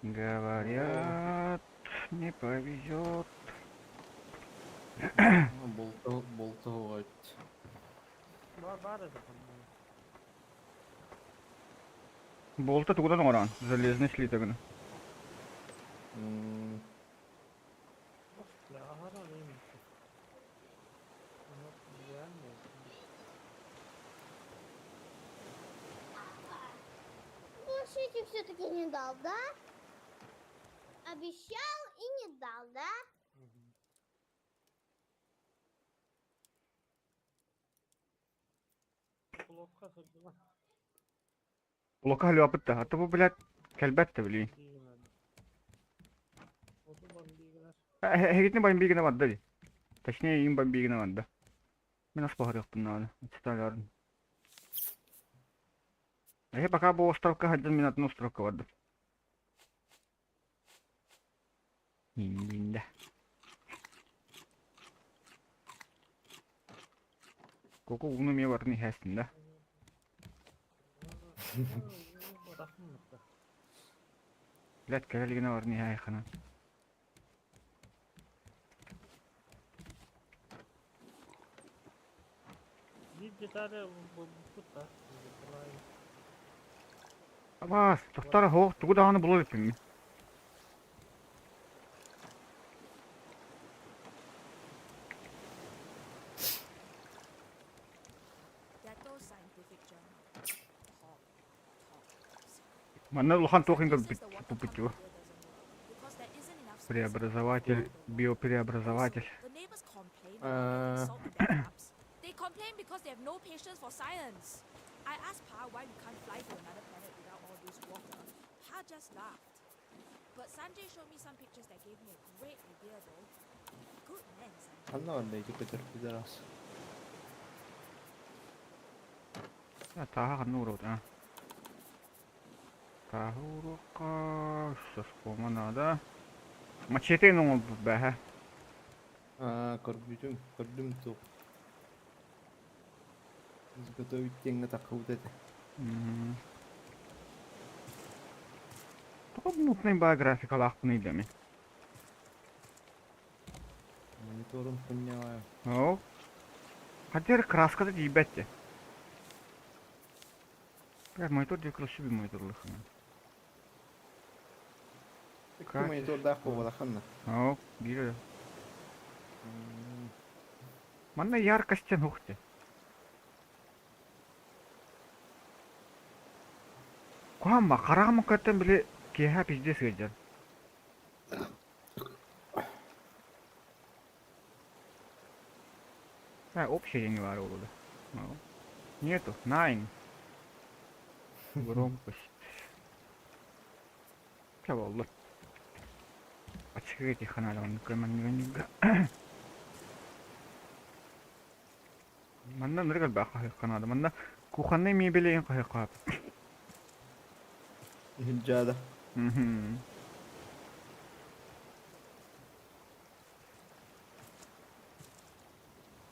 Говорят, не повезет. Болтовать. Болта тугунан оҥорон, железный слитогын. Глушитель все-таки не дал, да? Обещал и не дал, да? Блока халюапыт да, а то бу, блядь, кэлбэт да билии. Эһигитини бомбигина барда дии. Точнее, им бомбигина барда. Мин ас баһарыахпын наада. Отсталярын. Эһи пока бу островка сылдьан мин атын островка бардым. Индинде. Коку ууну эмиэ барытын иһээстин да. Блядь, кэлэ илигинэ барытын иһээйхана. Абаас, тохтор оһох тугу даҕаны була иликпин мин. Манна улахан туох иҥэрбит туппут Преобразователь, биопреобразователь. Ханна барда ити көтөр пидорас? Тааһа ханна уурабыт а? Тааһы ууруохха, соскома наада. Мачете оҥорбут бээһэ. Аа, көрбүтүм, көрдүм туох. Изготовить диэҥҥэ таххыбыт этэ. Тоҕо мутный баа графикалаахпыный да мин? Мониторун хуйняҕа. Оо. Хотя краската тиийбэт дии. Бля, монитор диэки красивый мониторлыхына. Икки монитордаах буолбатаххын да. Оо, биир Манна яркостен ух ты. Куһаама, хараҕым көттөн били киэһэ пиздец сылдьар. А, общий не бар да. Нету, nine. Громкость. Чэ буоллун. Аччыгый тихонаада оннук манныга Манна ынырык элбэх хаһыахха наада. Манна кухоннай мебели эҥин хаһыахха Иһирдьаада.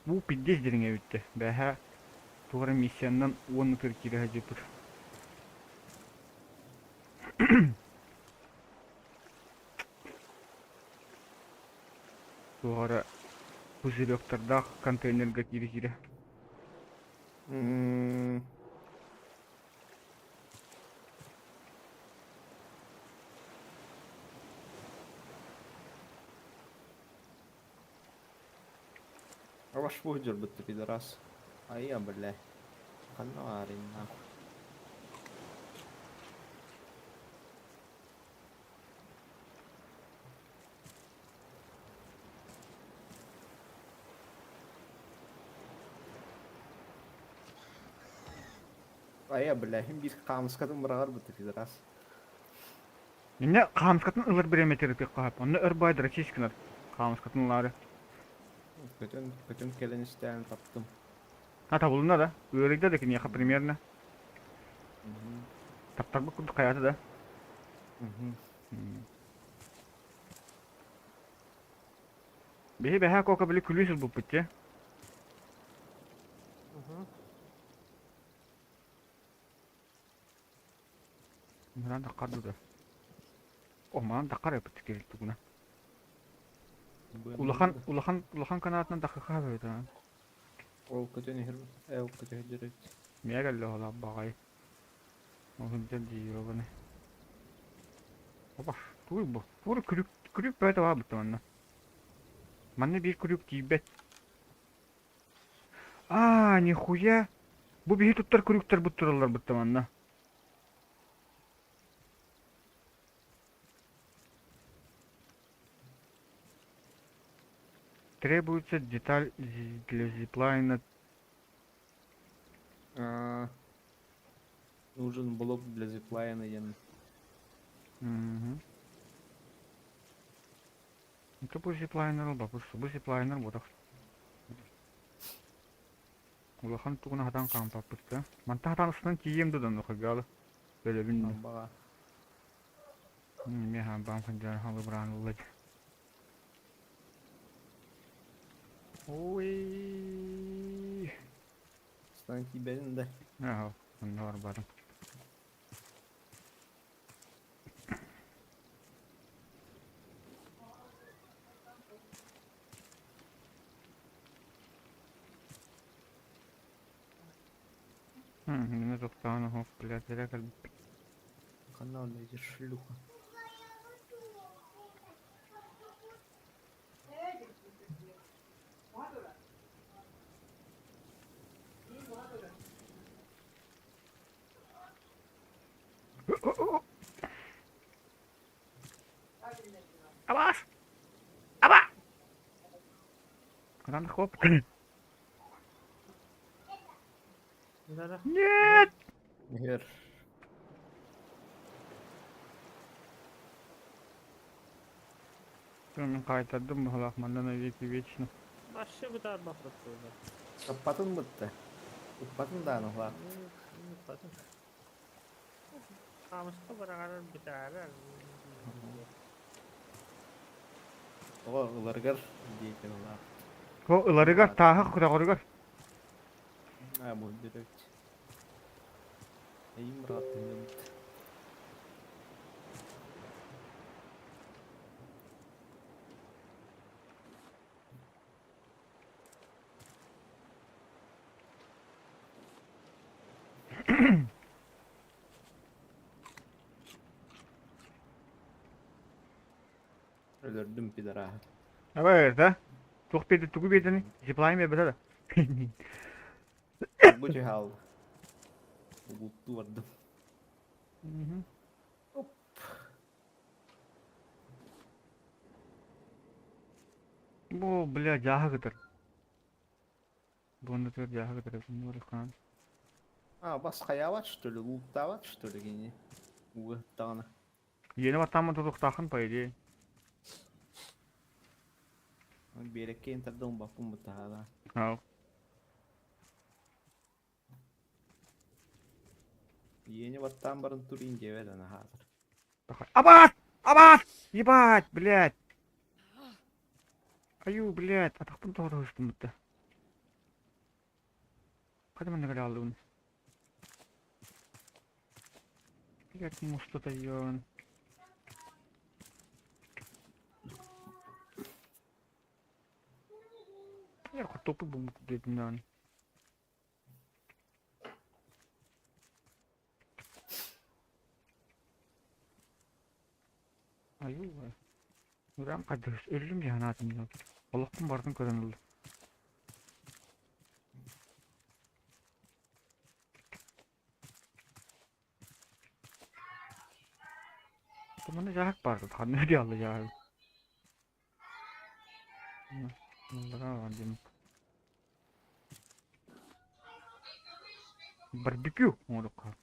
Бу пиздец дириҥэ эбиттэ. Бээһээ туох эрэ миссияннан уон ытыр киирэ сылдьыбыт. Туох эрэ пузыректардаах контейнерга киирэ-киирэ. Ваш дьорбут пидорас. Айа, бля. Ханна баарый нахуй. Айа, бля, хим биир хаамыскатын быраҕар бытты пидорас. Иннэ хаамыскатын ылар бириэмэтигэр ытыахха сөп. Онно өр баай дрочись гынар. Хаамыскатын ылаары. Көтөн, көтөн кэлэн истээн таптым. А табылынна да? Ыарыйда да киниэхэ примерно. Таптарбыт курдук хайаата да. Биһи бэһээ кока били күлүүс ылбыппыт дьэ. Муран да хардыда. Омаан дакар эбит кирилтугуна. Улахан улахан улахан канаатынан дахыха эбит. Ол көтөн иһэр эл көтөһүдэр эбит. Миэ кэллэ ола баҕай. Ол сылдьан диир Опа, тугуй бу? Тугу күлүк күлүк бөтө баа бутта манна. Манна биир күлүк тиийбэт. Аа, нихуя! Бу биһи туттар күлүктэр буттураллар бутта манна. Требуется деталь для зиплайна. А, нужен блок для зиплайна диэн. Мгм. Это бу зиплайнер бабыс, бу зиплайнер буолар. Улахан тугуна хатан хаампаппыт да. Манта хатан устан тиийиэм да донно хагалы. Бөлөбүн. Амбаҕа. Мин хаампаам ханжан халыбыраан ылла. Ой. Устан тиийбэтин да. Аха, онно барбатым. Мин тохтоон оһох, блядь, эрэ кэлбиппит. Ханна онно ити шлюха. Абаас! Аба! Рано хоп. Нет! Иһэр. Мин хаайтардым быһалаах манна навеки вечно. Вообще бытаарбах да. Ыппатын бытта. Ыппатын дааны уһлаах. Ыппатын. Хаамыска быраҕарар бытаарар. Тоҕо ыларыгар диэтин ылаах. О, ыларыгар, тааһы көтөҕөрүгэр. Аа, бу дөрөт. Эйим бырааттын дьоммут. Өлөрдүм пидораһы. Абай, да? Туох биэрдэ, тугу биэрдэний? Зиплайн биэрбэтэ да. Бу түһэ Угуттуу бардым. Оп. Бу, бля, дьааһы кытар. Бу оннутугар дьааһы кытар. Бу А, бас хайаабат что ли, лууктаабат что ли кини? Уга даҕаны. Иэнэ баттааммын тутуохтааххын по идее. Биэрэккэ интерда умбаппын бутаһаара. Ау. Иэни баттаан баран турин диэбэт ана хаатар. Абат! Абат! Ебать, блядь! Аю, блядь, атахпын тоҕо тоһустум бутта. Хата манна кэлэ хааллыбын. Блядь, муста тайон. Я хортуоппут булбут диэтим даҕаны. Айуу, Урам хаддыыс өллүм дии санаатым дьон. Олохпун барытын көрөн ыллым. Манна дьааһык баар ханна диалла дьааһык. Барбекю оҥоруохха.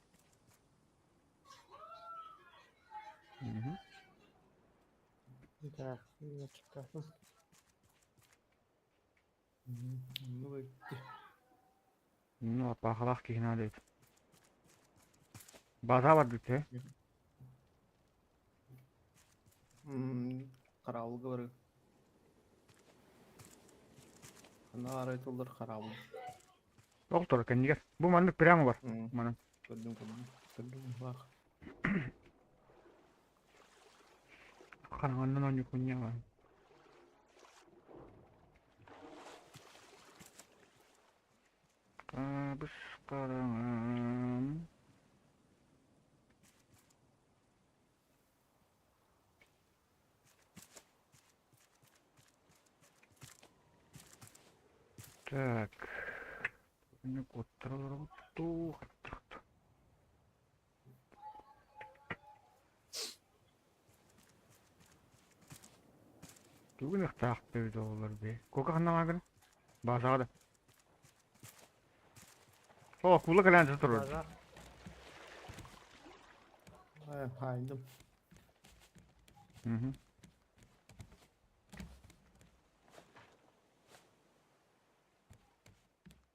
Да, начекаһым. Ну эти. Ну, аппаахалаах киһи наада эбит. База барбыт ээ. Хараабылга барыы. Ханна арай тыллар хараабыл. Доктор кэннигэр. Бу маннык прямо бар. Манан. Көрдүм көрдүм. Көрдүм баах. Хараҥаннан оонньуохпун Хабыс-хараҥам. Так, куоттара олоробут дуу, хайдах дуу. Тугун ыхтаахпыт эбит оҕолор бээ. Кока ханна бааргын? Баасаҕа да. О, куула кэлээн турар. База. Хаайдым. Мгм.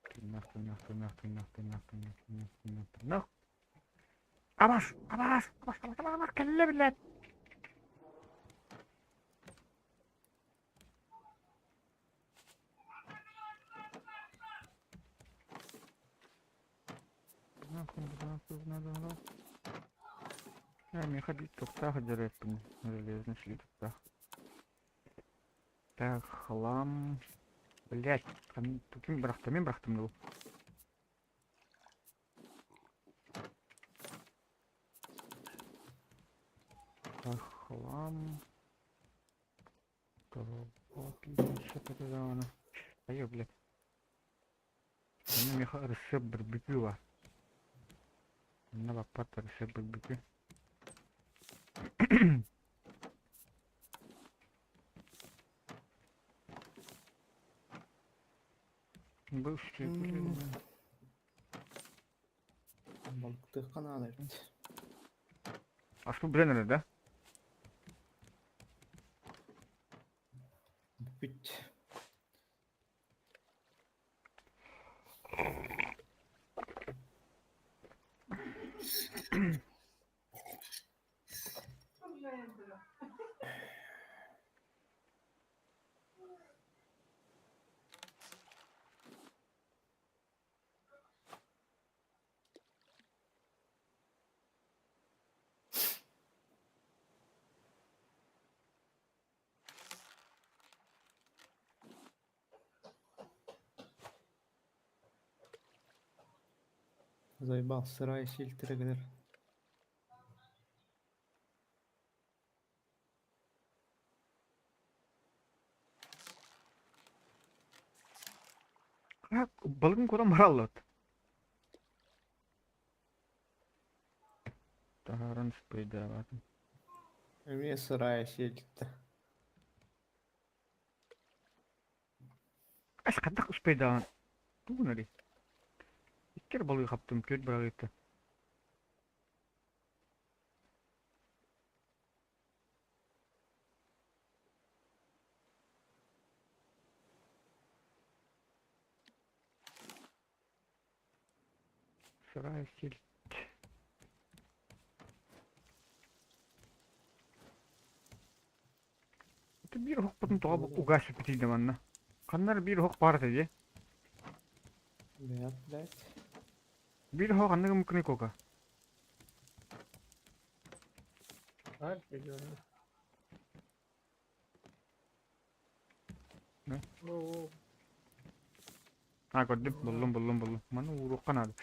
Тыынах, тыынах, тыынах, тыынах, тыынах, тыынах, тыынах, тыынах, тыынах. Абас, абас, абас, абас, абас, абас, кэллэ билээт. Миэхэ биир туохтаах дьарыаппын железный слитоктаах. Так, хлам. Блять, ким бырахта, мин бырахтым дуу? Так, хлам. Айы, блядь. Онно миэхэ ырысыап бырбүкүү баар. Онно баппат ырысыап бырбүкүү. Бу Балыктыахха наада эбит. Аспыт билэн эрэр да? Бүппүт. Заебал, сырая сельтере гынар. Балыгын куран бараллат. Таһааран спрейдаабатым. Эмиэ сырая сельтэ. Ас хайдах успейдаан тугун эрий? Икки эрэ балыгы хаптым, түөрт быраҕыыта. Сырая сельдь. Это биир оһохпутун тоҕо угаас сүппүтүй манна? Ханна эрэ биир оһох баар этэ дии. Блядь, блядь. Биир оһох ханнык ымыкыный кока? Бар миллионы. Да? Оо, А, көрдүм, буллум, буллум, буллум. Маны ууруохха наада.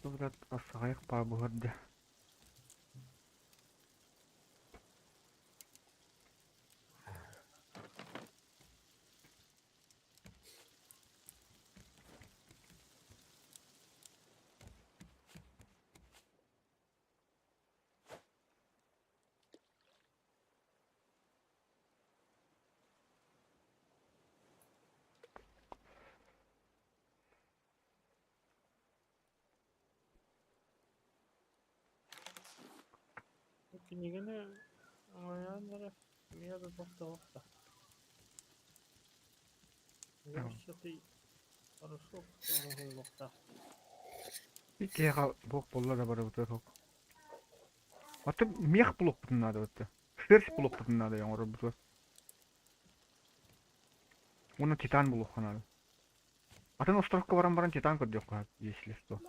Брат, ассаҕайах баа буһарда. Кинигини оҥойон эрэ эмиэ да тохтоох да. Сытый порошок оҥоһуллуохтаах. Иккиэхэ буох буолла да барыбытыгар ок. Аты мех булуохпутун наада бытта. Шерсть булуохпутун наада оҥорорбутугар. Уонна титан булуохха наада. Атын островка баран баран титан көрдүөххэ если что.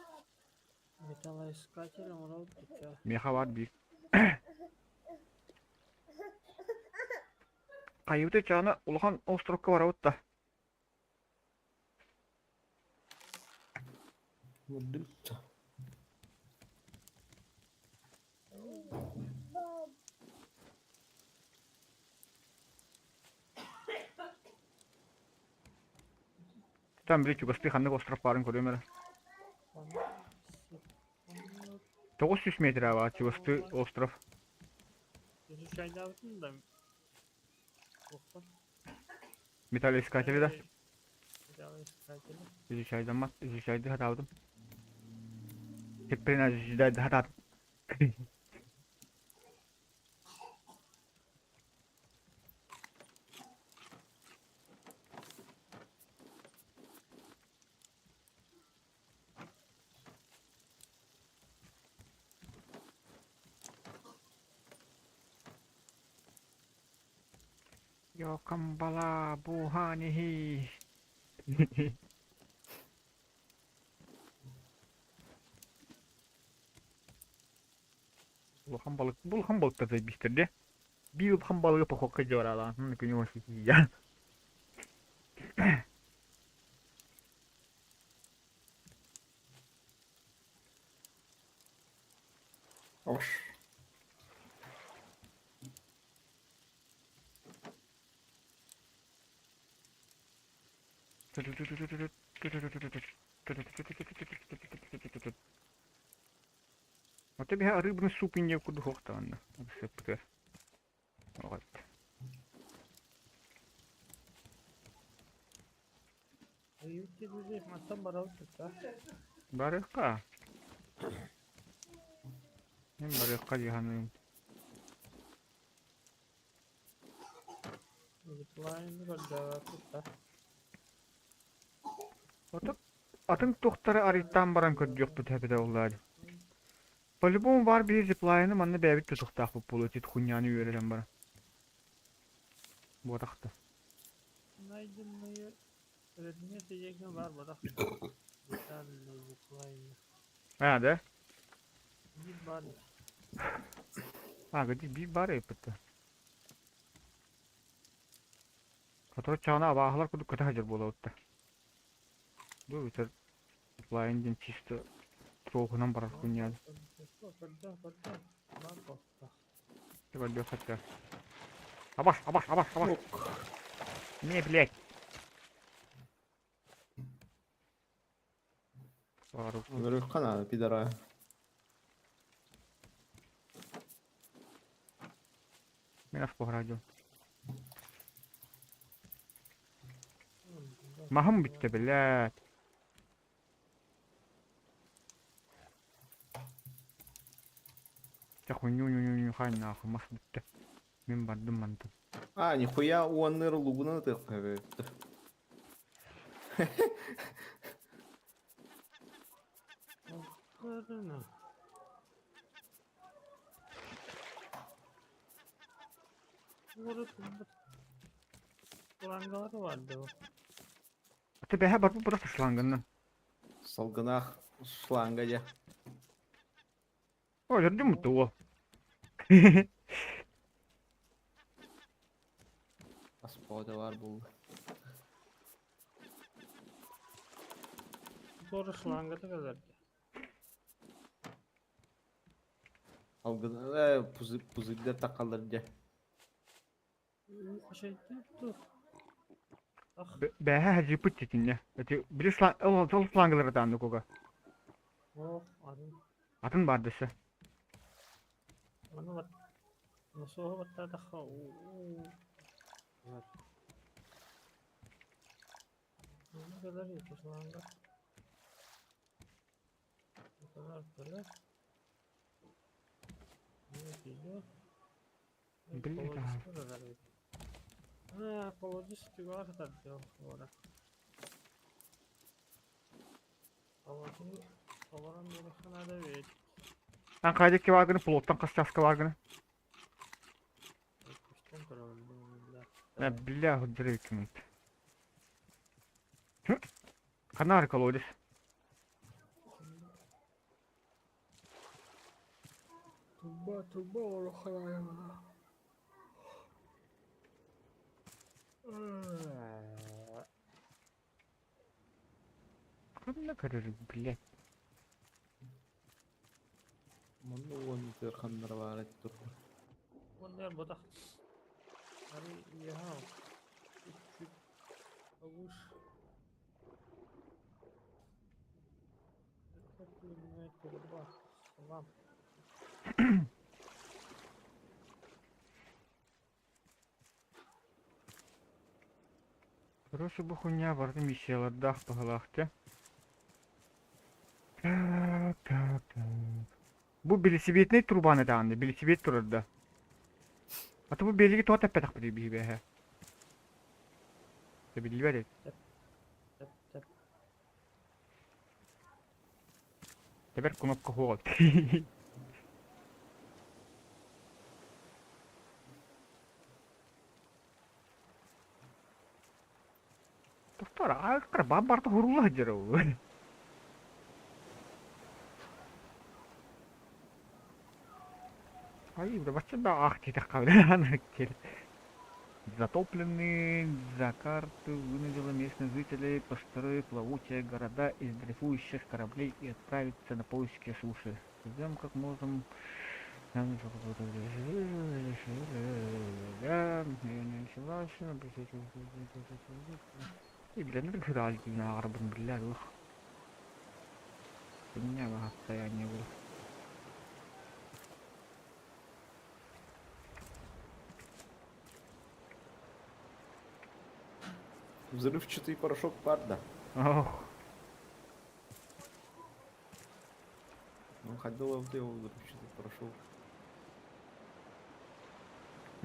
Металлоискатель оҥоробут дичэ. Меха баар биир. Хайыыта чаана улахан островка барабыт да. Там били чугастыы ханнык остров баарын көрүөм эрэ. 900 метр баар чугастыы остров. Чайдаабытын да Металлоискатели да? Изучайдаммат, изучайды хатаабытым. Теппин изучайды хатаатым. Йокамбала буһанихи. Улахан балык, бу улахан балыктар биистэр дии. Биир улахан балыгы похуокка дьуораалаан күнү тиийэн. Ош. Ото биһэ арыыбыны суп инньэ курдук суохтаҕынна сыппытыгар. Вот. Барыахха. Мин барыахха дии саныыбын. Ото атын туохтары арыйтаан баран көрдүөхпүт эбитэ буоллаа дии. По-любому баар биһи зиплайны манна бэйэбит тутуохтаахпыт буолуо ити хуйняны үөрэтэн баран. Буотахта. Найденные предметы егин бар бодах. Детальные зиплайны. А, да? Биир баар. А, где биир баар эппит. Сотору чаҕына абааһылар курдук көтө сылдьар буолабыт да. Бу бүтэр зиплайн диэн чисто троһунан барар хуйня. Көрдө, көрдө. Бар болта. Көрдө хотя. Абаш, абаш, абаш, абаш. Не, блядь. Өлөрүөххэ наада, пидора. Мин ас буһараадьым. Маһым бүттэ, блядь. Чэ хуйню хай нахуй мас бүттэ. Мин бардым мантан. А, нихуя уонныр лугунан ытыахха эбит. Шлангалары бар да. Аты бэһэ барбыт просто шланганнан. Салгынаах шланга дьэ. Ой, өрдүм уол. Аспода бар булла. Sonra шлангата кэлэргэ. Алгын э пузырьдар такаллар дьэ. Бэһэ хадьыппыт титиннэ. Эти били ол шлангалары таанны куга. Ох, атын. Атын бар дэсэ. Аны бат. Носоһу баттаатахха уу. Ne kadar iyi шланга. Ne kadar böyle. Ne geliyor? Били А, колодец түгэҕэр сытар ора. Колодец толорон биэриэххэ наада эбит. Ан хайдакки бааргыны плоттан хас чааска бааргыны? Көстөн көрөбүн бля. Э, бля, сылдьар эбиккин. Ханна колодец? Труба, труба олоххо. Ханна көрөр, блядь. Манна уон ханнара баар эт турда. Уонна ботах. Ары иэһэ чуть-чуть повыше. Это длинная труба. Салам. Короче, бу хуйня барыта миссиялардаах баһылаах дьэ. Так, так, так. Бу билисибиэтинэй трубаны даҕаны, билисибиэт турар да. А то бу биэлиги тоҕо тэппэтэхпитий биһи Биллибэт эбит. Тэп тэп. Тэбэр кнопка суох эбит. Тохтоор, ааккар баан барыта уһуруулла сылдьар ол. Ай, бачча да аах диэтэххэ Затопленные Джакарту вынудила местных жителей построить плавучие города из дрейфующих кораблей и отправиться на поиски суши. Ждем, как можем. Взрывчатый порошок парда. Ох. Ну, ходила в его взрывчатый порошок.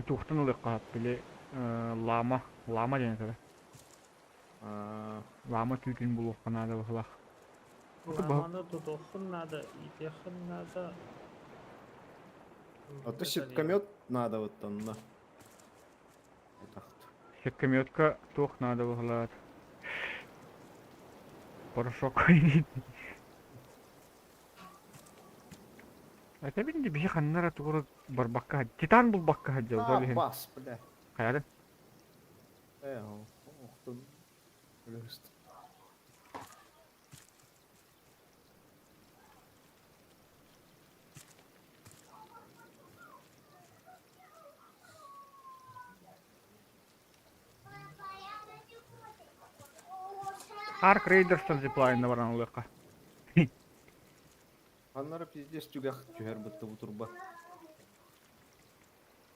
Туохтан ылыахха били лама, лама диэн этэ. Лама түүтүн булуохха наада быһылаах. Ламаны тутуоххун наада, иитиэххин наада. А то сеткомет надо вот там на. Сеткометка туох наада быһылаат. Порошок. Это бин биһи ханнара тугу барбакка титан булбакка сылдьабыт ол А, иһин. бас, бля. Хайатын? Э, охтун. Өлөст. Арк Рейдерстан зиплайнна баран ылыахха. Аннара пиздец түгэх түһэр бытты бу турба.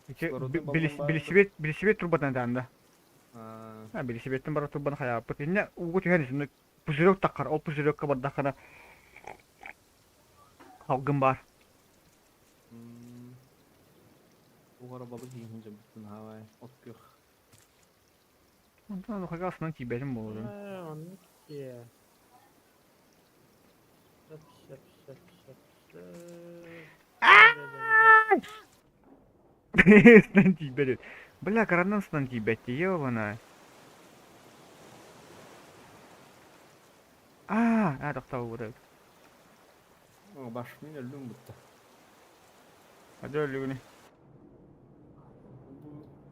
Ити билисибет билисибет турбатан этаанда. А билисибеттен барар турбаны хайааппыт. Инне ууга түһэн исинне пузырек таххар, ол пузырекка бардаххына салгын баар. Угара балык иһин дьабыттын хаавай от күөх. Онтон ухага асынан тиийбэтим буолуо. Ээ, оннук дии. Сөп, сөп, сөп, сөп, сөп. Ыстан тиийбэт. Бля, кыранан ыстан тиийбэт ёбана. Аа, аа тохтообут. Баш мин өллүм бутта. Хадьа өллүгүнүй.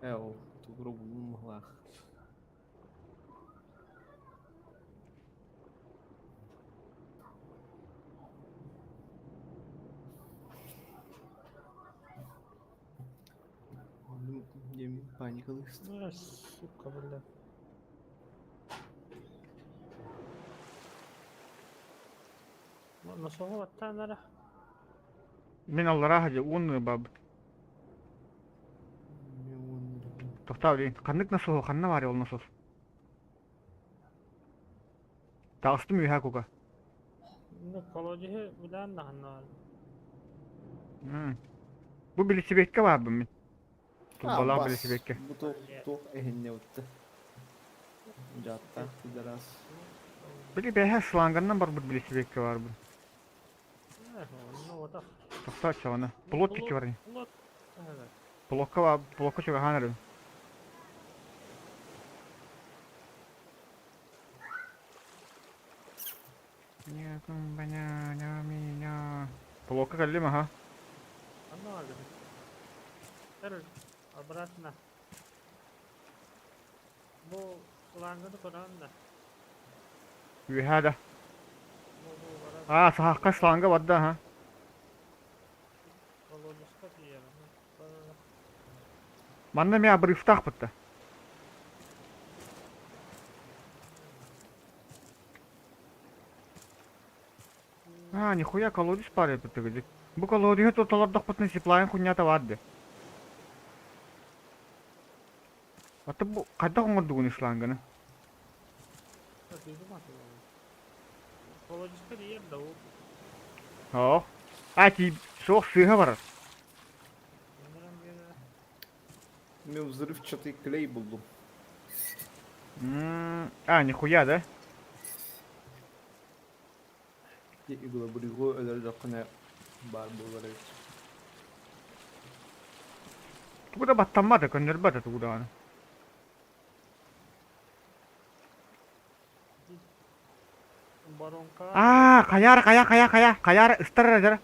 Ээ ол тугура булун мыһлаах. Диэмин паникалыст. А, сука, бля. Носоҕу баттаан эрэ. Мин аллараа сылдьа уон баабыт. Тохтоо блин, ханнык насоһу ханна баар ол насос? Таҕыстым үөһэ кука. Ну, колодеһы билээн да ханна баар. Бу билисибиэккэ баарбын мин. Турбалаах билисибиэккэ. Бу туох туох эһинне утта. Дьааттаах пидорас. Били бэһэ шланганнан барбыт билисибиэккэ баарбын. Онно отах. Тохтоо чаҕына. Плот кичи барый. Плот. Плокка плокка чугаһаан эрим. Плокка кэллим аха. Ханна бардым? Обратно. Бу шланганы көрөҕүн да? Үөһээ да. Бу бу барар. Аа, саһахха шланга барда, аха. Колодецка тиийэр. Манна эмиэ обрывтаахпыт да. Аа, нихуя колодец паар эбит Бу колодеһы толордохпутуна зиплайн хуйнята баар дии. Аты бу хайдах оҥордугун шланганы? Колодецка тиийэр да ол. Оо. А, ти суох сыыһа барар. Мен взрывчатый клей булдум. А, нихуя, да? Иглобрюгу өлөрдөххүнэ баар буолар эбит. Тугу да баттаммата, көннөрбөтө тугу даҕаны. Воронка. Аа, хайаар, хайа, хайа, хайа, хайаар, ыстар эрэ дьара.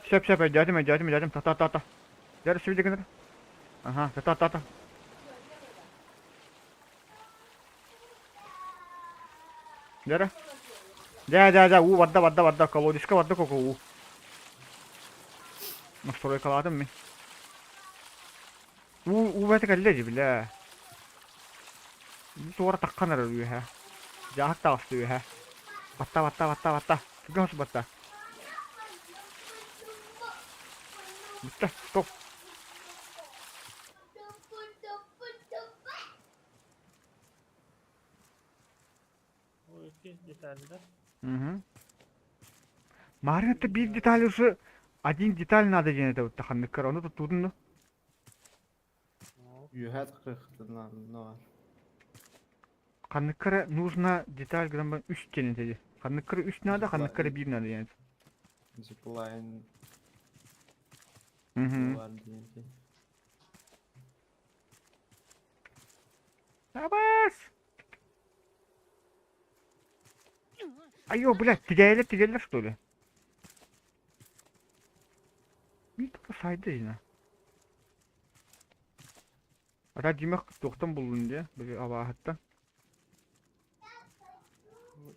Сөп, сөп, өйдөөтүм, өйдөөтүм, өйдөөтүм, та та та. Дьара сүбүдэ гынар. Аха, та та та. Дьара. Дьэ, дьэ, дьэ, уу барда, барда, барда, колодецка барда коко уу. Настройкалаатым мин. Уу, уу бэйэтэ кэллэ дии, бля. Туора таххан эрэр үөһэ. Дьааһык таҕыста үөһэ. Батта, батта, батта, батта. Түргэн хос батта. Бүтте, стоп. Бу иккис деталь да? Угу. Маарыҥ это биир деталь уже один деталь надо диэн этэ ханныккар ону туттуутун да? Үөһээ таххыахтына бар. Ханныккара нужно деталь гынан үс диэн этэ дии. Ханныккара үс надо, ханныккара биир надо диэн этэ. Зиплайн Угу. бар диэн этэ. Табас! Айо, блядь, тигээйлэр тигэллэр что ли? Биир тута сайда дьина. Ата Димах туохтан буллун диye, били абааһыттан.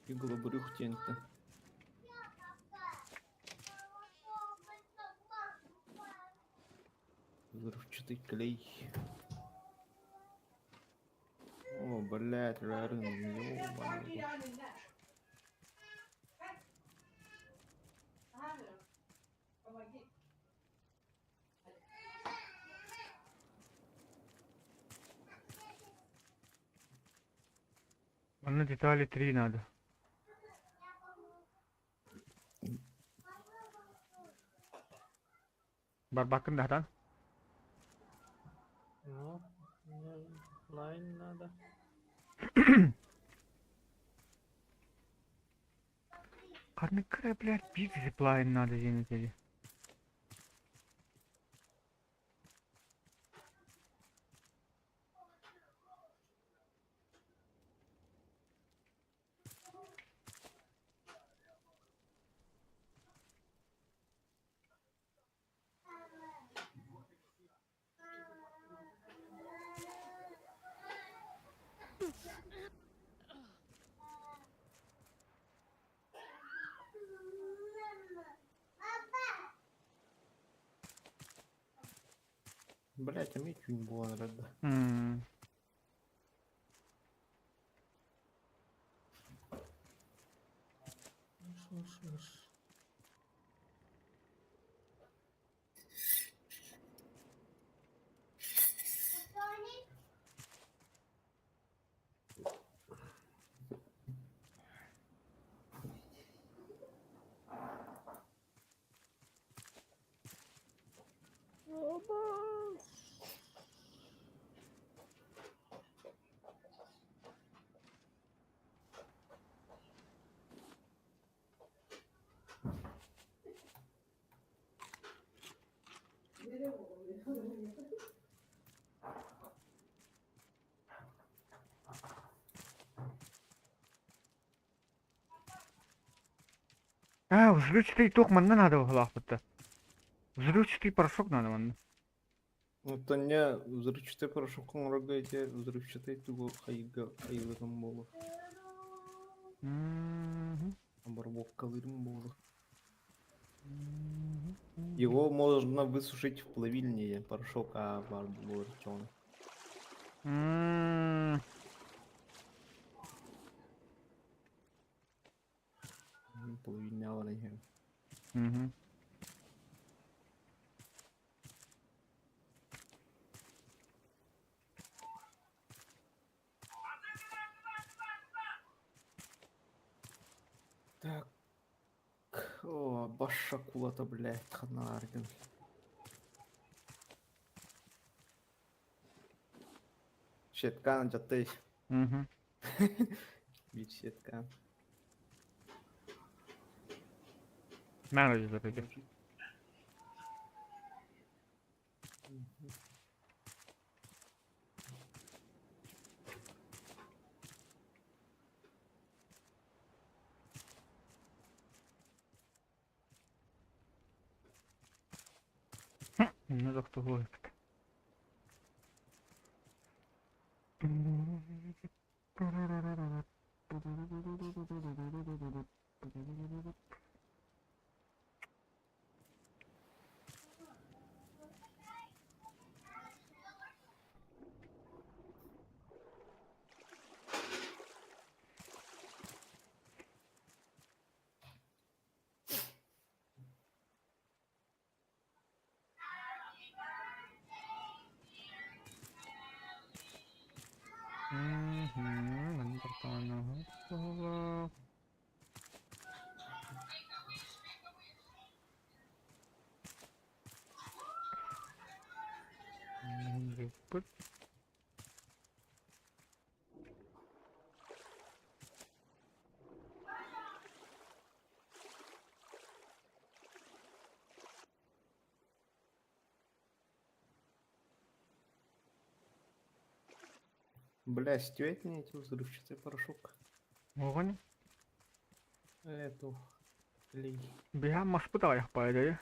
Иглобрюх диэн этэ. Взрывчатый клей. О, блядь, рарын, ё-моё. Манна детали три надо. Барбаккын даһатан. Ну, мне лайн надо. Ханнык блядь, биир зиплайн надо диэн этэ Блять, а мне чуть было надо. А, взрывчатый туох манна надо быһыылаахпыт да. Взрывчатый порошок надо манна. Оттон не взрывчатый порошок оҥорорго ити взрывчатый тугу хайыыга айыллытын буолуо. Мгм. Обработкалыырым буолуо. Мгм. Его можно высушить в плавильне, порошок, а бар буолар чоҕуна. М. Плавильня баран иһэн. Мгм. Так, о, баша кулата, блядь, ханааргын. Щеткан дьаттай. Мгм. Бит щеткан. Надо запретить. Ну тохтоһуо эбит. Бля, стёть эти взрывчатый порошок. Огонь. Эту. Клей. Бля, маспытаях по идее.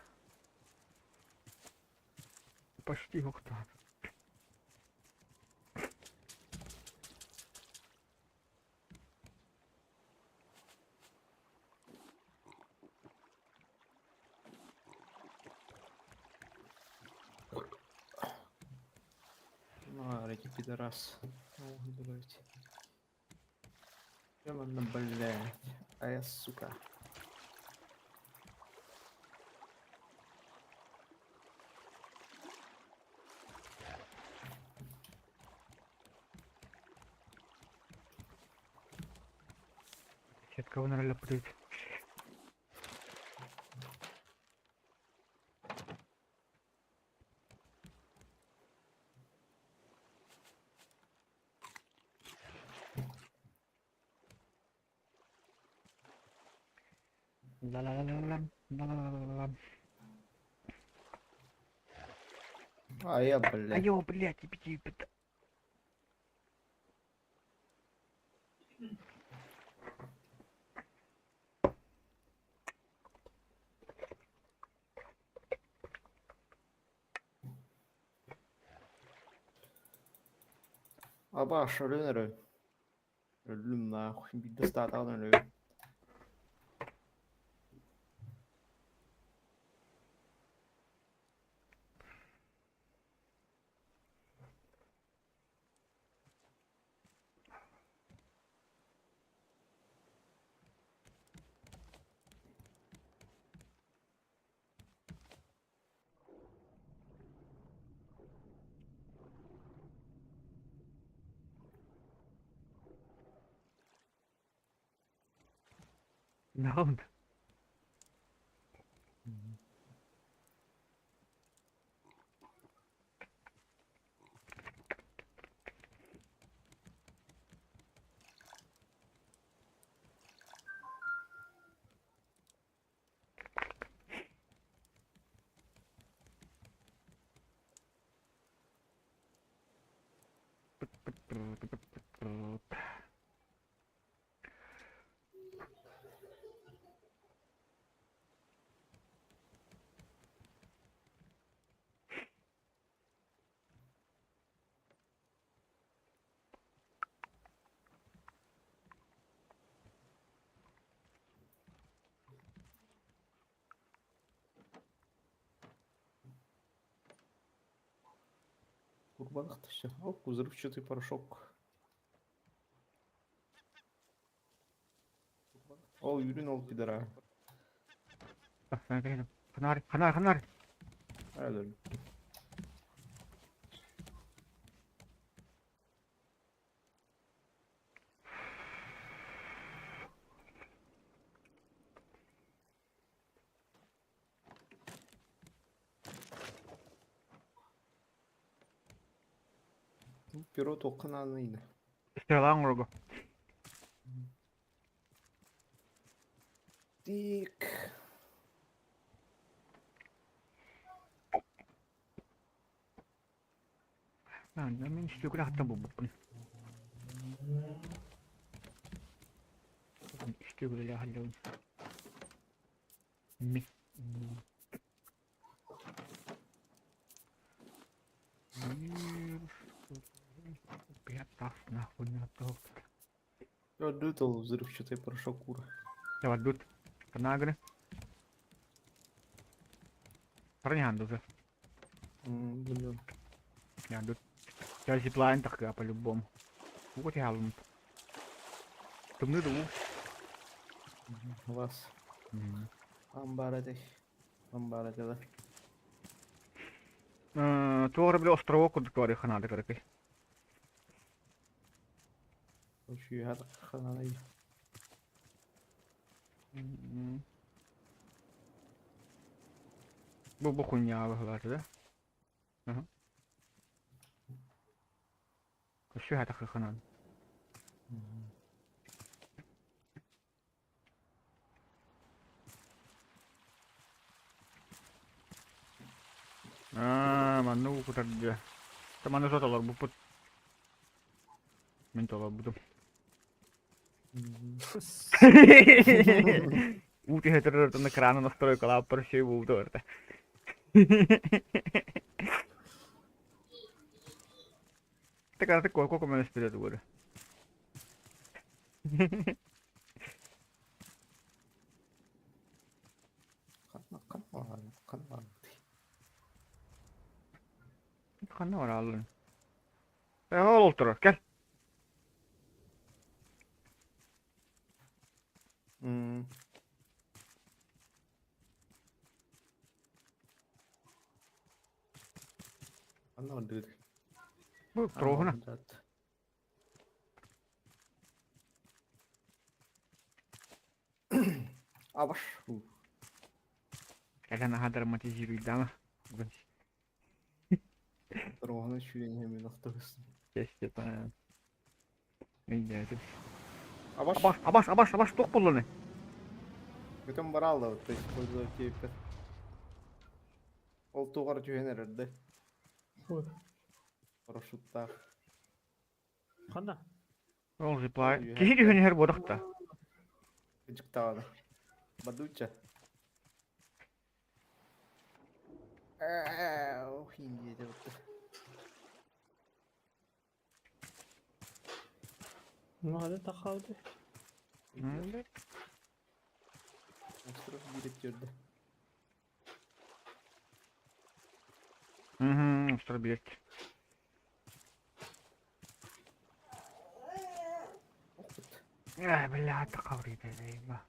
Почти ухта. Ну, эти пидорас. О, блядь. Ёмана, блядь. А я, сука. Сетка вынырли прыть. Ла-ла-ла-ла-ла, ла-ла-ла-ла-ла. А я, блядь. А ё, блядь, ебить, ебить. Абаш, өлөн Өллүм нахуй, биирдэ ыстаатаҕын өлөбүн. Наун. Курбанах-то все. О, взрывчатый порошок. Ол үрүн ол пидора. Ханаар, ханаар, ханаар. Өлөр. Перо тоққананы. Стрела оҥорго. Тик. Мин үстүкүлэ хаттан булбуппун. Үстүкүлэ халлыбын. Ми. Дутал взрывчатый порошок кура. Давай, дут. Канагры. Парни уже. Блин. Я дут. Я зиплайн такая по-любому. Вот я лун. Тумны ду. Вас. Амбаратых. Амбаратила. Туора бile островок курдук бар ханады каракай. Очень хананы. Бу хуйня выглядит, да? Ага. Шо это ханан? Аа, манну кутардя. Таманы соталар бу пут. Мен тола буду. Ути хетерер на крана настройка ла парши бу торта. Так а такое, сколько мене вперед буде? Ханна, ханна, ханна. Ханна бар алын. Ол олтур, кел. Ханна дыд. Бу трогана. Абаш. Когда нага драматизирует, да? Трогана чуянья минахтагыс. Естественно. Видите. Абаш. Абаш, абаш, абаш, абаш, тоқ болланы. Бүтін баралды, то есть пользовать теперь. Ол туғар жүйенер Ой. Парашюттах. Ханна. Ол зиплай. Кихи дүйін хер бодақта. Кыжықтағаны. Бадуча. Ох, Индия деп. Ну, hadi takavdi. Остров билет жерде. Угу, остров билет. Ай, бля, тақавриды, дейма.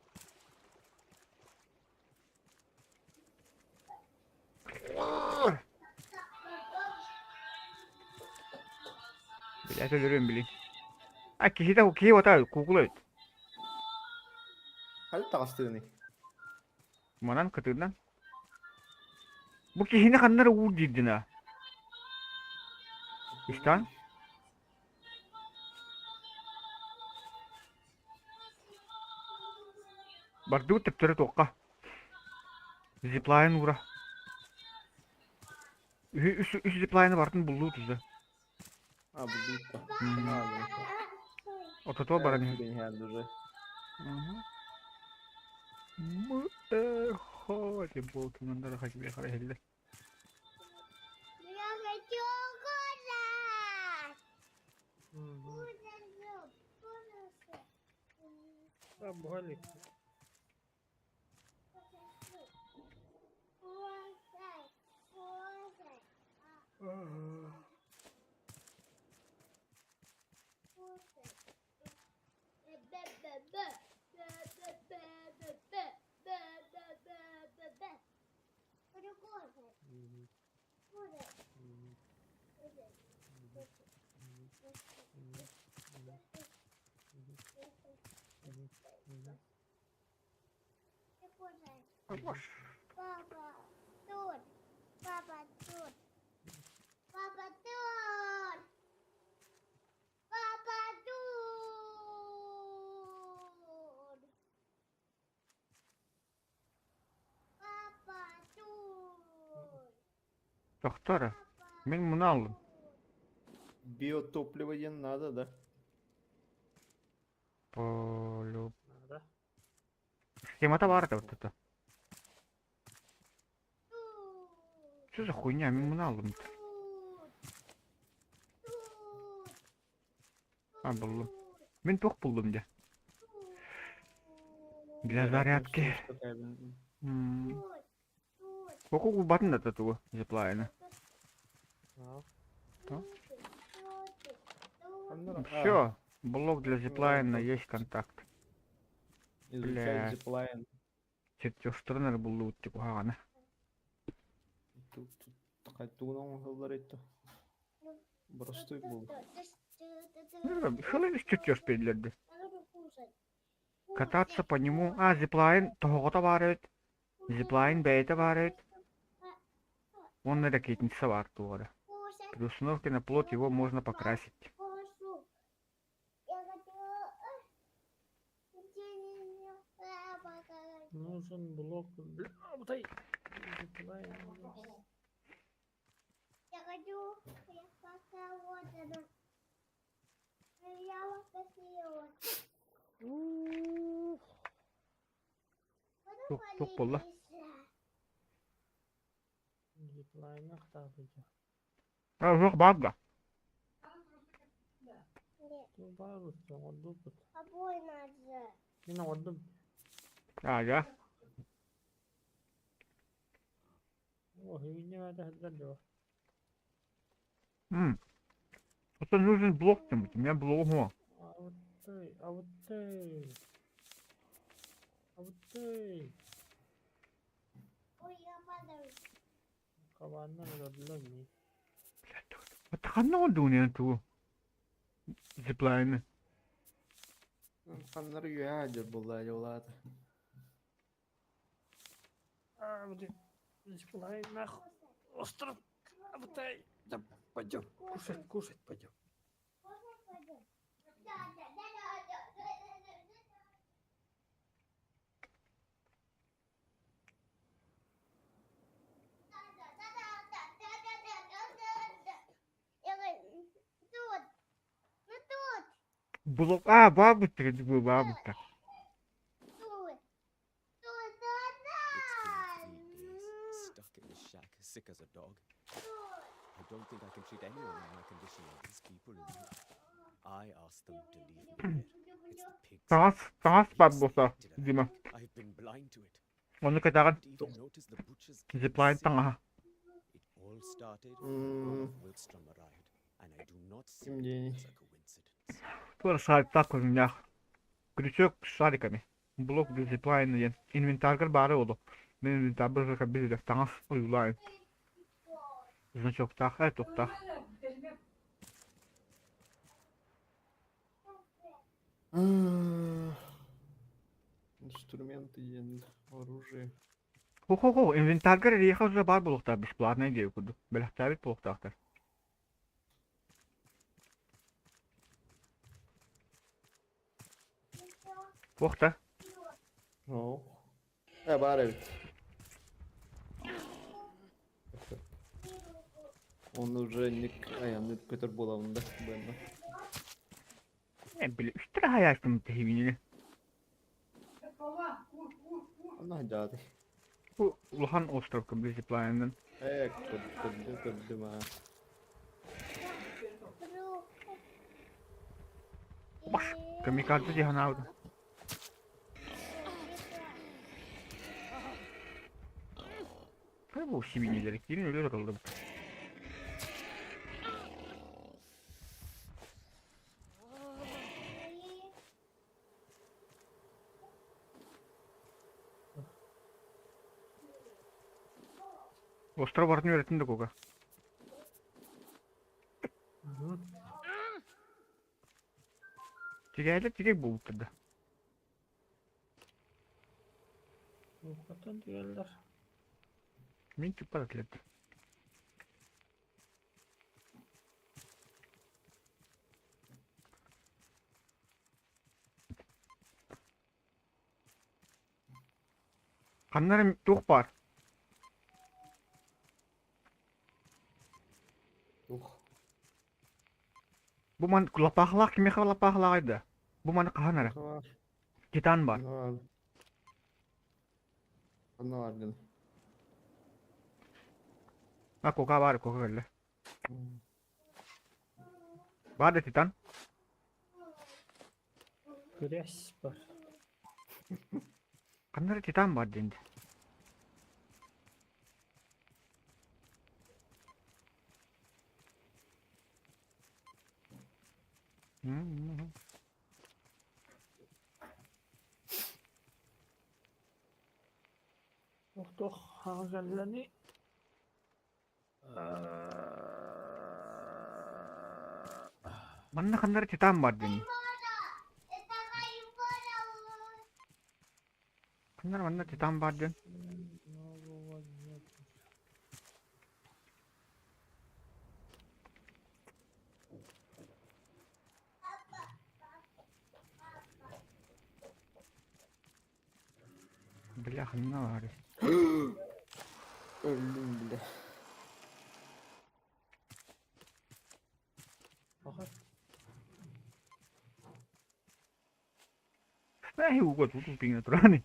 Бля, өлөрөм били. А, кихи да кихи ота куклы. Халі тағастығыны. Манан кытыдан. Бу кихини ханнар уу дидина. Истан? Барды тептері тоққа. Зиплайн ура. Үс үс зиплайны бартын булду тузда. А, бұл Отото баран. уже. Мы ходим по кинандара хочу я харахилде. Я хочу кушать. Кушать, кушать. Бугали. Кушать, кушать. Хорош. Папа, тут. Папа, тут. Папа, тут. Папа, тут. Папа, тут. Доктора, мин муну аллым. Биотопливо диэн наада да? Полю. Надо. Схемата баар да вот это. Тут. Что за хуйня? Мин муну аллым. Тут. Тут. А, буллум. Мин туох буллум дьэ. Для зарядки. М, Тут. Тут. Оку губатын да тугу зиплайна. А, Что? Тут. Все, блок для зиплайна есть контакт. Изучать Бля. зиплайн. Чертежтарынар буллубут типа хаана. Тугунан оҥоһуллар этэ. Боростуой буолла. Хылы чертеж перелерди. Кататься по нему. А, зиплайн тоһоҕото баар эбит. Зиплайн бэйэтэ баар эбит. Уонна ракетница баар туора. При установке на плот его можно покрасить. Нужен блок. Бля, бутай. Зиплайн. Я хочу, я пока вот она. Я вот съела. Ух. Туох туох буолла? Зиплайн ахтаабыта. А, суох баар да. Ту баар оҥордубут. Обои надо. Мин оҥордум. А, да. О, хигинья баата сылдьар дуо? М. Это нужен блок там, у меня блок. О. А вот ты, а вот ты. А вот ты. Ой, я падаю. Хабааннан олордулар ини. Вот ханна ондуун туу. Зиплайн. Ханнар үөһээ дьэ буолла дьолаата. А, вот зиплайн нахуй. Остров. А вот ты. Да пойдем. Кушать, кушать пойдем. Можно пойдем? Да, да, да, да, да, да, да, да. Да, да, да, да, да, да, да, да, да, да. Я говорю, тут. Ну тут, Блок. А, бабушка, бабушка. тут. Тут, да, да. It's been 3 days, stuck in this shack, sick as a dog. Тут. I don't think I can treat anyone in my condition like these people do. I asked them to leave me here. It's the pigs. Таҥас, таҥас баар Pigs буолса, acted alike. Дима. I've been blind to it. Ону кэтэҕин Didn't even notice the butcher's getting зиплайн sick. таҥаһа. It all started when Olaf Wilkstrom arrived, and I do not see Ким it диэний? as a coincidence. Туора шариктаах көрүҥнээх. Крючок с шариками. Блок для зиплайна диэн. Инвентаргар баара буолуо. Мин инвентарбар көрбүт таҥас ойуулаайын. Значоктаах, э туохтаах. Инструменты диэн оружие. Хо-хо-хо, инвентаргар эриэхэ уже баар буолуохтаах бесплатнай диэбит курдук. Бэлэхтээбит буолуохтаахтар. Туох да? Оо. Э баар эбит. Он уже ник айанныт көтөр буолабын да быанна. Э, били, үстэр хаайаачтым тэһибинини. Онно сылдьаҕытый. Бу улахан островка били зиплайнынан. Э көрдүм көрдүм аа. Баш, камикадзе дии санаабытым. Бу сибиинньэлэри киирин өлөр ыллым. Остров барытын үөрэттин да куга. Тигээли тигэй буолбуттар да. Туохтан тигэллэр? Мин туппат этилэр. Ханна эрэ туох баар? Туох? Бу ман лапаахылаах кимиэхэ лапаахылааҕый да? Бу маны хаһан эрэ? Баар. Титан баар. Баар. Ханна баар гын? А, кока баар, кока кэллэ. Баар да титан? Грязь бар. Ханна эрэ титан баар диэн. Туох хаҕа кэллэний? Манна ханна эрэ титан баар диэн. Ханна эрэ манна титан баар диэн. Нового нет. Бля, ханна баарый? Өллүм бля. Аха. Эй, уго тут пиҥэ туран.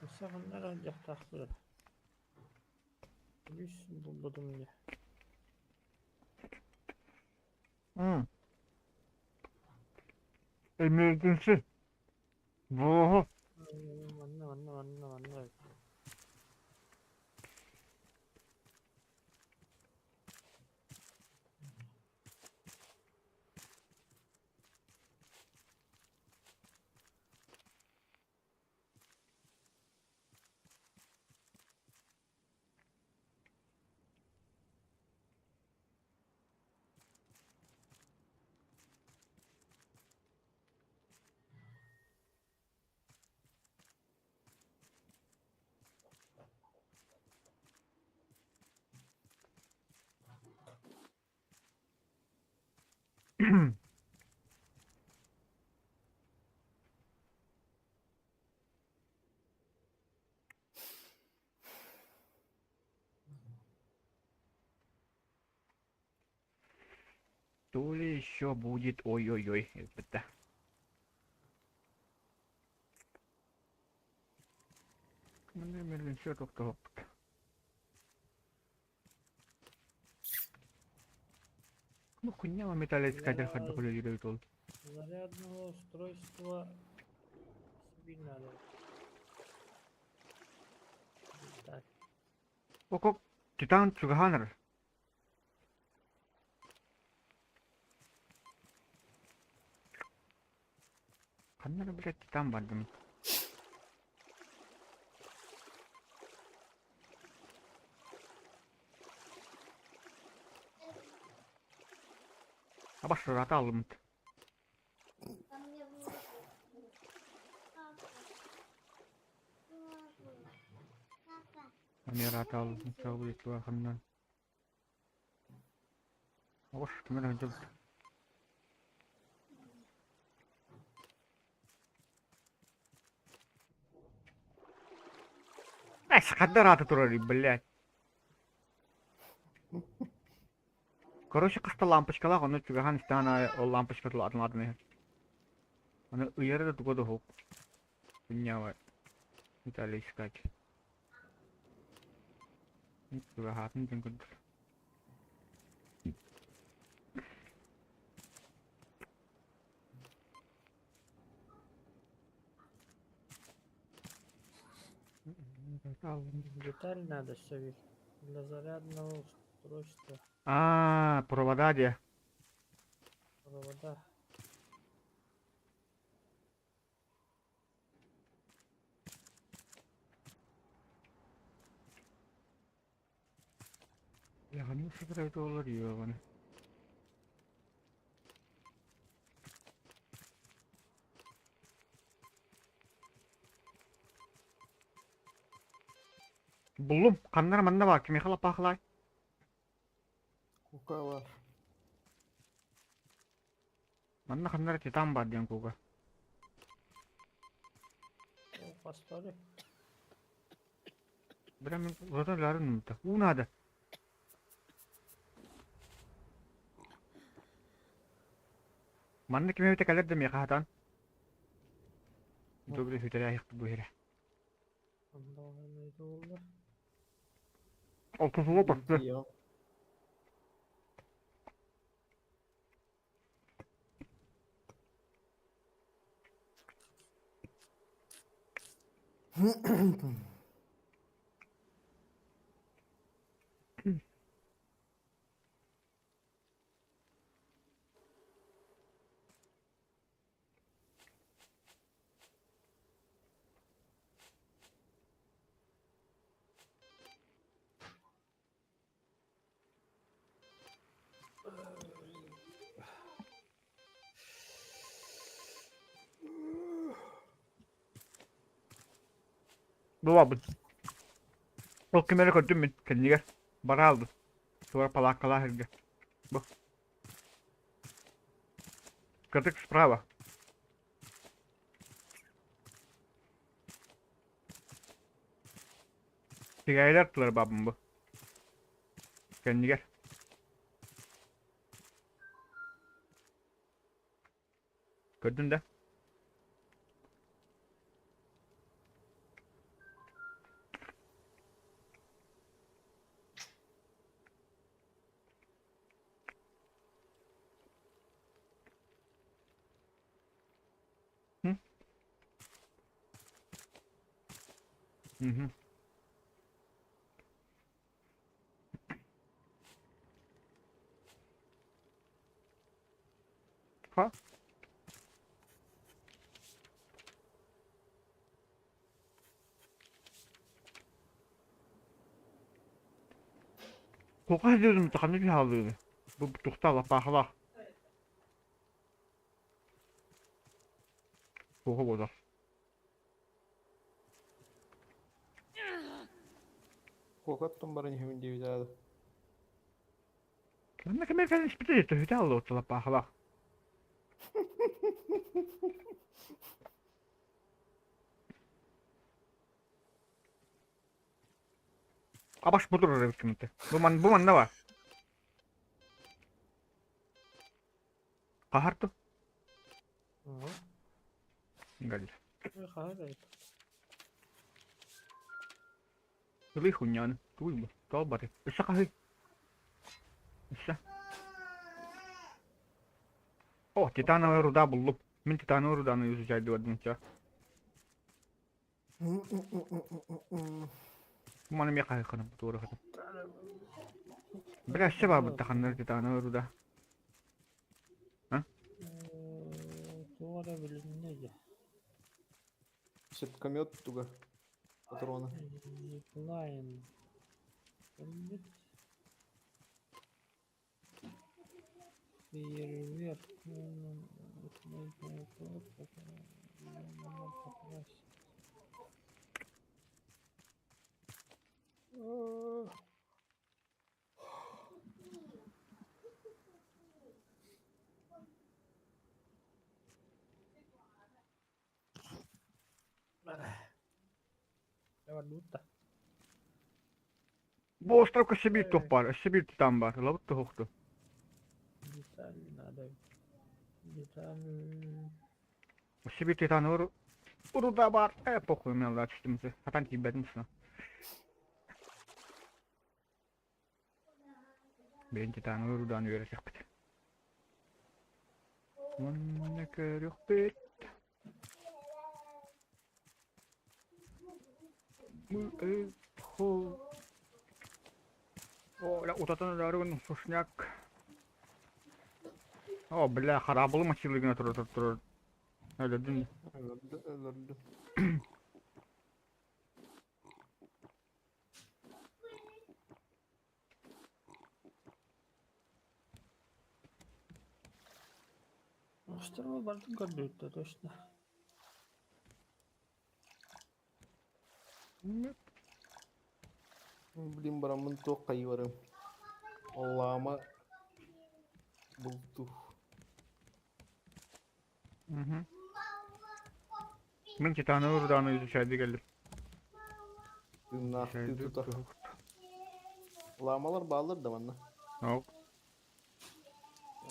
Өссө ханна эрэ дьахтаахтар. Үс булбутум дии. Emergency. Буоһу. Манна манна манна манна То ли еще будет ой-ой-ой. Это. Манна emergency тохтоһоппут. Ну хуйня металлоискатель Для хайдах үлэлиир ол. зарядного устройства себе надо. Так. Око Титан чугаһаан Ханна эрэ блядь титан бардым. Абашырата алыммыт. Амирата алым ханнан. Ош, ким эрэ сылдьыбыт. Эс, ханна ыраата турарый, блядь. Короче, хаста лампочкалаах, онно чугаһаан истэҕин аайы ол лампочка улаатан иһэр. Аны ыйара да туга да суох. Хуйня Виталий искать. Чугаһаатын диэн курдук. Деталь надо все для зарядного устройства. А, провода где? Провода. Яғни сыдырай доллар ёбаны. Буллум. Ханнара манна баар. Кимиэхэ лаппаахылаай? Кука баар. Манна ханнара титан баар диэн куга. Постори. Бля, мин улатан өлөөрү гыммыта. Уу наада. Манна ким эбитэ кэлэр да миэхэ хатан. Добре сүтэрээһихпит бу иһэрэ. Ол тусула тахсы. Булабын. Ол ким эрэ көрдүм мин кэннигэр. Бара албын. Туора палааккалаах сиргэ. Бу. Кырдык справа. Тигээйилэр тылар баабын бу. Кэннигэр. Көрдүн да? Hı? Hı hı. Ха? Туохха сылдьыбытым ханна түһэ хааллыгыный? Бу тухта лаппаахылаах. Туоха буолар. Куокаттан баран иһэбин диэбит аада. Манна кэмэ кэлэн испитэ төһүтэ аллыбыт лаппаахылаах. Абаш бу турар эбит кимте. Бу ман бу манна бар. Хаһар ту? Галь. Ылый хуньяны. Туй бу. Тоҕо бары. Өссө хаһый. Өссө. О, титановая руда буллум. Мин титановая руданы изучайдыбардым ча. Маны эмиэ хаһыаххына туора хатым. Бля, өссө баабыт ханна титановая руда. А? Туох эрэ билиннэ дьэ. Сеткомет туга патрона. Зиплайн. Кэлбит. Фейерверк. Бу островка Сибирь туох баар, Сибирь титан баар, ылабыт туһукту. Деталь надо. Деталь. Сибирь титаны уруда баар, э похуй мен алла түстүм хатан тиийбэтим сына. Бэйэн титаны урудаан үөрэтиэхпит. Уонна көрүөхпүт. О, утатан өлөөрүгүн сушняк. О, бля, хараабылы мочилыгына турар турар. Өлөрдүн. Өлөрдү, өлөрдү. Острова бардын көрдүүттэ точно. Нет. Блин, бараммын туох хайыарым. Лама бултух. Угу. Мин титановый руданы изучать кэллим. Тыыннаахтыы тута. Ламалар бааллар да манна. Ок.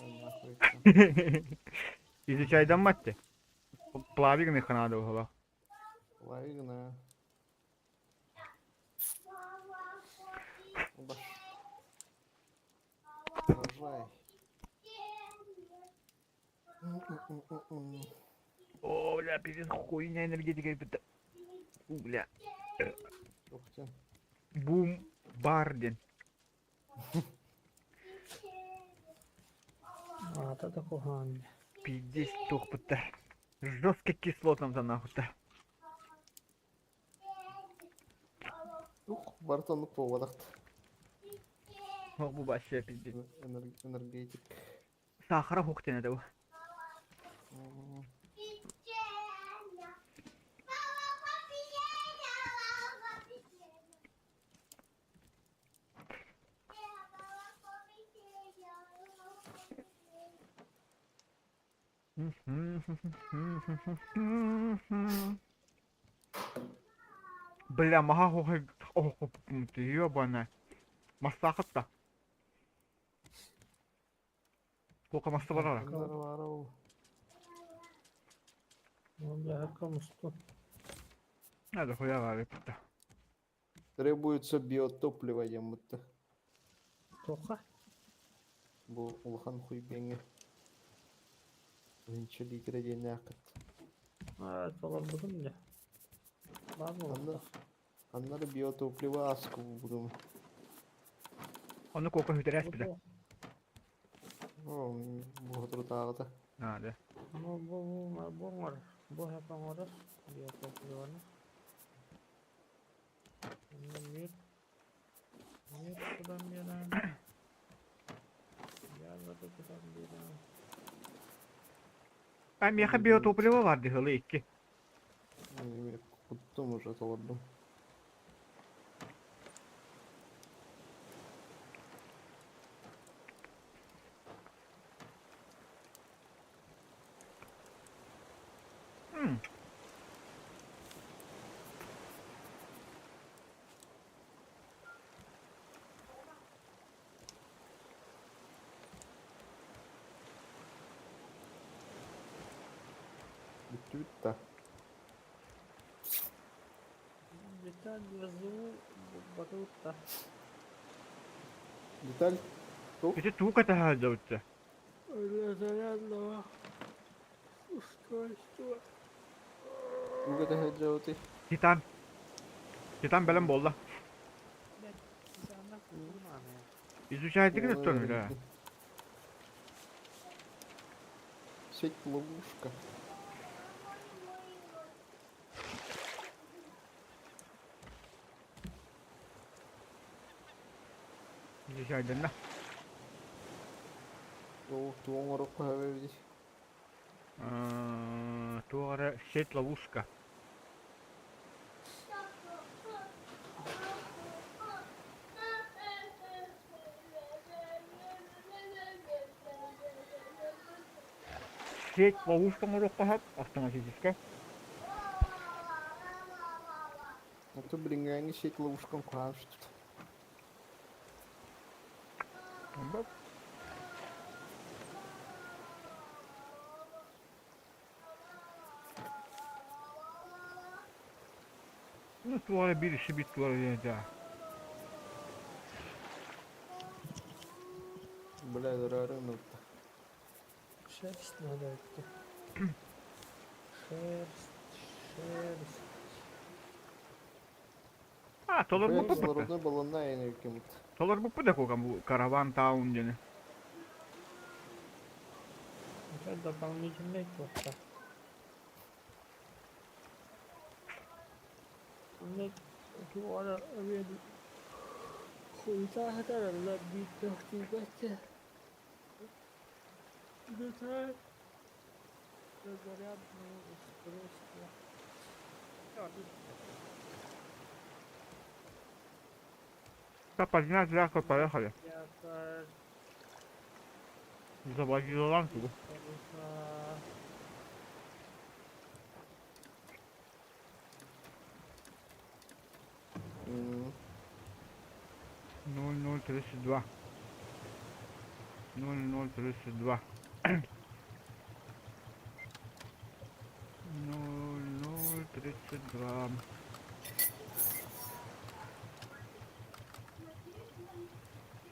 Нахуй. Изучайдаммат те. Плавигны ханада була. Лавигна. Баш. Рожай. М-м-м-м-м. О, бля, пиздец, хуйня энергетика это. У, бля. Ух ты. Бум Барден. Аата да куһаҕан. Пиздец, туох-то. Жестко кислотам за нахуй-то. Ух, барыта оннук буолбатах. О, бу вообще пиздец. Энергетик. Сахара хуктен это. М, Бля, мага хохой, ох, ты ебаная. Мастахатта. Сколько маста барара? Аннары баара ол. Бля, комусту. Надо хуя варить-то. Требуется биотопливо диэн бутта. Туха. Бу улахан хуйбэҥҥэ. Тыһыынча литра диэннээххит. А, толорбутум дьэ. Баар Анна, буолуохтаах. аннары биотопливо аска булбутум. Оны кока хүтерэс бile. О, бу соторутааҕыта. А, да. Бу бу бу бу оҥор. Бу хэп оҥорор. Биотопливоны. Мир. Мир кудан биэрэн. Ягоды кудан биэрэн. А меха биотопливо бар дыхылы икки. Мен куттум уже толордум. М, Бүттүбүт да. Деталь внизу батутта. Деталь. Тух. Эти тука таһаадабытта. Для зарядного устройства. Туга тэһэдьэбити. Титан. Титан бэлэм буолла. Блядь, титанна курманы. Изучайдыгын өттөн бля. Сеть ловушка. Изучайдын да. Оо, туоҥ орокко хэбэбити. Туора сеть ловушка. Сеть ловушка оҥоруохха сөп автоматически. А то билиҥҥээҥҥи сеть ловушкам куһаҕан что-то. Бап. Ну туора биир иши бит туора диэн да. Бля, ырыарын ылта. Шерсть надо это. Шерсть, шерсть. А, толор Бля, буппут. кислородный баллонна эйнекемит. Толор буппут да кокам караван таун диэн. Это дополнительный туха. Нет, туора вед. Хуйта хатаралла биттохтибатта. Деталь. Зарядное устройство. Да, поднять зря, поехали. Заводи лампу. 0032. 0032. 0032.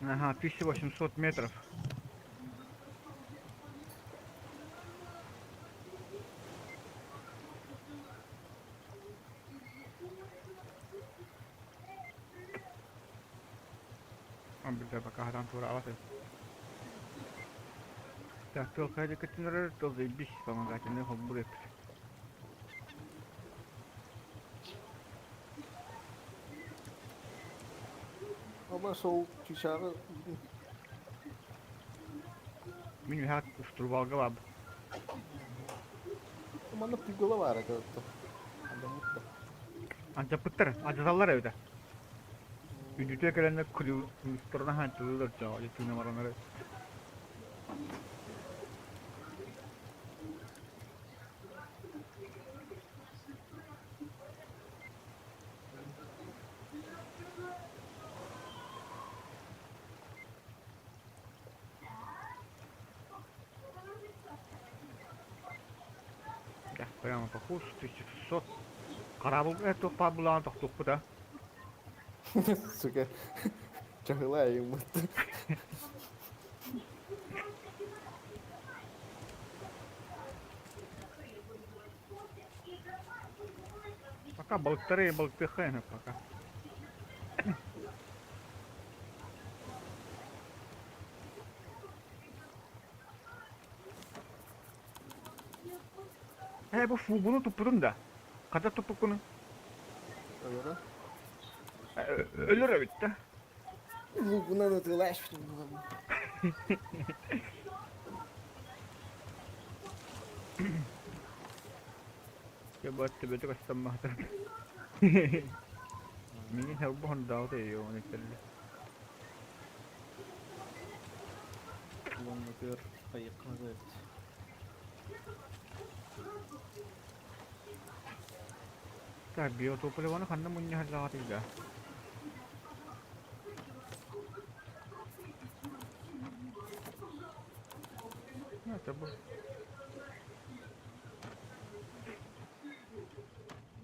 Ага, 1800 метров. А, бля, пока там тураабат. Так, только катинер, то заебись вспомогательный холбур эппит. Оба сол чычааҕы Мин үһэ штурвалга баар. Манна пугало баар этэ оттон. Адаммыт да. Алдьаппыттар, алдьаталлар эбитэ. Үдүтэ кэлэннэр күлүстэрин хаантылыылар дьаа, тыына бараннары. Да, прямо по курсу 1600. Корабль это паблан тохтуппут а. Сука. Чаһылаа юммут. Пока балыктары балыктыхайна пока. Э, бу фугуну туппутум да. Хата туппуккуну. Өлөрө. Өлөр эбит да. Лугунан ытыалаашпытым. Я бу төбөтө көстөн Мини холбоһон даҕата өйөҕүн итэллэ. Уонна көр хайыкка эбит. Так, биотопливоны ханна мунньаһаллаҕатый да? Это бу.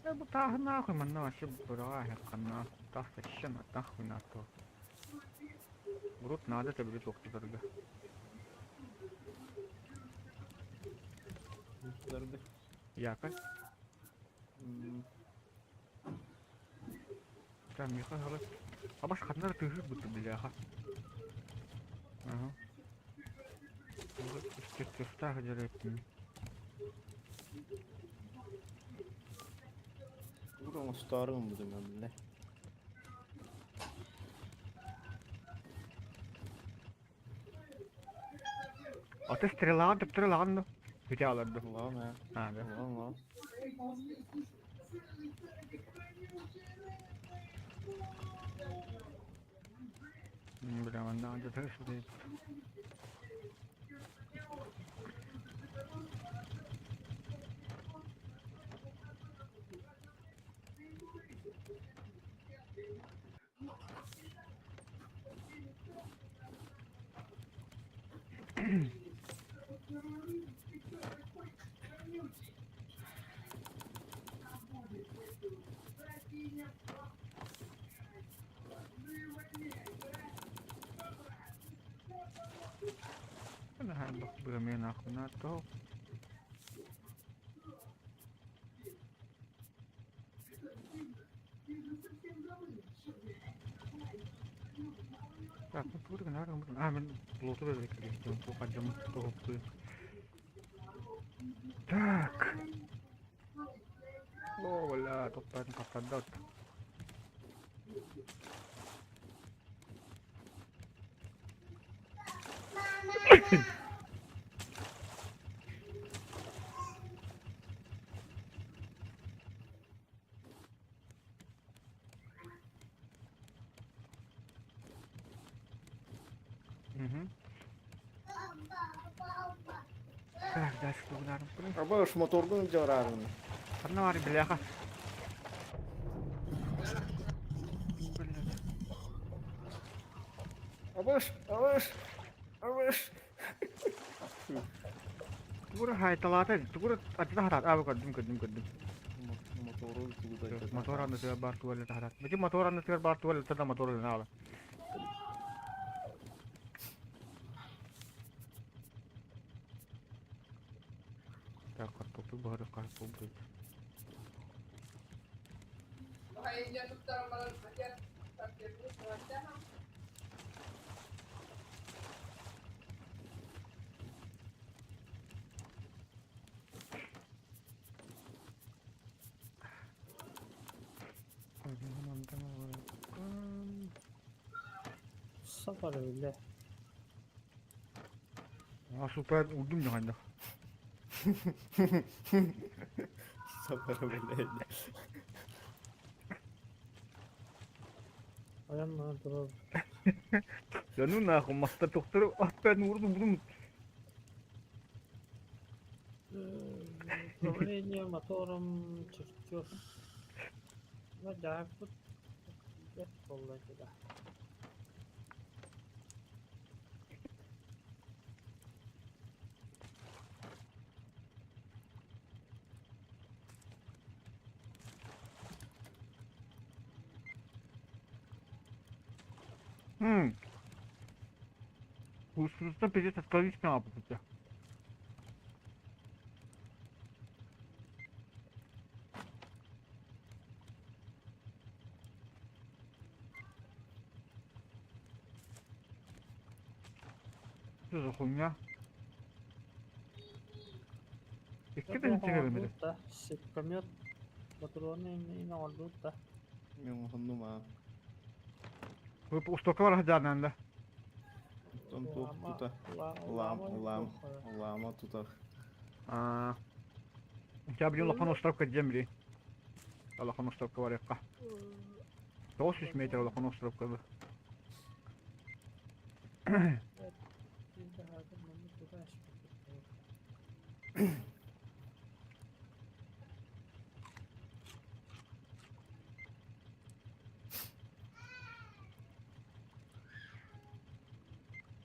Э, бу тааһы нахуй манна вообще быраҕа таас зачем нахуй на то. Урут надо это будет туохтутарга. Дарды. Якорь. Там Миха говорит. А баш ханнар тыһы буту бляха. Ага. Естественно, дереппин. Уран старым будем бля. Аты стрелаҕын төптөрө ну. Бүтэ аларды. Ладно, А, да. ладно. Бля, манна андата сюда. Бах нахуй на то. Так, ну тут наверное, а, мен плоту бердик, тухаджым тухупты. Так. О, бля, топтан кападат. Угу. Так, дальше тугунарым. Аба уж моторгун жарарын. Ханна баар бляха. Блядь. Абаш, абаш, абаш. Тугура хайталаата, тугура атыта хатаат. Аа, көрдүм, көрдүм, көрдүм. Мотору тугудай. Мотор аннытыгар баар туалета хатаат. Бити мотор аннытыгар баар туалета да мотор ылына ала. Так, картофель бары картофель. Сафар бile. А супер удум дьаһайда. Сапар блядь. Ayağımla durur. Да ну нахуй, мастер доктор, опять урдум будум. Управление мотором, чертеж. Ну да, вот. Да. Хм. Устан пиздец отклонить на аппетите. Что за хуйня? Икки да ничего Да, сепкомет. Патроны не оңорбут да. Мен хоннума. Вы устокалар хаджананда. Тон тух тута. Лам, лам, лама тута. А. Я блин лахан островка земли. Лахан островка варекка. 900 метр лахан островка.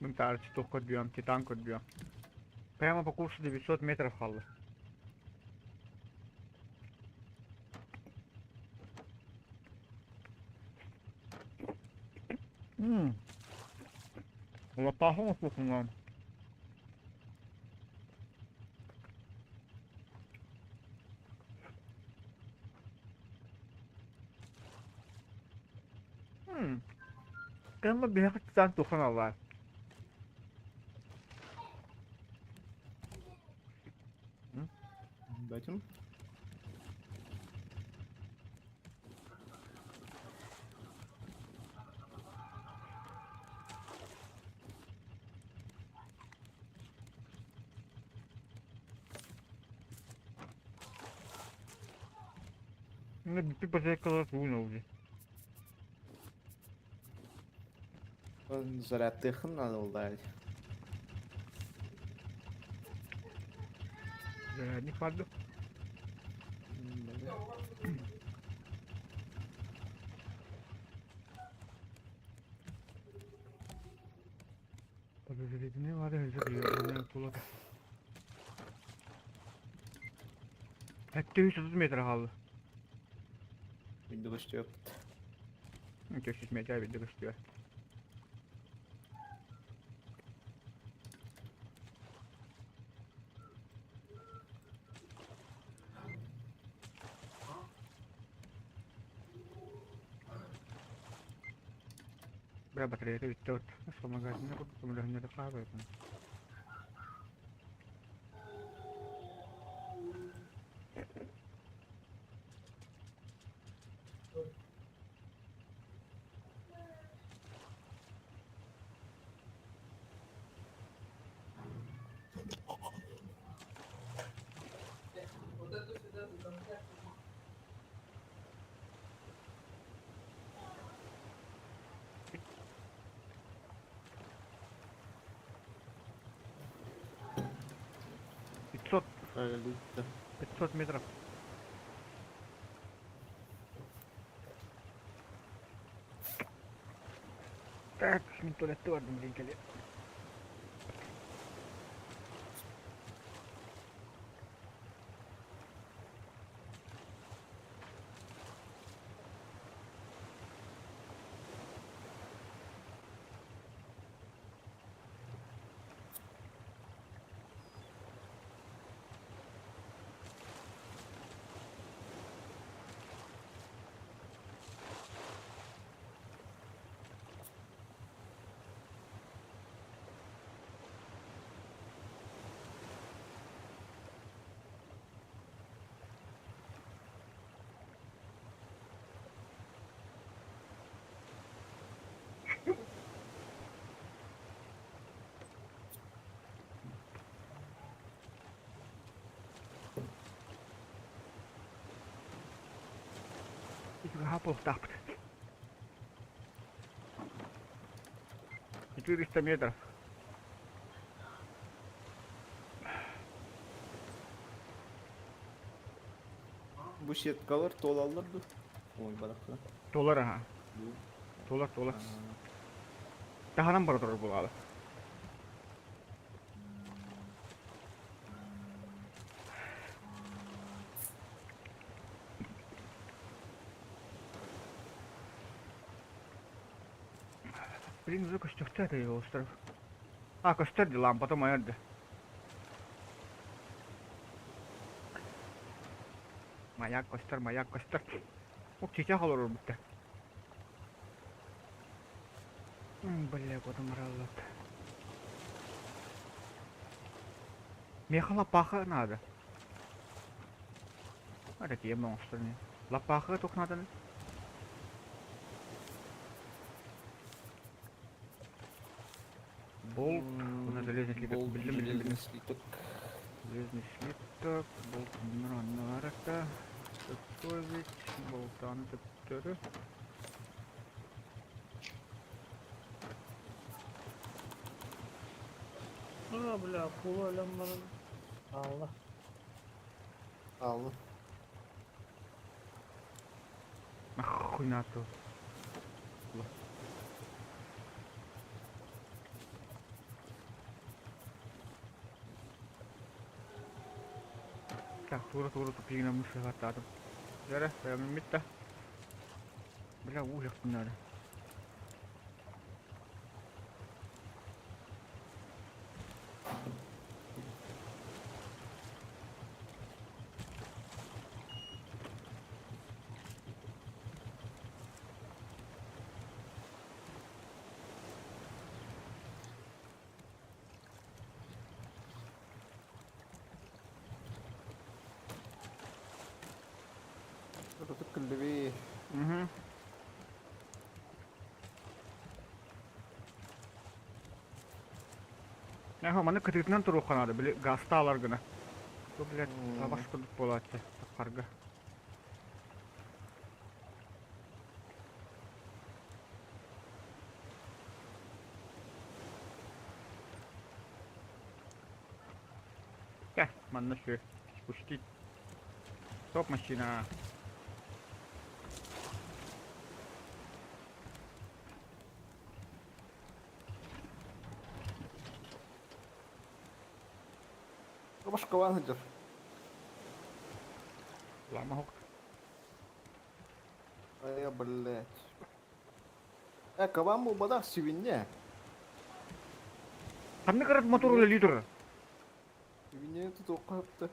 Ментар, титух көрдүөм, титан көрдүөм. Прямо по курсу 900 метров халлы. Ммм. Лопаху кухнан. Ммм. Кама биһиэхэ титан тухан аллаа. Бәтин? Ну, ты позекала уже. Зарядтыхын надо улдать. Не паду. Подозрительный воды 730 метр қалды. Видно, что 300 метр видно, что. Бля, батарея ведь тут. Вспомогательный, не докладывает. Алита. 500 метров. Так, мин туалетты бардым блин кэлиэ. Хаполтаахпыт. 400 метров. Бу сеткалар туолаллар дуо? Ой, барахсан. Туолар аха. Туолар, туолар. Таһынан бара турар буолаалы. Блин, уже көстөхтө это остров. А, көстөр ди, лампата майар ди. Маяк көстөр, маяк көстөр. Ок, чичах олорор бутта. Бля, кодом бараллат. Миэхэ лаппаахы наада. Ара тиийэн оҥостор ини. Лаппаахыга туох нааданы? Болт, уонна железный слиток. Болт, Биллим, биллим, биллим. железный слиток. Железный слиток, болт наарата. Готовить, болтаны төптөрү. А, бля, акула өлөн баран. Хаалла. Хаалла. Нахуй надо. Так, тура-тура тупигина мышыгаттаатым. Дьэ, бэйэм да. Бля, ууһуохпун наада. Кэллэбии. Угу. Нахуй, маны кытыытынан туруохха наада, били гаастаалар гына. Бу, блядь, табаш курдук буолааччы, таххарга. Кэ, манна сүө, спустить. Стоп, машина. Башкалаан сылдьар. Лама хок. Айа, блядь. Э, кабан буолбатах сибинньэ. Ханнык ырыт мотор үлэлии турар? Сибинньэни тутуохха сөптө.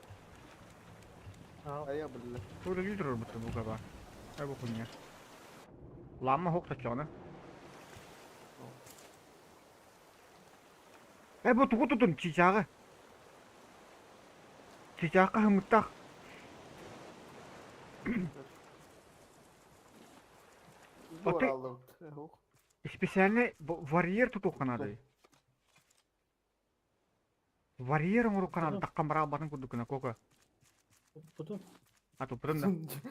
Айа, блядь. Үлэлии турар бутта бу кабан. Ай бу хуйня. Лама хок таччаҕына. Э бу тугу тутун чычааҕы? Чычаахха хымыттаах. Оты специальный варьер тутуохха наадый. Варьер оҥоруохха наада таххан бараалбатын курдук гына кока. Туппутум. А туппутун да.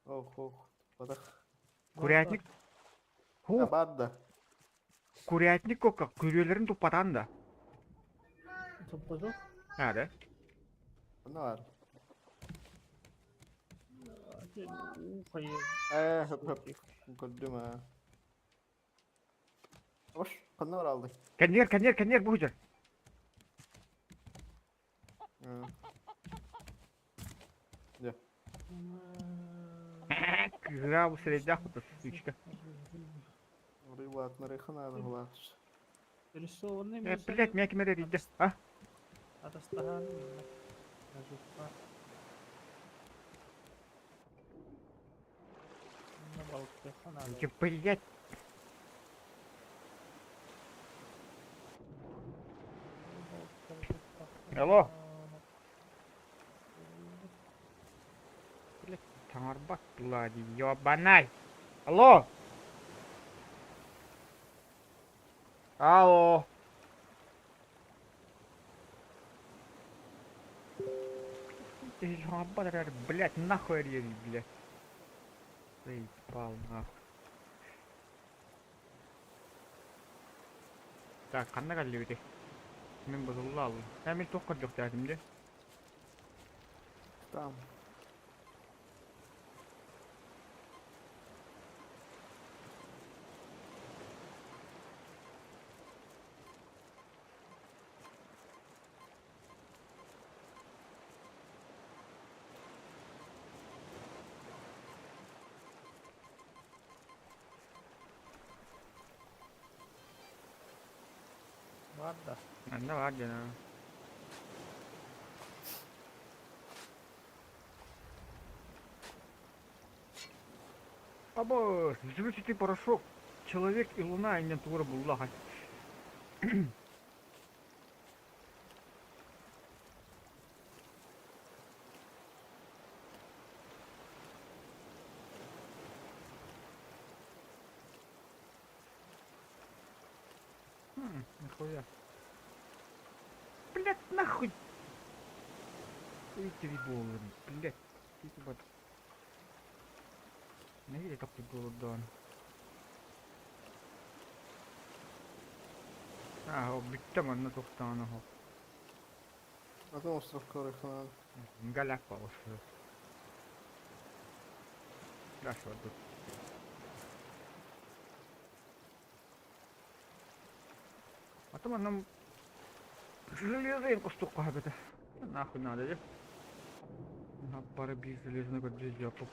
Ох, ох, туппатах. Курятник. Ху. Баар да. Курятник кока күрүөлэрин туппатаан да. Туппутум. А, да? Ханна баар? Уу хайа. Ээ, хөп хөп. Көрдүм аа. Ош, ханна баралдый? Кэннигэр, кэннигэр, кэннигэр бу сылдьар. Дьэ. Кыыһыра бу сирэйдээх кутас сучка. Рыбатнары ханада булаатыс. Рисованный Э, блядь, меня ким эрэ эрийдэ. А? Атастаһан Мажукка. Балыктыахха наада. Блядь. Алло. Блядь, таҥарбат тыла дии, ёбанай. Алло. Алло. Ты эрэр, блядь, нахуй эрийэбий, блядь. Заебал нахуй. Так, ханна кэллибитий? Мин бутулла аллым. Э, мин туох көрдөхтөөтүм дии? Там. Баар да. Манна баар дьоно. Абы, взрывчатый порошок. Человек и луна иннен тугура булла Нихуя. Блять, нахуй! Видите, блять. Вот. Видите, как тут было дан. А, бүттэ манна туохтаан оһо. Атын островка барыахха Галапагос. Дальше вот тут. А то нам железо кустук это. Нахуй надо, да? На пара бир железный как поп.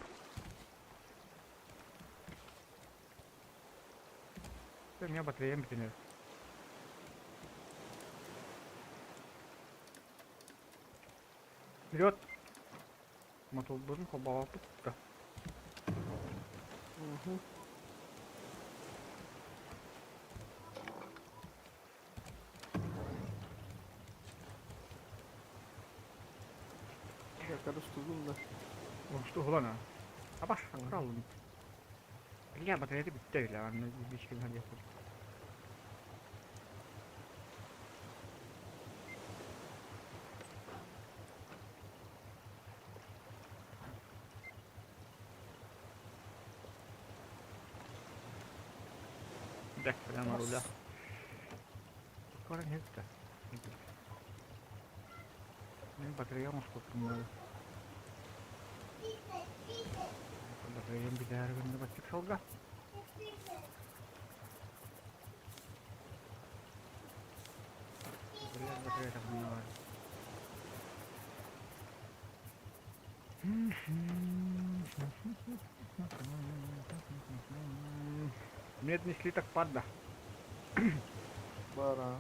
У меня батарея например. Вперед! Мотолбун хобала путта. Угу. Я короче да. Что главное? Абаш, крал. Бля, батарея бүттэ бля, аны бичкен хадия. Да, прямо руля. Скоро нет, да. Мин батарея оҥостуохпун Батареям бүтээр гынна баччык салга. Блядь, батарея так не Медный слиток падда. Бара.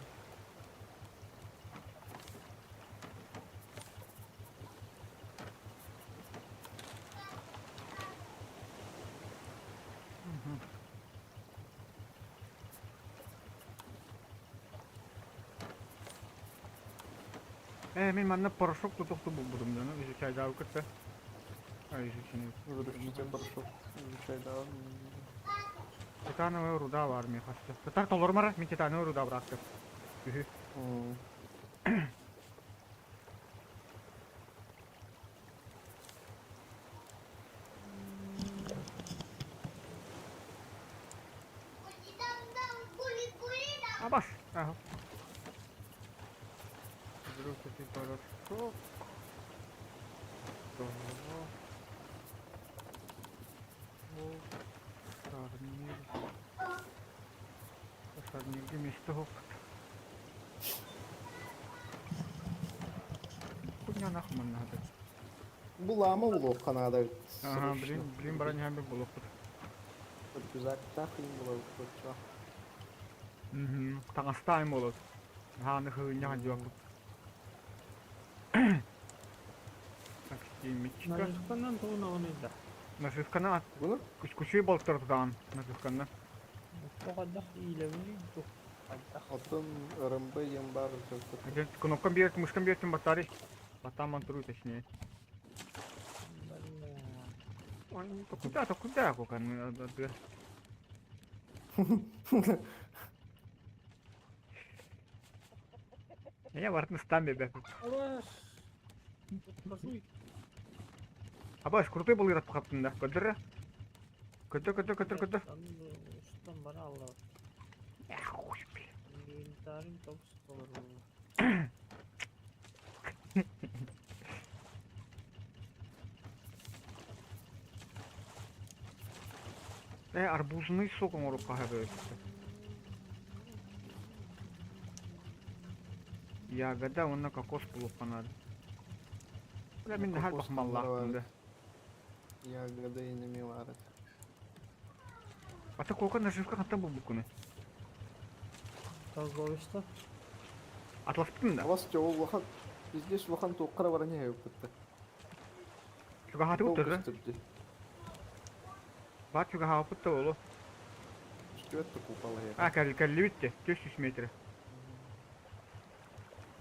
Э, мин манна порошок тутукту булбудум да, ну, изучай кытта. А, изучение. Взрывчатый порошок. Изучай, да. Титановая руда в армии хаста. Татар толормара, мин титановая руда братка. М. Абаш. Ага. Взрывчатый Порошок. Того. Шарнир. Шарниргэ миэстэ суох. Кунньанах манна хата. Булаама булуохха наада эбит. Ага, Срочно. блин, блин, баран иһэн булуохпут. Рюкзактаах иин булабыт оччо. Таҥастаан буолуот. Хааны хыынньаҕа дьуоппут. Так, семечка. Наживканан тугун оҕунуйда. Наживканы Буну? күчүй болтор тутаҕын наживканы. Тоҕо иилэбиний ду? Хайдах? Оттон РМБ диэн баар рюкзактар. Кнопка биэр, мышкам биэртин батарей. Батаман туру точнее. Бля. Ой, то куда, то куда, кукан? Я вартны стам бебе. Абаш. Пошуй. Абаш, крутой был ират пахаптын да. Көтөр. Көтөр, көтөр, көтөр, көтөр. Устан бара алла. Эх, хуй, блин. Инвентарым топс толор. Арбузный сок оҥоруп хаһа Ягода уонна кокос булуохха наада. Бля, мин наһаа Кокос бахмаллаахпын да. Ягода инеми баар этэ. Ата кока наживка хантан булбуккуну? Торговец-то. Атласпытын да. Абас чоҕу улахан пиздец улахан туоххара баран иһэбиппит да. Чугаһаатыбыт Ол да. көстөр дии. Баар чугаһаабыппыт да олу. Көстүбэт да купала А, кэллибит де. 400 метр.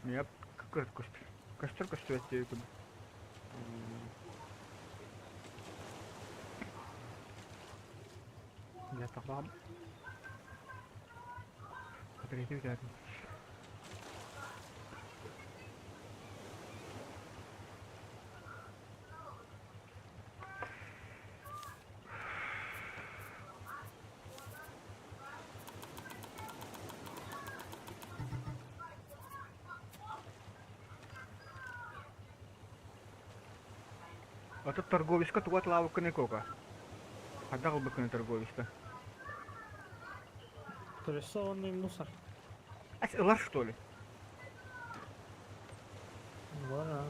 Нет, көстөр көстөр. Көстөр көстүбэт диэби курдук. Я табам. Катырыйты бүтәтин. Ата торговецка тугат лавыккыны кока. Хайдах ылбыккыны торговецка. Прессованный мусор. Ась ылар что ли? Бара.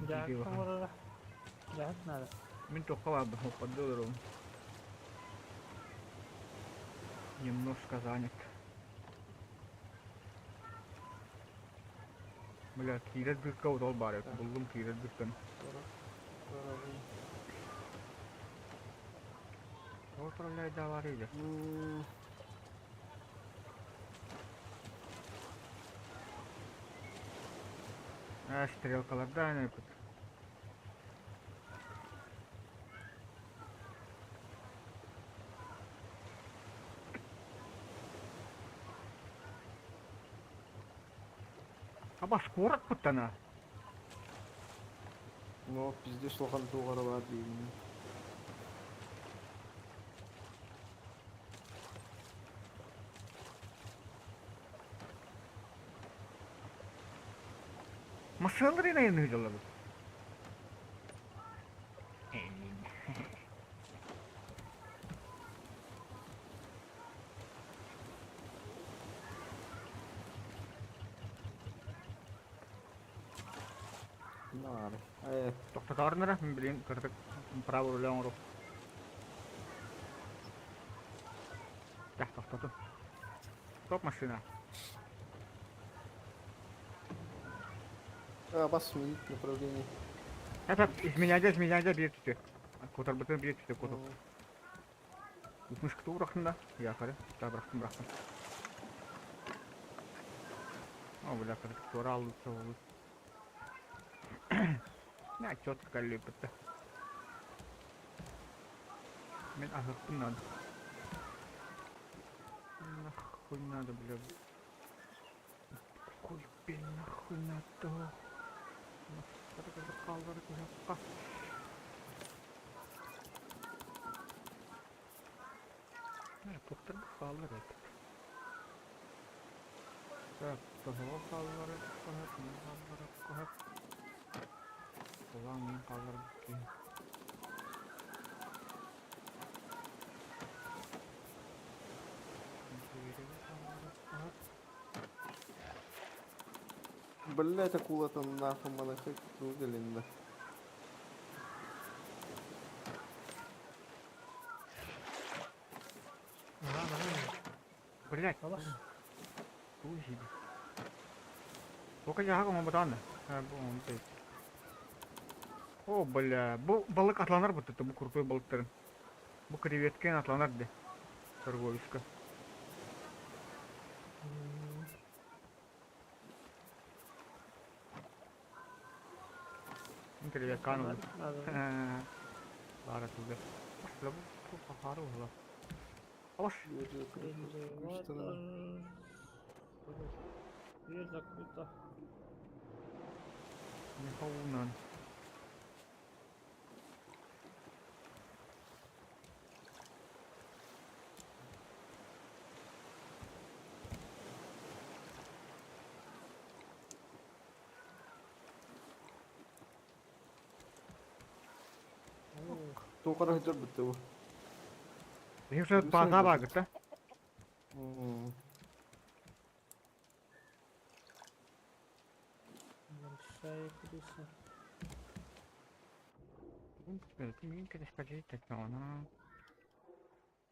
Jack оҥороро. Jack надо. Мин туохха баарбын хоппордуу олоробун. Немножко занят. Бля, киирэр дырка ол баар эбит. Буллум киирэр дырканы. Ол отправляй да. А, стрелкаларда аны кут. Аба скоро куттана. Но пиздец улахан туохара баар диибин. Масалары на ныдалабы. Наары. Э, Тоқтатарнара, блин, кырдык право руля оҥору. Тах, тоқтату. Стоп машина. Абас сменить направление. Это изменяйте, изменяйте биир түтү. Кутарбытын биир түтү куту. Мышкты урахтын да. Я кары. Да, бырахтым, бырахтым. О, бля, кырдык тура алды болу. На, четко каллипытты. Мен ахықпын надо. Нахуй надо, бля. Хуй, блин, нахуй надо. Туохтары хааллары кыһахха. Туохтары хааллар эбит. Так, тоһоҕо хааллары хаһат, мин хааллары хаһат. Улаан мин хаалларбыт киһи. Блять, акула-то нахуй монахи кругалинна. Блять, Туй Только я оҥорботоон да. Бу О, бля, бу балык атланар бутта бу крутой балыктарын. Бу креветкин атланар де. Торговецка. Креветканы ылбыт. Баара туга. Бу бу бу Ош. Дверь закрыта. Михаунан. Туох эрэ сылдьар бу. Биһиги бааза баагыта. Большая крыса.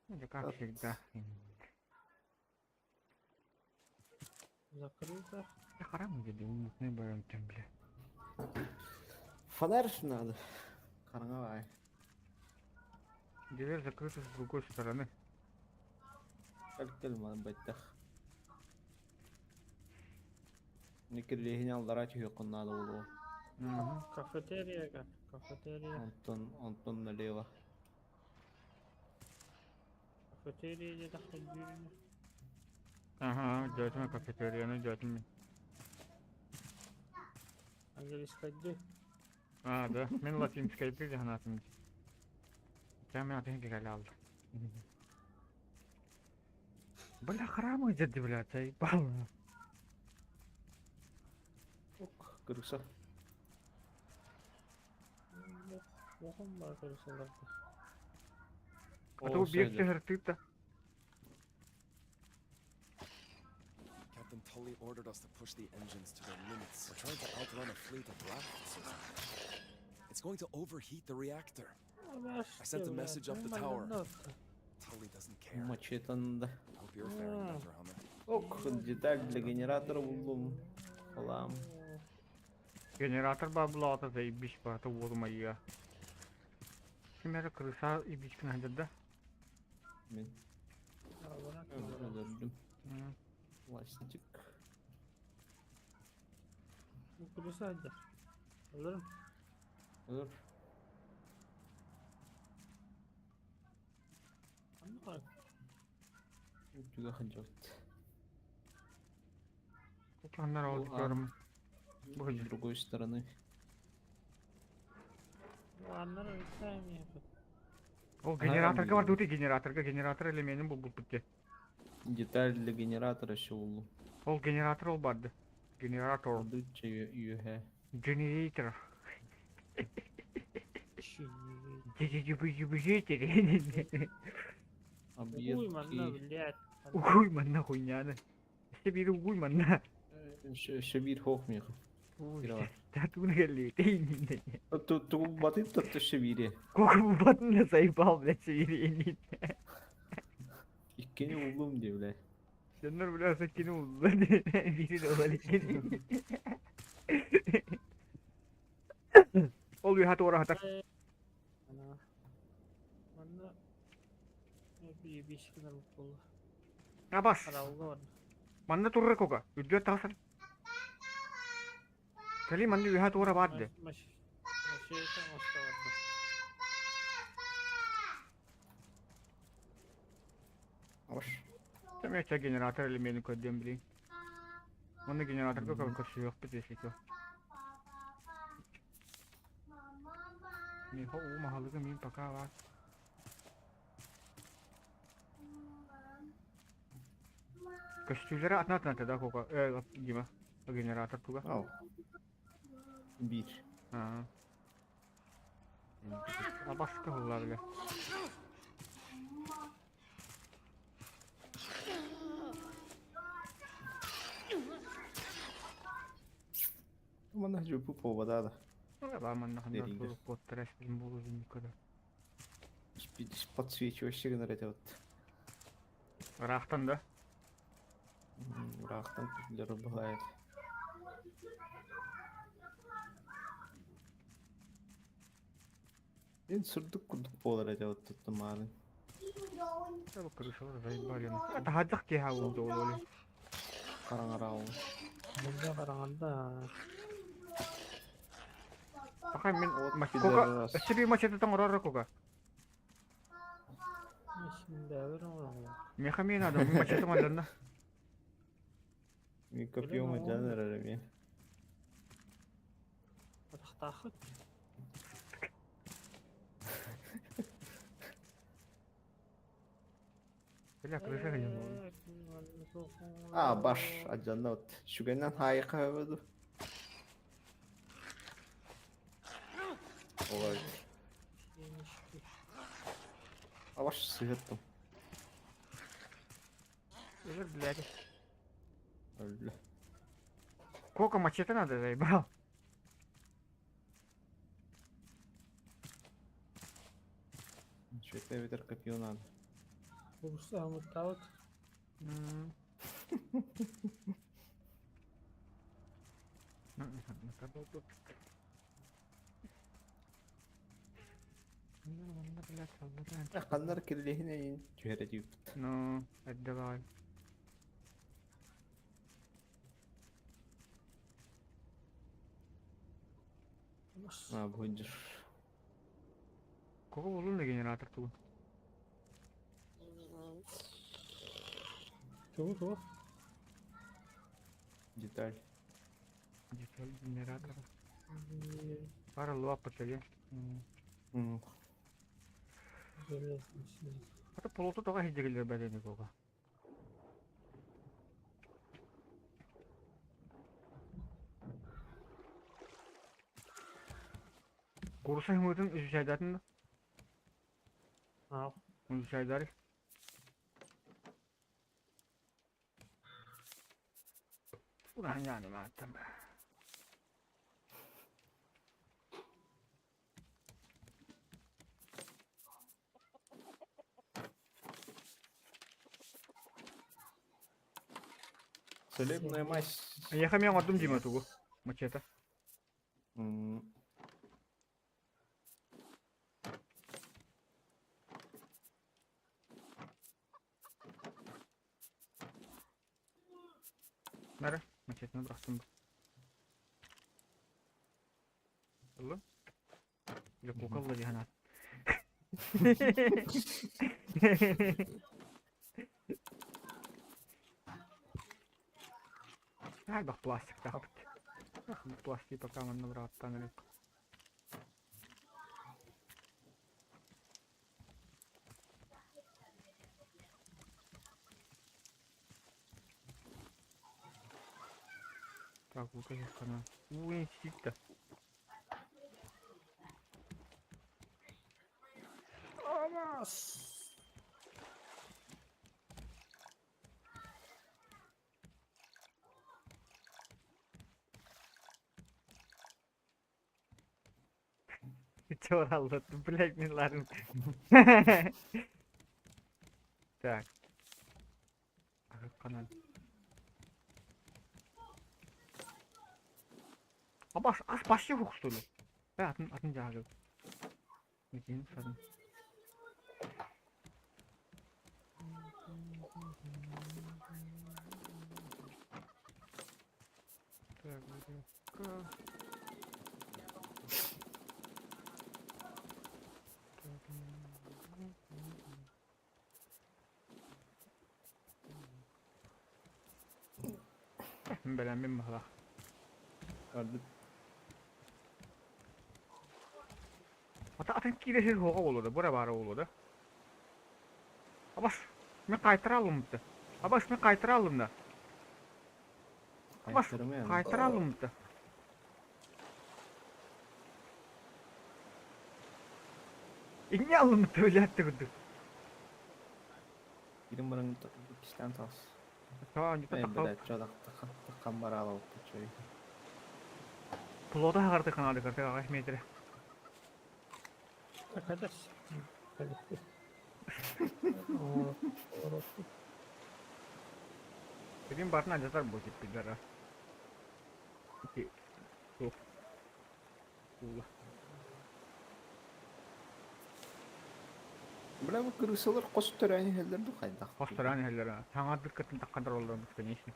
Это как всегда. Закрыто. Я харам где мутный барон там, бля. Фонарь ж надо. Карнавай. Дверь закрыта с другой стороны. Как кельма баттах. Никеллиһин аллара түһүөххүн наада буолуо. Угу. Кафетерия как? Кафетерия. Онтон онтон налево. Кафетерия где-то ходили. Ага, дьэтим кафетерияны дьэтим. Английская где? А, да, мин латинская ты ханатым. Там я ты гулял. Бля, храмы где блядь, заебал. Ок, крыса. Плохом бар крысаларда. А то убьешь ты-то. Captain Tully ordered us to push the engines to their limits. We're trying to outrun a fleet of rafts or something. It's going to overheat the reactor. I sent a message up the tower. Tully doesn't care. Мачете надо. Hope you're faring better, Hunter. Ок, деталь для генератора буллум. Хлам. Генератор баблата заебись, это воду моя. Примерно крыса и бичка надо, да? Мин. Пластик. Крыса где? Алырым. Dur. Анна Түгэх дьот. Анна С другой стороны. Ол генераторга бар дути генераторга генератор элеменин бул бутте. Деталь для генератора еще улу. Ол генератор ол барды. Генератор. Дуча юхэ. Генератор. Уй, манна, блядь. Угуй манна хуйняны. Себир угуй манна. Шебир хох мех. Татуна галли. Ту батын тот шебире. Сколько батын заебал, блядь, себире. Иккини уллум ди, бля. Сеннер, бля, закинул. Бири олали. Ол уйхат ора хатар. Манна бишкинер буолла. Абас. Харалга бар. Манна турра кока. Үддүөт тахсан. Кали манна уйхат ора баадды. Машина оставарды. Ош. Там генератор элемени көддем блин. Манна генераторга көрсүөх бит если что. Миэхэ уу маһалыга мин пока баар. Көстүүлэрэ атын атын да Кока, Дима, генератор туга. Ал. Биир. Аа. Абаска hullar бile. Манна жупу повода да. Манна ханна Деринге. куоттара эспин буолу никогда. Подсвечивающий гынар этэ вот. Ыраахтан да? Ыраахтан дьоро быһаайат. Мин сурдук курдук буолар этэ вот туттумаарын. Бу крышалар заебали. Таһырдьах киэһэ буолду ол. Хараҥараҕын. Мында караганда Пока мин Вот Кока, пидорас. өссө биир мачетатын оҥорор Кока. Бәбір оңоңо. Миэхэ миэн надо, мин мачетым алланна. Мин копьем адьан эрэр эмиэ. Атахтаахыт. Бля, крыша гынньым буолла. А, баш адьанна вот. Сүгэннэн хаайыка өбөду. Ой. Абаш сыһыттым. Уже, блядь. Өллө. Кока мачете надо, заебал. Шөтэ эбэтэр копье надо. Урса амыттаабыт. Ханнар кирилиһин эйин түһэрэ диэбит. Ну, отдавай. А, будешь. Кока булун да генератор тугун. Тугу тугу. Деталь. Деталь генератора. Пара лапа тебе. Это полоту тоҕо иһдигилер бэлэни Кока. Куруса хымытын изучайдатын да? Ал. Изучайдары. Ulan yani ben be. Целебная мазь. Эйиэхэ эмиэ оҥордум Дима тугу? Мачете. Бары, мачетаны бырахтым. Ыллым. Или куколла диһан Хайдах пластик тахпыт. Пластик пока манна бырахтан элек. Так, лукахана. Уй, ситта. Амас. Чоралды, блядь, мен ларым. Так. Канал. А баш, аш баш yok что ли? Бә, атын, атын жағы. Мекенин садым. Так, веревка. Так, Бэлэммин баһылах. Арды. Атын киирэ сир суоҕа буолуо да, бу эрэ баара буолуо да. Абас, мин хаайтара аллыммыта. Абас, мин хаайтара аллым да. Абас, хаайтара аллыммыта. Инне аллыммыта өлөөттө курдук. Кирин баран кистээн таас. Таххан бараалалта чой. Плота хагарты канады карты аҕыс метр. Такадас. Бүгүн барын алдьатар бу типпидара. Ити суох. Куула. Бля, бу крысалар хос төрөөн иһэллэр ду хайдах? Хос төрөөн иһэллэр. Саҥардык кытын таххандар олорор конечно.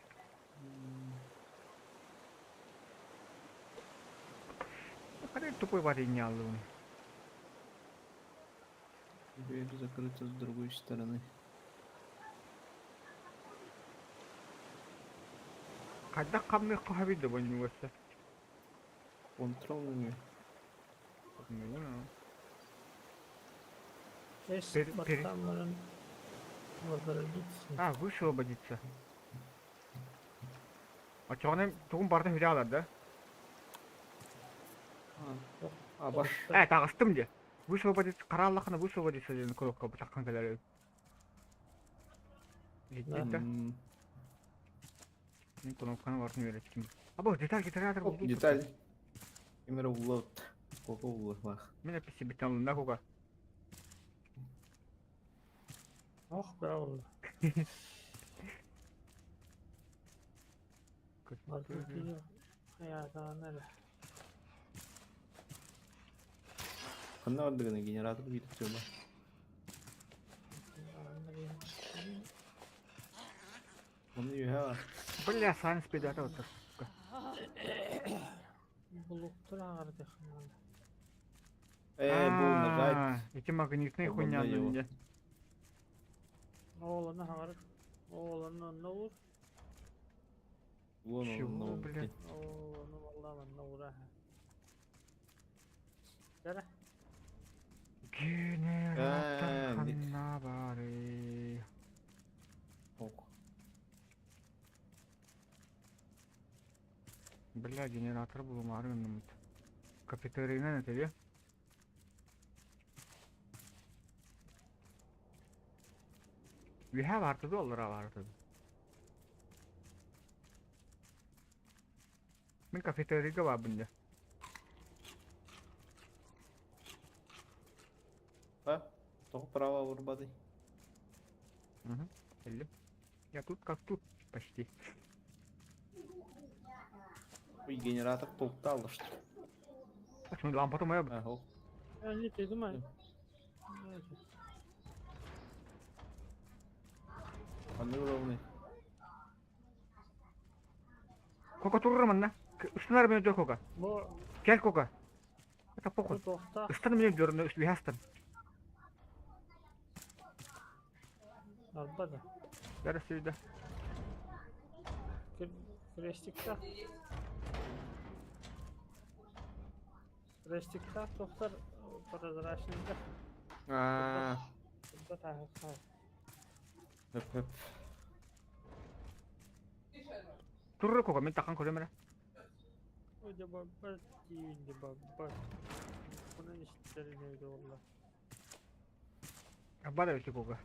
Какой тупой парень не аллым. Дверь закрыта с другой стороны. Хайдах хамныахха сөбүй да бу Контрол нөҥүө. Эс баттаан баран возродиться. А, высвободиться. Оччоҕуна тугун барытын сүтэ хаалар да? А, баш. Э, таҕыстым дии. Высвободиться, харааллаххына высвободиться диэн курукка бытаххан кэлэр эбит. Иһиттин да? Мин кнопканы барытын үөрэттим. Абы, деталь генератор булдум. Деталь. Ким эрэ уллабыт. Кока уллахлаах. Мин эпписибиттэн улунна Кока. Ох, браво. Ханна бардыгына генератор биир тема. Оны үһэ бар. Бля, сан спидата вот сука. Булуктур ааҕардыххына. Э, бу нажать. Эти магнитные хуйня мне. Оолону хаҕар. Оолону онно уур. Вон Чего, блин? Оолону валла манна уура. Кэрэ. Генератор ханна баарый? Ок. Бля, генератор булумаары гынныммыт. Кафетерийынан этэ Үөһээ баарта дуо, аллараа баарта дуо? Мин кафетерийга баарбын дьэ. А? Тоҕо право урбатый? Угу. Кэллим. Я тут как тут почти. Ой, генератор толтал, что ли? Так, лампата моя. Ага. А, нет, я думаю. Ханнык ровный. Кока турар манна. Ыстан мені дör Кока. Кел Кока. Это похуй. Ыстан мені дör, үһастан. Арба да. Бәрі сүйді. Крестикта. Крестикта тохтар прозрачныйда. Аа. Хөп хөп. Турра Кока, мен таққан көрем әрі. Аббада өтө Кока.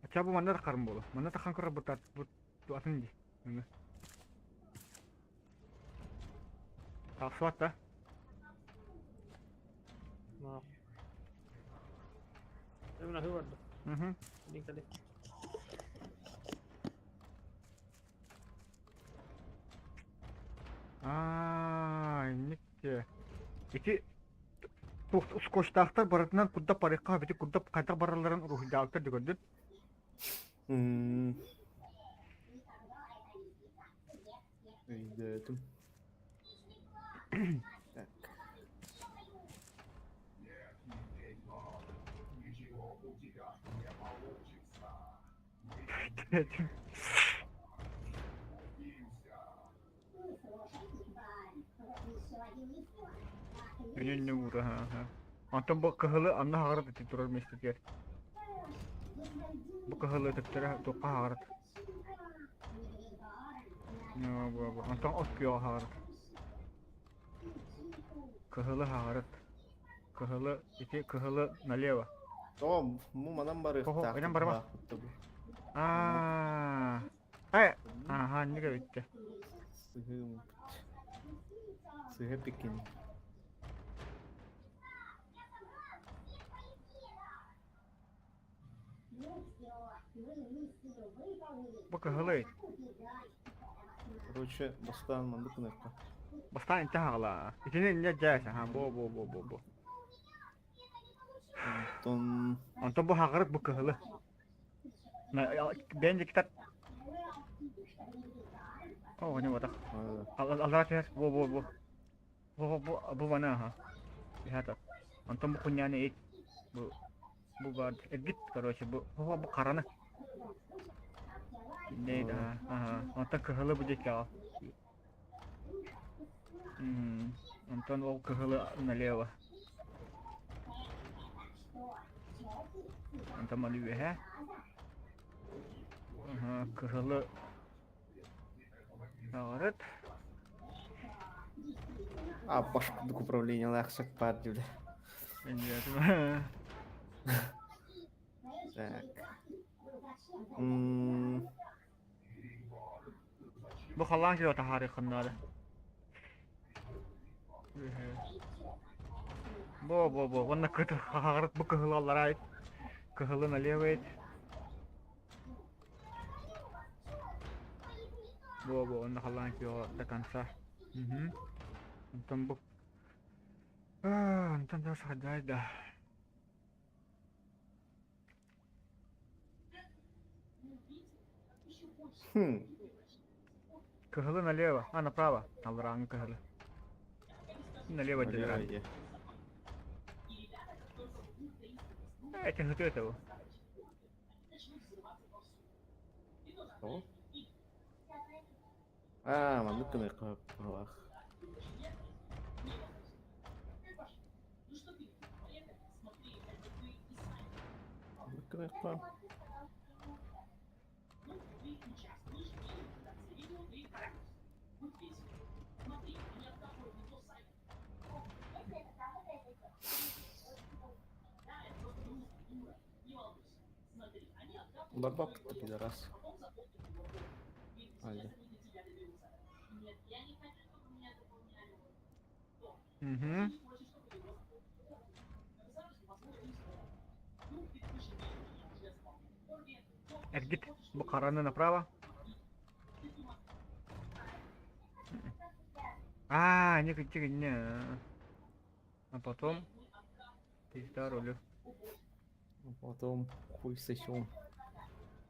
Ача бу манна таққарым болу. Манна таққан көрі бұт бұт атын ди. Тақсыбат да. Угу. Аа, инникте. Ити скотчтаахтар барытынан курдап барыахха бити курдап хайдах баралларын уруһуйдаабыттар да көрдүн. Өйдөөтүм. Так. Өнүннү уура аха. Онтон бу кыһылы анна хаҕарат ити турар миэстэтигэр. Бу кыһылы төптөрө туохха хаҕарат. Онтон от күөҕэ хаҕарат. Кыһылы хаҕарат. Кыһылы ити кыһылы налево. Тоҕо бу манан Хо-хо, барыахтаах инэн барыма. Аа. Ай, аха, инник эбиттэ. Сыһыым. Сыһа пикин. Бу кыһылый. Короче, бастаан маннык гыныахха. Бастаан интэ хаҕалаа. Итини инньэ дьээс, аха, бу бу бу бу бу. Онтон Онтон бу хаҕырыт бу кыһылы. Бэйэн диэки О, не вот Аллара түһэр. Бу бу бу. Бу бу бу бана аха. Иһата. Онтон бу хуйняны ит. Бу бу бар. Эргит, короче, бу бу бу хараны. Не да. Ага. Онтон кыһылы бу диэки аҕал. Онтон ол кыһылы налево. Онтон маны үөһэ. Аха, кыһылы аҕарыт. А, баш курдук управлениелаах сөп баар дии. Так. М, Бу халлаан киһи таһаарыаххын наада. Бо бо бо уонна кыт хаҕарыт бу кыһыл аллараа кыһылы налево Бо бо уонна халлаан күөҕэ до конца. Мгм. Онтон бу онтон да саҕадай да. Хм. Кыһылы налево, а направо, алларааҥҥы кыһылы. Налево Налево дьиэлэрэ. иди. Эти хытыы этэ бу. О. А, маннык гыныахха баҕалаах. Маннык гыныахха. Барбаппыт пидорас. Альда. Угу. Эргит, бу хараны направо. А, не не. А потом пизда рулю. А потом хуй сосем.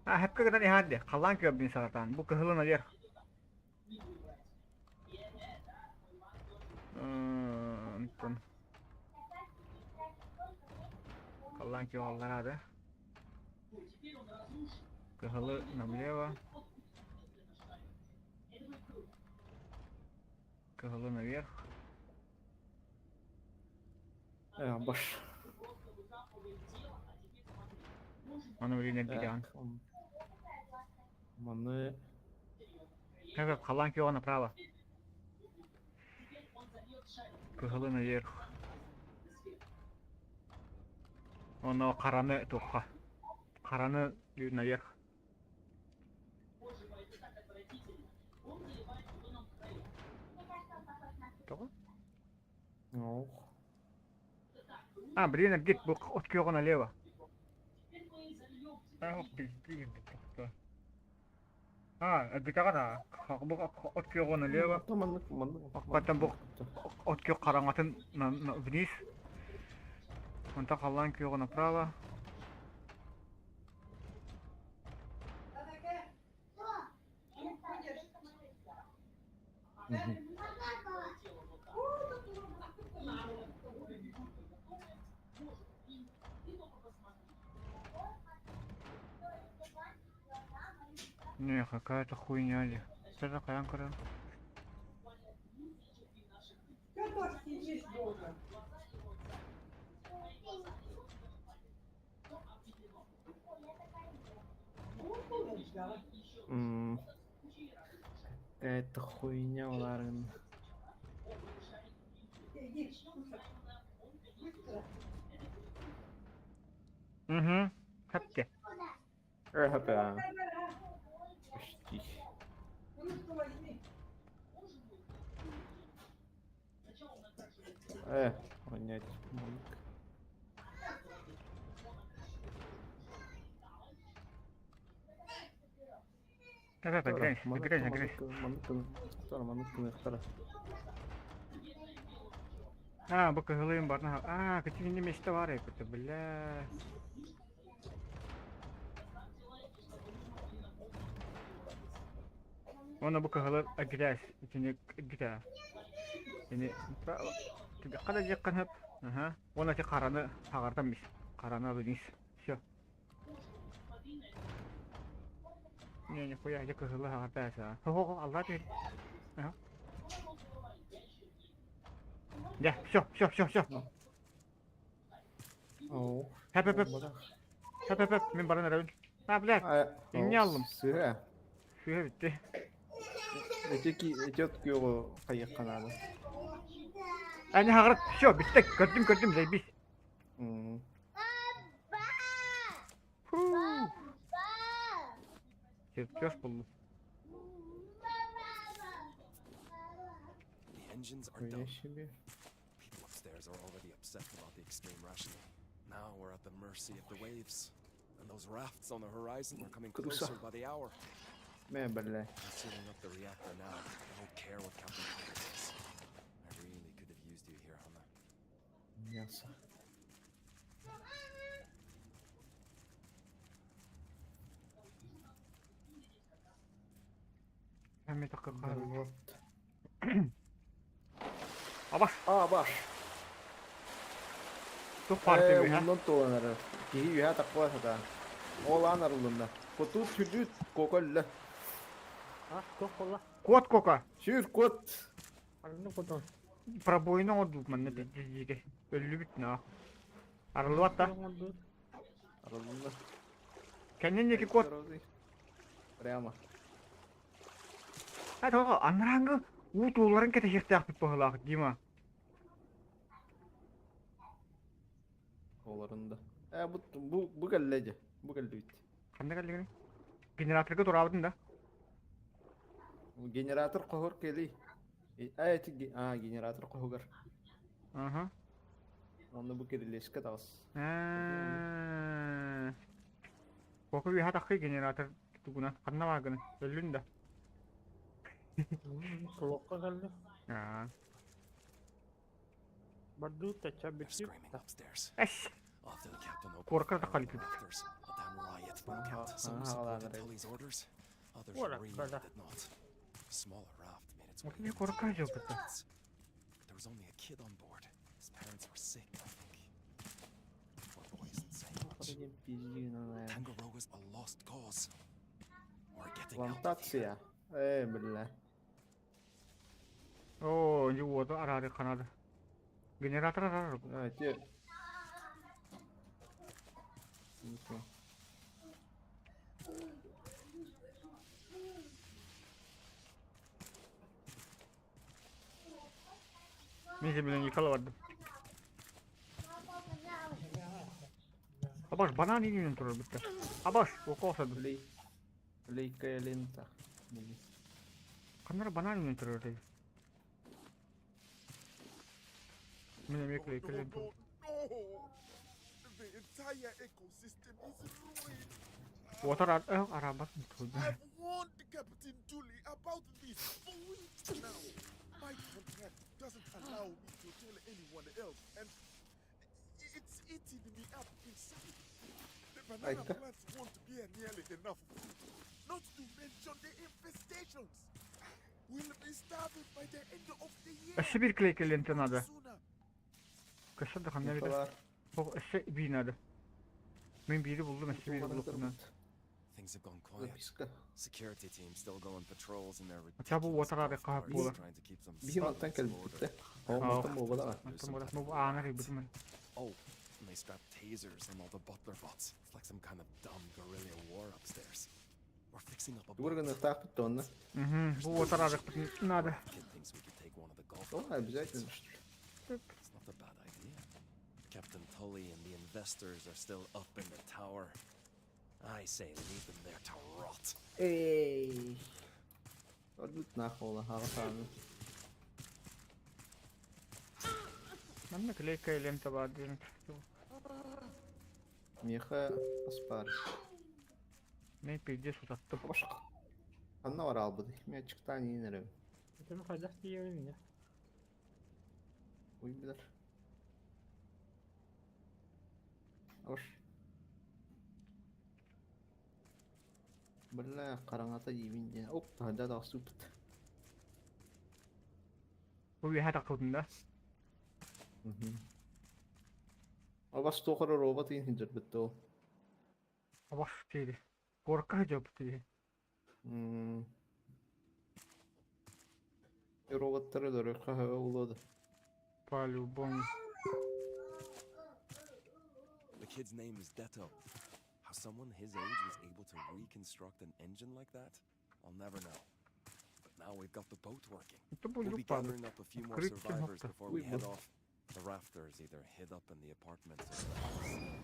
А, хэпкэ гынан иһаан дии. Халлаан күөбүн саҕатаан. Бу кыһылы наверх. Онтон халлаан күөх аллараа да. Кыһылы налево. Кыһылы наверх. Э, баш. Аны блин эргитиҕин. Так, маны Как халлаан күөҕэ направо. Кыһылы наверх. Оно хараны туохха. Хараны наверх. Тоҕо? Ох. А, блин, эргит бу от күөҕэ налево. А, пизди, А, эргитэҕин аа. Бу от күөҕэ налево. Маннык, маннык, Потом бу от күөх хараҥатын вниз. Онтон халлаан күөҕэ направо. Не, какая-то хуйня ли. Что за хайан көрөн? М, Какая-то хуйня уларын. Угу. Хапте. Рэхэпэ. Почти. Понять. Мужик. Хапа, грязь, грязь, грязь. А, бу кыһылыым барна. А, кытыгини месте бар эбит, бля. Уонна бу кыһылы грязь, итини гитаа. Ини түгэххэ да диэххин сөп. Аха. Уонна ити хараны хаҕартан мис. Хараны вниз. Все. Не, нихуя, ити кыһылы хаҕарта эсэ. Хо-хо, аллаа түһэр. Аха. Дьэ, все, все, все, все. Хэп, хэп, хэп. Хэп, хэп, хэп, мин баран эрэбин. А, блядь, инньэ аллым. Сыа. Сыа бүтти. Эти эти от күөҕү хайыахха наада. Ани хаҕырат, все, бүттэ, көрдүм, көрдүм, заебись. Фу. Чертеж буллум. The engines are Хуя done. себе. People upstairs are already upset about the extreme rationing. Now we're at the mercy of the waves. And those rafts on the horizon are coming Круса. closer by the hour. Мэ, бля. I'm sealing up the reactor now. I don't care what Captain Carter says. I really could have used you here, Hannah. Мясо. Эмиэ такка Вот. Абас, А, баш. туох баар Э, үһэ? оннун туолан эрэр. Киһи үһэ тахпа сатаан. Ол аан арыллынна. Куту сүрдүт коколлө. А, туох буолла? Куот кока. Сүр кот. Арны кутун. Пробойну оҥордубут манна дьигэ. Өллүбүт наа. Арыллыбат да. Арыллынна. Кэннин диэки куот. Прямо. А тоҕо анарааҥҥы уу тууларын кэтэһиэхтээхпит быһыылаах Дима. Олорун да. Э, бу бу бу кэллэ дьэ. Бу кэллибит. Ханна кэллигиний? Генераторга тураабытын да? Генератор хоһор кэлий. А, эти а, генератор хоһугар. Аха. Онно бу кирилиэскэ таҕыс. Аа. Кока үөһэ таххый генератор тугунан ханна бааргыный? Өллүн да? Солуокка кэллэ. Аа. Бардыы тача They're бүттү. screaming upstairs. Эс. After the captain opened Куорка fire on the тахалыппыт. rafters, a damn riot broke out. Some Ага, supported ладно. Tully's orders, others Ora, really guarda. did not. A smaller raft made its Вот way мне into курка the жопа-то. entrance. But there was only a kid on board. His parents were sick, I think. Poor boy isn't saying much. Tangaroa's a lost cause. We're getting out of here. Плантация. Э, бля. Оо, дьэ уоту араары ханада. Генератор араар. А, те. Не то. Мин земляника бардым. Абаш, банан иинэн турар бүтэ. Абаш, укоосадым. Лей. Лейкая лента. Или. Ханна эрэ банан иинэн турар этэй. Мин эмиэ No, клейкэ no, лента. no, no! The entire ecosystem is ruined. Уотар араабат I've warned Captain Dooley about this for weeks now. My contract doesn't allow me to tell anyone else, and it's eating me up inside. The banana Айка. plants won't bear nearly enough fruit, not to mention the infestations. We'll be starving by the end of the year. Өссө биир клейкэ лента if not надо. sooner. Көссө да ханна эбитэ. Николар. Ол өссө бии надо. Мин биири буллум, өссө биири булуохпунан. Things have gone quiet. Записка. Security team still go on patrols in their Хотя бы ridiculous уотар golf араахха carts, буолар. trying to keep some Биһи мантан semblance of order. кэлбит. Ол мантан буолбатаҕа. Онтон буолар. Бу аанар ыйбытым. Oh, and they strapped tasers on all the butler bots. It's like some kind of dumb guerrilla war upstairs. We're fixing up a Тугу boat. гыныахтаахпыт да онно? Угу. Бу отараадахпытын наада. Kid thinks we could take one of the golf О, обязательно, что ли. It's not a bad idea. Captain Tully and the investors are still up in the tower. I say leave them there to rot. Эй! Өлбүт нахуй хаҕа Манна клейкая лента баар диэн. Миэхэ аспар. Мен пиздец утаттым. Башка. Ханна бар албыты. Мен чыктаан иин эрэбин. Это хайдах тиийэбин инньэ. Уй билэр. Ош. Бля, хараҥата диибин диэн. Оп, таһырдьа тахсыбыт. Бу үөһэ тахсыбытын да? Абас туох эрэ робот иин сылдьарбыт да ол. Абас диэри. Куоракка сылдьыбыт дии. Роботтары өлөрүөххэ сөбө буолуо да. По-любому. The kid's name is Detto. How someone his age was able to reconstruct an engine like that, I'll never know. But now we've got the boat working. Это We'll be будет падать. gathering up a few more Открыть survivors кнопка. before we Ой, head бу. off. The rafters either hid up in the apartments or left the sea.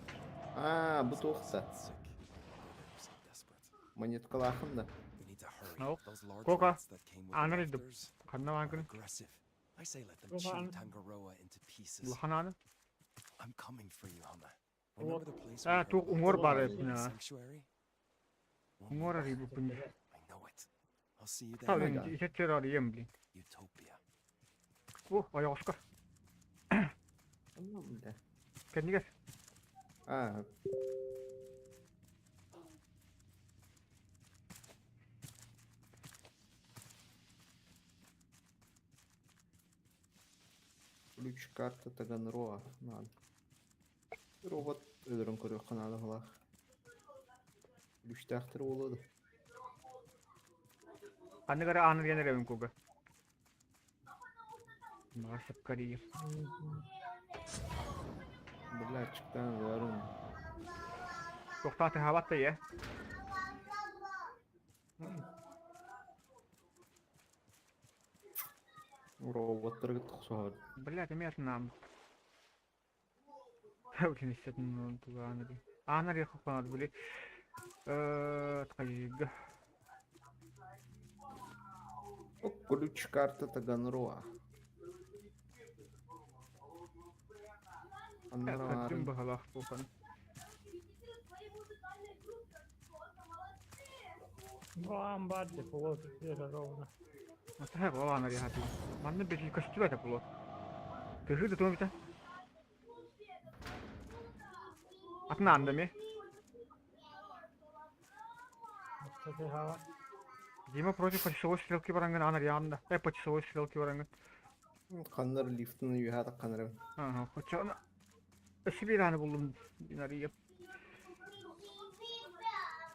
Аа, бу туох да. Sick. No wonder they were so desperate. Монеткалаахын да. We need to hurry. No. Those large Кока. rats that came with the Аанар идым. rafters Ханна are бааҥкын? aggressive. I say let them Кока chew аан. Tangaroa into pieces. Улахан ааны. I'm coming for you, Hama. Уот. Remember the place we Аа, heard туох about уҥуор баар the эбит аа. sanctuary? Won't be Уҥуор long. арыйбыппын. I know it. I'll see you Та there. блин, итэтчэр арыйыам блин. Utopia. О, ойоҕоско. Онно бля. Кэннигэр. Аа, ключ карта Таганрога надо. Робот өлөрөн көрүөххэ наада быһыылаах. Ключтээхтэр буолуо да. Ханнык эрэ ааны диэн эрэбин куга. Баҕар сөпкө арыйыам. Бля, чыктаан өлөрүм. Туохтаах тыһаабат да ийэ. Роботтары кытта охсуһар. Блядь, эмиэ атынааммыт. Блин, естественно, туга ааны Ааны арыйыахха били. Э, хайыга. Ключ карта Таганрога. Кырдьым Аннара быһалаах буолан. Бу аан баар дии, пулот үтүөрэр ровно. Матаһа буолаан арыйаатым. Манна били көстүбэтэ пулот. Тыһыы да туом Атын аанда ми? Кстати, Дима против по часовой стрелке барангын аан арыйаанда. Э, по часовой стрелке барангын. Ханнар лифтын үөһэ таххан Ага, хоча өссө биир ааны буллум арыйып.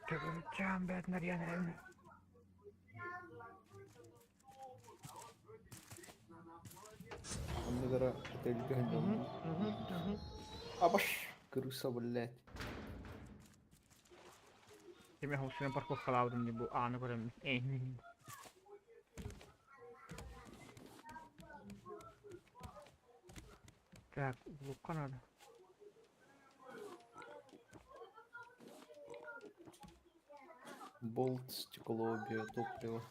Төгүрүччээн бээтин арыйан эрэбин. Оннугара отельга Абаш! Крыса, блядь. Кими хосуйан парковкалаабытым дии бу ааны көрөммүн. Так, улукка надо. Болт, стекло, биотопливо.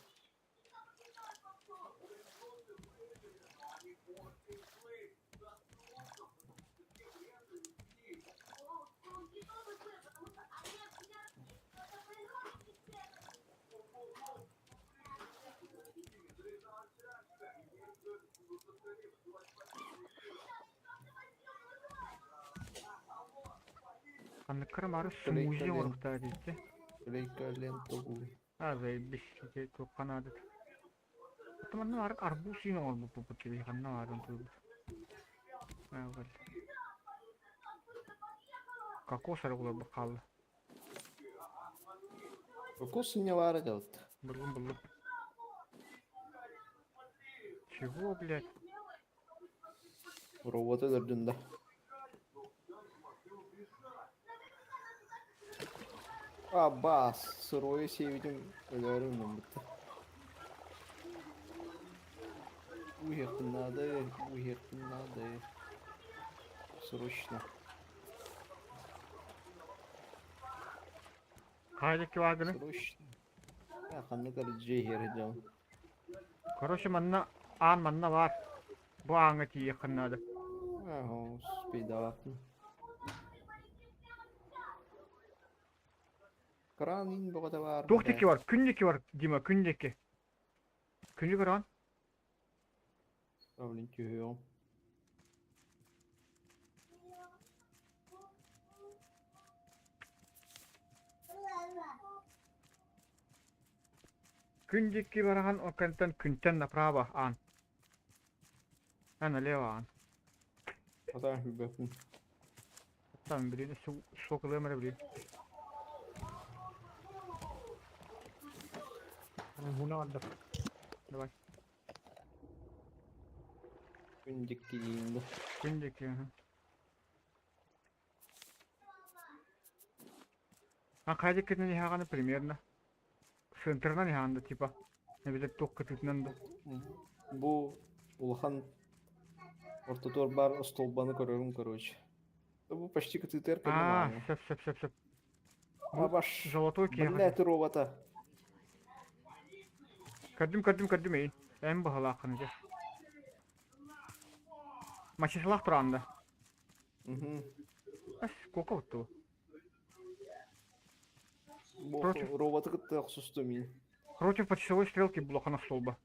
Ханныккара бары Клейка смузи лента. оҥоруохтара диэччи. Клейка лента булуй. Аа, заебись, ити туохха наадат. Оттон манна баар арбуз сиин оҥорбуппут дии ханна баарын туйбут. Аа, бэл. Кокос эрэ буларбыт хаалла. Кокос не баара дьалт. Буллум буллум. Чего, блядь? Роботы өлөрдүн да. Абаас, сырой сиэбитим өлөөрү гыммыт. Уехать надо, уехать надо. Срочно. Хайдакки бааргыный? Срочно. Я ханнык эрэ дьиэ иһэр дьон. Короче, манна аан манна баар. Бу ааҥҥа тиийиэххин наада. Ага, успейдаватын. Кран иин бөҕөтө баар Туох диэки бля. бар? Күн диэки бар, Дима, күн диэки. Күнү көрөҕүн? А, блин, түһүөҕүм. Күн диэки бараҕын, ол кэнниттэн күнтэн направо аан. А налево аан. Хатаан билбэппин. Там, блин, суок ылыам эрэ, блин. Муна отдох. Давай. Күн диэки диин да. Күн диэки, ага. А хайа диэкитинэн иһэҕин примерно? Центрынан иһэҕин да типа? Эбэтэр туох кытыытынан да? Бу улахан ортотугар баар остуолбаны көрөрүм короче. Бу почти кытыытыгар кэллим Аа, ааҥҥа. сөп, сөп, сөп, сөп. Бу Абаш, золотой киһиэхэ. блядь, робота. Көрдүм, көрдүм, көрдүм эйин. Эн баһылааххын дьэ. Мачислав тураан да. Угу. Ас, куока бутту. Бу Против, роботы кытта охсустум мин. против по часовой стрелке булахан остуолба.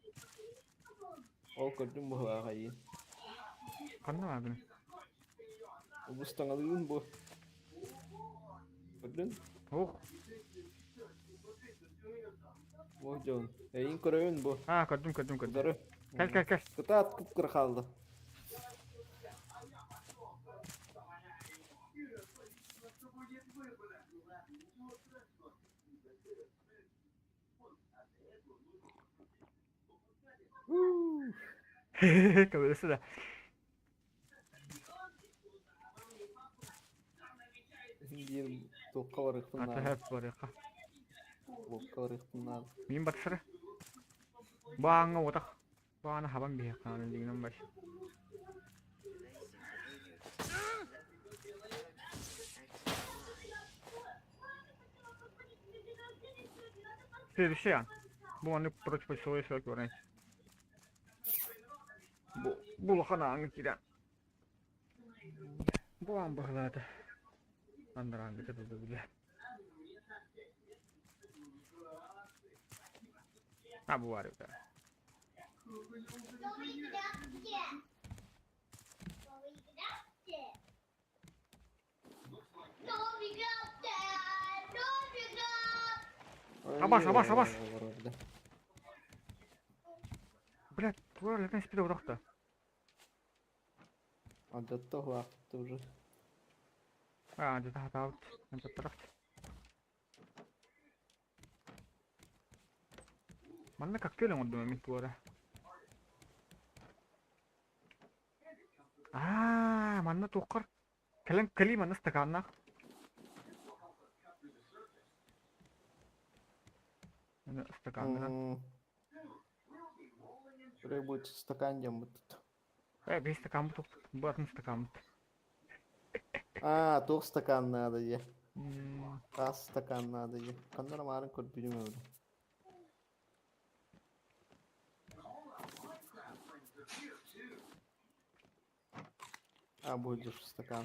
Ол көрдүм быһылаах айыы. Ханна баарбын? Убустаҥалыыбын бу. Көрдүн? Ох. Бу дьон. Эйин көрөбүн бу. Аа, көрдүм, көрдүм, көрдүм. Удары. Кэл, кэл, кэл. Кытаат кып-кыра хаалла. Көмөлөстө да. Диир туохха барыахпын Ата наада. хөп барыахха. Луокка барыахпын наада. Мин батсара. Бааҥҥа уотах. Бааны хабан биһиэххэ наада дигинэн бар. Следующий аан. Бу маннык против почасовой стрелки баран. Бу бу улахан ааҥҥа киирэн. Бу аан быһылаата. Андарааҥҥыта да бile. А бу баар эбит. Абаш, абаш, абаш. Блядь, твой летен спиде урахта. Адатта улааппыт уже. Аа, дьэ таһатаабыт. Антаттарахт. Манна коктейль оҥордум эмит туора. Аа, манна туоххар кэлэн кэлии манна стаканнаах. Стаканынан. Требуется стакан диэн тут. Э, биир стакаммыт бу атын стакаммыт. Аа, туох стакан наада дии. Таас стакан наада дии. Ханна эрэ маарын көрбүтүм эбит. А, будешь стакан.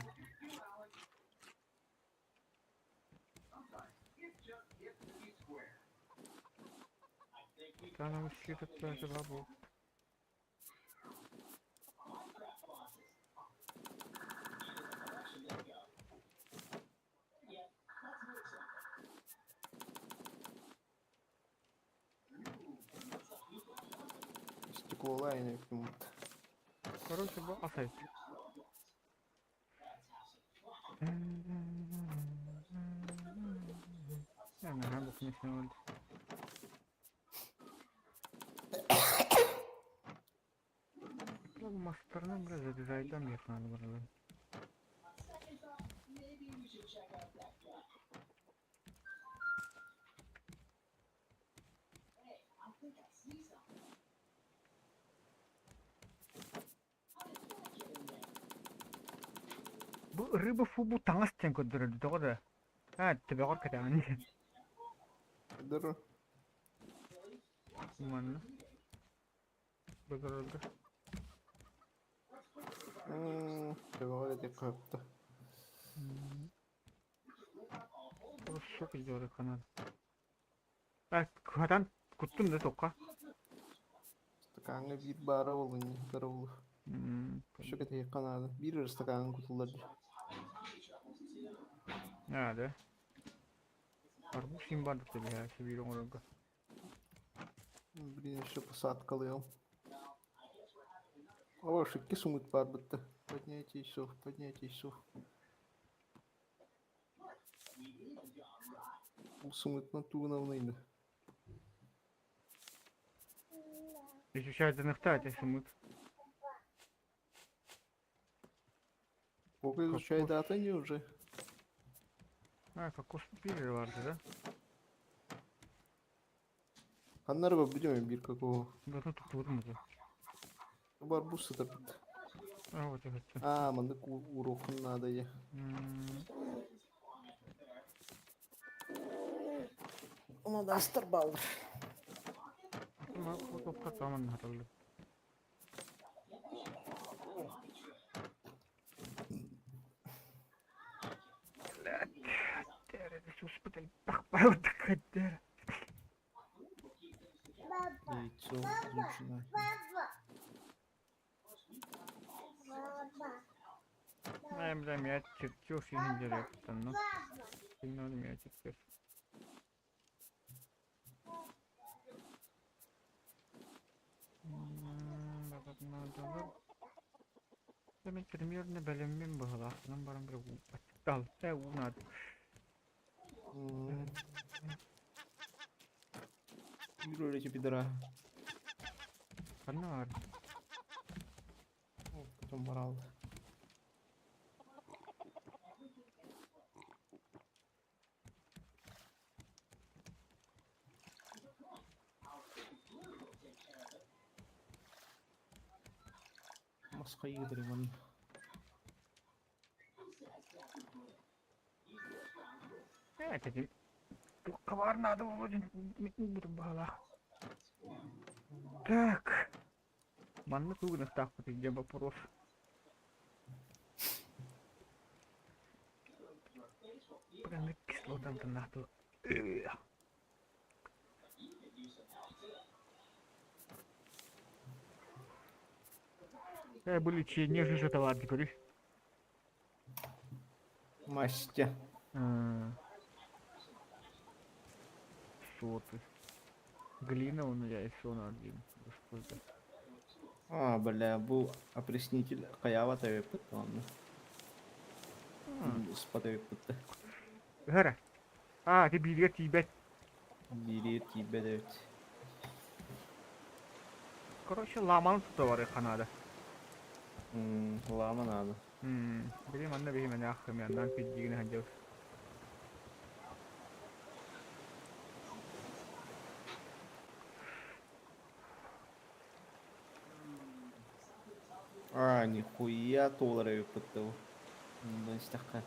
Стекло айна Короче, бу асай. Наһаа букмесин oldu. Бу мастарынан biraz дизайдан yapmalı buraları. Рыба фу бу таҥас диэн көрдөрөр тоҕо да. Аа, төбөҕөр кэтэҕин. Дыр. Манна. Быгырырга. Төбөҕөр эти көптө. Сук идиоты канал. А, хатан куттум да тоққа. Стакаҥҥа биир баара буолун, сытара буолуо. Өссө кэтэһиэххэ наада. Биир эрэ стакаҥҥа кутуллар дии. Наада. Арбуз син бар деп биир оҥорорго. Блин, еще посадкалыам. О, икки сумыт баар бытта. Поднятие часов, поднятие часов. Бу сумытынан тугунабын Изучать эти сумыт. Сколько изучает дата не уже? А, кокос пили барды да? Ханнары будем бир какого. Да тут тут Бар бу сытар бит. А, вот это. А, маннык урок надо я. Она астар баллар. Яйцо изучено. Бля, меня чертеж и ну. Сильно меня чертеж. Мен примерно бэлэммин быһалаахтынан баран бір аттал уунаад. Биир эти пидора. Ханна бар? Потом морал. Маска игры. Этим Туққа надо вроде буду баһалаах. Так. Манна тугунахтаахпыт где вопрос. Прям кислотам нахту. Э, были че не же это ладно, говоришь? Мастя. Соты. Глина у меня еще на один. Господи. А, бля, был опреснитель Каява тавиппыт ладно. Спатавиппыт. Гара. А, ты билет тебе. Бири тибет эбит. Короче, ламан тут товары Канада. Лама надо. Били манна биһи мен ахым яндан пиддигин ханжаб. А, нихуя доллары выпытал. Да, стака.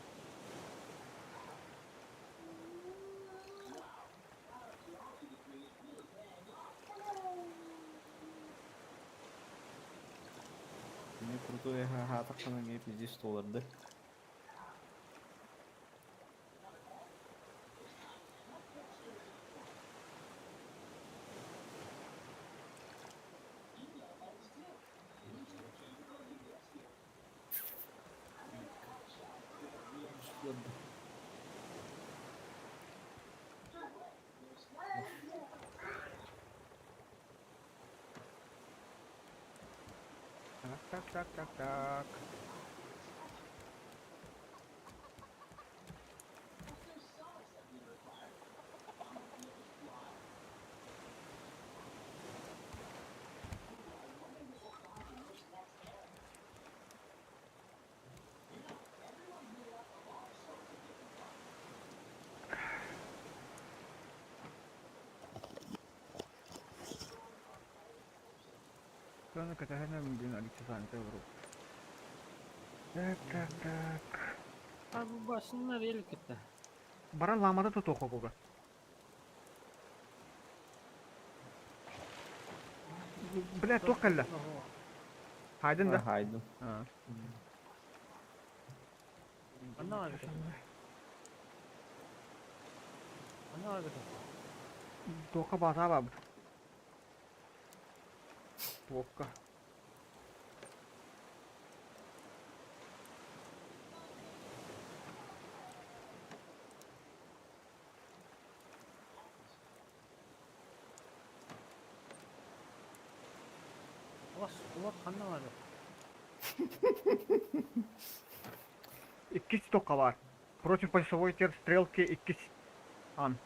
Мне крутой ага, так она мне пиздец доллар, да? Ладно. Так, так, так, так, так. Sonra катахана мгин александр. Так, так, так. Abi bu başınlar elkete. Баран лаамата тутуохха куга. Бля, туох кэллэ? Хайдын да? Хайдым. Анна abi. Анна abi. Туохха баатаа баабыт. Туохха. Улас, улас ханна бар. Иккис туохха баар. Против почасовой тер стрелки иккис ан.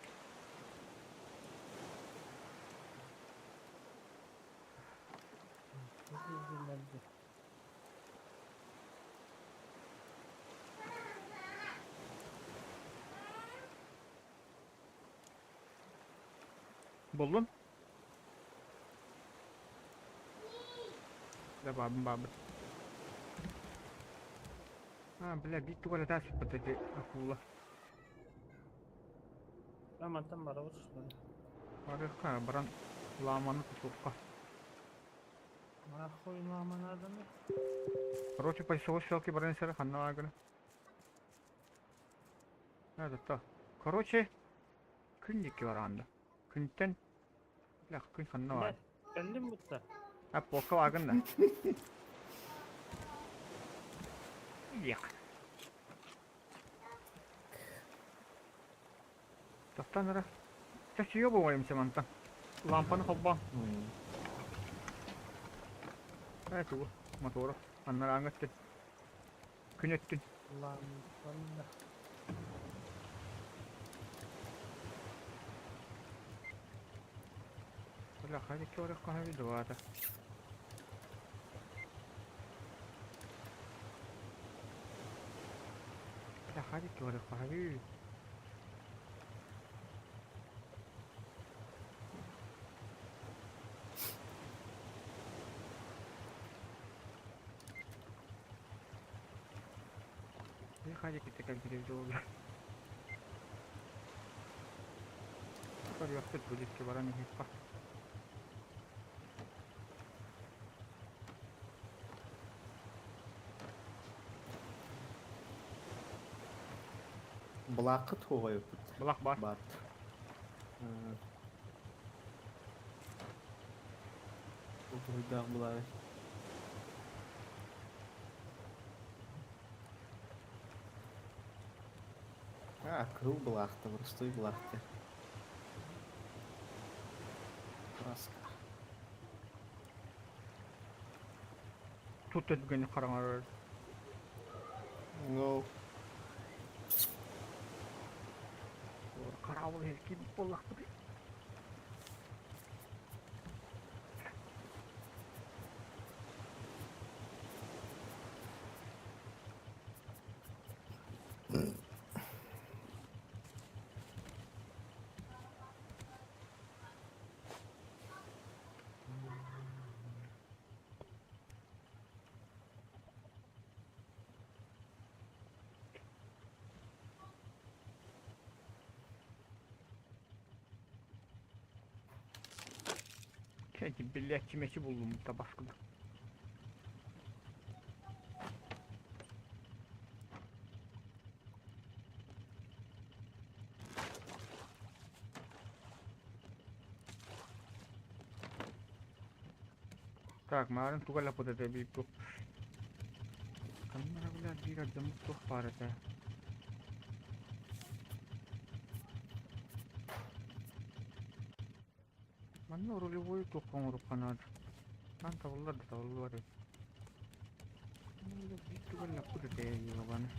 Буллун? Да бабын бабын. А, бля, бит тугала тас патати акула. Рамантан бара что. Барыха, баран ламаны тутукка. Нахуй мама надо мне. Короче, почасовой стрелки баран сэр ханна агына. Да, да, Короче, күн дикки баранда. Күнтен бля, күн ханна бар. Кэллим бутта. А, плохо вагын да. Эх. Тохтан ара. Чачыйо бу мантан. Лампаны холбоон. Э, тугу, мотору. Аннараҥҥа өттүн. Күн өттүн. Лампаны. Бля, хайда киорэх хаһаби двата. Бля, хайда киорэх хаһаби. Хайда китте кэлбит буолла. Көрүөхпүт бу дикки баран иһиппа. Былаақы туоҕайыппыт. Былах бар. Бар. Туһуйдаах былаары. А, кыл былаахта, простой былаахта. Краска. Тут өтгені қараңар. Ну, Карабыл хелки боллахпыт. Кәти блядь, чимечи булдум табаскыда. Так, марын тугала подете бипу. Камера, блядь, бира замук тух парата. Манна рулевой тух оҥоруохха наада. Таан табыллар да табыллар эбит. Биир тугала подете ебаны.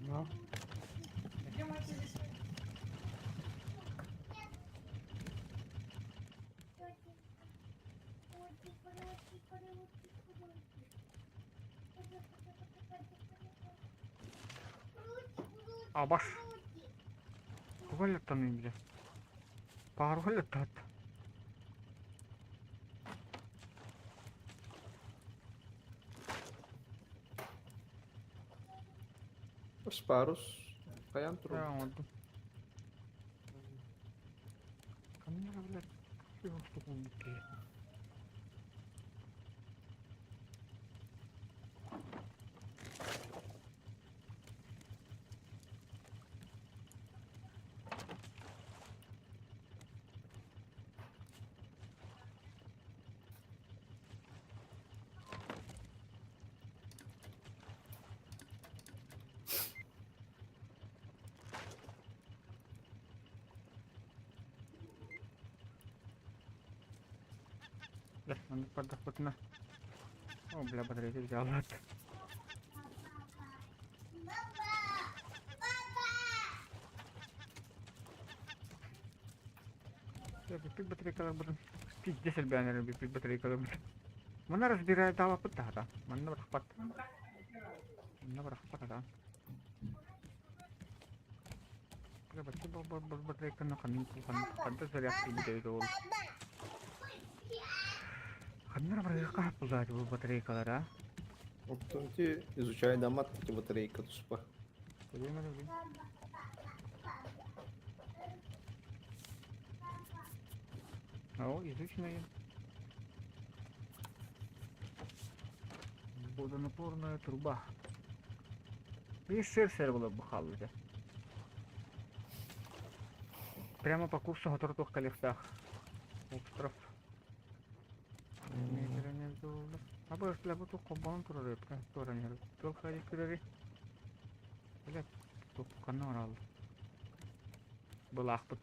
Ну. Абаш. Тугаллаттан биле. Пааргаллаттаат. Парус хайаан турар? Оҥордум. Ханна эрэ билэр устук буолбут киһи. Бля, маннык бардахпытына. О, бля, батарейка взяла. Бүппүт батарейкаларбытын пиздец элбээн эрэр бүппүт батарейкаларбытын. Манна разбирайдаабаппыт таһата. Манна бырахпат. Манна бырахпат атаан. Бля, бачча батарейканы ханна ханна зарядка эбит ол. Ханна барыахха хаппылаат бу батарейкалара. Оттон ити изучайдаммат ити батарейка туспа. О, изученная. Водонапорная труба. Биир сыр-сыр буолар бу хаалбыта. Прямо по курсу сотору туох кэлиэхтээх. Остров. Абы бу туох холбоон турар туран иһэр. Туох кэлэр Бля, туох ханна бараллар? Былаахпыт.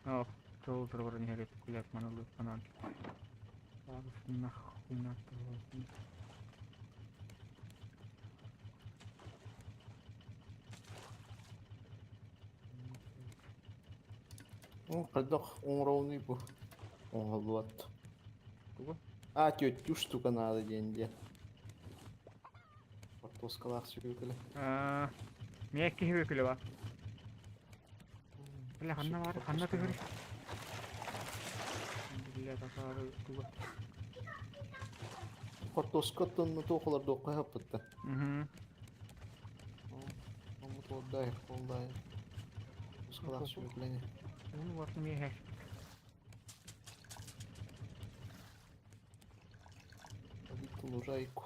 Ох, тыл турар иһэр блядь, манылы анан. Нахуй надо. Ол хайдах оҥороҕунуй бу? Оҥоһуллубат. Тугу? А, түөртүү штука наада диэн диэн. Хортуоскалаах сүөкүлэ. Миэхэ киһи үөкүлэ бар. Бля, ханна бар? Ханна түһэр? Бля, такары тугу? Хортуоска оттон туох олордуохха хаппытта. Угу. Омут олордай, олдай. Хортуоскалаах сүөкүлэни. Уну бар миэхэ. Лужайку.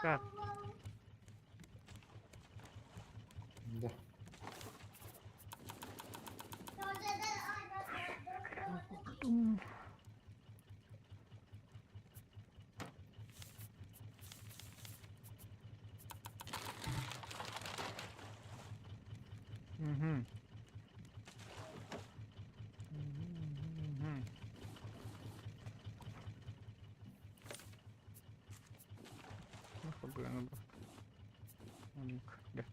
Так. Да. Угу. Мгм. Ну, побыгано бу. Оннук, да.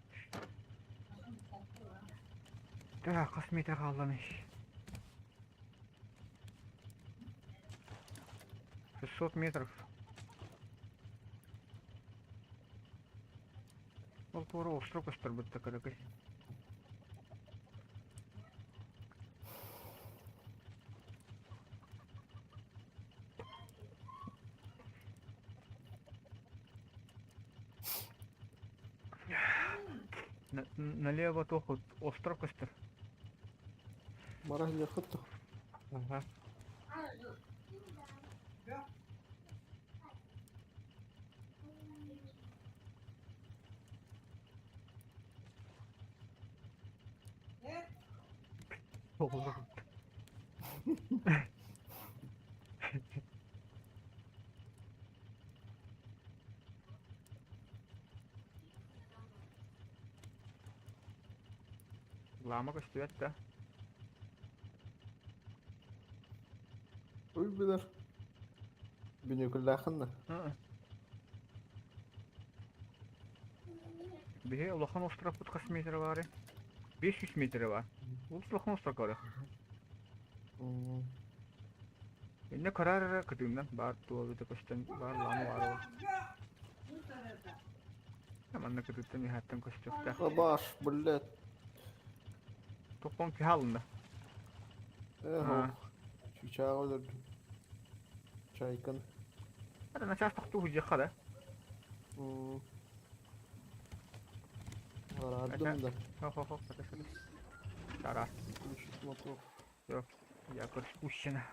Так, хас метр хаалланый? 600 метров. Ол туора остров көстөр кыракый. Налево туох остров көстөр. Бара сылдьыаххыт дуо? Ага. Лама көстүбэт да. Ой билэр. Бүнүкүллээххин да. Биһи улахан островпут хас метр баарый? 500 метр бар. Ол улахан остров бар. Инне карар эрэ кытыынан баар туолута көстөн баар лаама баар ол. Манна кытыттан үһэттэн көстүөхтээх. Абаш, блядь. Тохтон киһи алынна. Эх, чычааҕы өлөрдүм. Чайкан. Это начаас тохтуу сылдьыахха да. Араардым да. Хо-хо-хо, Тара. Включить мотор. Все, якорь спущена.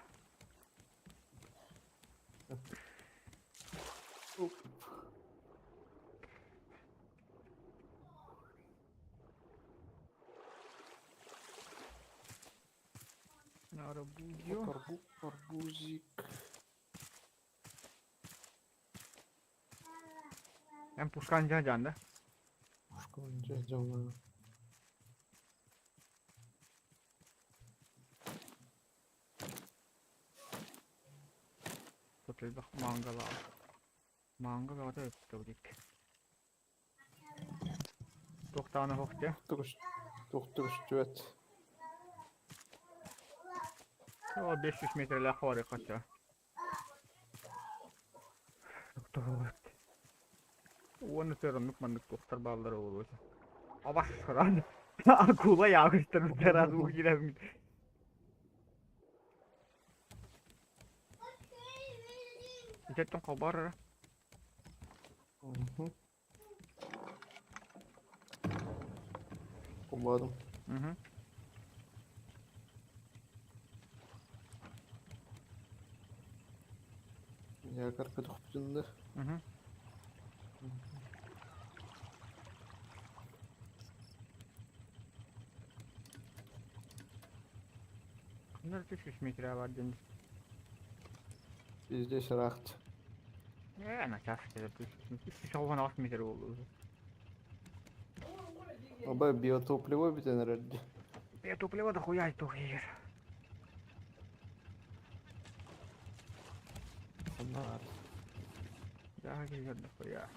Оп. На арбузю. Арбу, арбузик. Эн пушкан дьаһдьаан да? Пушкан дьаһдьаан. Тут элбэх мангалаах. Манга бөҕөтө өттө Туохтаана суох дьэ. Туохтугуштубат. О, 500 метрлээх хоорой хотя. Уонна сыараннык маннык туохтар бааллара буолуо. Абас сыран. Акула ягыстар раз угирем. Итеттен хабар. Кубадым. Угу. Якорь көтөхпүтүн да. Угу. Bunlar 300 metre var deniz. Пиздец рахт. Э, начаас кэлэр 316 метр буолуо. Оба биотопливо бүтэн эрэр дии. Биотопливо дохуя туһуйар. Ханаар. Да, кэлэр дохуя.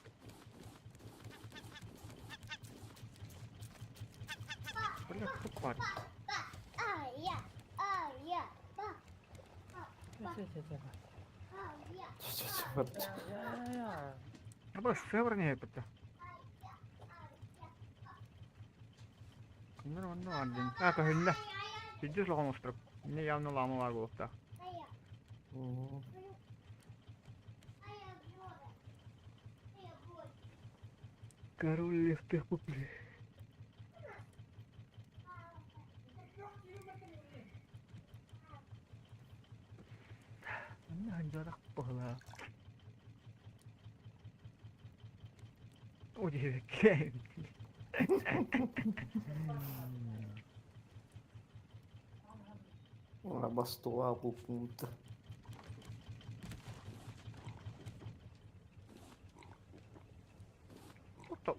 Бля, кто парень? Абы севернее это. Bunlar onda var dedim. Ha көһүннэ. Пиздец лоҕон остров. Мне явно лама бар буолуохтаах. Король лев ты купли. Манна быһылаа. О диэбиккэ. Бастуа пункт.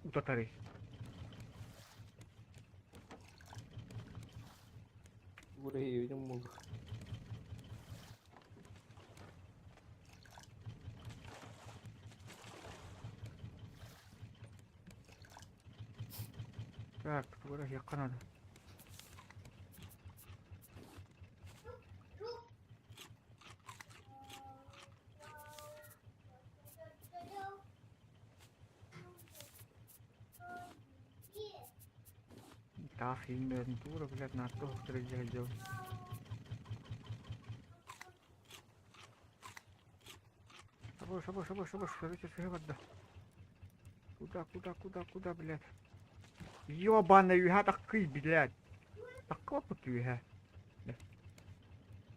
Утатары. Burayı bulduk. Так, тугара yakın Таах ииннэрин тура блядь наартуох тирдьэһдьэл. Шабаш, шабаш, шабаш, шабаш, короче, барда. Куда, куда, куда, куда, блядь? Ёбаный үһэ таккый, блядь. Такого пут үһэ.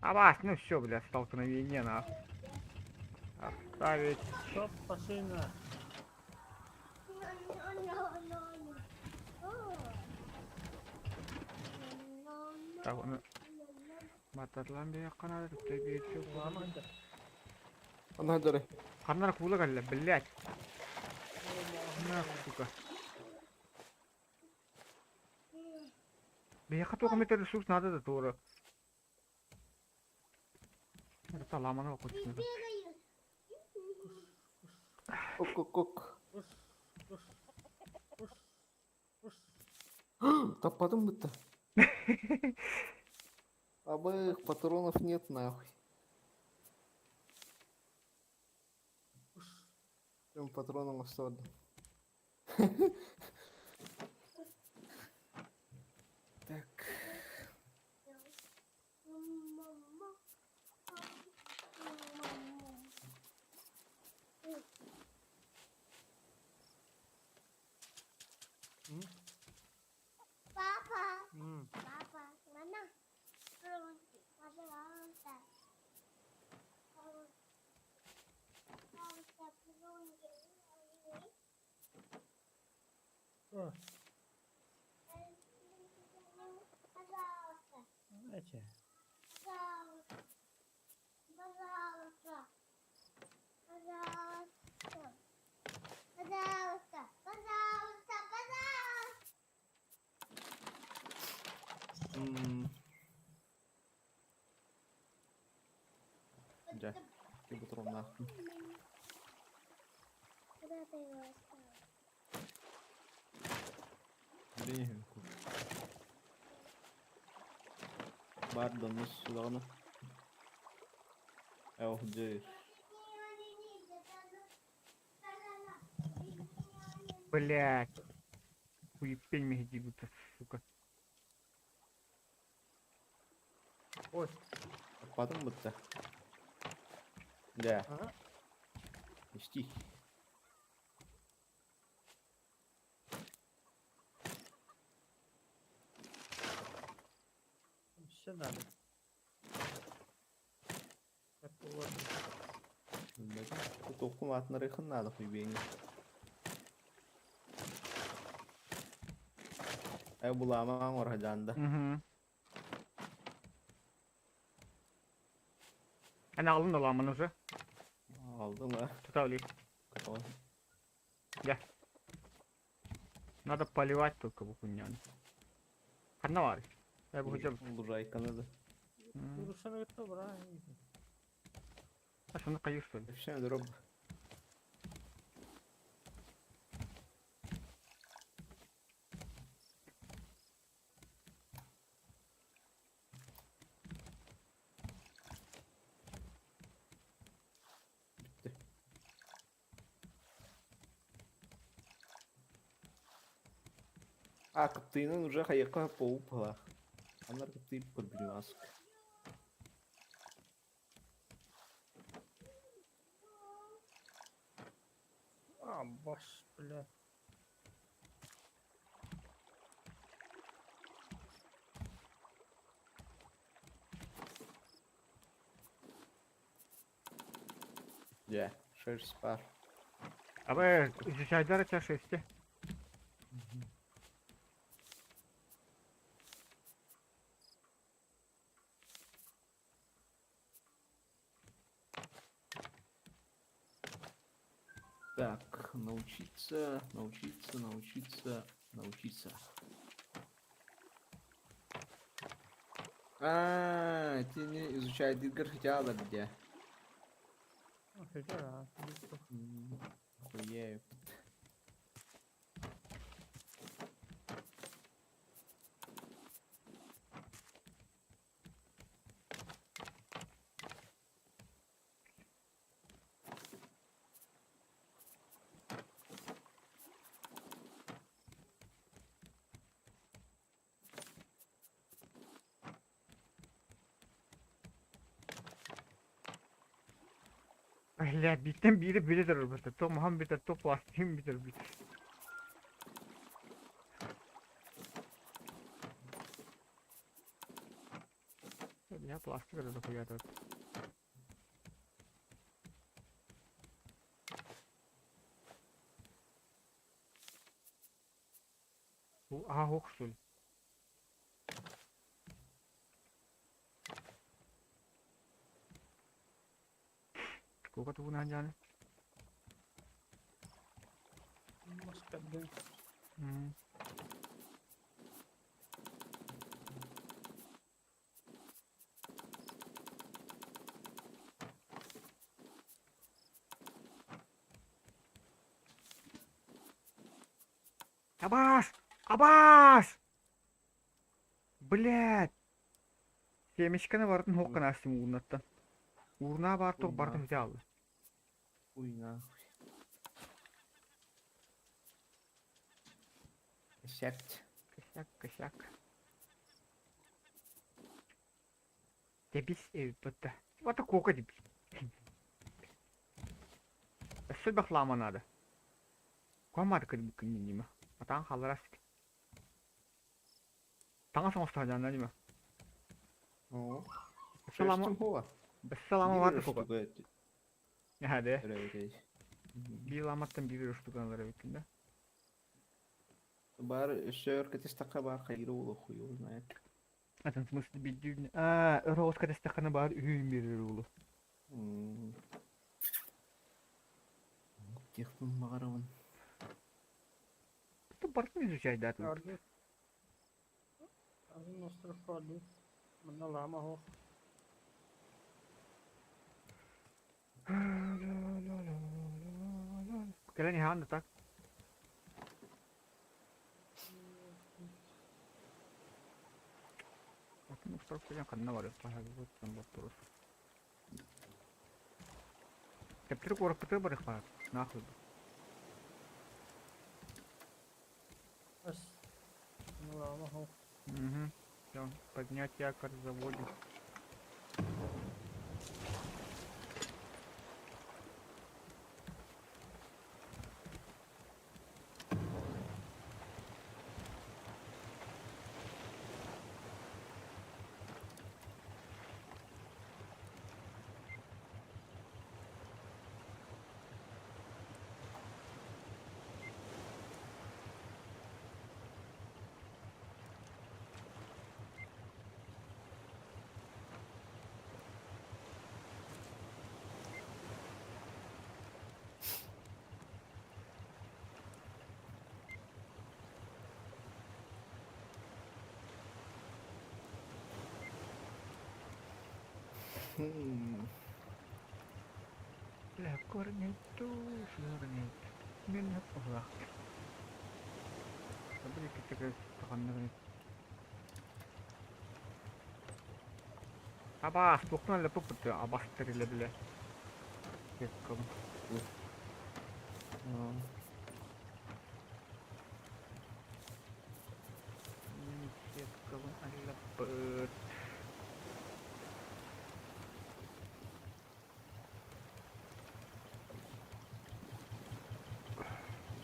Абас, ну все, блядь, столкновение, нахуй. Оставить. Стоп, машина. Так, оны Матарлан бия канада төбе Ана дары. Ханнар кула галла, блядь. На, сука. Бия хату метр ресурс надо да тура. Это ламана окучно. Ок ок ок. Таппадым бытта. Обоих патронов нет нахуй. Прям патроном осталось. Так. Папа, папа, мама, пожалуйста. Пожалуйста, Пожалуйста. Пожалуйста. Пожалуйста. Пожалуйста. Пожалуйста. Пожалуйста. Дьэ, ботуруоннаахпын. Куда ты его оставил? Билин Баар донус судаҕына. Ээ дьэ. Блять. Хуепень мехи сука. Ой. Аппатым бытта. Дьэ. Ага. Исти. Все надо. Так, ладно. Тохум атнарыхын надо хуйбейни. Э буламаң орхажанда. Угу. Эн алдың да ламаны уже. Алдым а. Тута ли. Я. Надо поливать только бу хуйняны. Ханна бар. Э бу хотел. Лужайканы да. Урушаны кытта бара. А что на каю что ли? Все, дорог. А, кыптыйнын уже хайыкка поупала. Анар кыптый көрбүнү А, баш, бля. Дьэ, шерсть пар. А вы изучайдар это шести. Так, научиться, научиться, научиться, научиться. А, ты не изучай Дидгар хотя бы где. Хотя, Хуею. Бля, биттен бири бири турбута. То махан битер, то пластин битер бит. Я пластик это дохуя тут. А, ох, что ли? Сколько тут на Маскады. Абаш! Абаш! Блядь! Семечканы бартын хоққын астым уурнаттан. Уурнаа бар тоқ бартын взял. Хуй нахуй. Косяк. Косяк, косяк. Дебис эбит Вот кука дебис. Өссө бахлаама наада. Куамаар кырбыккын дима. Атаан халларас. Таҥас оҥостоо дима. Оо. Өссө лама Өссө лама баар кука. Эһэ Биир ламаттан биир штукалар эбиккин да. Баар өссө өр кэтистэххэ баар хайыра уолу хуй его знает. Атын смысл биирдүүн аа өр оҕус кэтистэххинэ баар үһүн биэрэр уолу. Техпин баҕарабын. Тут бартын изучайдаатын. Атын остров ди. Манна лама хоох. Кэлэн иһаан да так. Атын остров деген ханна бар вопрос. Кэптир куораппытыгар барыахпаат. Нахуй. Ас. Манна лама хоох. Угу. Все, поднять якорь заводим. La cornetto, cornetto. Мен хаппалаах. Табы киттере таханнагын. Абаас, туохтан эле пуппут абастыр иле биле. Кекком. Кекком аллаппыт.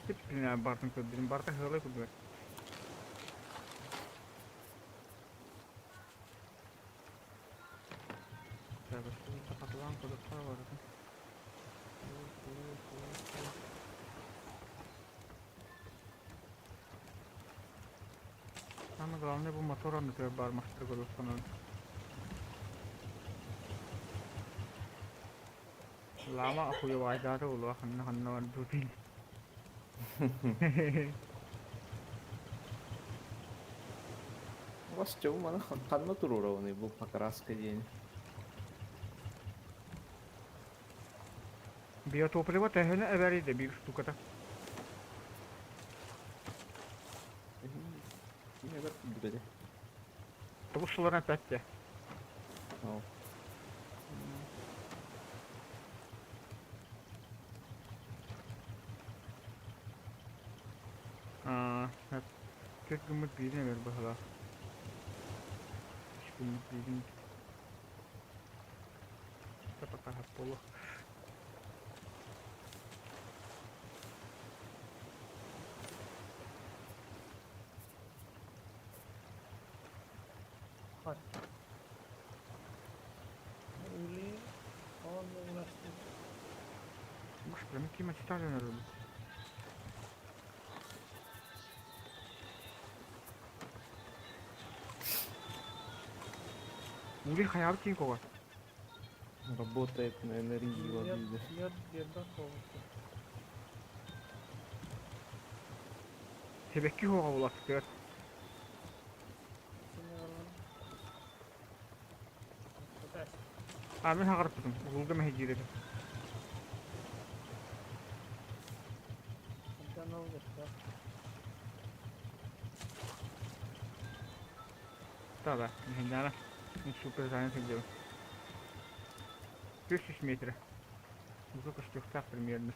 Типпинä бартын көрдүрүн барта хылы күбү. Катылан кодоктор бар. Самое главное бу мотор анны бар мастер көрүп Лама охуевайдаары улуа ханна ханна бар дутин. У вас что, мана ханна туруровный был покраска день. Биотопливо төһөнү эбэриде биир штуката. Не бер бүгеде. Тобус суларан пәтте. О. Аа, Төрт гыммыт биирин эбэр баһала. Үс гыммыт биирин. Пока полу. Хат. Ули. Он улашты. Может, прям кима читали на рыбу. Ули хаяб кого? Работает на энергии воды. Нет, нет, комната. Себекки хоға уластыр. А, мен хағарып тұрдым. Улга мәхи Да, да, мехендана. Мен супер занят делаю. 1000 метров. Сколько штук примерно.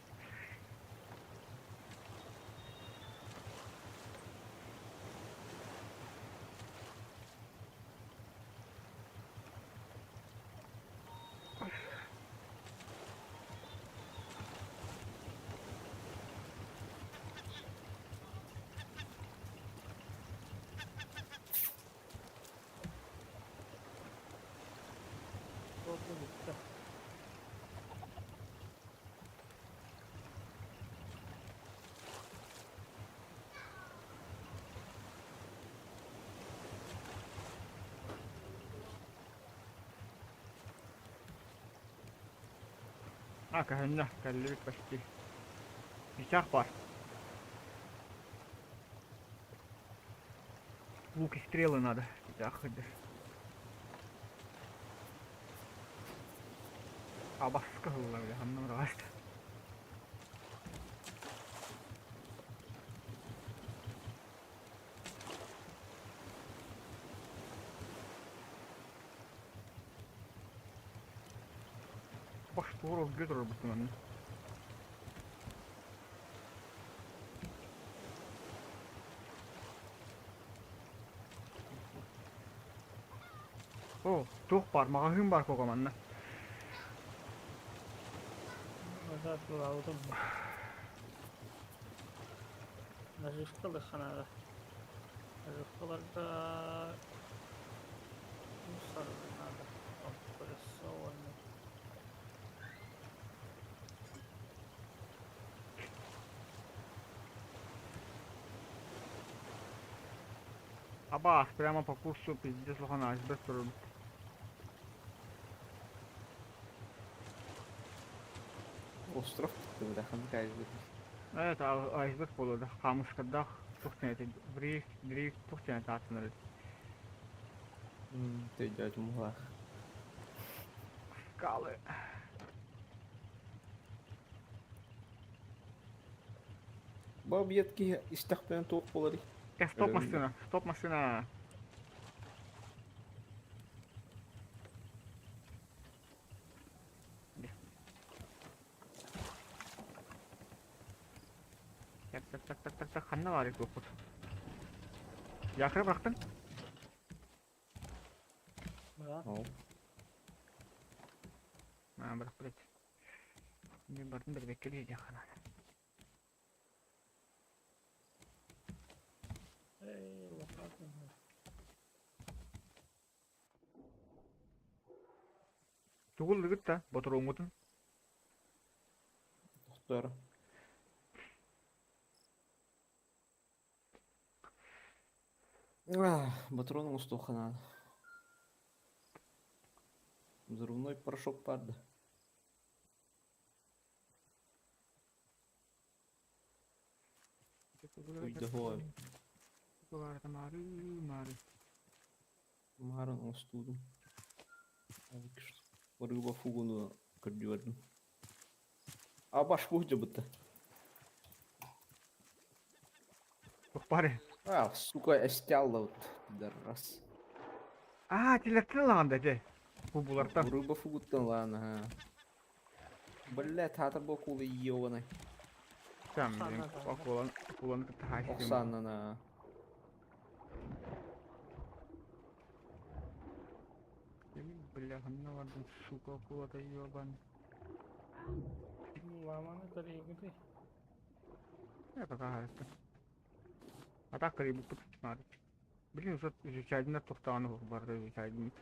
А, көһүннэ, кэллибит почти. Ичах бар. Лук и стрелы надо. Ичах хыдыр. Абаска хылла бile, ханна быраҕаста. Баш тугур оргуйа турарбыттын анны. О, туох баар, маҕаһыын баар куока манна. Назад булаабытым. Наживкалыахха наада. Наживкаларга мусор наада. Колесо уонна Абаас, прямо по курсу пиздец улахан айсберг турар. Остров кытта ханнык айсберг. Evet, айсберг буолуо хаамыскардаах туох диэн этэй бриф, дрифт туох диэн ааттанар эбит. Өйдөөтүм быһыылаах. Скалы. Бу объект киһи истэхпинэ туох буоларый? Стоп машина, стоп машина. Так, так, так, так, так, так, ханна баар туохпут? Якорь бырахтыҥ? Да. Ол. Аа, бырахпыт эт. Мин бардым бэрбэккэ биэриэххэ наада. Эй, лопата. Тугу ыллыгыт да, ботуруоҥҥутун? Тохтор. Ботуруон оҥостуохха наада. Взрывной порошок баар да? Уйдаһуой. Маарын оҥостуутум. Рыба фугуну көрдүөрдүм. А баш бу бытта. Туох баарый? А, сука, эстялла вот, пидорас. Аа, тилэртэн ылаҕын да дьэ. Бу булартан. Рыба фугуттан ылаан, аха. Блядь, хаата бу акула ебаный. Сам, блин, акуланы, акуланы кытта хаайсыым. Оксанана. Бля, ханна бардым, сука, акулата ебаный. Ламаны тарыйгыты. Я пока хаайыстым. А так кырыйбыппыт надо. Блин, уже изучайдына тохтааны барды изучайдын.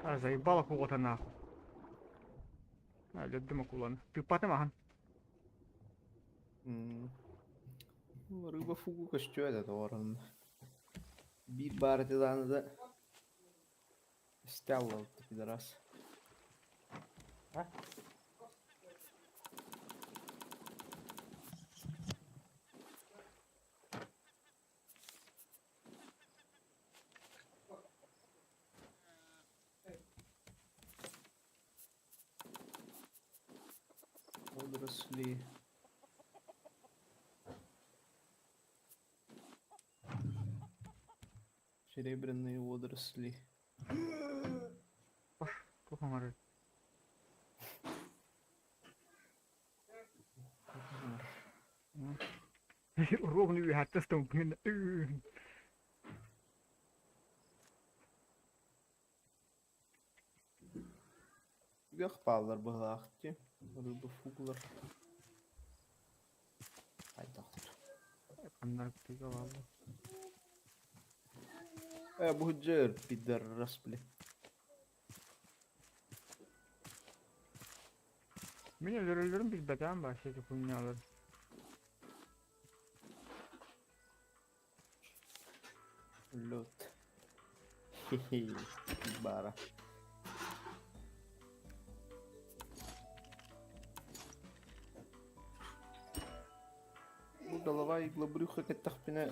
А, заебала акулата нахуй. А, өлөрдүм акуланы. Тыыппатым ахан. Рыба фугу көстүө да тоҕорон. Биир баар этэ даҕаны да эстялла вот пидорас. А? Водоросли. Серебряные водоросли. Туох оҥорор? Ровно үөһэттэн стомпун. Үгэх бааллар быһылаах дии. Рыба фуглар. Хайдахтар. Ханнар тыга бааллар. Э, бу дьэр пидорас, бля. Мин өлөрөллөрүн билбэтэҕим вообще хуйнялар. Лед. Хе-хе. Бара. Голова иглобрюха кэттэхпинэ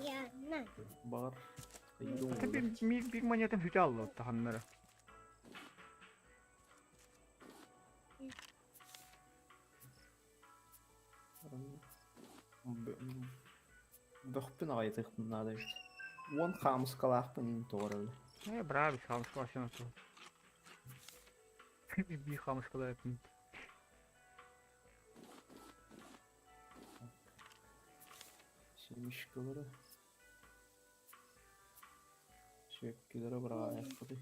баҕар Биир биир монетам сүтэ алла таханнара. Бөхпүн аҕайытыахпын наада эбит. Уон хаамыскалаахпын иин тоҕор эбит. Э, браво, хаамыскалаах Биир хаамыскалаахпын. Семечкалары. Сүөккүлэри быраҕаайахпытый.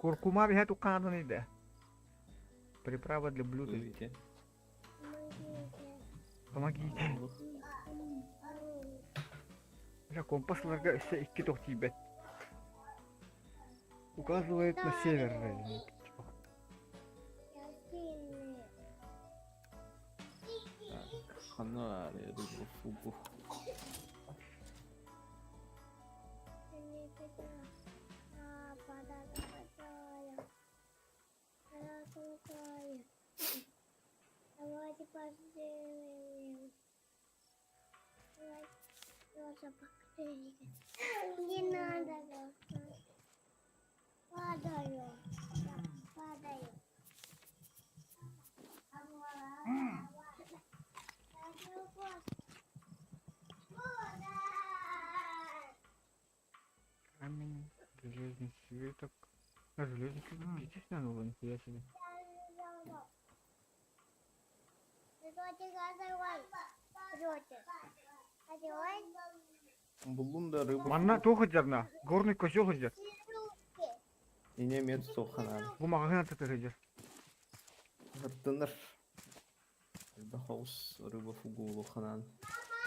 Куркума биһэ туккаанын иде. Приправа для блюда. Помогите. Бля, компас-ларга өссө икки тох тиийбэт. Указывает на север. Ханна фугу. Не надо. Падаю. Падаю. Камень, железный свиток. А, железный свиток пиздец надо, нихуя себе. Буллум да рыбу. Манна туох сылдьарна? Горный козел сылдьар. Ине мед суохханаан. Бу маҕаһыын аттыгар сылдьар. Ыртынар. Элбэх оҕус рыба фугулуханаан.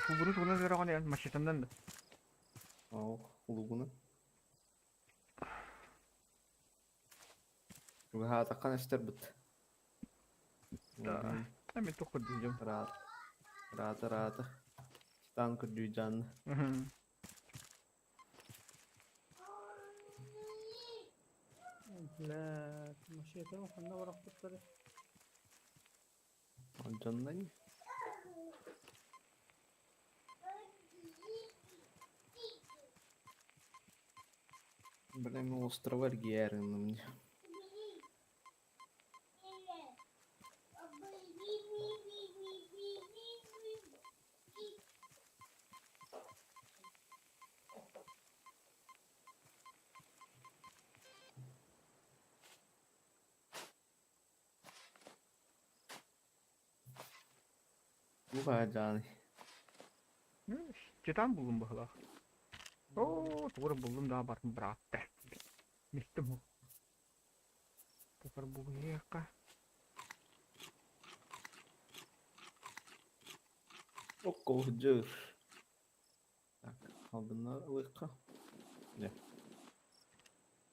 Фугуну тугунан үөрэҕин эн мачетаннан да. Оох, лугуна. Угаһаатаххан эстэрбит. Да. Мен туох көрдүүрдүм. Раата. Раата, раата. Титан көрдүү Бля, машината ханна барахпыттары. Алдьаннай. Бля, мен острова эргийээрин мне. Туох дьааны. Титан буллум быһылаах. Оо, тугу буллум да бартым быраатта. Мистим. Тепер бугуйка. Окко дьыр. Так, албыннар ылыахха.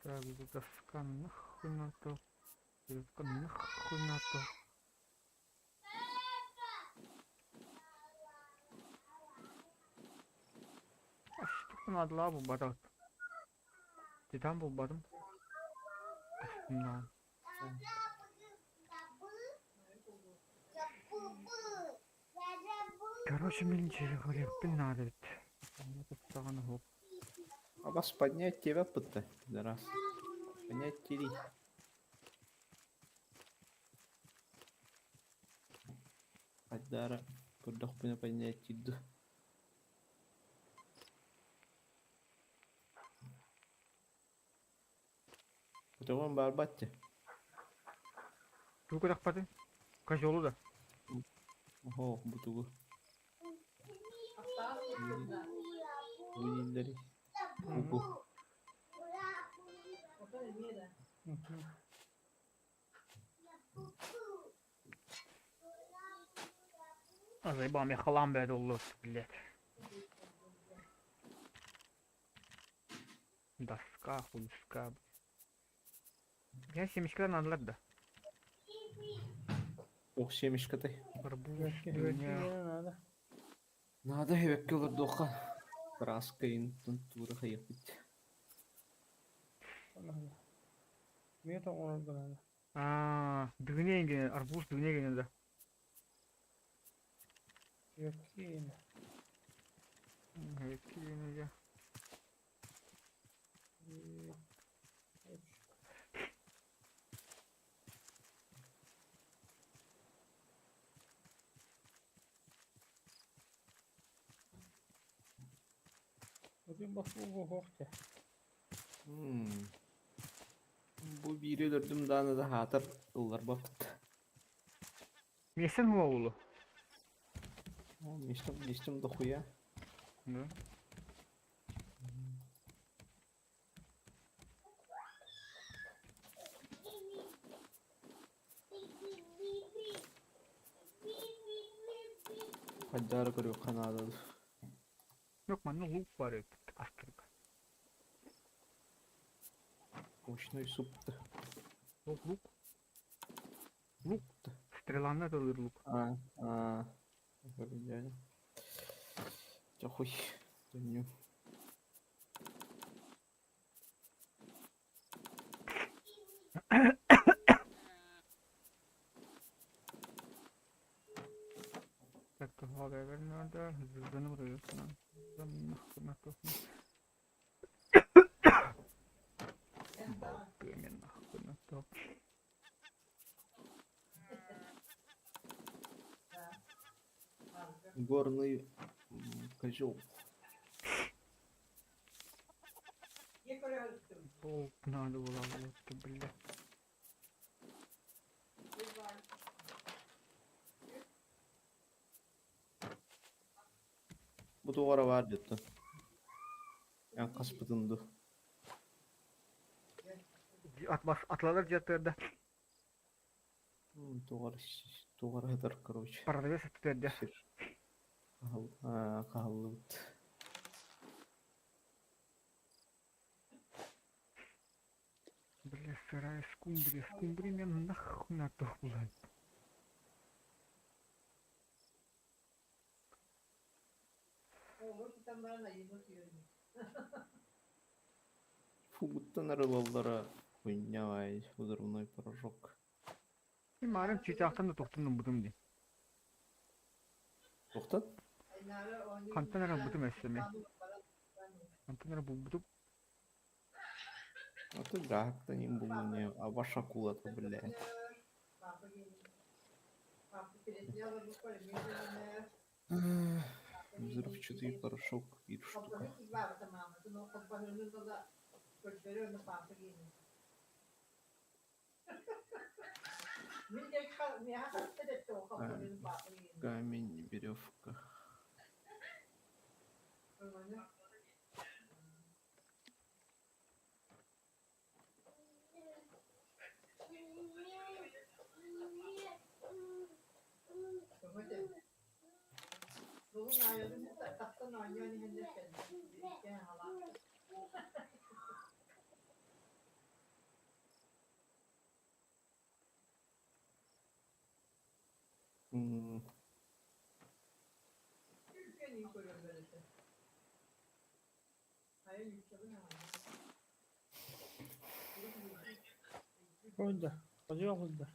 Так, доска нахуй надо. Доска нахуй надо. А что надо лаву барат? Титан булбатым. На. Короче, мин говорю, надо ведь. А вас поднять тебя пытта, пидорас. Поднять тири. Айдара, көрдөхпүнэ поднять тиду. Көтөҕөн баарбат ти. Тугу кытахпаты? Козелу да. Оһо, бу тугу? Бу дииллэрий? Бу. Заебал, меня халам, блядь, уллус, блядь. Доска, хуйска. Я семечка надо да. Ох, семечкатай. Арбуз, дыня. Надо. Наада эбэккэ олордуохха. Краска интон туура хайыппыт. Миэт оҥорорго наада. А, дыня ген, арбуз дыня ген да. Эбэкки Эбэкки Бу биири өлөрдүм даҕаны да аһаатар ылларбаппыт. Миэстэн уолу. Миэстэм, миэстэм дохуя. Да. Хайдары көрүөххэ наада. Yok манна лук бар эбит астырга. Овощной суп Лук, лук. Лук. Стреланы да лук. А, а, дядя. Чё хуй. Төннүм. Так, haber nerede? Zırhını vuruyorsun. Горный козел. Болт надо было, вот, бля. Бу туора баар дьиттэн. Эн хаспытын ду. Атбас, атлалар жаттырда. Туора туора хатар, короче. Продавец аттырда. Сир. Хаһаллыбыт. Бля, сырая скумбрия. Скумбрия мне нахуй надо, блядь. Фу, будто нарылаллара хуйня взрывной порошок. Марым чычаахтан да тохтун бутум ди. Тохтат? Хантан ара бутум эссеме. Хантан ара бутум. А ты да, не был не, а ваша акула-то, блядь. Взрывчатый порошок, bir штука. Камень, веревка. Öldü. Acı öldü.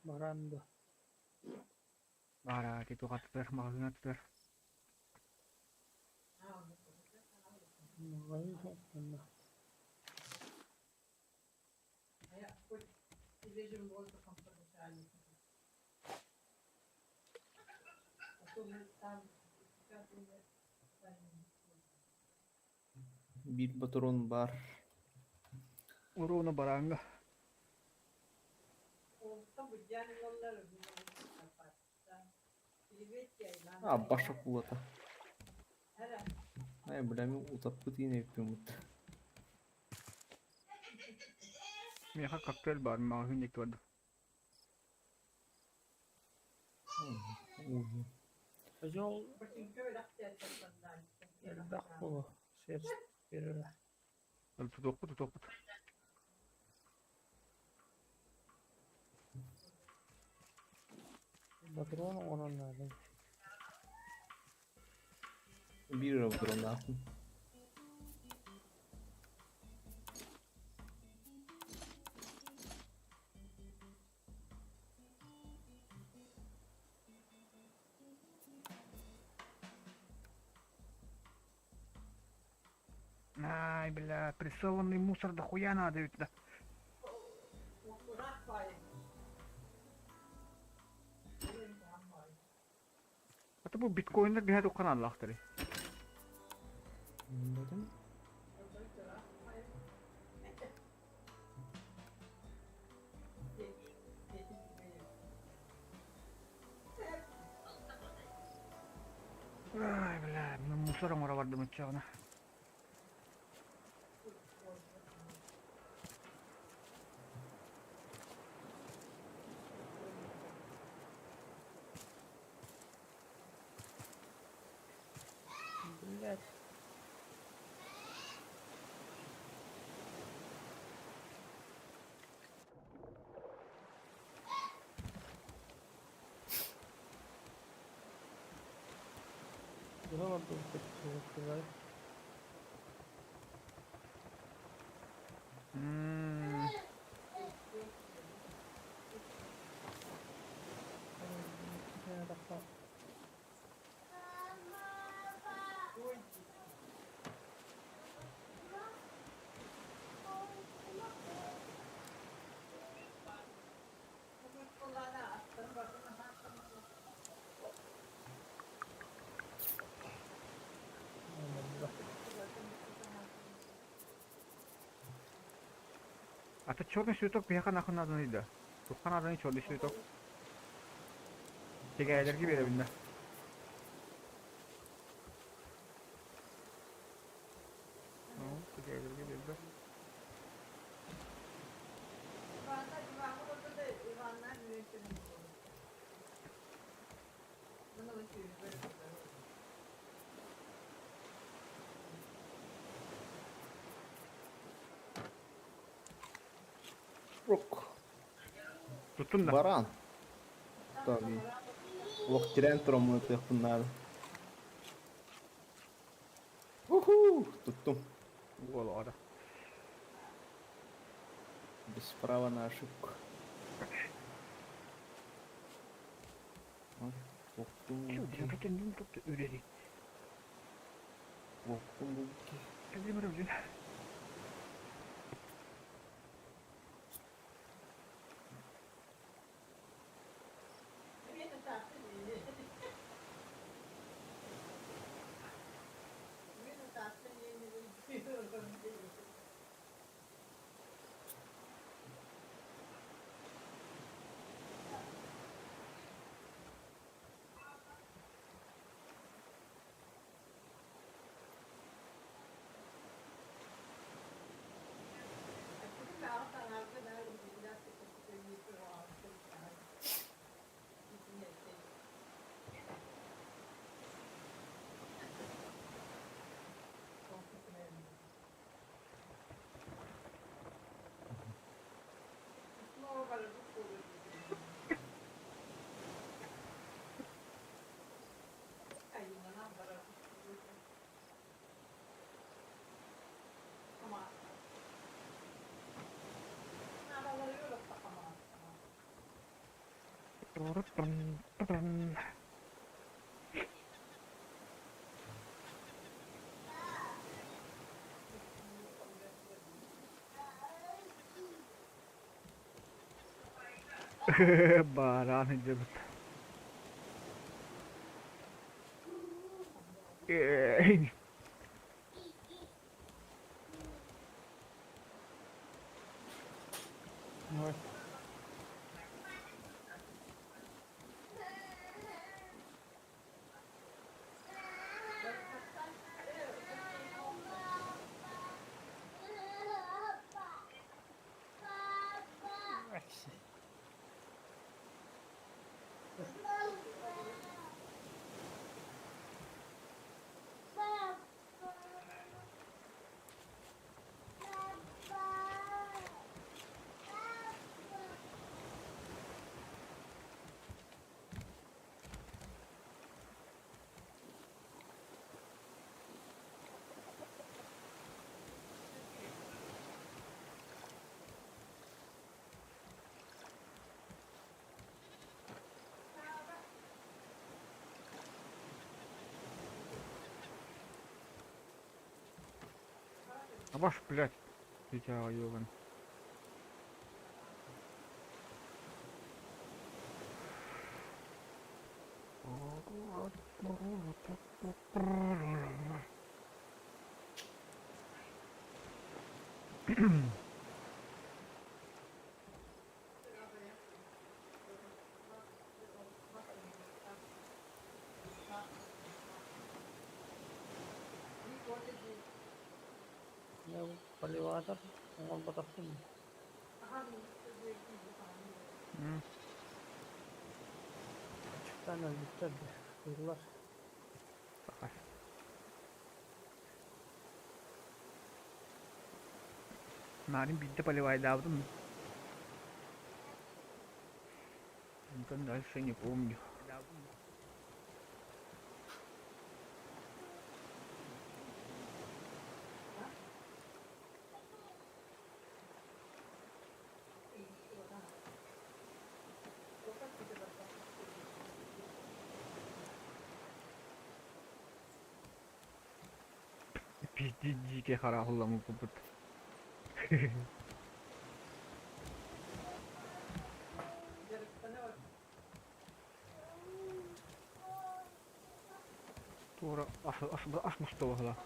Баранды. Бара, ти тугаттыр, магазин аттыр. Магазин соққанда. Биир патрон бар. Уруна баранга. А, баша кулата. Ай, бля, мин утаппыт иин эбиппин бутта. Миэхэ коктейль баар, маҕаһыын диэки барда. Козел элбэх буолуо сир биэрэрэ. Тутуохпут, тутуохпут. Патрон оҥорон наада. Биир эрэ патроннаахпын. Ай, бля, прессованный мусор дохуя надо ведь, да. Это бу биткоиннар биһэ туххан аллахтары. Билбэтим. Ай, бля, мин мусор оҥоро бардым ыччаҕына. Блять. Куда надо сказать? М, А то черный цветок биһиэхэ нахуй надо да. Туохха нааданы черный цветок? Тигээйэлэргэ биэрэбин да. Тигээйэлэргэ биэрбэт. Рок. Туттун да. Баран. Tabii. Олох тирээн тураммын ытыахпын наада. Уху! Туттум. Уол оҕото. Без права на ошибку. Ой, Октум Үрери. Октум булки. Кэлим Баран дьыбыт. Эй. Ой. Абаш, блядь, дитя ёбан. Поливатор оҥорботохпун. Аччыктаан өлбүттэр дии, кыыллар. Наарын биирдэ поливайдаабытым. Онтон дальше не помню. Пиздец дьиикэй хараахылламмыппыт. Туора ас, ас, ас мустубаһыла.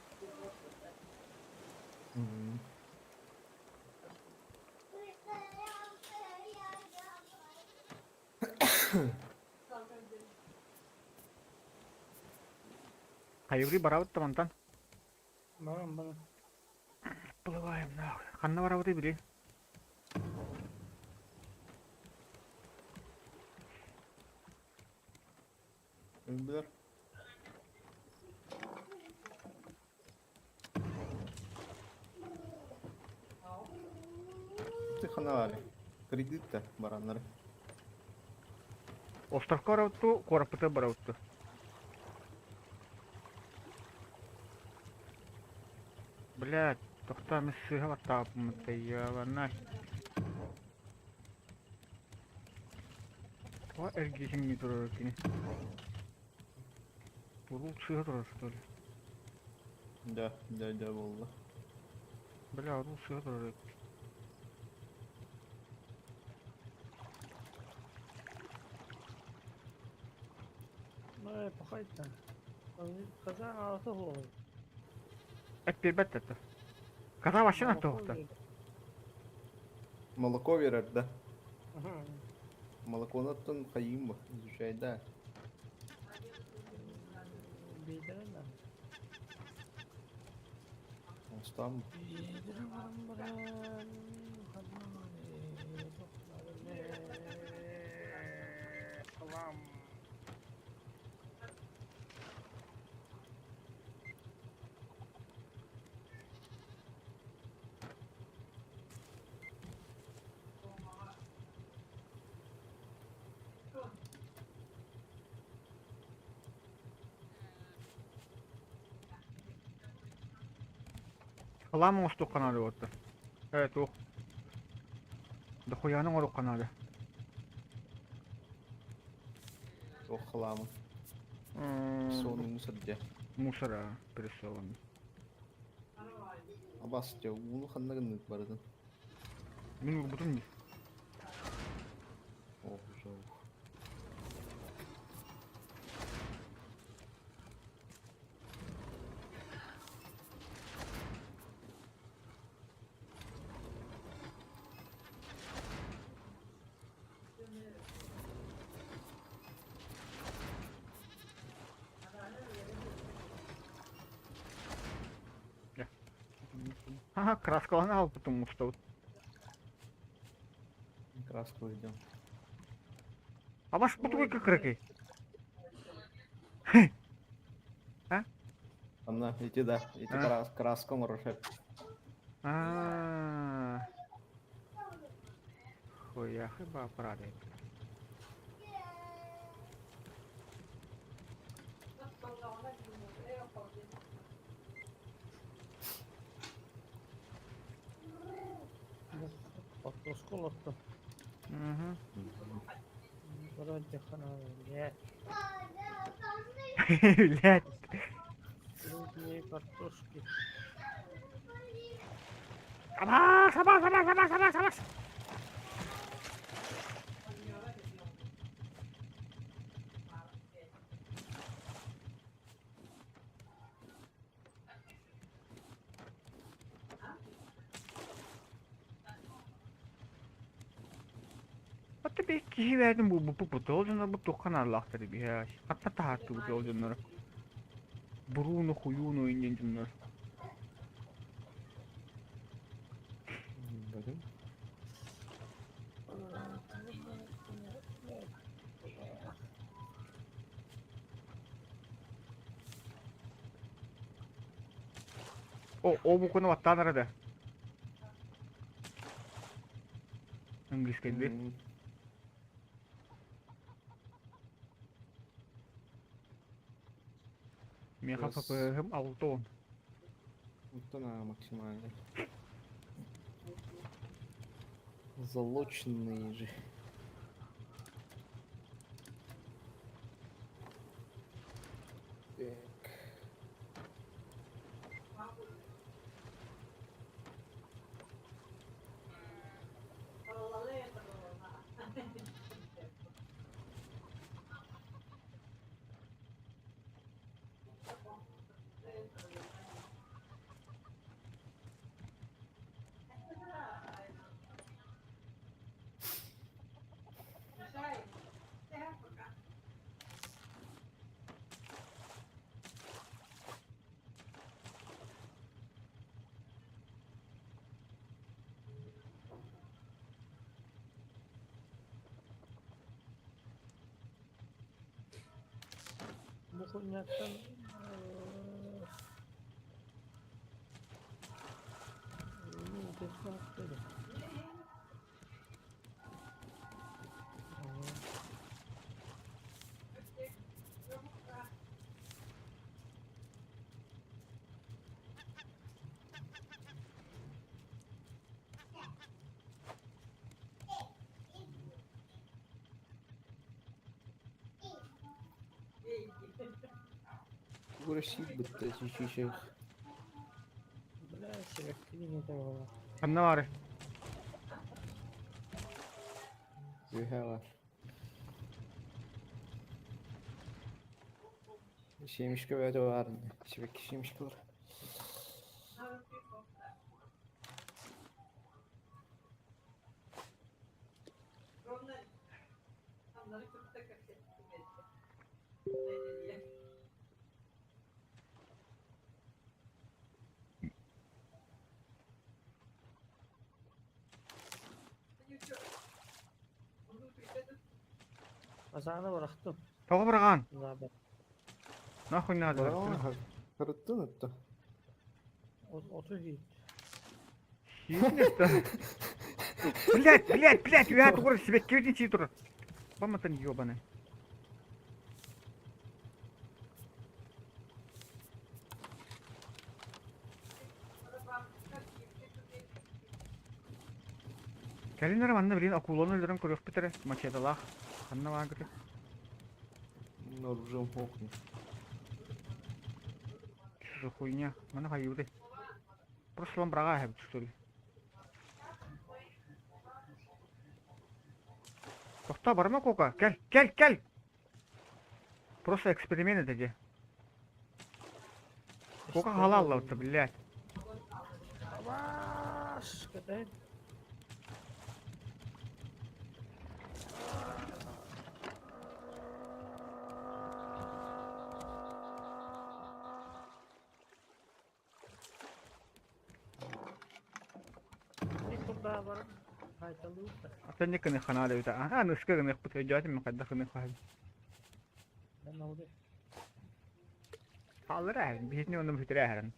Хайыгый барабыт да мантан? Баран баран. Плываем нахуй. Ханна барабытый били? Билэр. Ты ханалари. Кредит да бараннары. Островка барабытту, куораппыта барабытту. Блядь, тохтоо мин сыыһа баттаабыппын ёбанай. Тоҕо эргиһиҥҥи турар кини? Уруул сыыһа турар что ли? Да, да, да буолла. Бля, уруул сыыһа турар эбит. Ээ, пахайта. Казан аҕата суоҕуй. Эт биэрбэт да Каза вообще туохта. Молоко берер да. Молокону оттон хайыым бу, изучай да. Биэдэрэ да. Оҥостом. Биэдэрэ баран баран Салам. Халаам оҥостуохха наада буолта. Ээ туох. Дохуйааны оҥоруохха наада. Туох халаамын. Сонун мусор дьэ. Мусора прессованный. Абас дьэ ууну ханна гынныт барытын? Мин уурбутум дии. Ох, жох. Ага, краскалана потому что Краску идем. А ваш бутылка крыкой? Анна, иди да, иди А? краска оҥорор. А. Хуя хиба правильно. Хортуоска олордо. Угу. Вроде хана, блядь. Блядь. Крупные картошки. Абаас, абаас, абаас, абаас, абаас, абаас! Hatta bir kişi verdim bu bu bu bu dolcunlar bu 90 Allah'tır bir ya. Hatta tahattı bu dolcunları. Bruno huyuno incencunlar. Bakın. O o bu konu hatta nerede? İngiliz kendi. Меха ФПХ Алтон. Вот она максимально. Залоченные же. Так. Бу хуйняттан Уращит бы ты Бля, сибэккини буолла. Ханна баар? Үһэ бар. Семечка бөтө бар. Сибэкки семечка бар. Асааны бырахтым. Тоҕо быраҕаан? Да, Нахуй надо. Харыттын ытта. Оту хит. Блять, блять, блять, я тугур себе кирдин чи тур. Баматан ёбаный. Кэлин эрэ манна билигин акуланы өлөрөн көрүөхпүт эрэ, мачеталаах. Ханна бааргыты? Оружием окна. Что за хуйня? Маны хайыбыты. Просто вам браға хэбит, что ли? Тохта барма кока. Кел, кел, кел! Просто эксперимент это де. Кока халал блядь. Абаас, кэтээн. Иккурдаа баран хайталыыта. Атын кыны ханаа дэбитэ. Аа, ныска гынык бут өйдөөтүм мен хайдах гынык хаб. Мен алды. Халыр ээ, биһитини онно бүтүрэ эһэрин.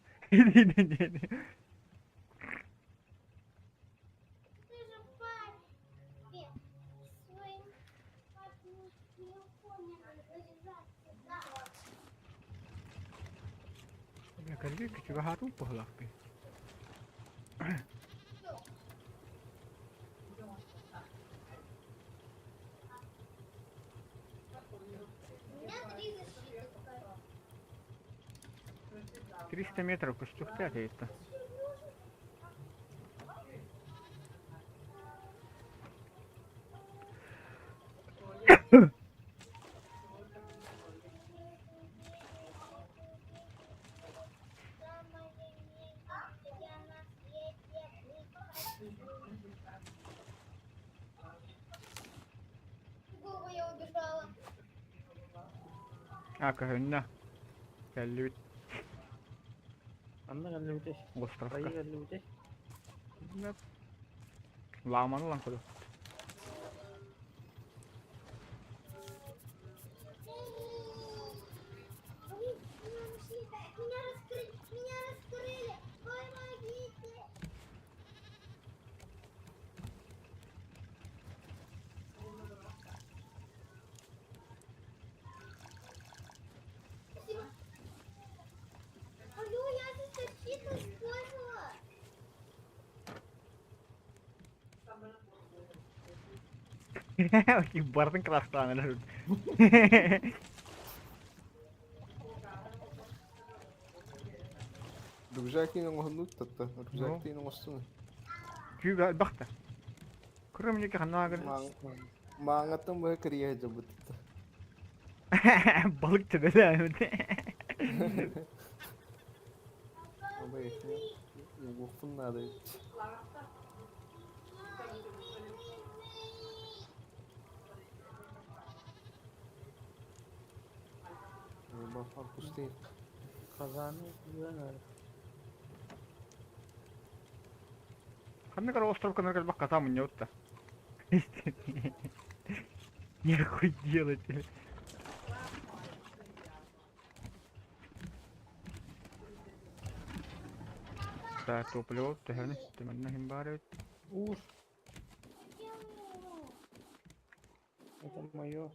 Ты же папе своим папиным телефоном заряжаться дала. Кэлли күчүгэ хаату похлаахпы. У меня три защиты. 300 метров көстүөхтэй эйтэ. Сережа, А, көһүннэ. Кэллибит. Ханна кэллибитэй? Островка. Хайыы кэллибитэй? Лааманы ылан көрүө. Меня нашли! Меня раскрыли! Меня раскрыли! Помогите! Спасибо. Алло, я же защиту использовала. Бардын кылаастаан эрэр. Рюкзактыын оҥоһуннут татта. Рюкзактыын оҥостун. Күүг элбэх да. Кырым диэки ханна гын. Мааҥаттан быһа кэрийэ сылдьыбыт. Балык төбөлөөбүт. Абай, угуохпун наада эбит. Пустые. Казаны үөн Ханнык эрэ островка элбэх каза мунньабыт да. Нехуй делать. Так, топливо, төһөнү, түмэннэ иһин баар эбит. Уж. Это мое.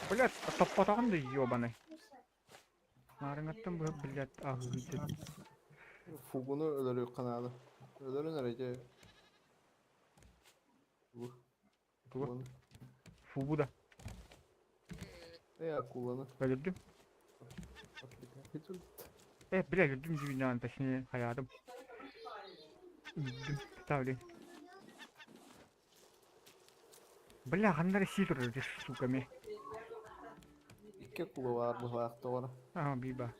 Блядь, топпотоҕун да ёбаный. Наарыҥаттан быһа, блядь, аһыыдын. Фугуну өлөрүөххэ наада. Өлөрүн эрэ дьэ. Тугу? Тугу? Фугуну. Фугу да. Э, акуланы. Өлөрдүм. Э, бля, өлөрдүм дьүбүнээн, точнее, хайаатым. Өлдүм, ставлю. Бля, ханна эрэ сии турар эти сука ми. Икки акула баар быһалаах тоҕоро. Ага, биба.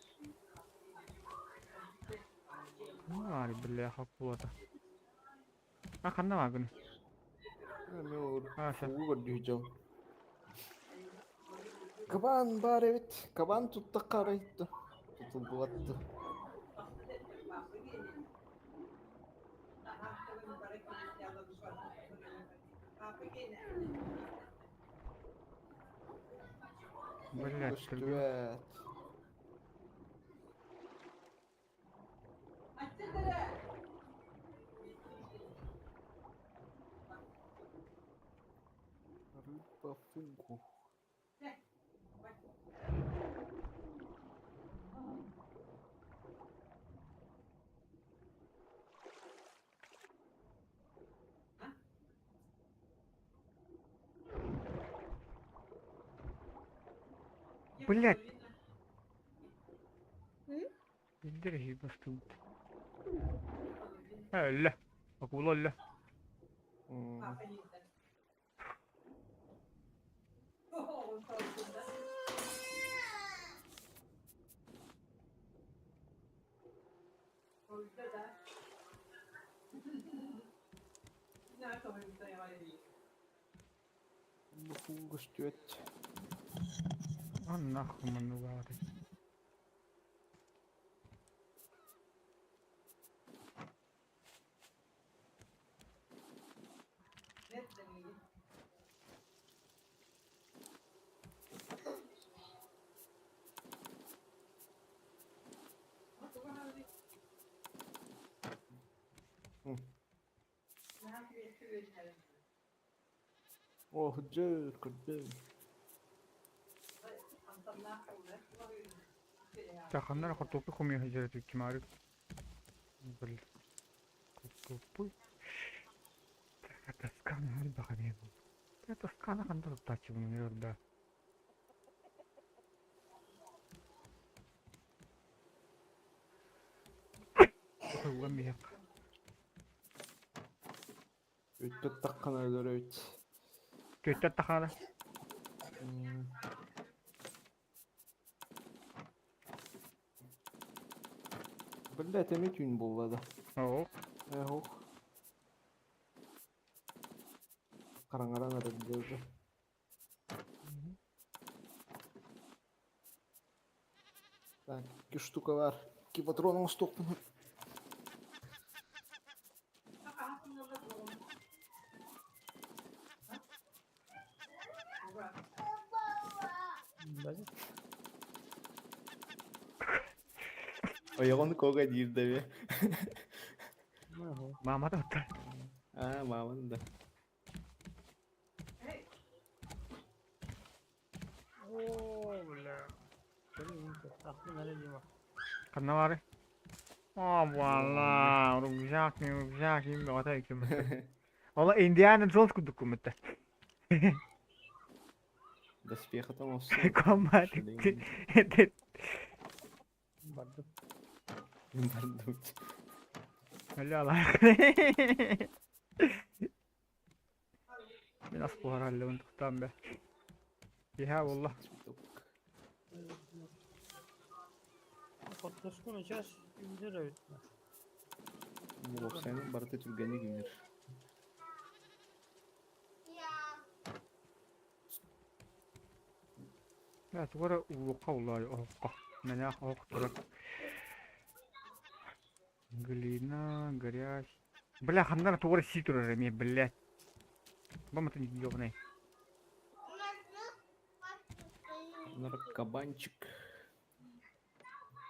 Ай, бля, акулата. А ханна баагын? Эмиэ олор А, всё. фугу көрдүү дьон. Кабан баар эбит. Кабан туттахха арайта. Тутуллубатты. Блядь, Көстүбэт. Рыба фугу. Блядь. Билдер бастыбыт. Өллө. Акула өллө. Рыба фугу көстүбэт. А нахуй манугаары. Оо, дьэ, көрдüm. Ханна эрэ хортуоппуй хомуйа сылдьар этибит кимаары. Бил. Хортуоппуй. Тоскана элбэх эмиэ бу. Тоскана ханна туттааччыбын эмиэ да. Уган биһиэх. Өттө таххана өлөрөбүт. Төттө тахана. Блядь, эмиэ түүн буолла да. Оо. Э, ох. Хараҥаран эрэр уже. Так, икки штука баар. Икки патрон оҥостуохпун. Ойоҕун кога диир да бе. Маамата оттор. Аа, мааман да. О, бля. Ханна баарый? О, буолла, рюкзак, не рюкзак, им бөҕөтө иккиммит. Ола Индиана Джонс курдук куммутта. Доспехата оҥостон. Комбат. Бардым. Бардым. Өлө Мин ас буһараллыбын тохтоон бэ. Киһэ буолла. Хортуоскун сейчас үүнэр эбит. Уопсайынан барыта түргэнник үүнэр. Бля, тугу эрэ уулукка буллаайы оһоххо. Мэнээх оһох турар. Глина, грязь. Бля, ханна эрэ тугу эрэ сии турар эмиэ, блядь. Баматын ёбаный. Кабанчик.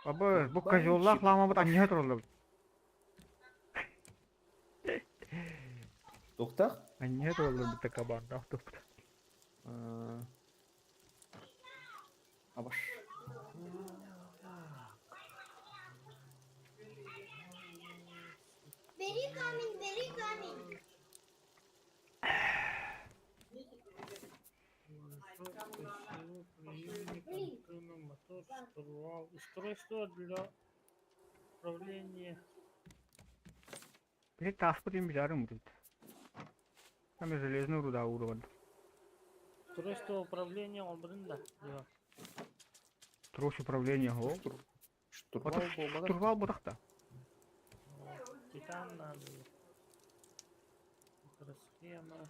Абы, бу козеллаах лаамабыт анньыһа тураллар. Туохтаах? Анньыһа тураллар битта кабаннаах туппут. Абаш. Бери камень, бери камень. Мотор, штурвал. Устройство для управления. Били тааспыт им билэрим будет. Там железную руда уровень. Устройство управления он да. Трос управления го. Штурвал буолбатах. Штурвал бутахта. Титан надо. Микросхема.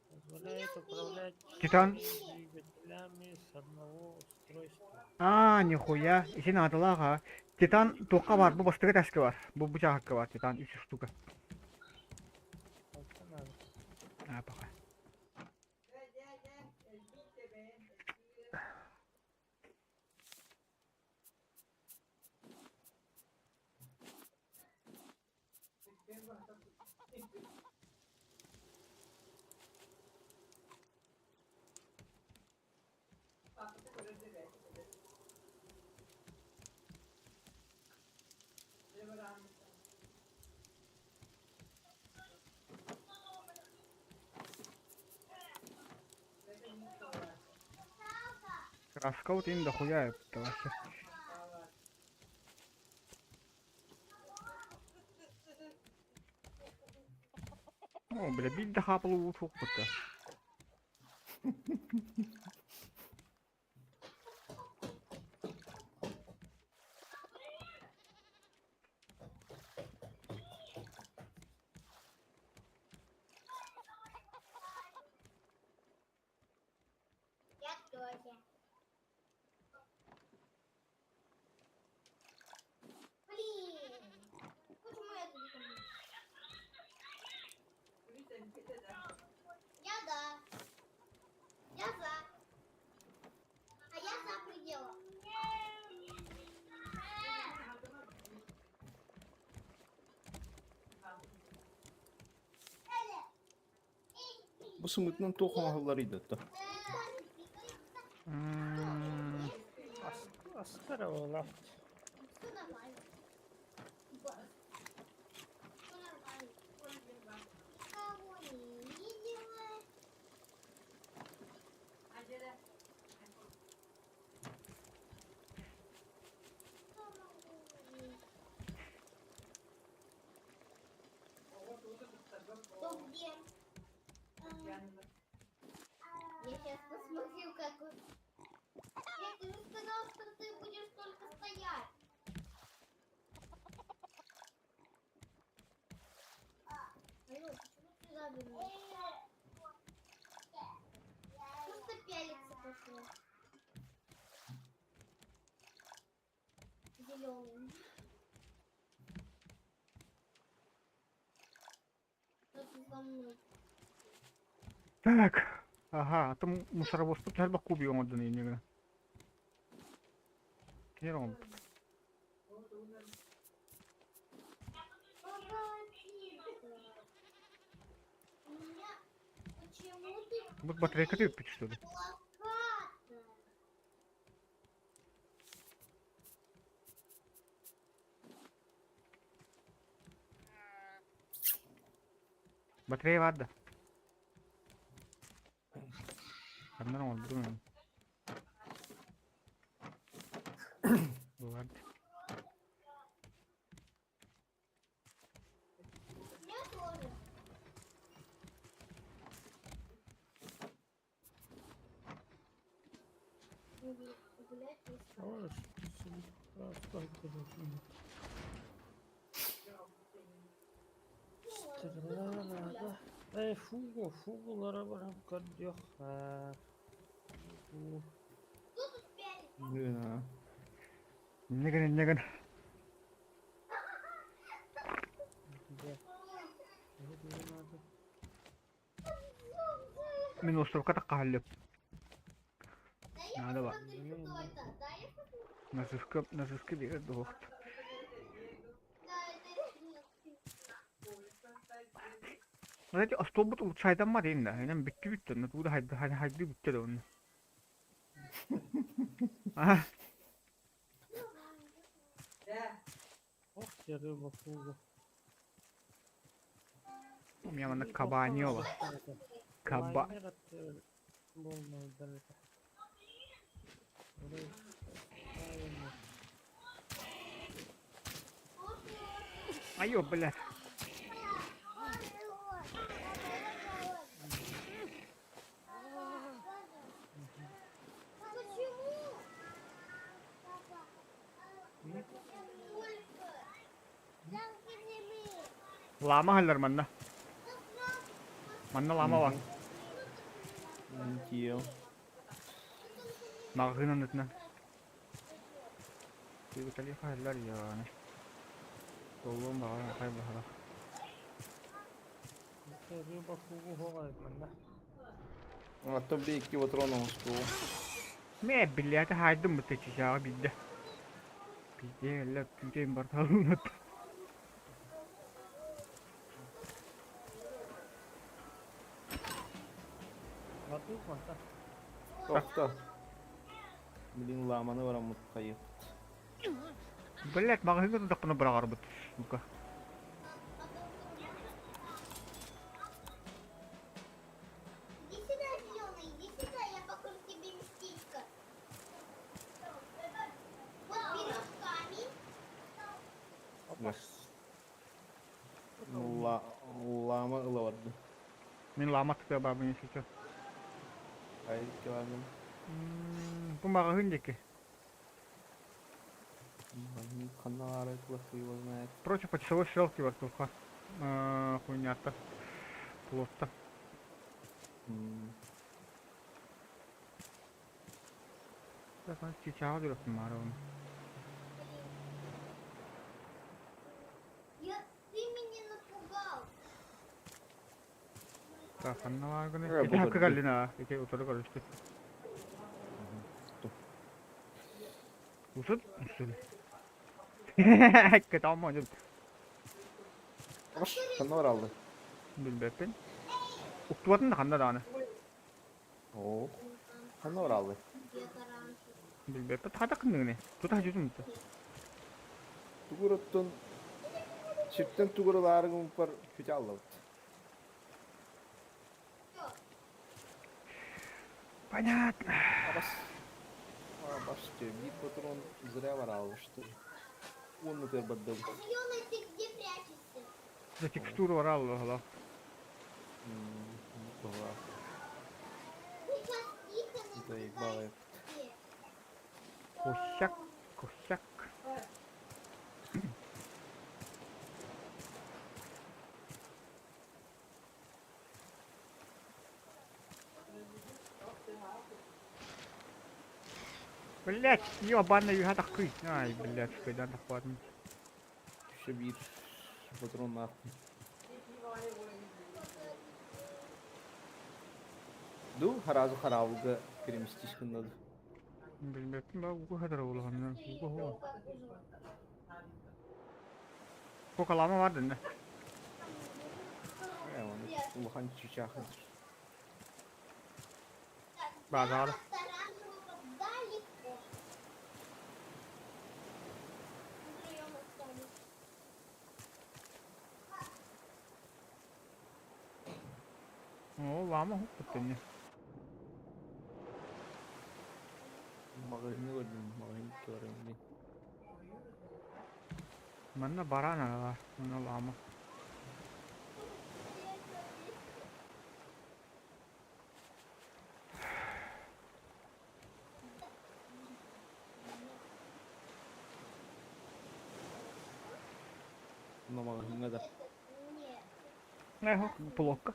Позволяет управлять Титан. двигателями с одного устройства. А, нихуя. Ити наадалаах Титан туохха баар, бу бастакы таска баар. Бу бу чааһыкка баар титан үс штука. Это надо. А, пока. Краска вот им дохуя это вообще. О, бля, бить да хапал суох бутта. Я тоже. Блин. Почему я тут не Я да. Я за. А я за предела. Бу сымытынан туох оҥоһуллар да. Аскара буолла. Все нормально. Все нормально. Никого не видела. Что могу увидеть? То где? Я сейчас посмотрю, как он. Я тебе сказал, что ты будешь только стоять. А, алло, почему ты заберешь? Просто пялиться пошло. Зеленый. Кто-то за мной. Так. Аха, атын мусоровозпут элбэх кубик оҥордун инньэ гынан. Кини эрэ оҥорбут. У меня почему ты Бу батарейката бүппүт что ли? плаката? Батарея баар да? Ханна оҥорбутум эн? Бу баар. Я тоже. Гулять не Ой, Стрела Э, фугу, фугулара баран көрдүөх. Фу. Кто тут пялится? Блин, а. Инньэ гын, инньэ гын. Где? Где надо? Мин островка таххаһаллым. Да я Надо ба. посмотрю, кто это. Да, я посмотрю. Наживка, наживка биэрэр дуоһут. Да, это реально ты. Знаете, остуолбут улучшайдаммат иһин да. Инэн бүттү бүттэ, онно тугу да хайды хайды бүттэ да онно. А, Ох, я рыба фугу. у меня манна кабанёва. Каба. Айо, блядь. Почему? Сколько? Замкни Лама халлар манна. Манна лама бар. Тиэл. Маҕаһыын аннытынан. Тиги халлар яаны. Толлуом баҕар хай баһара. Рыба фугу хоҕай манна. А то бей икки патрона устуо. Мэ блядь, хайдым бу чичааҕа биирдэ. Пиздец, эллэ күүтэйин барталыынат. Батык манта. Тохто. Блин, ламаны бараммыт хайы. Блядь, маҕаһыыҥҥа тутахпына быраҕарбыт. Сука. Иди сюда, зеленый, иди сюда, я покажу тебе местечко. Вот берешь камень, Ла лама ыла барды. Мин лама тыга баабын если Ай, килограмм. Бу маҕаһыын диэки. Ханналары тула его знает. Против по часовой стрелке бар туха. Хуйнята. Плотта. Так, чичааҕа дүрөхтүм маарабын. Я, ты меня напугал. Так, ханна бааргыны. Э, Ити бу хакка көрдүм. каллина. Ити утары көрүстү. Усут? Усут. Кытаама дьон. Аш, ханна баралды. Билбэппин. Уктубатын да ханна даҕаны. О, ханна баралды. Где-то раньше. Билбэппин. Хата кынныгыны. Тута хажутум да. Тугуруттун Чиптен тугурулаарыгын пар күтэ аллабыт. Понятно. Абас. Абас, биир патрон зря баралды, что ли. Он на бардым. Зеленый, ты где прячешься? За текстуру орал ла. Была. Ты сейчас тихо Заебало. наблюдай. Косяк, косяк. Блять, ебаный үһэ Ай, блять, кайдан тахпатым. Еще биир патроннаахпын. Ду сразу хараабылга переместись гынна ду. Билбэппин ба угу хатар улаханнар. Угу хо. Кокалама бар дэннэ. Э, оны улахан чычаахын. Базар. Далеко. Вдвоем остались. О, лама хуппут Маҕаһыыны көрдүм, маҕаһыын көрөм дии. Манна баран ала, манна лама. Мына маҕаһыыҥҥа да. Нет. Эхо, плохо.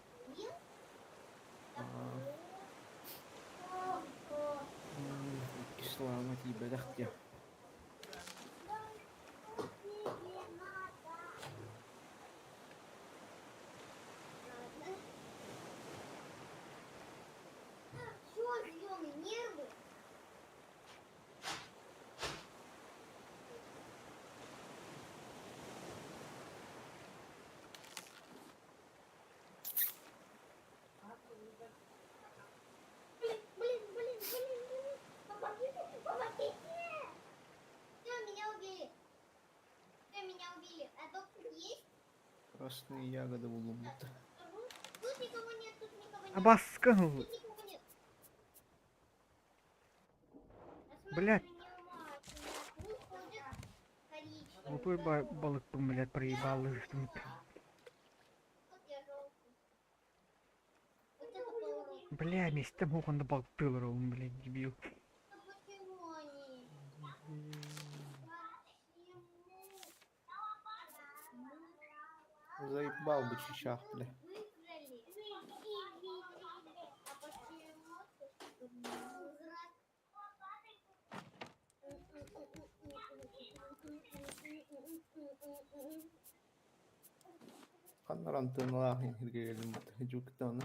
Иккис лаама тиийбэтэх диэн. Все, зеленый, нервы. Блин, блин, блин, блин, блин. Помогите, помогите. Все, меня убили. Все, меня убили. А доктор есть? Красные ягоды буллум. Тут никого нет, тут никого нет. Абаска. Тут никого нет. А Блядь. смотри, меня мать, у меня круг ходит коричневый. Глупой балык, блядь, проебал. Вот я желтый. Вот это поворот. Бля, месте мог балык тылыр, блядь, дебил. Да почему они? Почему? Заебал бы чичах, бля. Выиграли. А почему? Ханнар антыналаах иргегелим жуктаны.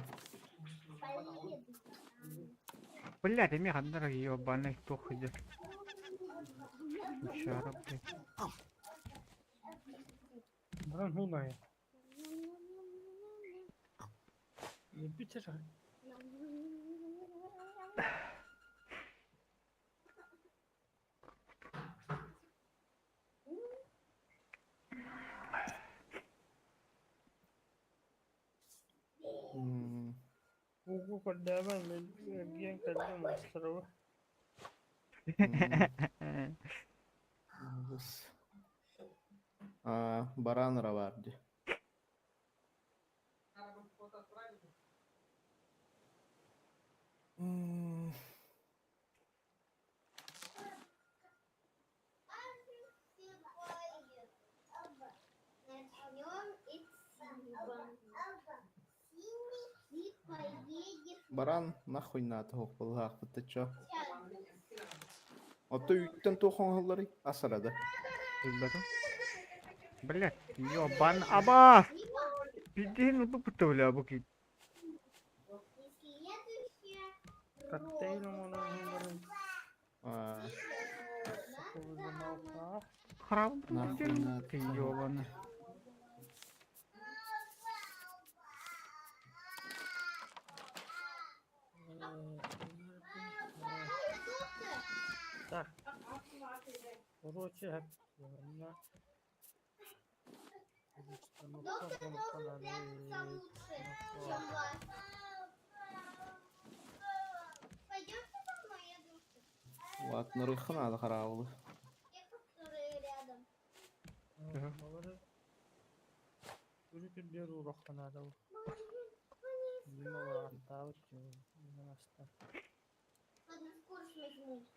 Блядь, эми ханнар ебаный тох идет. Сучара, блядь. Баран хунай. Юпитер. Угу көрдөбөн мен эргиэн кэллим острова. А, баран бар дии. М, Начнем Синий, ты поедешь Баран нахуй надо балаах ты чё? сейчас. Ото үүттэн туох оҥоһулларый асарада. Ребята. Блядь, ебан абас! Пиздин, ну бля, буки. И следующая Коктейль оҥорон баран А, сакылызымалта. Храм, Нахуй надо. ты ебаный. Так. Короче, на. Доктор должен прятаться лучше, чем вас. Пойдемте со мной, я доктор. Ладно, рыхы надо хараабылы. Те, которые рядом. Ладно, скорость возьму.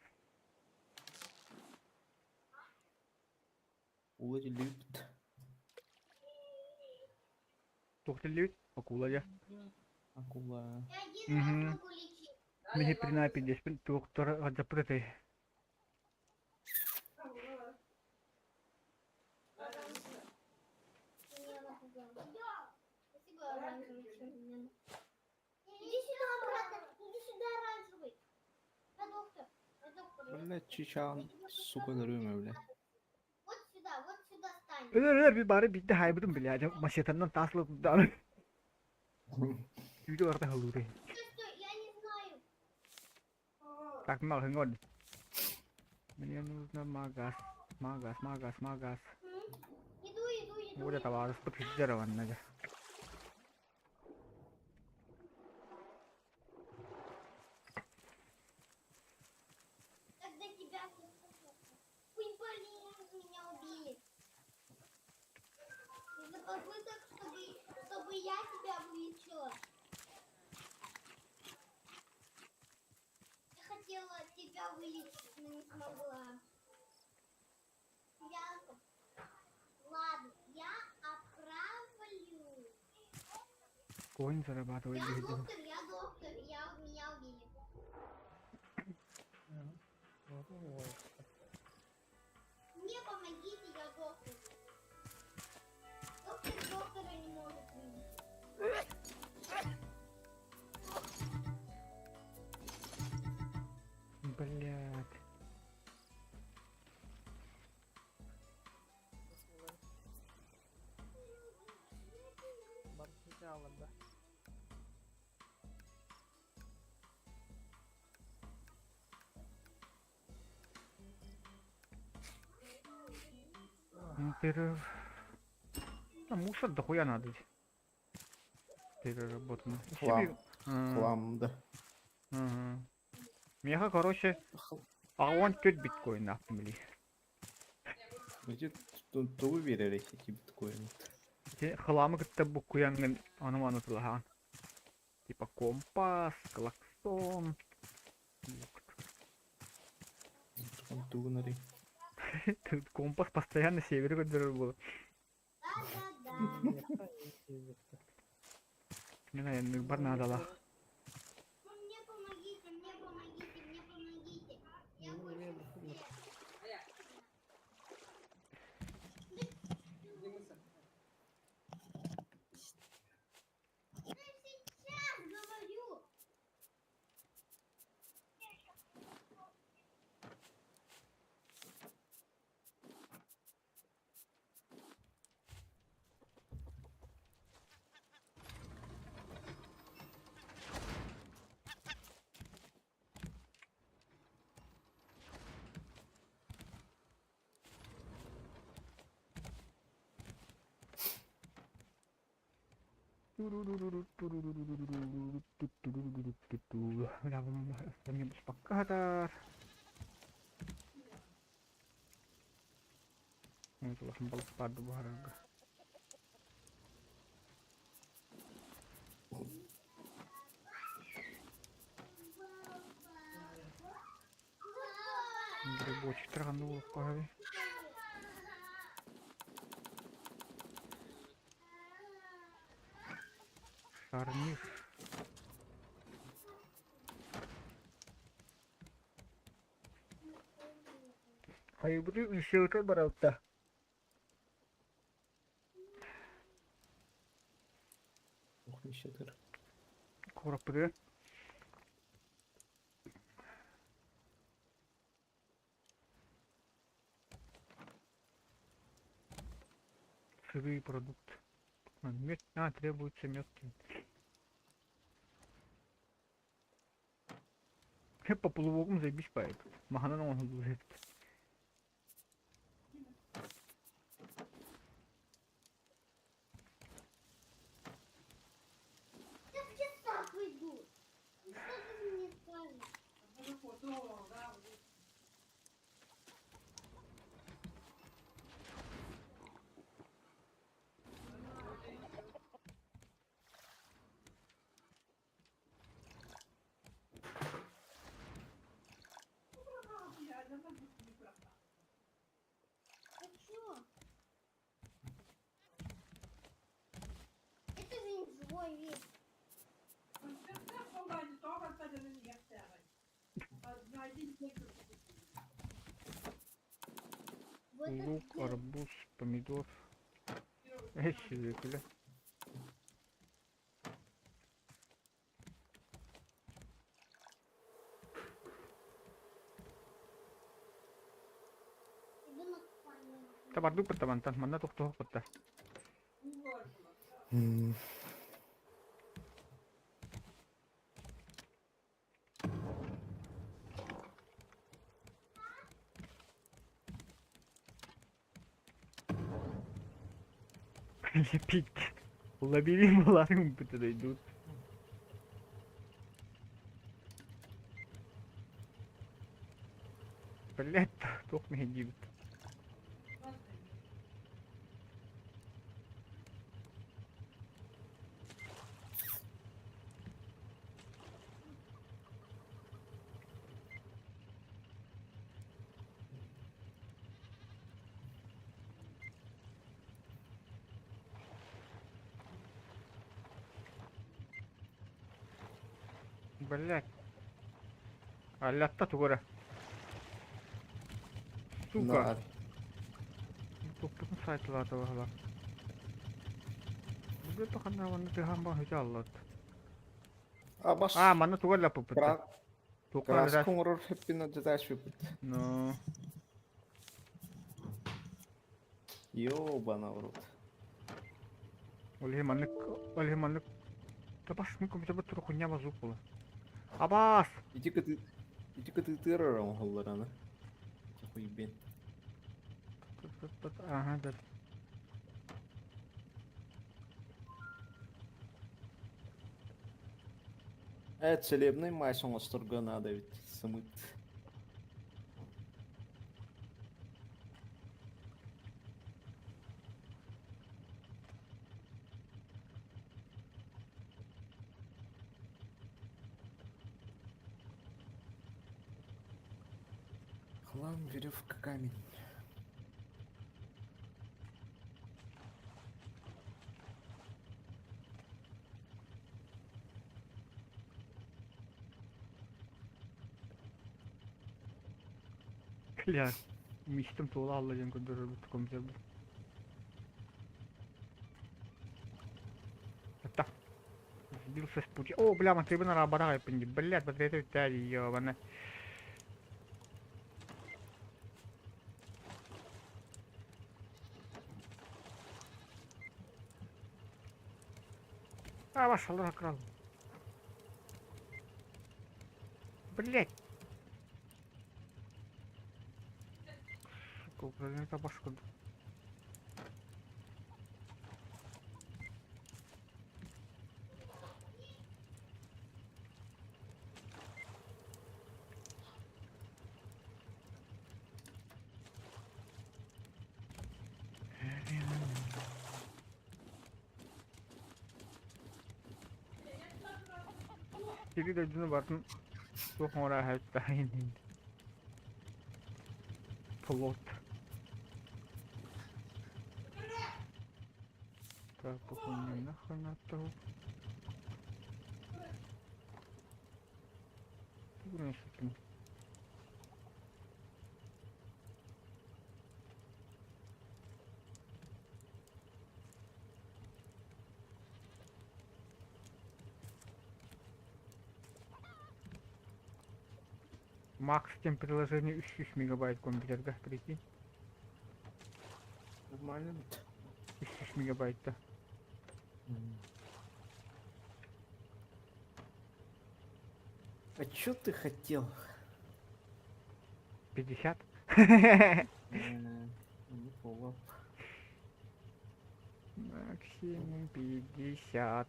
Улы любит. Тухтелють, акула я. Акула. Я один Мгм. раз могу лечить. Мені принапі десь туктор заприти. оранжевый. Иди сюда обратно, иди сюда оранжевый. Я доктор, я доктор. я Бля, чичаан, сука, көрүөм бля. Вот сюда, вот сюда стань. Өлөр өлөр би бары биирдэ хаайбытым билээ. Машинатынан таас ылан Үйде барда халуурай. Стой, стой, я не знаю. Так, мал хыңон. Мне нужно магаз. Магаз, магаз, магаз. М? Иду, иду, иду. Оля иду. табаарыспыт сылдьар дьэ. Тогда тебя слышу. Ой, блин, меня убили. Из-за попыток, чтобы, чтобы я тебя вылечила. Я хотела тебя вылечить, но не смогла. Я... Ладно, я отправлю. Конь зарабатывает Я деньги. доктор, я доктор, я, меня убили. Мне помогите, я доктор. Доктор доктора не может вылечить. Блядь. Бархиталла, да. Ну, А, мусор дохуя надо. Переработанный. Хлам. Хлам. Хлам, да. Меха, короче, а он тут биткоин нахуй. Где тугу биэрэр эти биткоин? Хламы кытта буккуянгын аны аны тылахан. Типа компас, клаксон. Тугунари. Тут компас постоянно север көрдөрөр было. Да, да, да. Не знаю, бар надо. Ну, мне помогите, мне помогите, мне помогите. Я больше всех. Я сейчас говорю. Спаккатар. Балықпарды бұхарарга. Грибочек траганула в голове. Шарнир. Хайбры үшеуті баралта. Ох, нищетыр. Корапыры. Сырые продукты. А, мед, а, требуется мед. По полувогам заебись поет. Маханан он будет. Я в часах выйду. Что ты мне скажешь? А чё? Это же не живой весь. Вот это Лук, где? арбуз, помидор. Эй, свекля. Табардык бытта мантан, манна тохтоох бытта. Лепить. Лабиринт буларым бытта идут. Блять, туох мэһэйдиибит. Блять. Аллатта тугу эрэ. Сука. Наар. Туппутун сайтылаата баһылар. Бу ханна манна тыһаан баҕа хүтэ аллат. А бас. А, манна тугу лаппыппыт. Кра Туохха краска оҥорор хэппин адьатаашпыппыт. Ну, Ёбана в рот. ол иһин маннык, ол иһин маннык Табаш мин компьютербар тура хуйня звук була. Абаас! Ити кыты ити кытыытыар эрэ оҥоһуллар аны. Хуйбин. Ага, да. Э, целебный мазь оҥосторго надо ведь сымыт. Хлам, веревка, камень. Бля, мечтам туола алла диэн көрдөрөрбүт компьютербут. Так. Сбился с пути. О, бля, матырыбын араабара айпын дии. Блядь, батареята бүттээ дии, ёбана. А, ваш Аллах крал. Блядь. Сука, управление табашка. Сири дойдуну барытын туох оҥоро иһин Плот. Так, бу хуйня нахуй надо. Макс тем приложение 300 мегабайт компьютерга, прикинь. Нормально. 300 мегабайт-то. А чё ты хотел? 50? Не понял. Максимум 50.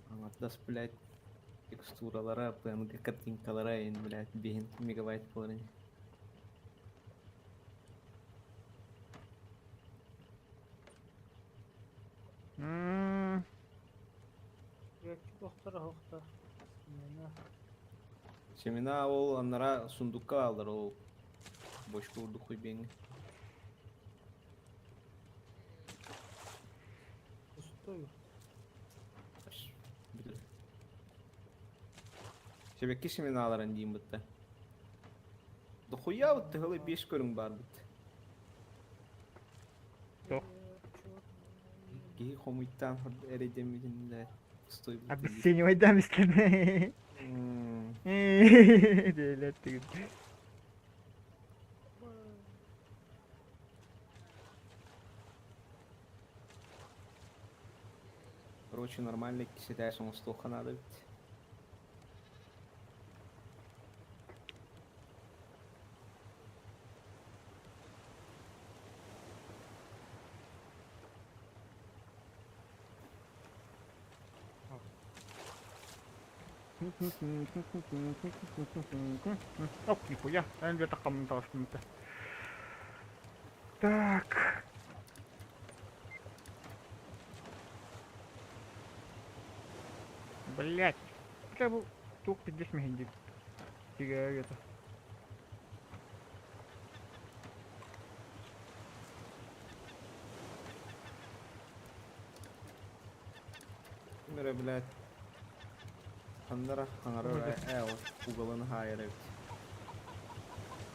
Аҥардас, блядь, текстуралара, PNG картинкалара ин, блядь, биһин мегабайт буолар ини. М, Охтор охтор. Семена. Семена ол аннара сундукка алар ол бочка урдук хуйбеҥҥэ. Пустой. Сибэкки семеналарын диин бытта. Дохуя вот тыһылы биэс көрүҥ баар бит. Туох? Киһи хомуйтаан эрэйдэммитин да пустой бытта диир. Обесценивайдаам истэн. М, Диэлэр тигин. Короче, нормально иккис этээс оҥостуохха наада эбит. Оп, нихуя, эн где-то хамнатаҕыстыммыта. Так. Блять. Хотя бы туох пиздец миһин диир. это. Ким эрэ, блядь, ханна эрэ хаҥарар ээ ол угалын хаайар эбит.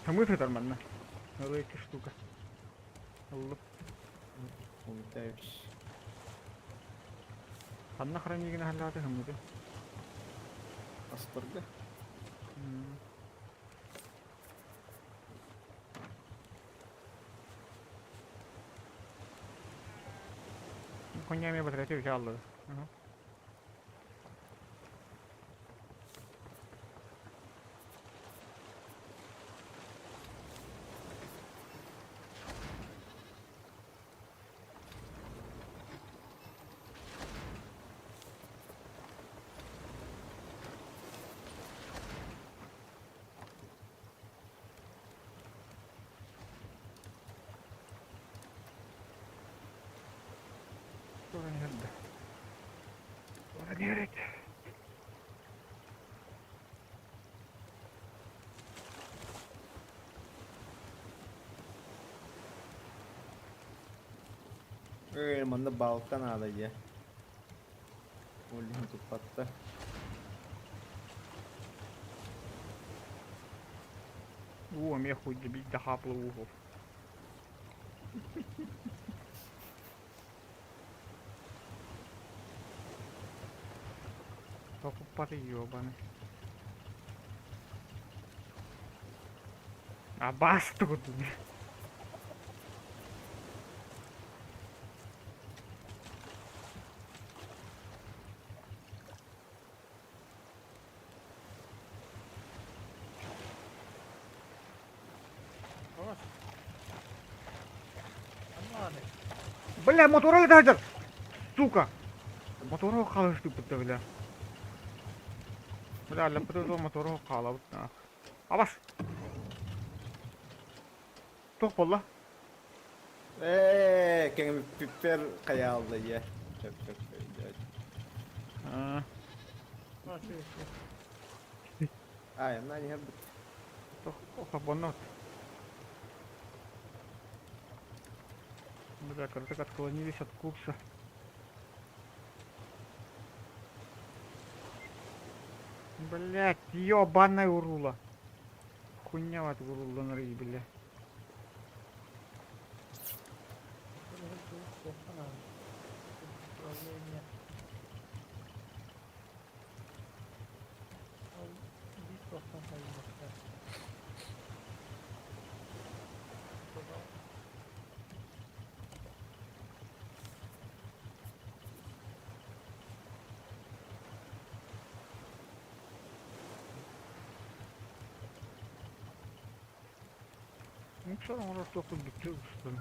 Хамыы сытар манна. Ылы икки штука. Ыллым. Умтаевич. Ханна хранигин аһаллааты хыммыты. Астарга. Коня эмиэ батарейка үчэ аллады. Туран иһэрдэ. Туран иһэрит. Ээ, манна балка наада дьэ. Ол иһин туппатта. Уу эмиэ хуйда биирдэ хаапла уу Покупать ёбаный. А бас тут. Бля, мотора летает! Сука! Мотора хаалыштыппыт бля. Бля, лаппыта мотора хаалабыт. Абас! Туох буолла? Ээ, кэҥэппиппэр хайаалла ийэ. Чөп чөп чөп. Аа, Айаннаан иһэрбит. Хобоннот. Бля, короче, отклонились от курса. Блять, ёбаная урула. Хуйня вот урулланар бля. Ничего, может только бутылку, что ли.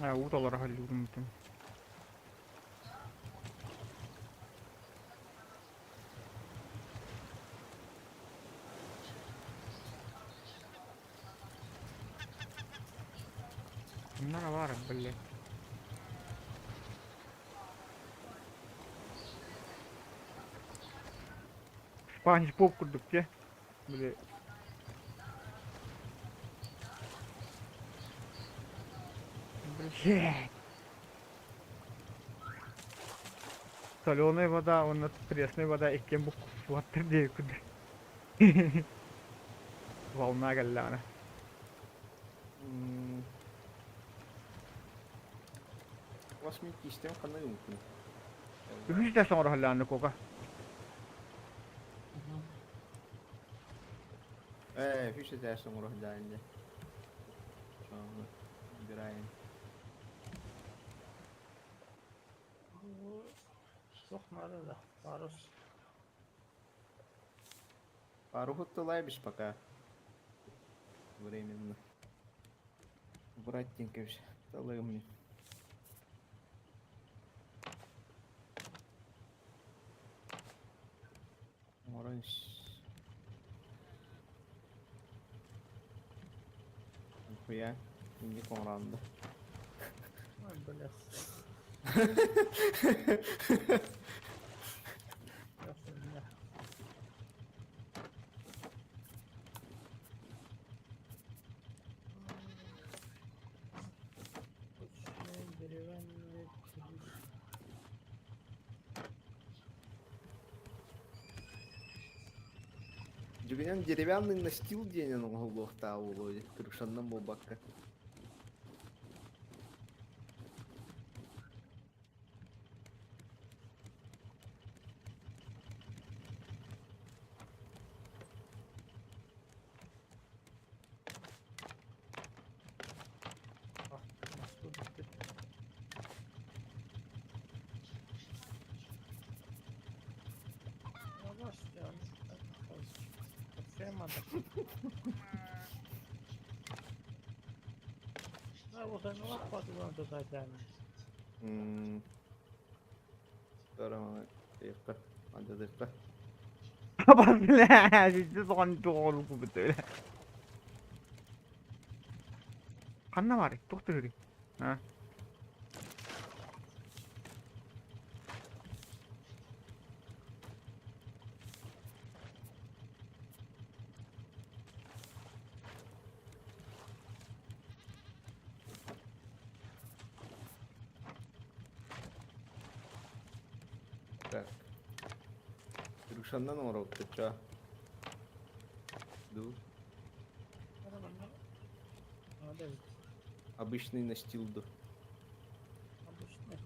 Аа, уу толоро халлуурум этим. Ханна баар, блядь. Спанч Боб курдук дьэ. Били Блядь. Соленая вода уонна пресная вода иккиэн буккуссубаттар диэбиккин да. Волна кэллэҕинэ. Вас мин киистэм ханна гыммыккын? Үһүс да соҥороһоллоонну кука. Ээ, үһүс этээс оҥороһоллоон дьэ. Убираем. Суох наада да, парус. Парухут тылайбиш пока. Временно. Братенька талыгым мне. Оҥорон Нихуя, инник оҥороон да. Ой, блядь. Деревянный Дьүгүнэн деревянный настил диэнин оҥоһуллуохтаах буолуо дии, крышаннан буолбакка. Ханна баарый? Туох түһүрүй? А? Так. Рушаннан оҥоробут Ду. Обычный настил ду. Обычный.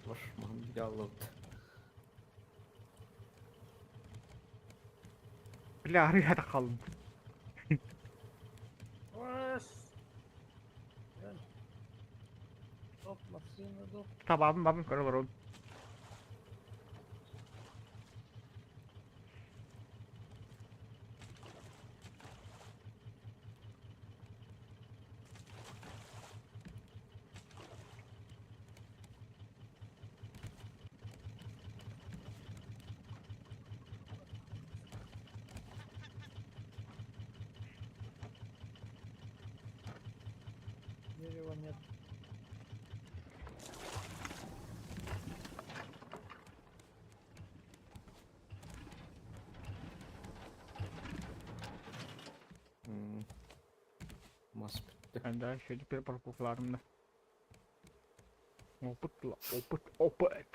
Ваш мандялот. Бля, арыйа хааллым. Табабын бабын көрө олоробун. Дерева нет. Мас бүттэ. Да, еще теперь парковкаларым да. Опыт, опыт, опыт.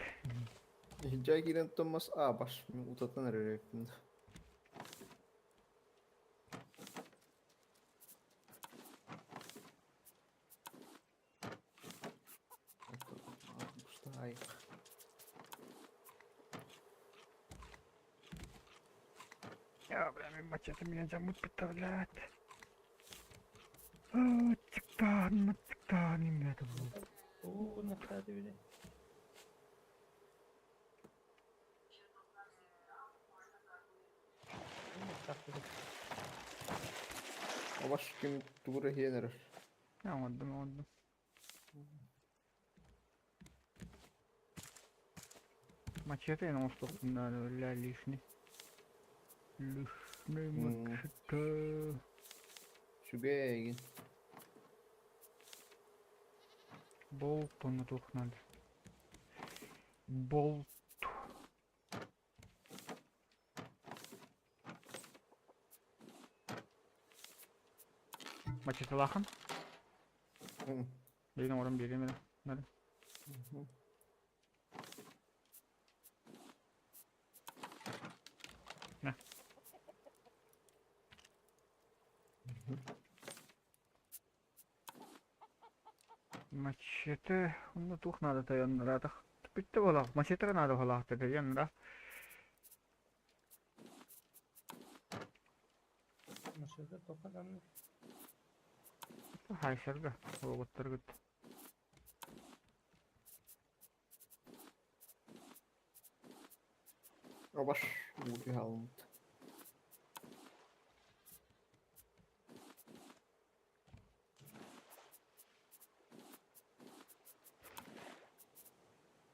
Иһдьэ киирэн томмос аа баш мин утатан эрэр эбиппин. Пустая. Я, бля, мен мачете меня замут представлять. Тиктан, тиктан, имя это было. Оо, нахтады били. Абаш ким тугура хиэн эрэр. Оҥордум, оҥордум. Мачете эн оҥостуохпун наада, бля, лишний. Лишний мачете. Сүгэ эйигин. Болт онно туох надо. Болт. Мачеталаахын? Билигин оҥорон биэриэм эрэ. Нары. На. Мачете, онно туох наада тойонноратах. Бүттэ буолаах, мачете наада буолаах тойоннора. Мачете тоха даҕаны. Хайсарга, роботтаргыт. Абаш уу түһэ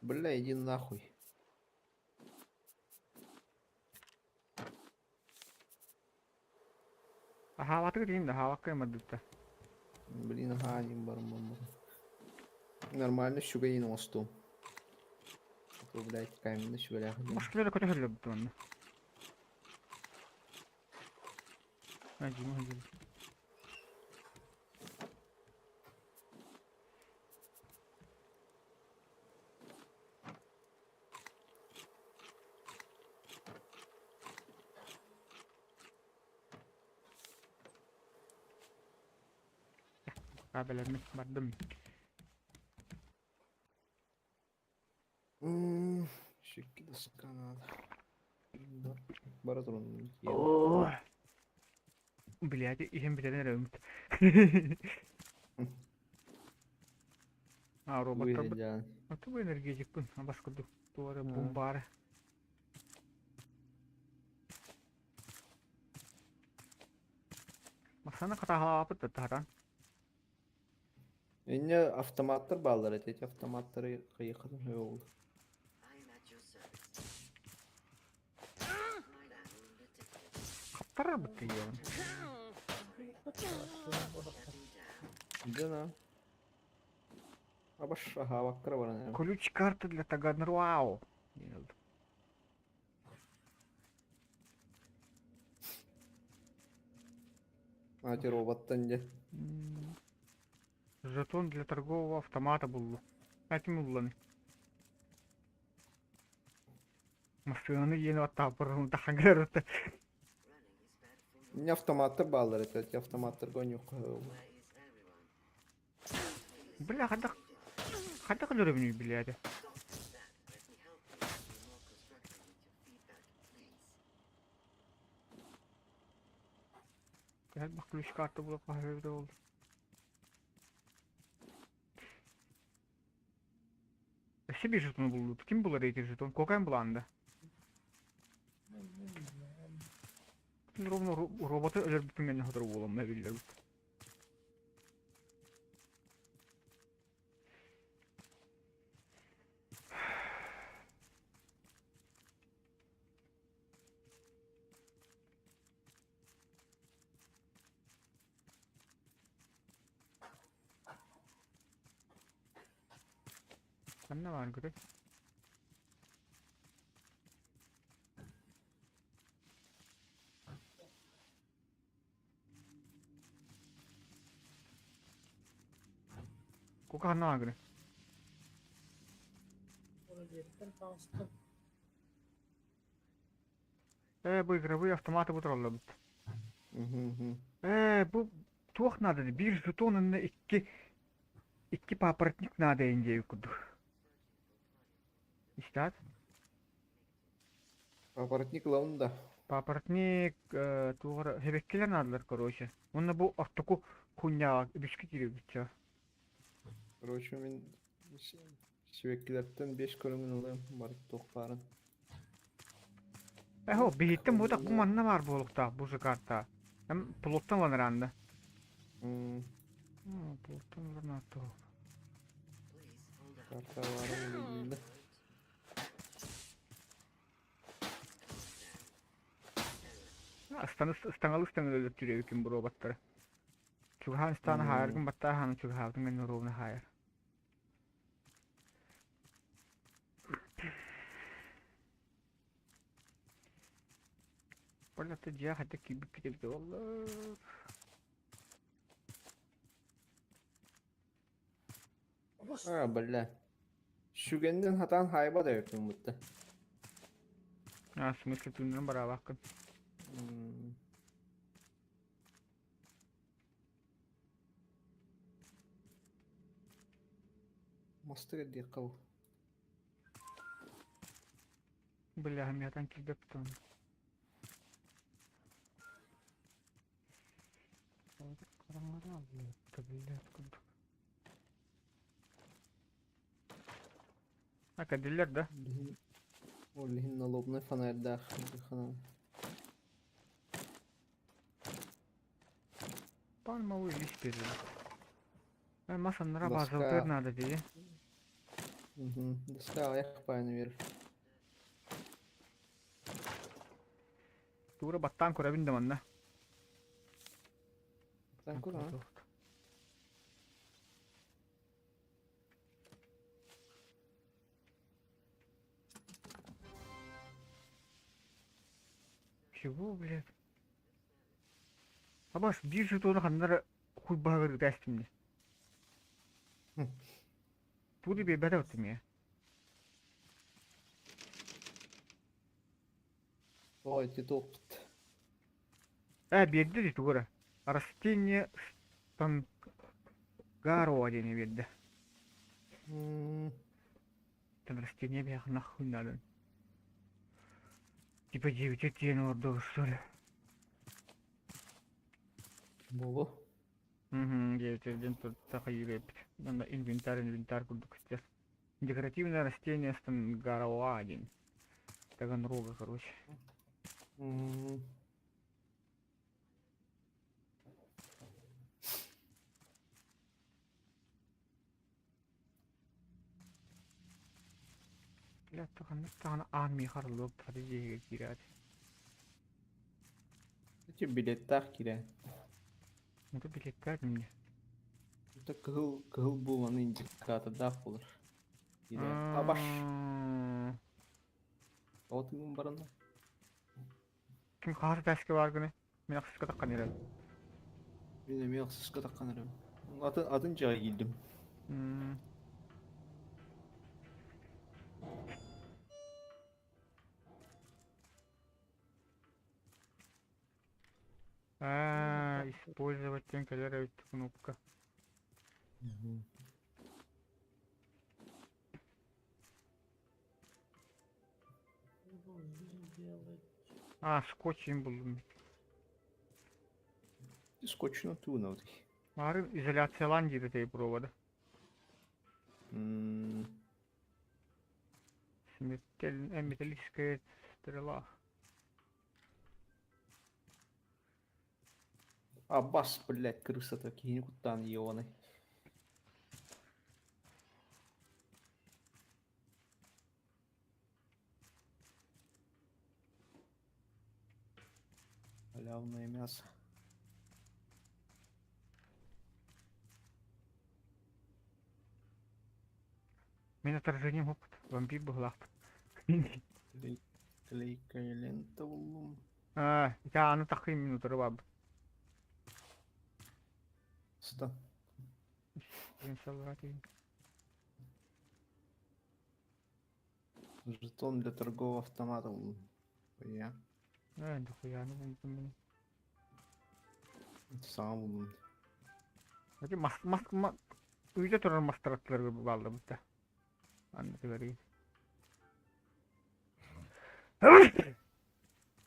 Бля, иди нахуй. Аһаабатыгыт иһин да аһаабакка мардытта. Блин, аһаа диэн барым Нормально үчүгэй оҥостуом. А то, блядь, каменный сүгэлээх. Москвада көтөһөллөр онно. Дима дима. Бэлэммин бардым. Шикки доска надо. Бара турун. Блядь, иһин бүтэрэн эрэ өмүт. А, роботтар А бу энергетикпын, бас курдук туора бумбаары. Масана хатаһалаабыт да таһаран. Инне автоматтар бааллар эти, эти автоматтары хайыхатын ол. Хаптарар бытты иэҕин. Дьэ Абаш аһаабаккара баран Ключ карты для Таганруао. А, те роботтан дьэ. Жетон для торгового автомата буллу. Этим улланы. Массыынаны иэнэ баттааппырын тахангырырты. Не автоматтар бааллар эти, эти автоматтарга ойнуохха Бля, хайдах хайдах өлөрөбүнүй билээти. Элбэх ключ карта була хаһыырда ол. Өссө биир жетону буллубут. Ким булар эти жетон? Кокаин булаанда. Ровно роботы өлөрбүппүн гэннэ сотору буоламма биллэрбит. Ханна баар көрүй? Кука ханна баар көрүй? Дьиэттэн таҕыстым. Ээ, бу игровые автоматы бу тураллар Ээ, бу туох наада биир жетон онно икки икки папоротник наада диэбит курдук. Истаат? Папоротник ылабын да. Папоротник туох эрэ хэбэккилэр наадалар короче. Уонна бу ортоку хуйняҕа үбүскэ киирбит Короче, мин сибэккилэртэн биэс көрүҥүн ылыам, бары туох баарын. Эхо, биһиттэн бу бу манна баар буолуохтаах бу карта. Эм плоттан ылан ыраанда. Плоттан ылан ааттоо. Карта баарын билиннэ. Астаны ыстаҥалы ыстаҥалы өлөртүүр эбиккин боруобаттара. Чугаһаан ыстааны хаайаргын баттааһааны чугаһаабытыҥ гэннэ ровно хаайар. Полета дьиэ хайдах киирбиккит эбитэ буолла. А, бля. Сүгэннэн хатаан хаайбат эбиппин бутта. А, в смысле тыыннарын бараабаккын. М, Мастык эрдиэххэ бу. Бля, миэтэн киирбэппит оны. А, кадиллер, да? Ол иһин налобный фонарьдаах ханан. Пальмовый лист берели. Мас аннара Доска. базовтар надо дии. Мгм. Доска аҕыйах паайаны биэрэр. Тура баттаан көрөбүн да манна. Баттаан көр, а? Чего, блядь? Абас биир жетону ханна эрэ хуй баһыгар ыыта эстим дии. Тугу да биэрбэтэ оттум ээ. Ой, ити туохпут. Ээ, биэрдэ дии тугу эрэ. Растение Стангароа диэни биэрдэ. М, Там растение биһиэхэ нахуй надо. Типа девять диэн олордо что ли? Буолуо. Угу, девять диэн тут эппит. Манна инвентарь, инвентарь курдук сейчас. Декоративное растение Стангароа диэн. Таганрога, короче. М, Бля, ханнык даҕаны аан миэхэ арыллыбыт хата дьиэһигэр киирээт. Ити билеттаах киирэн. Это билеттээх мне. Это кыһыл кыһыл буоланы индикатордаах буолар. Киирэн. Абаш. Тоҕо тыын баранна? Ким хаһар таска бар гыны? Мин ахсыска таххан эрэр. Мин эмиэ ахсыска таххан эрэбин. Атын атын дьиэҕэ киирдим. А, использовать диэн кэлэр эбит кнопка. А, скотч им буллум. Скотчunu туунабыт. Марын изоляциялаан диир этэй провода. Смертель, металлическая стрела. Аббас, блядь, крыса-то киһини куттаан ионы. Халявное мясо. Мин отражением опыт. Вампир быһылаахпыт. Клей, клейкая лента буллум. А, я аны таххын минутары баабыт. Ста. Жетон для торгового автомата буллум. Я. Э, дохуя, ну булдум. Саҥа буллум. Эти мас мас ма үйде турар мастараттылар бааллабыт да. Анны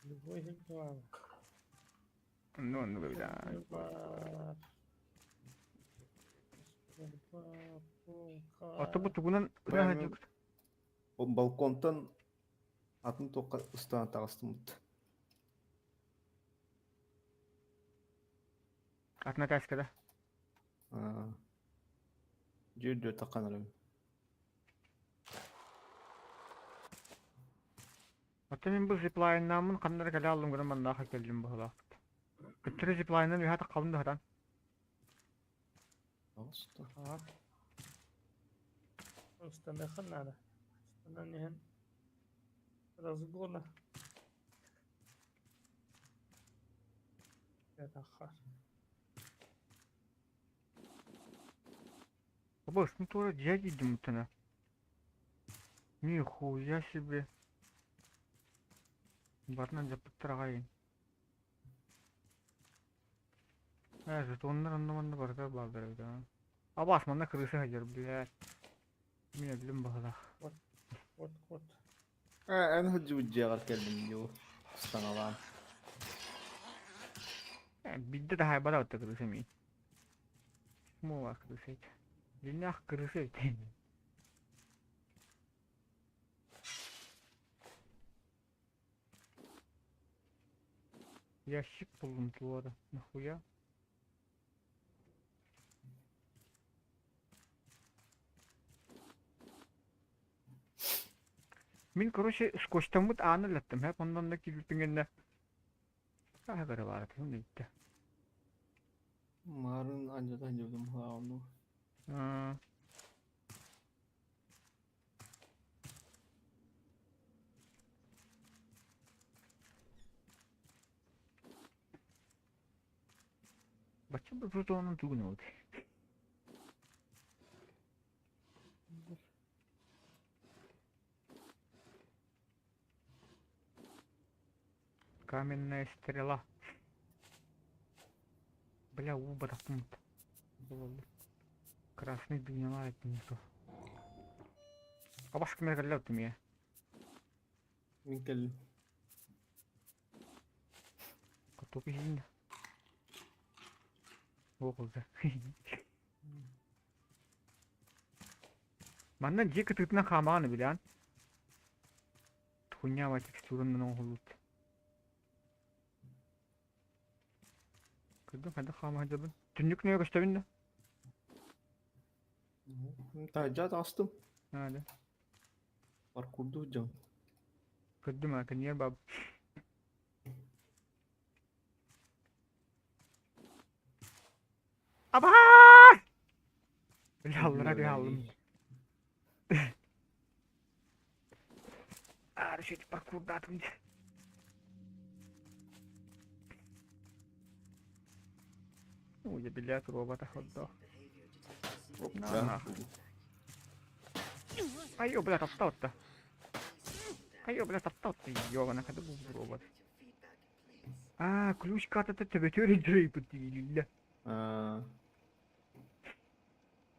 Любой план. Ну, ну, да. Ото бу тугунан Балконтан атын туохха ыстаан таҕыстыммыт. Атын этээскэ да? Дьүр-дьүр таххан эрэбин. Оттон мин бу зиплайннааммын ханна эрэ кэлэ аллым гынан маннаах кэллим быһыылаах. Көттөрү зиплайнынан үөһэ таххабын да сатаан. Оҕуста. Ага. Устаныахха наада. Устанан иһэн разгона. Таххар. Бабас, ну туора дьиэ киирдим уттана. Нихуя себе. Барынан дьаппыттар аҕай. Ээ, жетоннар онно-манна барыта бааллар эбит аа. Абаас манна крыса сылдьар, блядь. Мин өллүм баһылаах. Вот, вот, вот. Ээ, эн сылдьыбыт дьиэҕэр кэллим дии саҥалаан. Ээ, биирдэ да хаайбата батта крыса миин. Мула крыса эбит. Дьиҥнээх крыса эбит. Ящик буллум туора. Нахуя? Мин, короче, скотчтаммыт ааны ылаттым, һэп онно онно киирбиппин гэннэ аһа көрө баара иттэ. Марын анжата дьудум хаалну. Бачча бу жетонун тугун ылыт. Каменная стрела. Бля, уу бырахпыт. Красный дыняла это не то. Абас кимэр кэллэ оттум Мин кэллим. Котук иһин. Оҕолда. Манна дьиэ кытыытынан хаамаҕын билээн. Хуйня текстуранан оҥоһуллубут. Көрдүм хайдах хаама сылдьабын. Түннүк нөҥүө көстөбүн да? Таһырдьа таҕыстым. Наада. Паркурдуу дьон. Көрдүм аа, кэннигэр бааб. Абаа! Бля, аллара түһэ аллым. Аары сөйтүп паркурдаатым дии. Ой, блядь, робота ходдо. На. Айо, бля, таптаутта. Айо, бля, таптаутта. Ёбана, хады бу робот. Аа, ключ картата төбөтүөр өйдөрөйбүт дииллэ. Аа.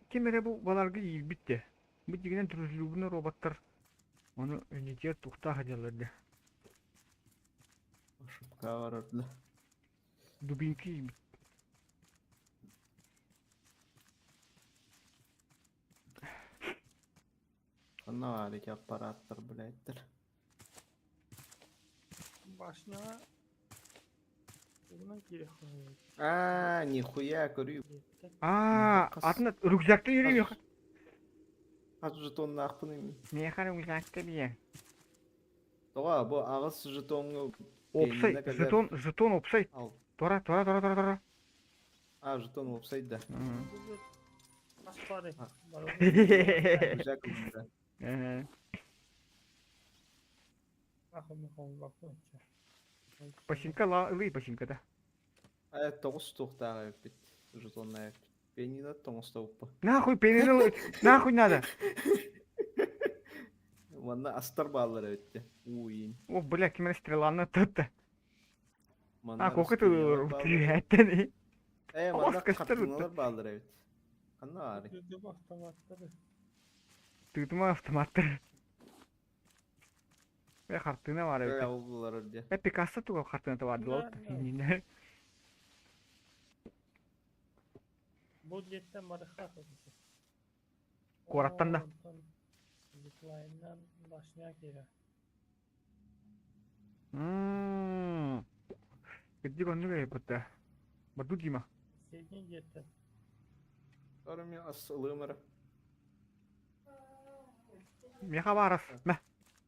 Ким эрэ бу баларга иирбит де. Бу дьигинэн дружелюбный роботтар ону өнүтүөр тухтаах дьаллар де. Ошибка барар да. Дубинки иирбит. Ханна баар ити аппараттар блядьтар. Башняҕа тугунан киириэххэ Аа, нихуя көрүү. Аа, атын рюкзакта yürüyor. Хас жетоннаахпын ими. Миэхэ рюкзакта биэ. Тоҕо бу аҕыс жетоҥҥа Опсай, жетон, жетон опсай. Тора, тора, тора, тора, тора. А, жетон уопсай да. Аспары. Рюкзак ылбыта. Башинка ылый башинка да. Э, тоҕус туохтаах эбиппит. Жетоннаах эбиппит. Пианино тоҥостобуппа. Нахуй пианино, нахуй надо. Манна астар бааллар эбит Уин. О, бля, ким эрэ стреланы тутта. Манна А, кука растениялар бааллар. түһээттэн. Э, Оҕус манна көстөр хартыыналар бааллар эбит. Ханна баарый? Тыытыма автоматтар. Э, хартыына баар эбит. Э, ол диye. Э, Пикассо туга хартыыната баар дуо? Иннинэ. Бу дьиэттэн барыхха Куораттан да. Зиплайннан башня киирэр. Мм. Кырдьык оннук эбит да. Барду Дима. Средний дьиэттэн. Армия ас ылыам эрэ. Миэхэ баарас. Мэ.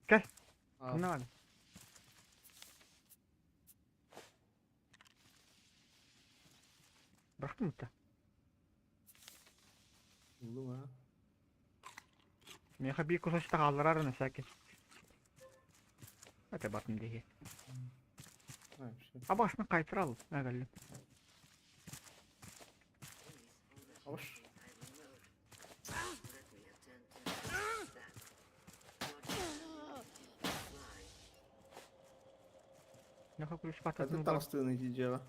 Кэл. А, Ханна баар? Бырахтым да. Ыллым аа. Миэхэ биир кусочек хаалларар на всякий. Это батын диһи. Абасны кайтарал, әгәллим. Ош. Нахуй ключ Хатын пататын таҕыстыгын ити дьиэҕэ.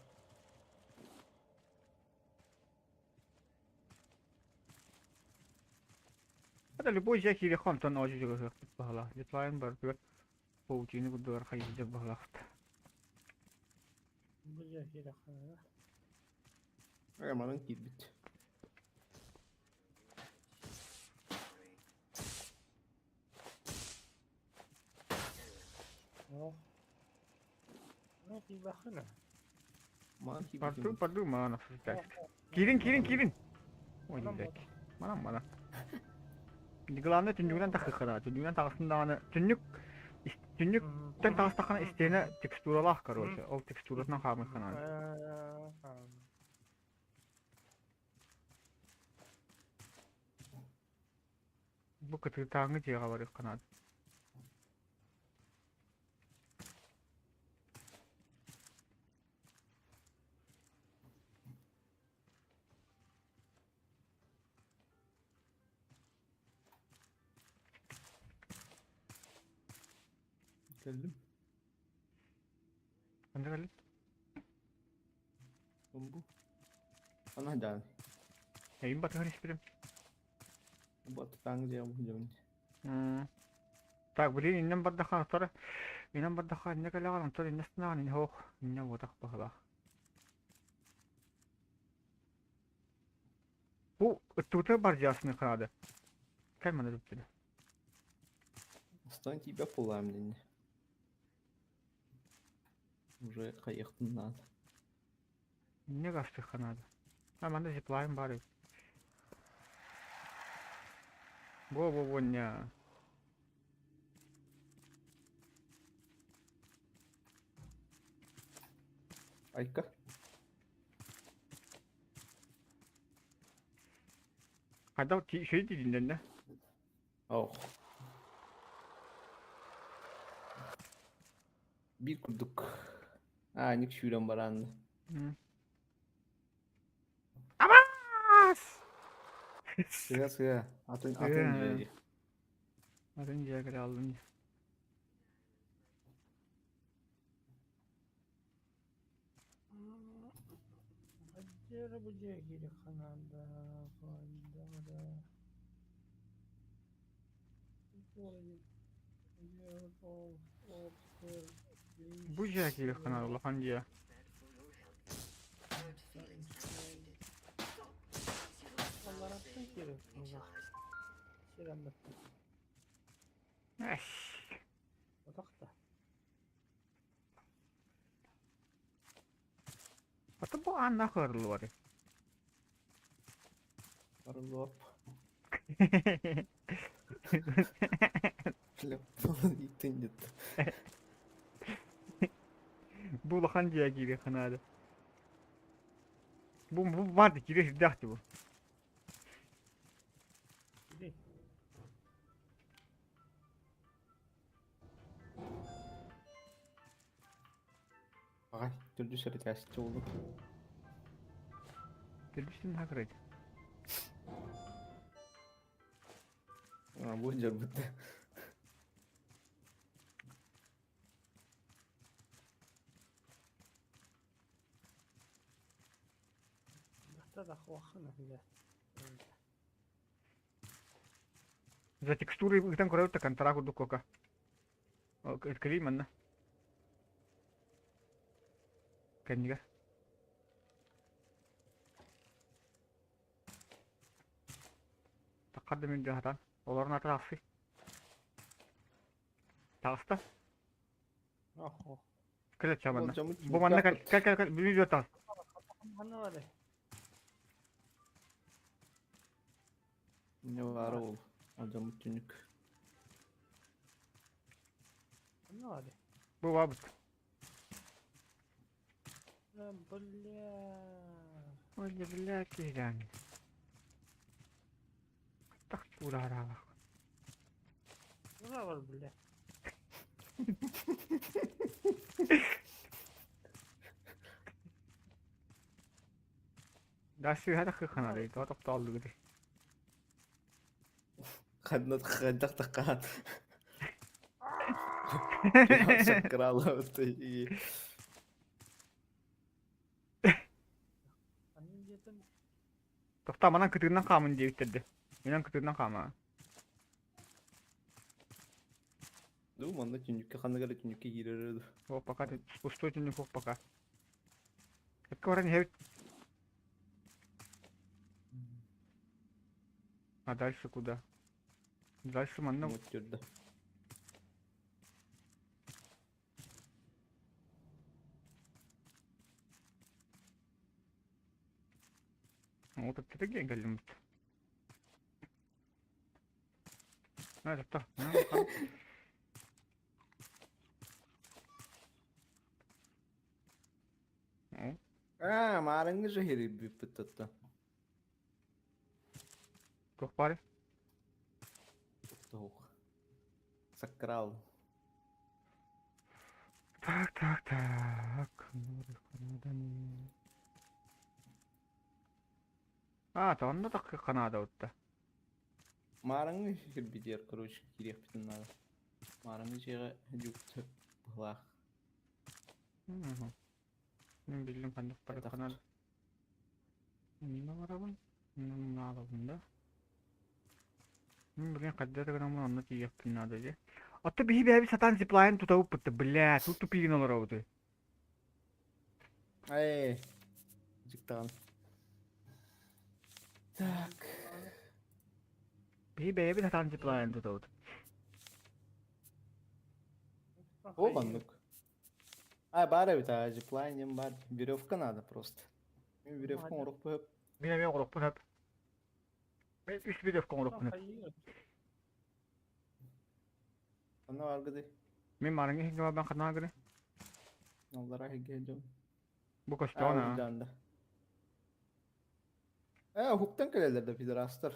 Это любой дьиэ киириэххэ онтон оодьу дьыгыһыахпыт баһылаах. Дедлайн барытыгар паутины курдугар хайыһыдьар баһылаахт. Бу дьиэ киириэххэ Романын киирбит. Манан Барду киирбит. барду манан обсуждать. Киирин киирин киирин. Ой, блядь. Манан манан. Главное түннүгүнэн тахсыахха түннүгүнэн таҕыстын даҕаны түннүк түннүктэн таҕыстаххына истиэнэ текстуралаах короче ол текстуратынан хаамыахха наада. Бу кытыытааҥҥы дьиэҕэ барыахха наада. Кэллим. Ханна кэллиҥ? Бу. Ана даан. Эйим батыһан испитим. Баттаҥ дьиэҕэ бу Так, блин, иннем бардахан отор. Иннем бардахан инне кэлэҕин, онтон инне астынаҕын, инне хоох, инне уотах баһылаах. Бу ыттыбыта бар дьаасыны хаады. Кэл маны туттуна. Астан тиийбэт буоллаҕым дэннэ. Уже хайыахтын наада. Инне гастыхха наада. А манна зиплайн бар эбит. Во-во-во ня. Айка. Хайдах үчүгэй дииллэринэ? Ох. Биир курдук. Аанньык сүүрэн бараанна. Абаас! Сыа сыа. Атын атын дьиэ. Атын дьиэ кэлэ алдым. Бу дьиэ киириэххэ наада улахан дьиэ. Эс. Ата бу ааннаах ыарыллыбаты. Арыллыап. Иттин Бу улахан дьиэ киириэххэ наада. Бу баар да киирэ сирдээх дии бу. Аҕай, төрдүс эрэтээсчи буоллум. Төрдүс наһаа кыра этэ. А, бу дьарбыт. За текстуры ыытан көрөбүт да контра курдук кока. Кэлиий манна. Кэннигэр. Таххар да мин дьаһатан. Олорун аты тахсый. Таҕыста. Кэл ча манна. Бу манна кэл кэл кэл кэл бүгүн жуот таҕыс. Не баара ол. Алдьаммыт түнүк. Бу бабыт. Ой, бля, киһилээн. Так чуурараалах. Браво, бля. Да сыыһа таххыхханаday, тоҕо тохтооллугутай? Ханна хайдах таххаан. Саккыраалабыт Тохтоо, манан кытыынан хаамын диэбиттэр да. Минэн кытыынан хаама. Ду манна түннүккэ ханнык эрэ түннүккэ киирэр ду. О, пока пустой түннүк суох пока. Эккэ баран иһэбит. А дальше куда? Дальше манна Вот түрдэ. Вот это диэн кэллим. На, тохтоо. Аа, маарыҥҥы же иһирийбиппит оттон. Туох баарый? Туох. Сакрал. Так, так, так. А, онно таххыахха наада утта. Маарыҥҥы иһирбитигэр, короче, киириэхпитин наада. Маарыҥҥы дьиэҕэ дьук быһылаах. Мин биллим ханнык барыахха наада. Онно барабын, онно наадабын да. Мин билигин хайдах да гынаммын онно тиийиэхпин наада дии. Отто биһи бэйэбит сатаан зиплайн тутабыппыт да, бля, тут тупигин олоробутуй. Эй, дьыктаҕын. Так. Биһи бэйэбит сатаан зиплайн тутабыт. О, маннык. А, баар эбит, а, зиплайн диэн баар. Веревка надо просто. Мин веревка оҥоруохпун сөп. Мин эмиэ оҥоруохпун сөп. Мин үс веревка оҥоруохпун сөп. Ханна бааргыный? Мин марыҥҥа иһингэ барбан ханна гыны? Аллараа иһиггэ дьон. Бу көстөҕүн аа. Да. Э, уһуктан кэлэллэр да пидорастар.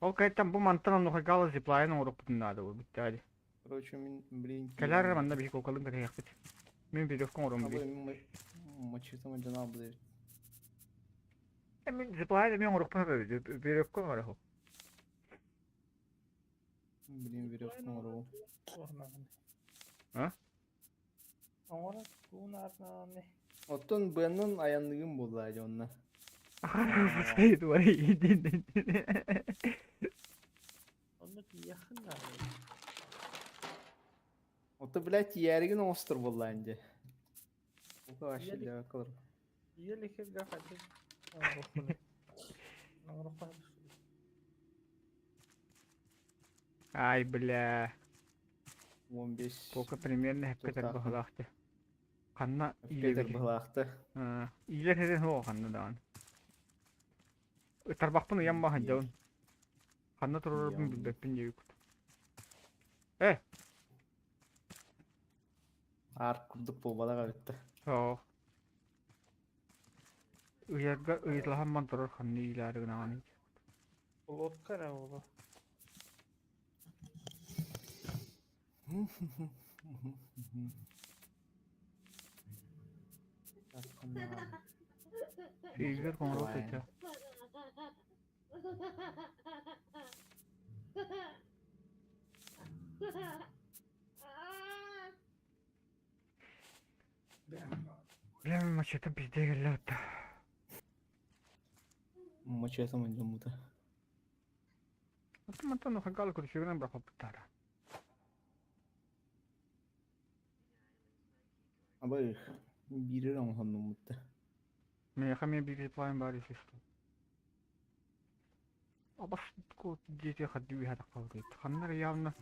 Ол кэнниттэн бу мантан оннука зиплайн оҥоруохпутун наада буолбут дии. Короче, мин, блин, Кэлэр эрэ манна биһи куокалын кэтэһиэхпит. Мин веревка оҥором дии. Мочитам дьоно будет. Мин зиплайн эмиэ оҥоруохпун сөп веревка оҥоро. Блин, веревка оҥоруу. А? Оҥорор туун аарнааны. Оттон быаннан айанныгым буолла дьэ онно. Онно тиийэххин наада. Ото, блядь, тиийээригин оҥостор буоллаан дьэ. Бука вообще для кылыр. Еле хиргэ хадьы оҥоруохпун. Оҥоруохпун. Ай, бля. 15. Пока примерно хэппэтэр баһылаахты. Ханна Хэппэтэр баһылаахты. Иилэр хэтин суох ханна даҕаны. Тарбахпын ыйан баһан дьон. Ханна турарбын билбэппин диэбиккит. Э! Аар курдук буолбатах эбит да. Суох. Ыйарга ыйыталаһан ман турар ханна иилээри гынаҕыный? Лодка эрэ буолуо. Сиигэр хоҥоруох этэ. Бля, мачете пизде кэллэ батта. Мачете мандьаммыта. Мантан хагал көрсүгүнэн бырахпыттара. Абай биир эрэ оҥоһоннуммут да. Миэхэ эмиэ биир план баар если что. Абас диэти хадды үһэ таххабыт. Ханна эрэ явно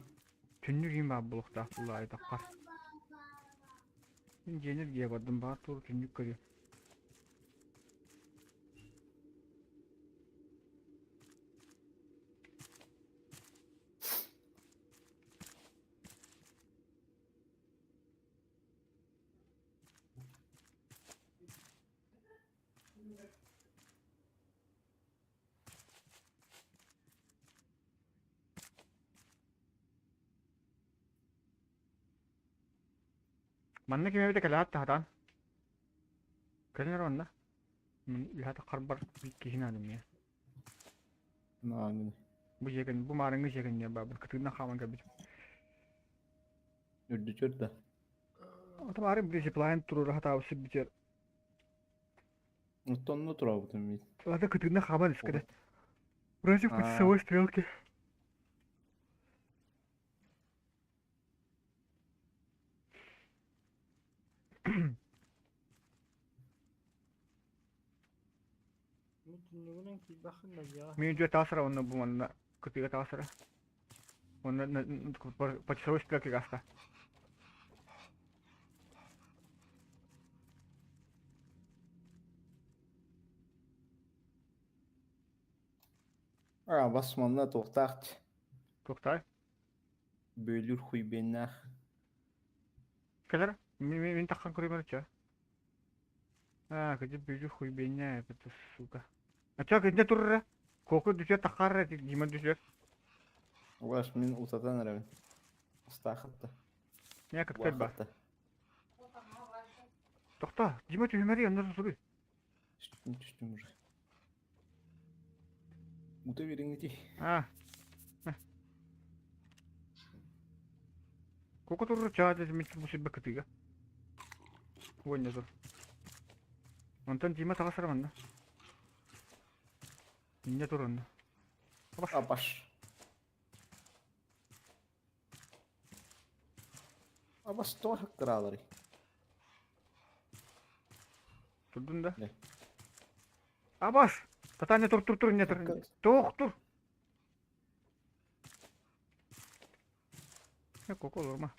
түннүк иин баар буолуохтаах булаайы таххар. Мин дьиэни эргийэ бардым баар туору түннүк көрүө. Манна ким эбитэ кэлээт таһатаан. Кэлин эрэ онно. Үһэ таххарбар киһи наада эмиэ. Наамын. Бу дьиэкэн, бу маарыҥҥы дьиэкэн диэн баабын кытыынан хааман кэлбитим. Үрдүчөр да. Ата маарын били зиплайн туруора сатаабыт сирбитигэр Оттон турабытым мин. Ата кытыынан хааман искэдэ. Против по часовой стрелке. Түннүгүнэн киирбэххин да дьиэҕэ. Мин дьиэ таасара онно бу манна кытыыга таасара. Онно по часовой стрелке гаста. А, бас манна туохтаах Туохтай? Бөөлүүр хуйбиэннээх. Кэлэр. Мин мин таххан көрүмэр чэ. А, где бөөлүүр хуйбиэннээх, это сука. А чё, где турра? Коку дүсө таххар Дима дүсө. Ваш мин утатан эрэбин. Астаахатта. Не коктейль ба. Тохто, Дима түһүмэри онно суруй. Түстүм түстүм уже. Ута бериҥ ити. А. Коку турur чаа мин бу сирбэ кытыыга. Уонна тур. Онтон Дима таҕасара манна. Инньэ тур онно. Абаш. Абас тоҕо хаккырааларый? Турдун да? Абас! Татаня тур тур тур инньэ тур. Туох тур. Коко олорма.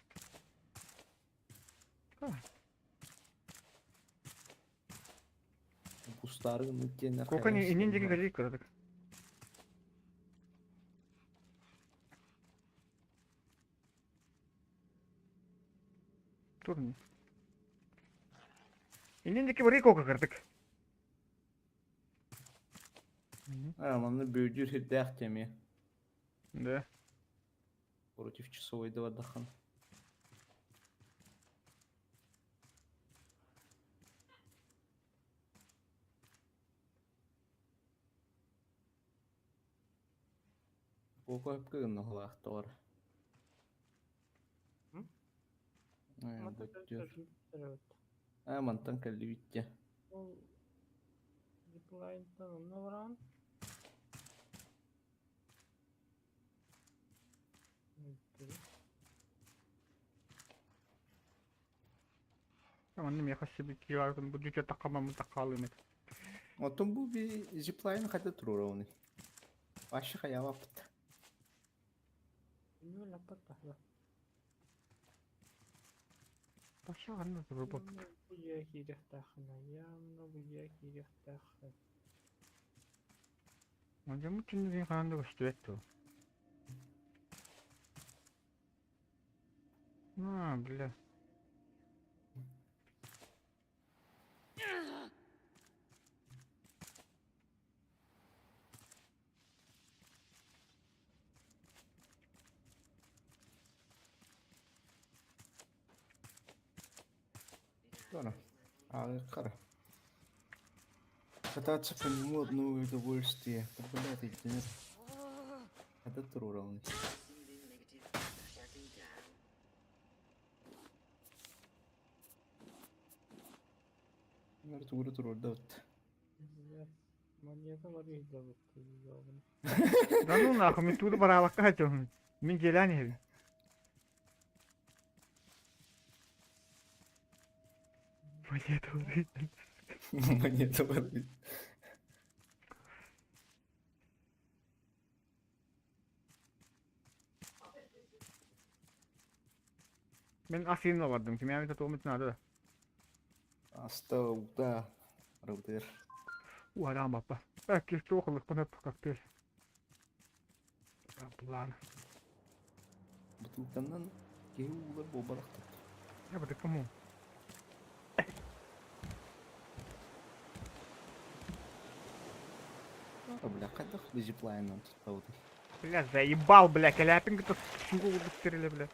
Кустаары гыммыт диэннэр Кока иннин диэки кэлиик кыратык. Тур Иннин диэки барыы кока кырдык. А, манна бүүдүүр сирдээх эмиэ. Да. Против часовой да бардахан. Куока өпкө гыннаһылаахтар. Аа, мантан кэллибит дьэ. Ол зиплайнтан онно бараҕын. Манна миэхэ сибикилаатын бу дьүчэ таххамаммын таххаалыым этэ. Оттон бу би зиплайн хайда туруорабыный? Вообще хайаабаппыт. Вообще ханна туруорбаппыт. Бу дьиэ киириэхтээххин явно бу дьиэ киириэхтээххин. Дьоммут түннүгүн хаһан да көстүбэт дуо? А, бля. Ладно. А, хара. Кататься по нему одно удовольствие. Да, блядь, иди. Это туруорабыный? Тугура туруорда Монета бар иһдэ Да ну нахуй, мин тугу да бараабакка сылдьабын. Мин дьиэлээн иһэбин. Монета бар Монета бар. Мин ас иһин бардым, кимиэхэ туом наада да. Аста ута арабытыгар. Уһараан баппа. Э, туох ылыахпын өп коктейль. План. Бутылканан киһи уулар буолбатахтар. Я бы кому? Бля, хайдах зиплайнынан туттабытый? Бля, заебал, бля, кэлээпин кытта сука курдук тэрилэ, бля.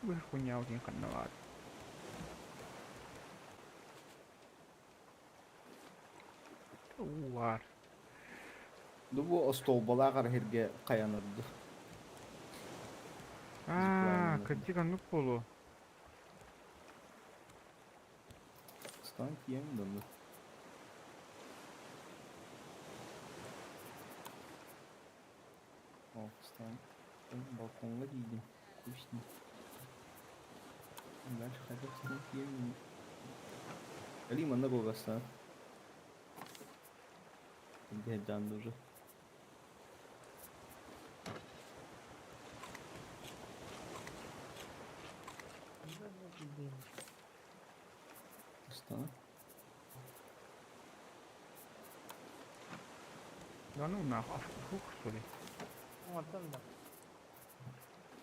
Бу хуйня диэн ханна баар? Уу баар. Ну бу остуолбалаах арыһырга хайанырды. Аа, кырдьык оннук буолуо. Стан тиийэн да онно. О, стан. Балконга тиийдим. Вкусней. Дальше хайдах стан тиийэн Али манна буолбастан. Дьаан уже. Устана. Да ну нахуй, фух, что ли? Онтон да.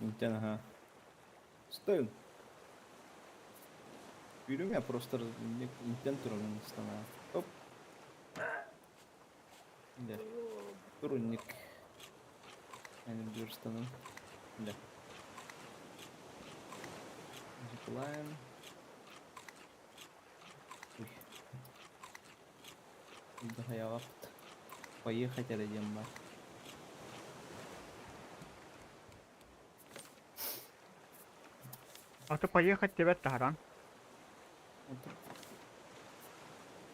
Интен, ага. Стой. Yürüm я просто интен турун стана. Оп. Да. Турунник. Они дюрстаном. Да. Зиплайн. Ой. Дохуя Поехать это диэн баар. А то поехать тебя таһаран.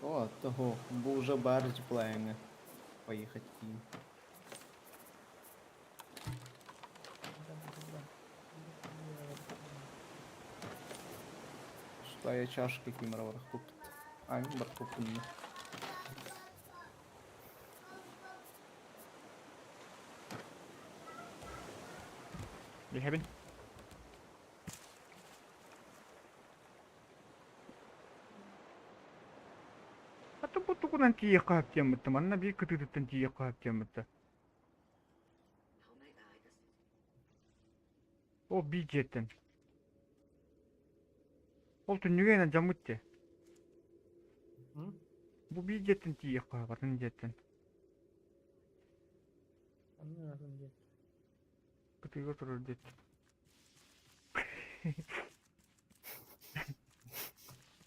О, того, бу уже баар зиплайҥҥа поехать тиийин. Пустая чашка кимэр барахпыппыт. А, мин барахпыппын Иһэбин. А то бу тугунан тиийиэххэ сөп диэммиттэ. Манна биир кытыытыттан тиийиэххэ сөп диэммиттэ. Ол биир дьиэттэн. Ол түннүгэ инэн дьаммыт дии. Бу биир дьиэттэн тиийиэххэ сөп, атын дьиэттэн. Кытыыга турар диэт.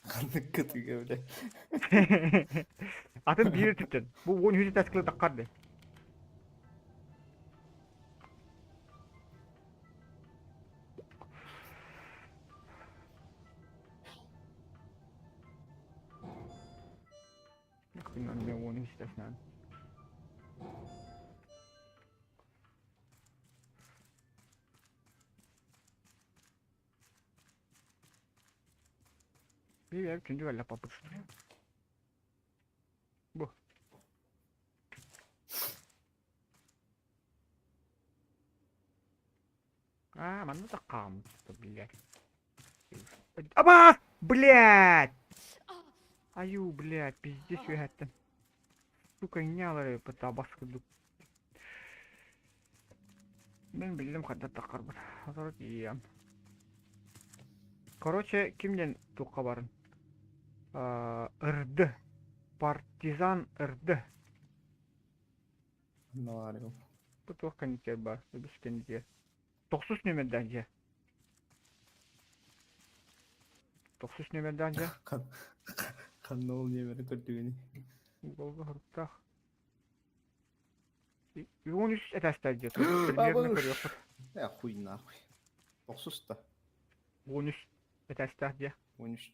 Ханнык кытыыга бile. Атын биир өттүттэн. Бу уон үһүс этээскилэ таххар дии. Күн уон үһүс этээсинэн. Биир күндү кэллэ папыт. Бу. А, манна да хаамта, блядь. Аба! Блядь! Аю, блядь, пиздец үөһэттэн. Сука, инньэ табас курдук. Мин биллим хайдах таххарбын. Сотору тиийиэм. Короче, ким диэн туохха барын? Ырды. Партизан Ырды. Наҕарыам. Бу туох кэнникэр баар? Үгүс кэнникэр. Тохсус нүөмэрдээх дьиэ. Тохсус нүөмэрдээх дьиэ. Ханна ол нүөмэри көрдүгүнүй? Уголга хоруктаах. 13 этээстээх дьиэ. Примерно көрүөххүт. Э, хуй нахуй. Тохсус да. 13 этээстээх дьиэ. 13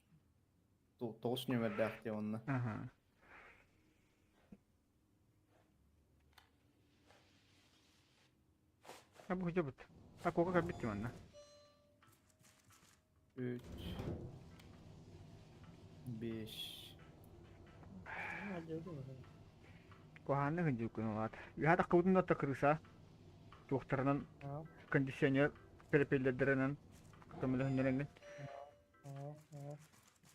тоҕус нүөмэрдээх дьиэ онно. Аха. А бу хожобут. А куока кэлбит дии манна. Үч. Беш. Куһааннык ындьыыккын улаат. Үһэ таххыбытын да крыса туохтарынан кондиционер перепеллэрдэринэн көмөлөһүннэрэҥҥин.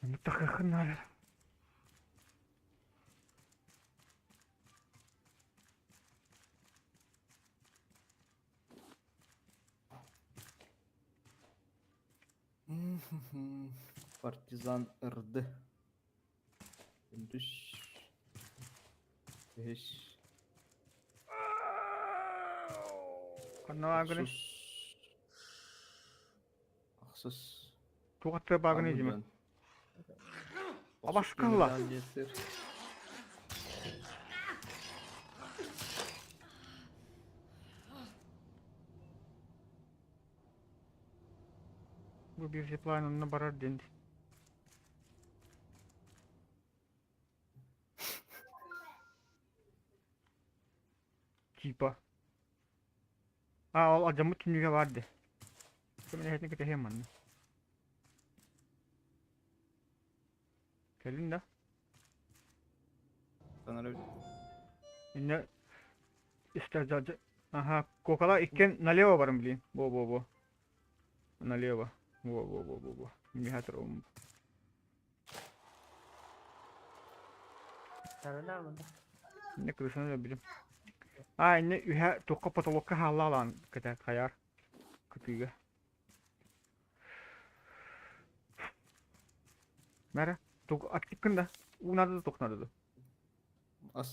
Оннук тахыаххын наада. Партизан ырды. Үндүс. Үһүс. Ханна баагыный? Ахсыс. Ахсыс. Туох аттыга баагыный дьиме? Абашкалла. Бу биир зиплайн онно барар диэн. Типа. А, ол алдьаммыт түннүгэ баар дии. Ким эһэтин кэтэһиэм манна. Кэлин да. Санары Инне истер Ага, кокала иккен налево барым блин. Во-во-во. Налево. Во-во-во-во-во. Михатр ом. Инне крысаны да билим. А, инне үһэ туққа потолокка хааллаалаан кэтэ хайаар кытыыга. Мәрэ, туг аттыккын да. Уу надо да тух надо да. Ас.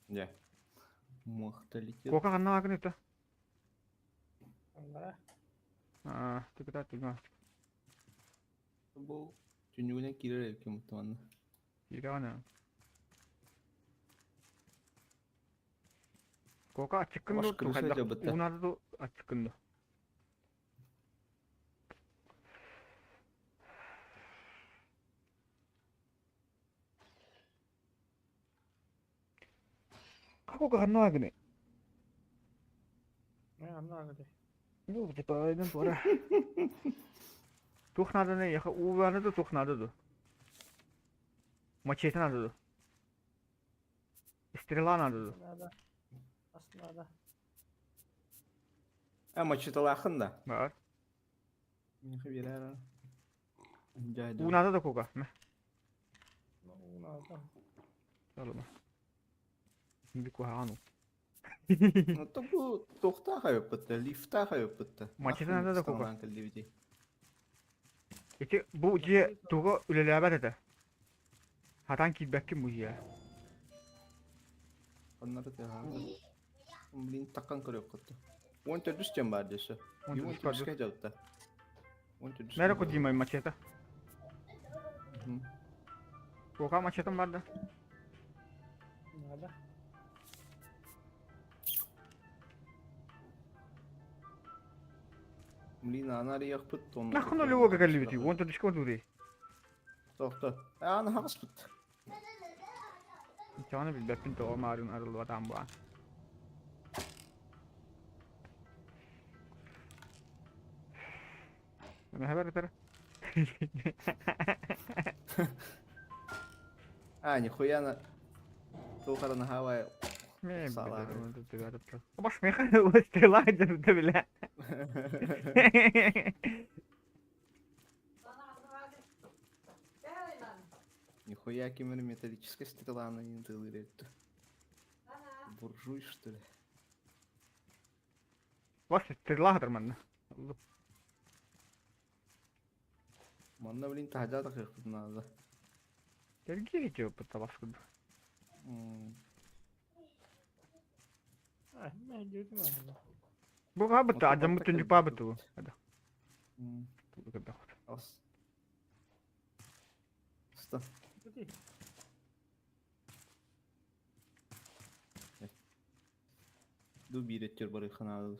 Дьэ. Муохта летит. Куока ханна аакын ыта? Аллара. Аа, тыкыта түгэн. Бу түннүгүнэн киирэр эбиккин бутта манна. Киирэҕин Куока аччыккын Баш дуу, крыша хайдах дьабыта. уунаата дуу аччыккын дуу? Куока ханна аакыный? Ханна аакыный? Ну, типа, айдан туора. Туох нааданы, яха уулааны да туох наада дуу? Мачете наада дуу? Стрела наада дуу? Наада. Ас наада. Э, мачеталаахын да. Бар. Миэхэ биэрээр. Уу наада да кука? Мэ. Уу наада. Алыма. Бик куһаҕан уу. Ото бу туохтаах айыппытта, лифтаах айыппытта. Мачете надо да кука. кэллибитий. Ити бу дьиэ туга үлэлээбэт этэ. Хатан киирбэккин бу дьиэ. Оннары тыаһаата. Блин, таккан көрүөххүттэ. Уон төрдүс диэн баар десе. Он Уон төрдүс төрдүскэ дьалта. Уон төрдүс. Мэре кудимай мачете. Кука мачетым бар да. Надо. Блин, аны арыйахпыт тонна. Нахуй нулевого кэллибитий? Уон төрдүскэ отуурий. Тохто. Аны хаҕыспыт. Чаҕаны билбэппин тоҕо маарыын арыллыбатаан буолан. Мөһө бэр А, нихуя на... Туохара наһаабай саалаах. Баш меха стрела дьарда бля. Нихуя кимир металлическая стрела на не тылырет. Буржуй, что ли? Баш стрела хатырманна. Манна, блин, таһдьа тахыахпыт наада. Кэргиэ дьиэппит табаскыд. Бу хаабыт адьаммыт түннүк баабыт бу. Ас. Ста. Ду биир өттүр барыахха наада.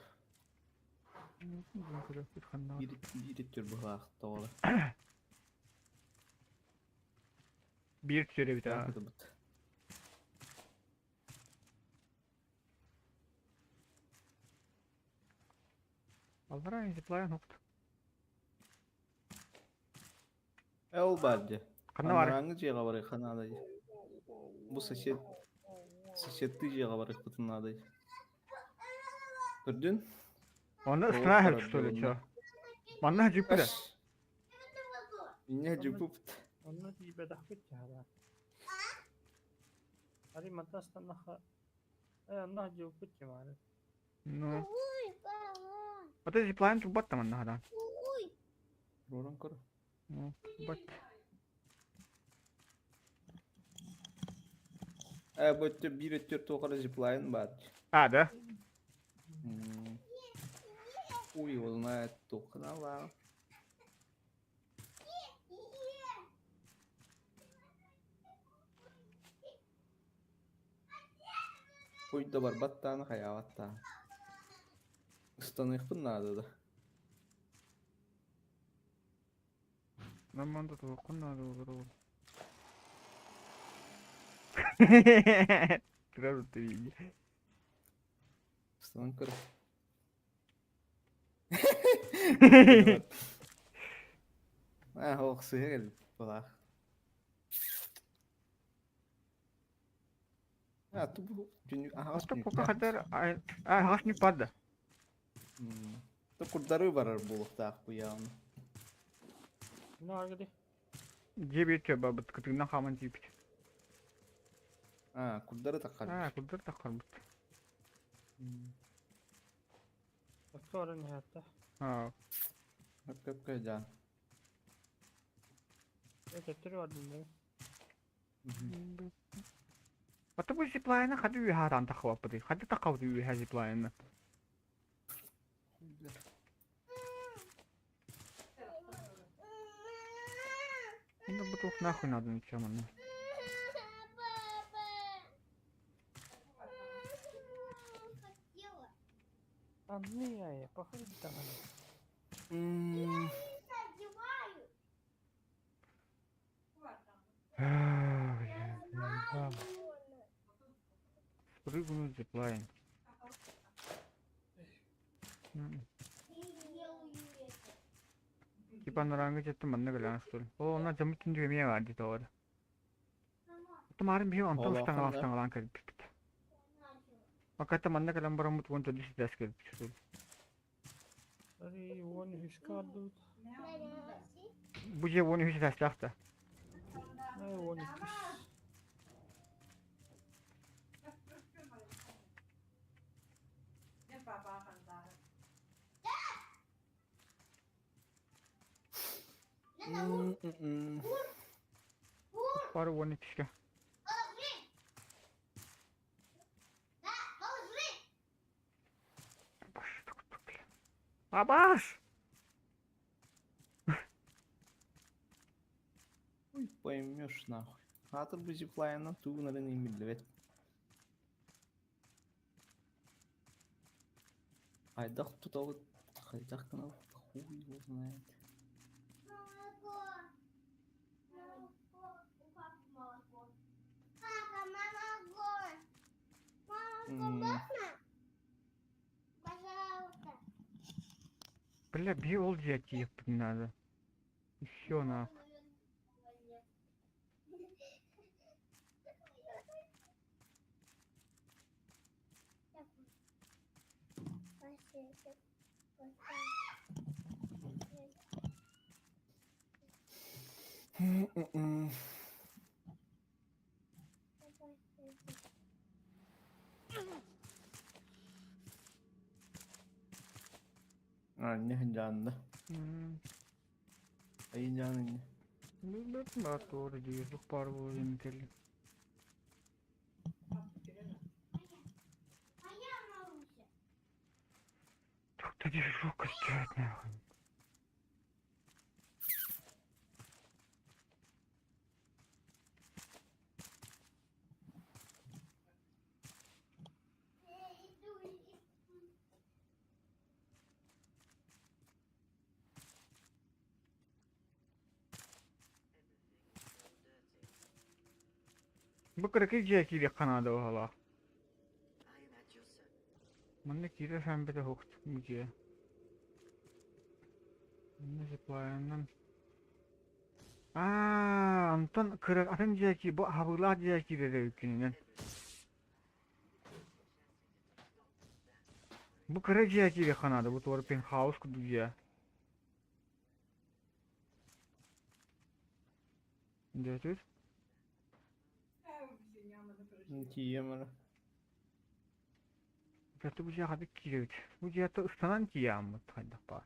Биир биир өттүр быһылаах тоҕо. Биир түр эбит аа. Аллара зиплайн хопт. Э ол баар дьэ. Ханна баар? Анарааҥҥы дьиэҕэ барыахха наада дии. Бу сосед соседтыы дьиэҕэ барыахпытын наада дии. Көрдүн? Онно Ол ыстана барар что ли, дьиэ чё? онно. Манна дьүппүтэ. Инньэ дьүппүт. Онно тиийбэтэхпит дьаһала. Ари мантан астаннаха. Э, онно дьылпыт кимаары. Ну. Ой, папа. Ата зиплайн тубат там анна Ой. Роран көр. Ну, бат. Э, бу өттө биир өттүр туохара зиплайн баар. А, да? Хуй его знает, тухнала. Хуй да барбаттааны хайаабаттаан. Ыстаныахпын наада да. Нам да туоххун наада болор. Сразу ты видишь. Ыстанан көр. Аа, ох, сыһа кэлбит балаах. А, ту аһаҕас Что пока түннүктээх. хатар а хаш не пада. Ту курдары барар буолуохтаах бу явно. Ну, аргыды. Жебе чөбө бут кытыгынан хаман тиипит. А, курдары таккар. А, курдары таккар бут. Doktorun hayatta. А, Хөп-хөп жан. Ötөттөр бар дим. Ата бу зиплайна хады үйхатан тахваппыты. Хады тахавды үйха зиплайна. Ну бутух нахуй надо ничего манна. Папа. Хотела. Анны походи там. Одеваю. Спрыгнуть зиплайн. Не делаю это. Типа наранга жетти манна галан что ли. О, она жамытын дүеме бар дейді олар. Тумарын бии онтон Ол устаңалан ақында. устаңалан кэлбит. Маката манна кэлэн бараммыт уон төрдүс этээс кэлбит что ли. Ари он үс кардут. Бу же уон үс этээстээх да. Ай он иккис. Бары уон иккискэ. Положи. Да, положи. Баш, так, так, бля. Абаш! Ой, поймешь нахуй. Хатыр бу зиплайна тугунарын имиллебет. Айдах тутабыт, хайдах гынабыт, хуй его знает. Молоко. Молоко. У папы молоко. Папа, молоко. Молоко можно? Пожалуйста. Бля, бии ол дьиэ надо. Еще нахуй. А, не жанна. Айын жанын. Билбэт баар туора диир баар буолуон кэлли. Моя Маруся. Тух ты движок сделать нахуй. Я иду, иду. Бу кыракый дьиэ киириэх ханаада оһолоох. Манна киирэ саамбыта хухт бу дьиэ. Манна зиплайнан. Аа, онтон кыра атын дьиэ ки бу хабыылаах дьиэ киирэрэ үккүнүнэн. Бу кыра дьиэ киириэх ханаада бу туора пентхаус курдук дьиэ. Дьэ Тиийэм эрэ. Бу дьиэҕэ ханнык киирэбит? Бу дьиэҕэ ыстанан тиийэҕиммыт хайдах баар?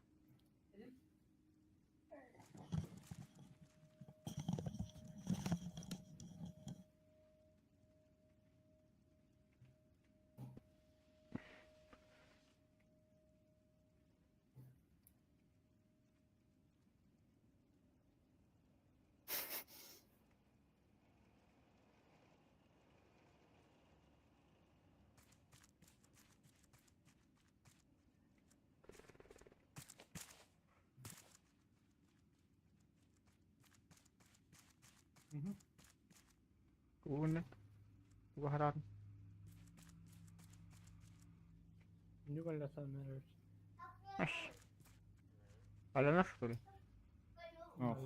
Угунна угаһараатын Аш. Алана что ли? Ох.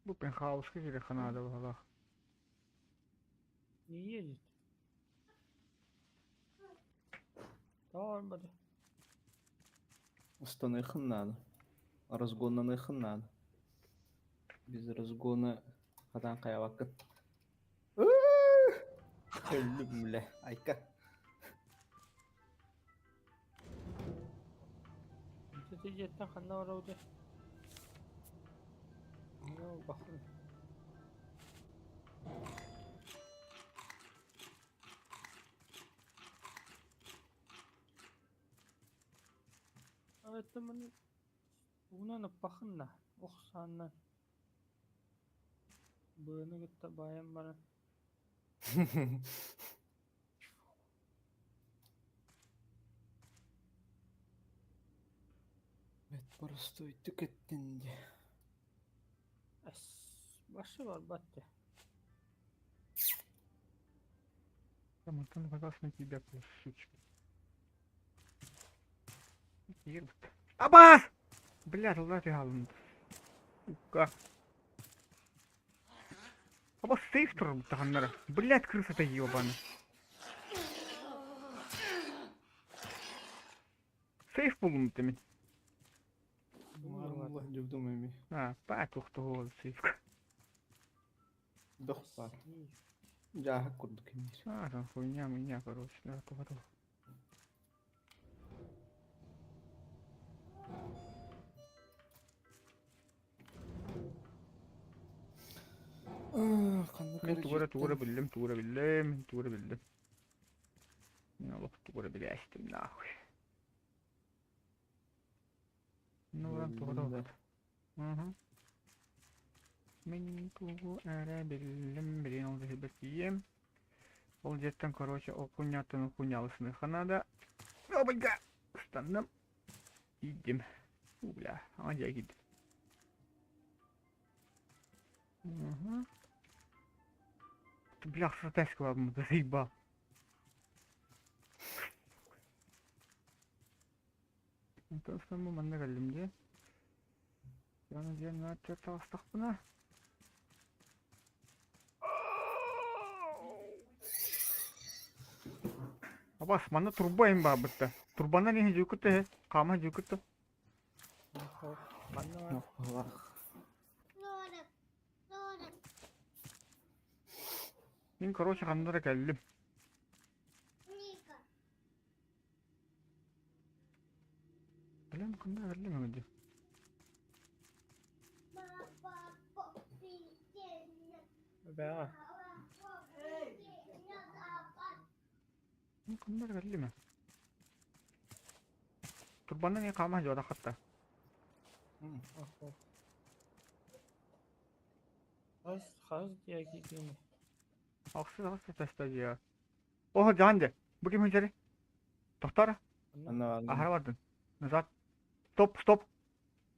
Бу пентхауска киириэххэ наада быһыылаах. Не едет. Тормоз. Устаныхын надо. Разгоннаныхын надо. Без разгона хатан хайабаккын. Өллүм бля. Айка. Ити дьиэттэн ханна барабытый? Ну, бахын. Эттэмин уунан ыппахын да, ох сааннан быаны кытта баайан баран Бэт боростуойдук эттин дии. Эс, башы барбат дии. Антон показал на тебя, сучка. Абас! Бля, туда ты галун. Сука. Аба сейф турбутаханнара. Блядь, крыса-то ебаная. Сейф буллум мин. Аллах дьубдум эми. А, па тухтугул сейф. Бөх баар. Дьааһык курдук имиир. А, там хуйня, меня, короче, да, потом. Ханна Мин тугу эрэ тугу эрэ короче биллим, тугу эрэ биллим, тугу эрэ биллим. Мин олох тугу эрэ билээстим нахуй. Ну ладно, тугу Биллим да. Угу. Мин тугу эрэ биллим, билин ол дьиэбэр тиийиэм. Ол дьиэттэн, короче, ол хуйняттан хуйнялысыныахха наада. О, бля! Ыстанным. Тиийдим. У, бля, аҥа дьиэ киирдим. Угу. Бля, сатаска заебал. Онтон бу манна кэллим дии. Яны диэн наачча таҕыстахпына. Абас, манна турба им баабытта. Турбанан иһин дьүкүттэ иһи, хаама дьүкүттэ. Ханна бар? 40, 40. Мин, короче, ханна эрэ кэллим. Ника. Кэллим, ханна кэллим эҥин дии. Папа, попи, Бэҕэ. Мин ханна эрэ кэллим ээ. Турбанан иһин хаама дьуота хатта. Хас хас диэки кини. Ахсыз ахсыз таста дьиэ. Оһо дьаан дьэ. Бу ким сылдьарый? Тохтоор. Анна бааллар. Аһара бардын. Назад. Стоп, стоп.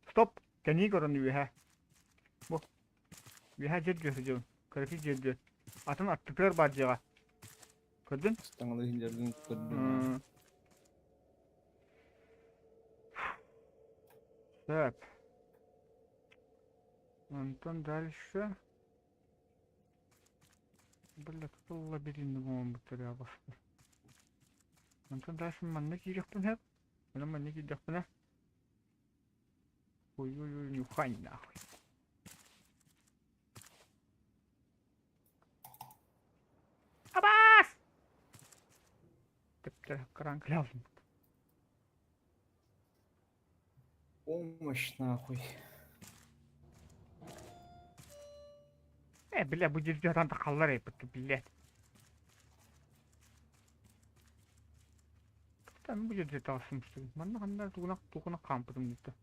Стоп. Кэнии көрөн үөһэ. Бу. Үөһэ дьиэ дьиэ сылдьабын. Кыракый дьиэ дьиэ. Атын аттытыгар баар дьиэҕэ. Көрдүн? Ыстаҥалыы сылдьаргын көрдүм. Так. Антон дальше. Бля, тут лабиринт буолбуттар басты. Онтон дальше манна киириэхпин сөп. Онон манна киирдэхпинэ Ой-ой-ой, нюхай нахуй. Абаас! Типтер кран кылаалым. Помощь нахуй. Э, бля, бу дьирдьатан тахаллар эппит, блядь. Там бу жерде тахсымсың. Манна ханна тугуна тугуна хаампытым дитте.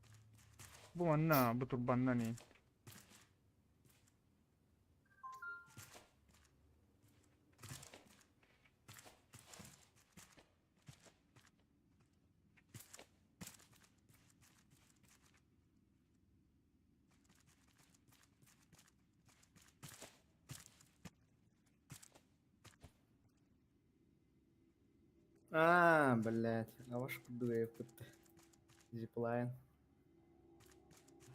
Бу манна бу турбанна не. Аа, блядь, аваш курдук эппит. Зиплайн.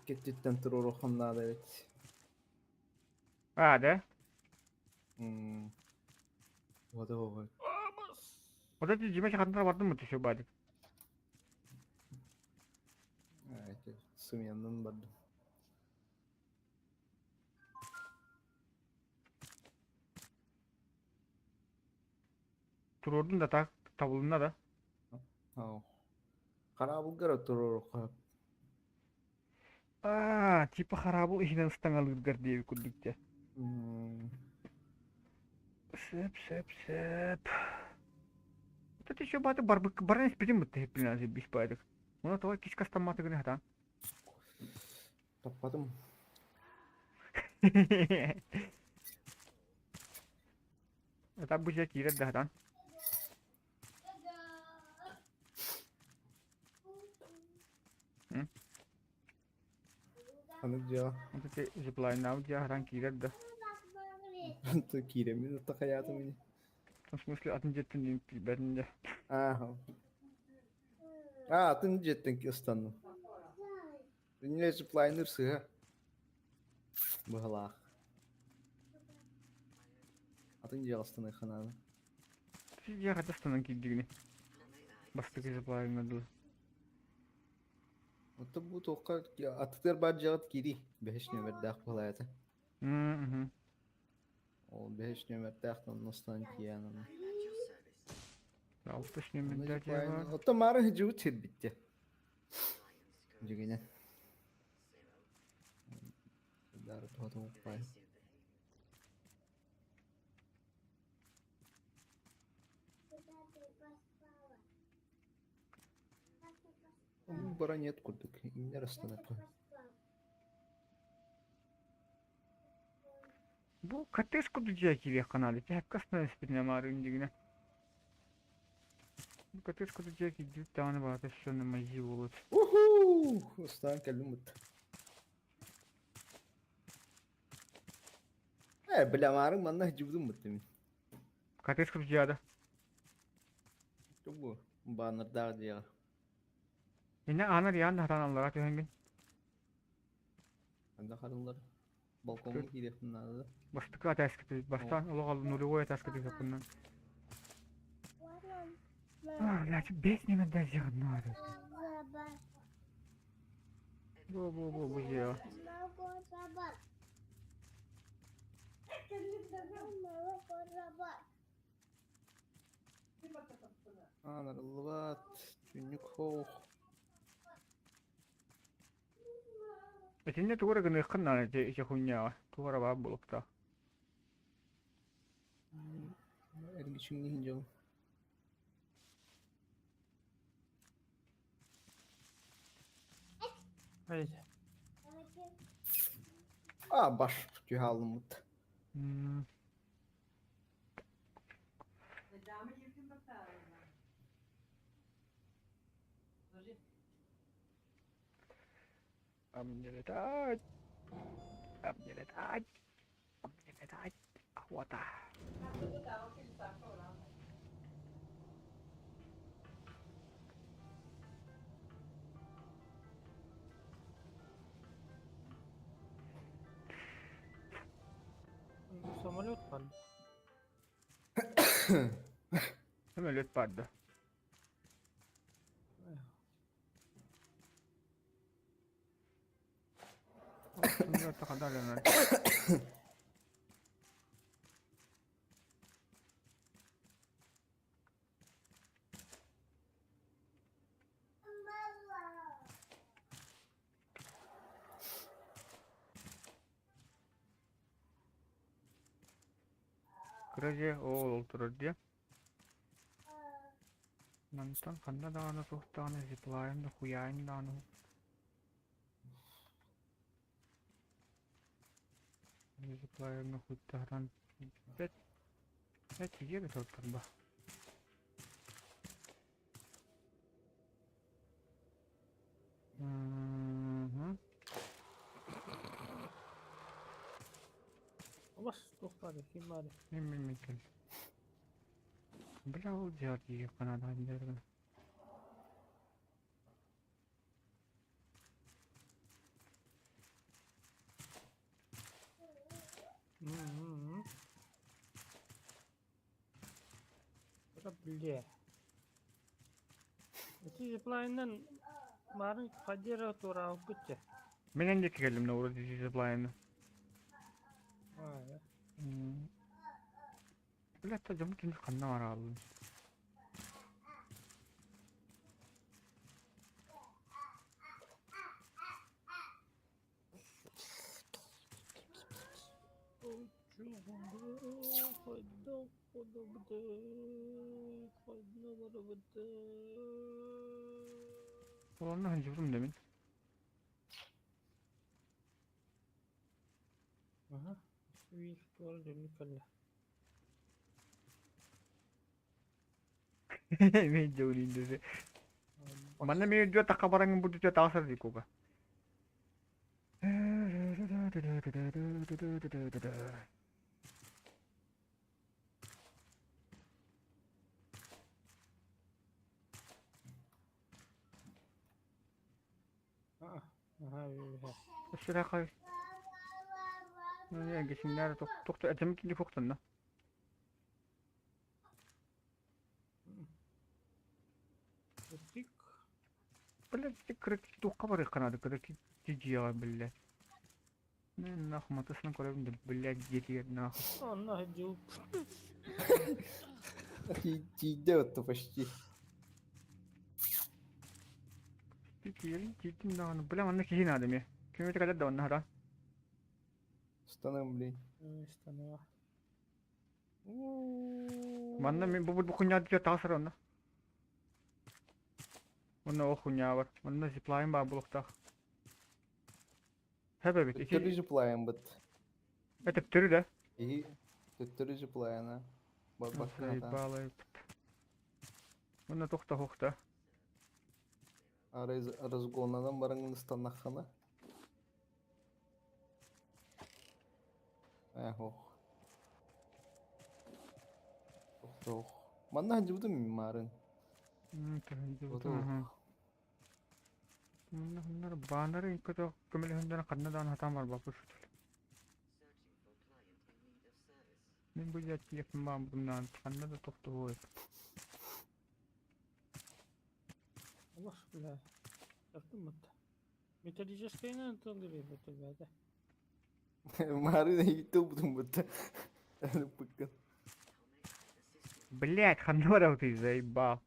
Кеттиттэн туруоруоххун наада эбит. А, да? М. Вот вот. Вот эти Димача хантар бардым мы еще бадик. Это сымьяннан бардым. Туруордун да так табылынна да. Ау. Хараабылгар туруоруохха. Аа, типа хараабыл иһинэн ыстаҥалыыргар диэби курдук дьэ. Сөп, сөп, сөп. Вот это еще баты барбык баран испитим бытты хеппинен бис байдык. Уна тоҕо кичка астамматы гына хатаан. Таппатым. Это бу же киирэр да хатаан. Аны дьиэҕэ. Ити зиплайнаабыт дьиэҕэ хатаан киирэр да. Антон киирэммин ытта хайаатым ини. В смысле атын дьиэттэн диэн киирбэтин дьэ. Ааха. Аа, атын дьиэттэн ыстанным. Инньэ зиплайнер сыһа. Быһалаах. Атын дьиэҕэ ыстаныахха наада. Дьиэҕэ хайдах ыстанан киирдигиний? Бастакы зиплайнер дуу. Оттон бу туохха аттытыгар баар дьиэҕит киирии. Бэһис нүөмэрдээх быһалаата. Мм. Ол бэһис нүөмэрдээх онно ыстанан киирэн аны. Алтыс нүөмэрдээх дьиэ баар. Оттон маары сылдьыбыт сирбит Дьигинэн. Дары туһатын укпай. Бара нет курдук. Иннер астана Бу коттедж курдук дьиэ киириэх ханаады. Тэһэккэ астана испитинэ маарыын дьигинэ. Бу коттедж курдук дьиэ киирдибит даҕаны баҕата сонно мазии буолуот. Уху! Устаан кэллим бут. Э, бля, маарыҥ манна сылдьыбытым бутта мин. Коттедж курдук дьиэ да. Бу баннердаах дьиэҕэ. Инне аанар яан да хатаан аллара түһэҥҥин. Ханна харыллар? Балкоҥҥа киириэхпин наада да. Бастакы этээскэ бастаан олох нулевой этээскэ түһүөххүнэн. А, блядь, бес нөмердээх дьиэҕин наада. Бу бу бу бу дьиэ. Аан арыллыбат, түннүк хоох. Итиннэ тугу эрэ гыныаххын наада ити ити хуйняҕа туох эрэ баар буолуохтаах. Эргичиҥ иһин дьон. А, баш түһэ алыммыт. А мне летать, а мне летать, а мне летать, охота. Самолет бар. Самолет бар да. Кыра дьиэ оол ол турар дии. Мантан ханна даҕаны туох даҕаны зиплайн да хуйаайын даҕаны зиплайҥҥа хуйдаһаран бэт бэт дьиэ бэт олорторбо. Мгм. Бас туох баарый, ким баарый? Мин мин мин кэл. Бля ол дьиэҕэр тиийиэххэ наада дьиэҕэр. М-м-м. Да бля. Ити зиплайнынан марын поддерживать туораабыппыт дьэ. Мин эн диэки кэллим на вроде зиплайны. Аа, Бля, та дьон түнү ханна барааллын. Онно сылдьыбытым да мин. Аха, биир туора дьоннук кэллэ. Мен дьоҕулуун десе. Манна мен үрдүө тахха бараҥын бу дүтүө таҕасар дии кука. Аа, наһаа үөһэ. Өссө Гесиннэр тохто этим кини фуктанна. Тик. Блядь, кырык туохха барыахха наада кырык дьиэҕэ биллэ. Нах матысынан көрөбүн блядь дьиэтигэр нах. Онно сылдьыбыт. Тиийдэ отто почти. Тиийдим тиийдим даҕаны бля манна киһи наада эмиэ. Ким это кэлэр да онно хара. Станым, блин. Станыа. Манна мин бу бу хуйня дьиэ таҕысар онно. Онно ол хуйня бар. Манна зиплайн баар буолуохтаах. Хэп эбит. Төттөрү Ити зиплайн быт. төттөрү да. Иһи төттөрү зиплайна. Барбакка хатаан. Заебало. Манна тохта хохта. Арай разгоннанан бараҥын ыстаннаххына. Ээ ох. Ох. Манна сылдьыбытым марын. М, Манна бааннары көтө көмөлөһүннэрэн ханна даҕаны сатаан барбаппыт. Мин бу дьиэ тиийиэхпин баҕарбытым ханна да тохтуһуой. Олох бля. Тартыммыт. Металлическайынан тыллыр эбит бэйэтэ. Марын эһиги ылбытым бытта. Ылыппыккын. Блять, ханна барабытый, заебал.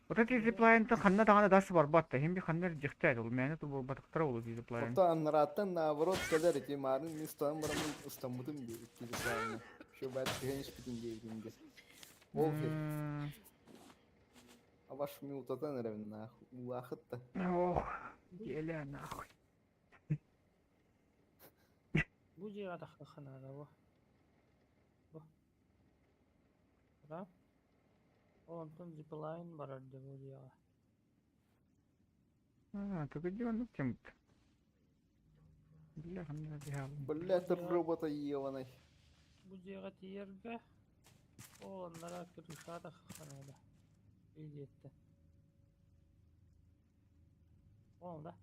Вот эти зиплайнтан ханна даҕаны дас барбат да, хим би ханна эрэ дьиэхтээт ол мээнэ ту буолбатахтара ол зиплайн. Оттон аннарааттан наоборот кэлэр ити марын мин ыстанан бараммын ыстаммытым дии икки зиплайна. Еще баат түһэн испитин диэбитим дии. Ол хир. А ваш мютатан эрэбин нахуй. Улаахыт да. Ох, еле нахуй. Бу дьиэҕэ тахсыахха наада бу. Бу. Да? Ол онтон зиплайн барар дии бу дьиэҕэ. А, так где он тем? Бля, ханна дьаһалым. Бля, ты робота ебаный. Бу дьиэҕэ тиийэргэ ол аннараа крышаҕа тахсыахха наада. Илдьиэттэн. Ол да.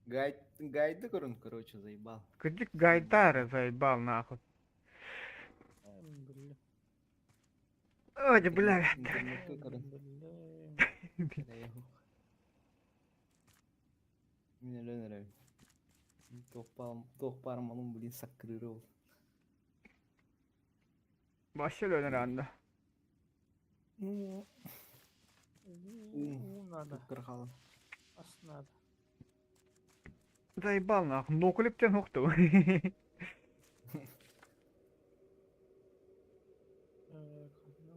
Гайд, гайды көрүн, короче, заебал. Кырдьык гайдары заебал нахуй. Эм, биллим. Ой, бля. Интернетке көрүн. Биллим. Эрэйэх. Мин өлөн эрэбин. Туох баар малым блин саккырыыра ол. Вообще өлөн эрэ Ну, Уу надо, кырхалым. ас надо. Заебал нахуй, ноклиптен хохту. Ханна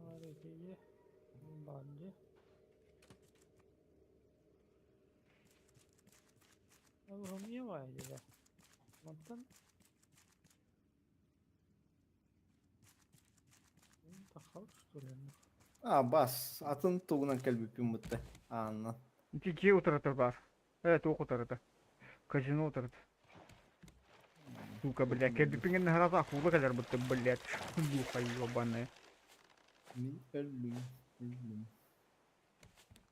баар Банди. Ол баар дии. Мантан таххал что ли? А, бас, атын тугунан кэлбиппин бутта. Аанна. Ити дьиэ утарыта баар. Туох утарыта. Казино утарыта. Сука, блядь, кэлбиппин сразу акула кэлэр бутта, блядь. Духа ебаная. Мин өллүм, өллүм.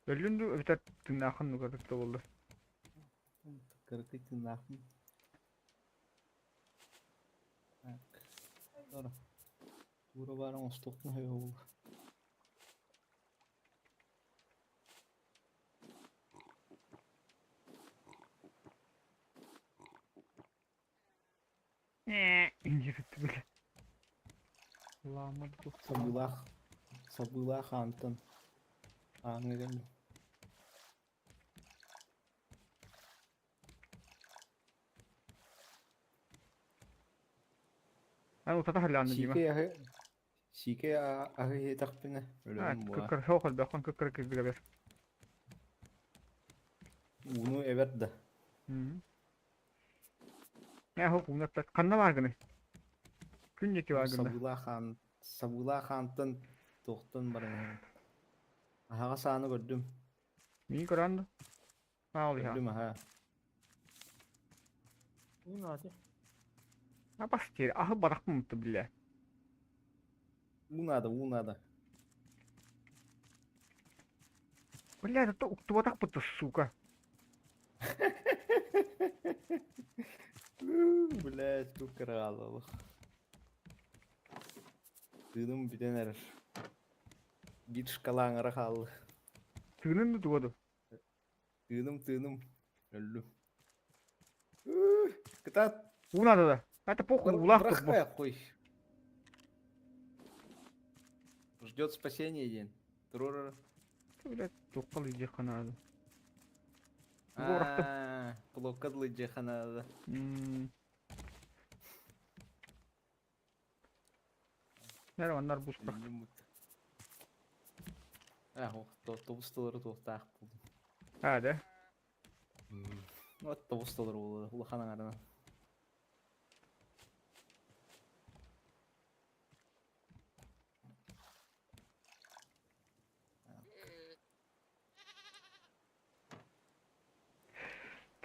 Өллүн дуу, эбэтэр тыыннааххын дуу кытта буолла. Кыракый тыыннаахпын. Так. Тура. Тура баар оҥостуохпун сөбө Инжирит, бля. Лама дух. Сабыылаах. Сабыылаах аантан. Ааҥҥа кэллим. Аны утата халлаанна Дима. Сиикэй аһы сиикэй аһы иһиэтэхпинэ өлөбүн буолаа. Кыккыр суох өлбөххүн кыккыр кыргыга бер. Ууну эбэр да. Ээ, ууну эппэт. Ханна бааргыный? Күн диэки бааргын да. Сабыылаах аан сабыылаах аантан туохтан баран иһэбин. Аһаҕас ааны көрдүм. Миин көрөн да. Аа, ол иһэ. Көрдүм аһа. Уу надо. А бас тиэр, аһы барахпын мутtu бля. Уу надо, уу надо. Бля, это уктубатах бутта, сука. Блядь, тут кыраалалых. Тыыным бүтэн эрэр. Биир шкала аҥара хаалла. Тыынын да туга ду. Тыыным, тыыным. Өллүм. Кытаат. Уу надо да. Это похуй, уулаах тут бу. Бырахпай хуй. Ждет спасения день. Турур. Блядь, туохха лыйдьиэххэ наада. Бу Аа, Плокка лыйдьиэххэ наада. Нэр оннар буспах. Аа, тобус толору туохтаах буолдум. Аа да. Вот тобус толору буолла. Улахан аҥарынан.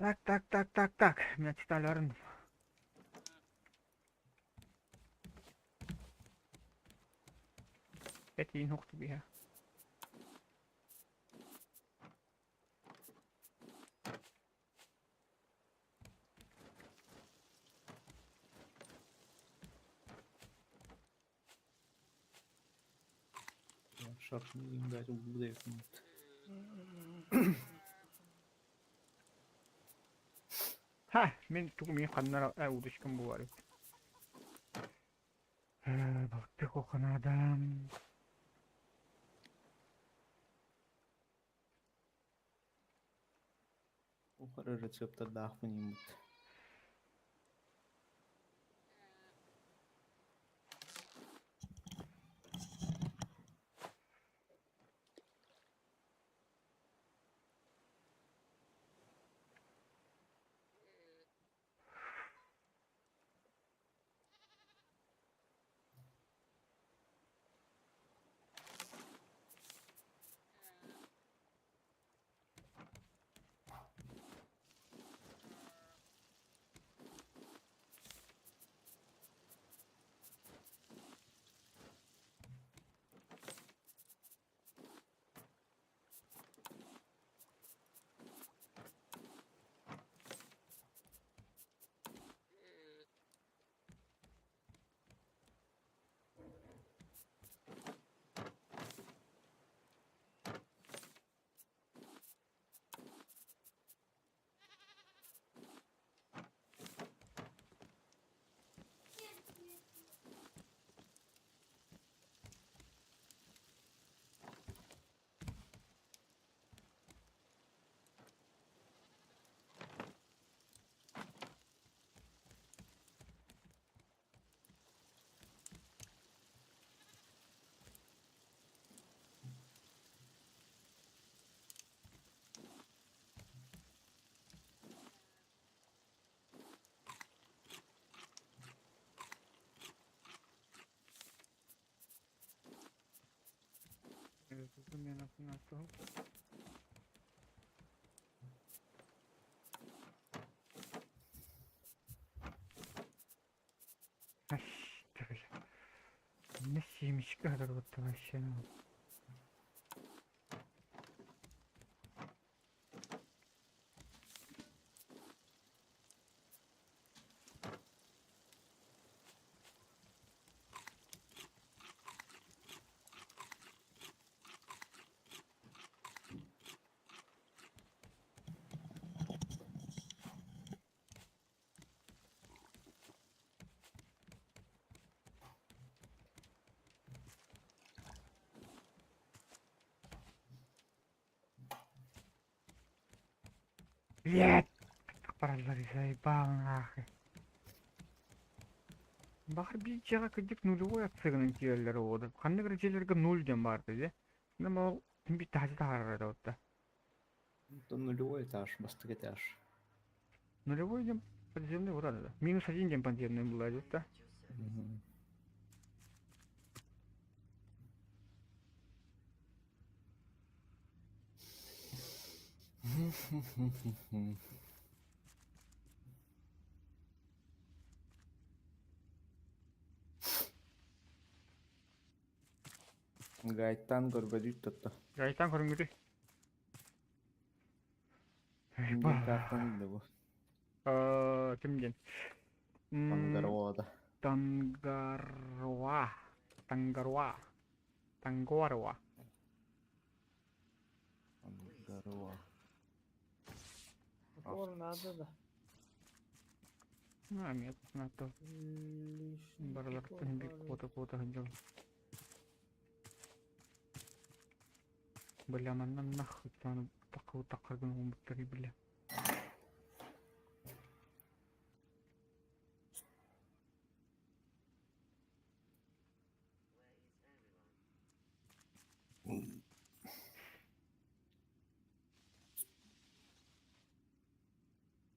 Так, так, так, так, так. Меня читали арын. Этиин хохту биһэ. Шаршын блядь, убудайкын. Ха, мин тугу мин ханнара удочкам бу бар. Балыкты коханадам. Ухара рецептардаахпын иммут. Не семечка вообще. Блядь! Бараллар заебал нахуй. Баҕар биир дьиэҕэ кырдьык нулевой отсыгынан киирэллэр оҕолор. Ханнык эрэ дьиэлэргэ нуль диэн баар дии. Нам ол биир таһаҕа таһаарар этэ оттон. Это нулевой этаж, бастакы этаж. Нулевой диэн подземный вот это. Минус один диэн подземный была да? Гайтан көрбөдүүт тотто. Гайтан көрүҥүтүй? Картан да бу. Ким диэн? Тангароа да. Тангароа. Тангароа. Тангароа. Тангароа. Мотор надо да. А, нет, надо. Барылартан биир куота-куота сылдьабын. Бля, манна нахуй такы гына ууммуттарый, бля.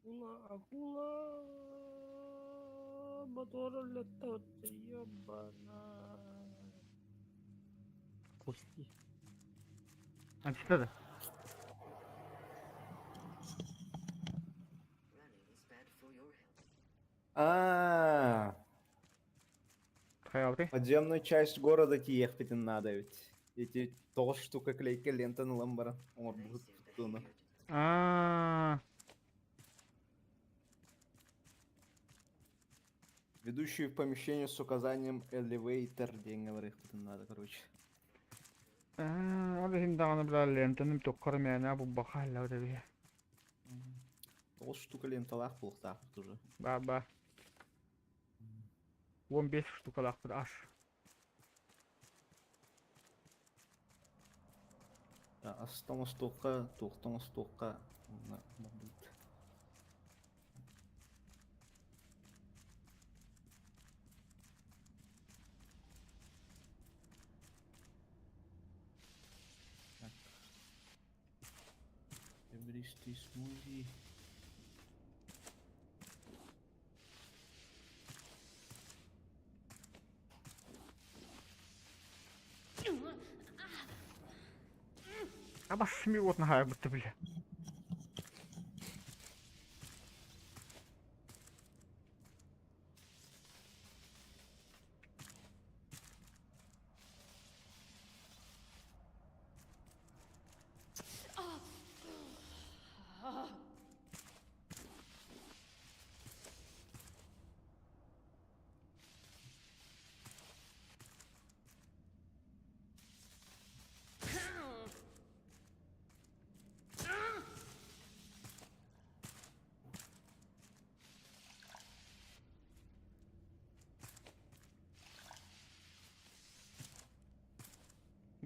Акула, акула, мотор летает, ебана. Кости. Антита да? А, Хайалты? подземную часть города тиийиэхпитин наада эбит. Ити тоҕус штука клейкэ лентаны ылан баран оҥорбут туттууну. А, Ведущую в помещение с указанием elevator диэҥҥэ барыахпытын наада, короче. Ол иһин даҕаны бля лентаны туохха эрэ мээнэ булбакка хааллабыт эбит. Тоҕус штука ленталаах буолуохтаахпыт уже. Баба. 15 штукалаахпыт аш. Астан остуохха, туохтан остуохха уонна барбыт. Так. Серебристый смузи. Абас вот наһаа бля.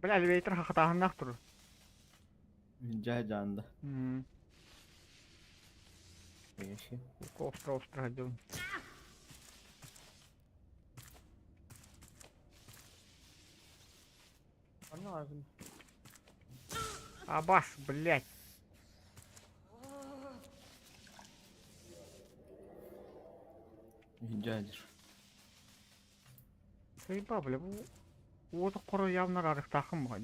Бля, elevator хахатааһыннаах турар. Дьэ дьаанда. Эши. Остро остро сылдьабын. Понятно. Абас, блядь. Дядер. Заебал, бля. Уоту хоро явно арыктаахым бу.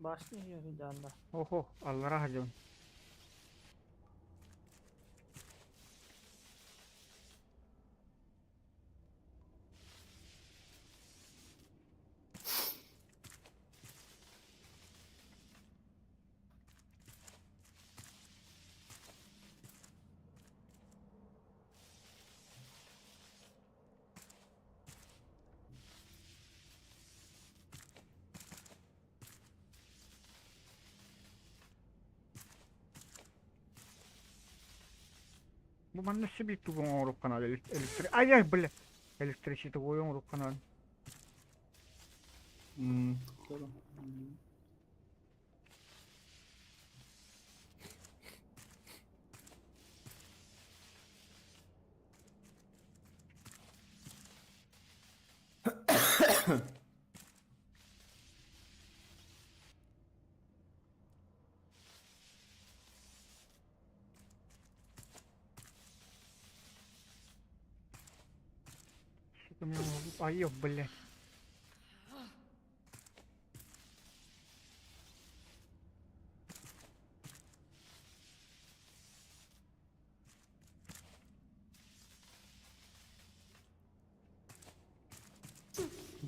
Башня иһигэр сылдьаҕын да? Охо, аллара сылдьабын. Бу манна өссө биир тугу оҥоруохха наада электри... Ай-ай, бля! Электричествовой оҥоруохха наада. Что-то мне Ай, блядь.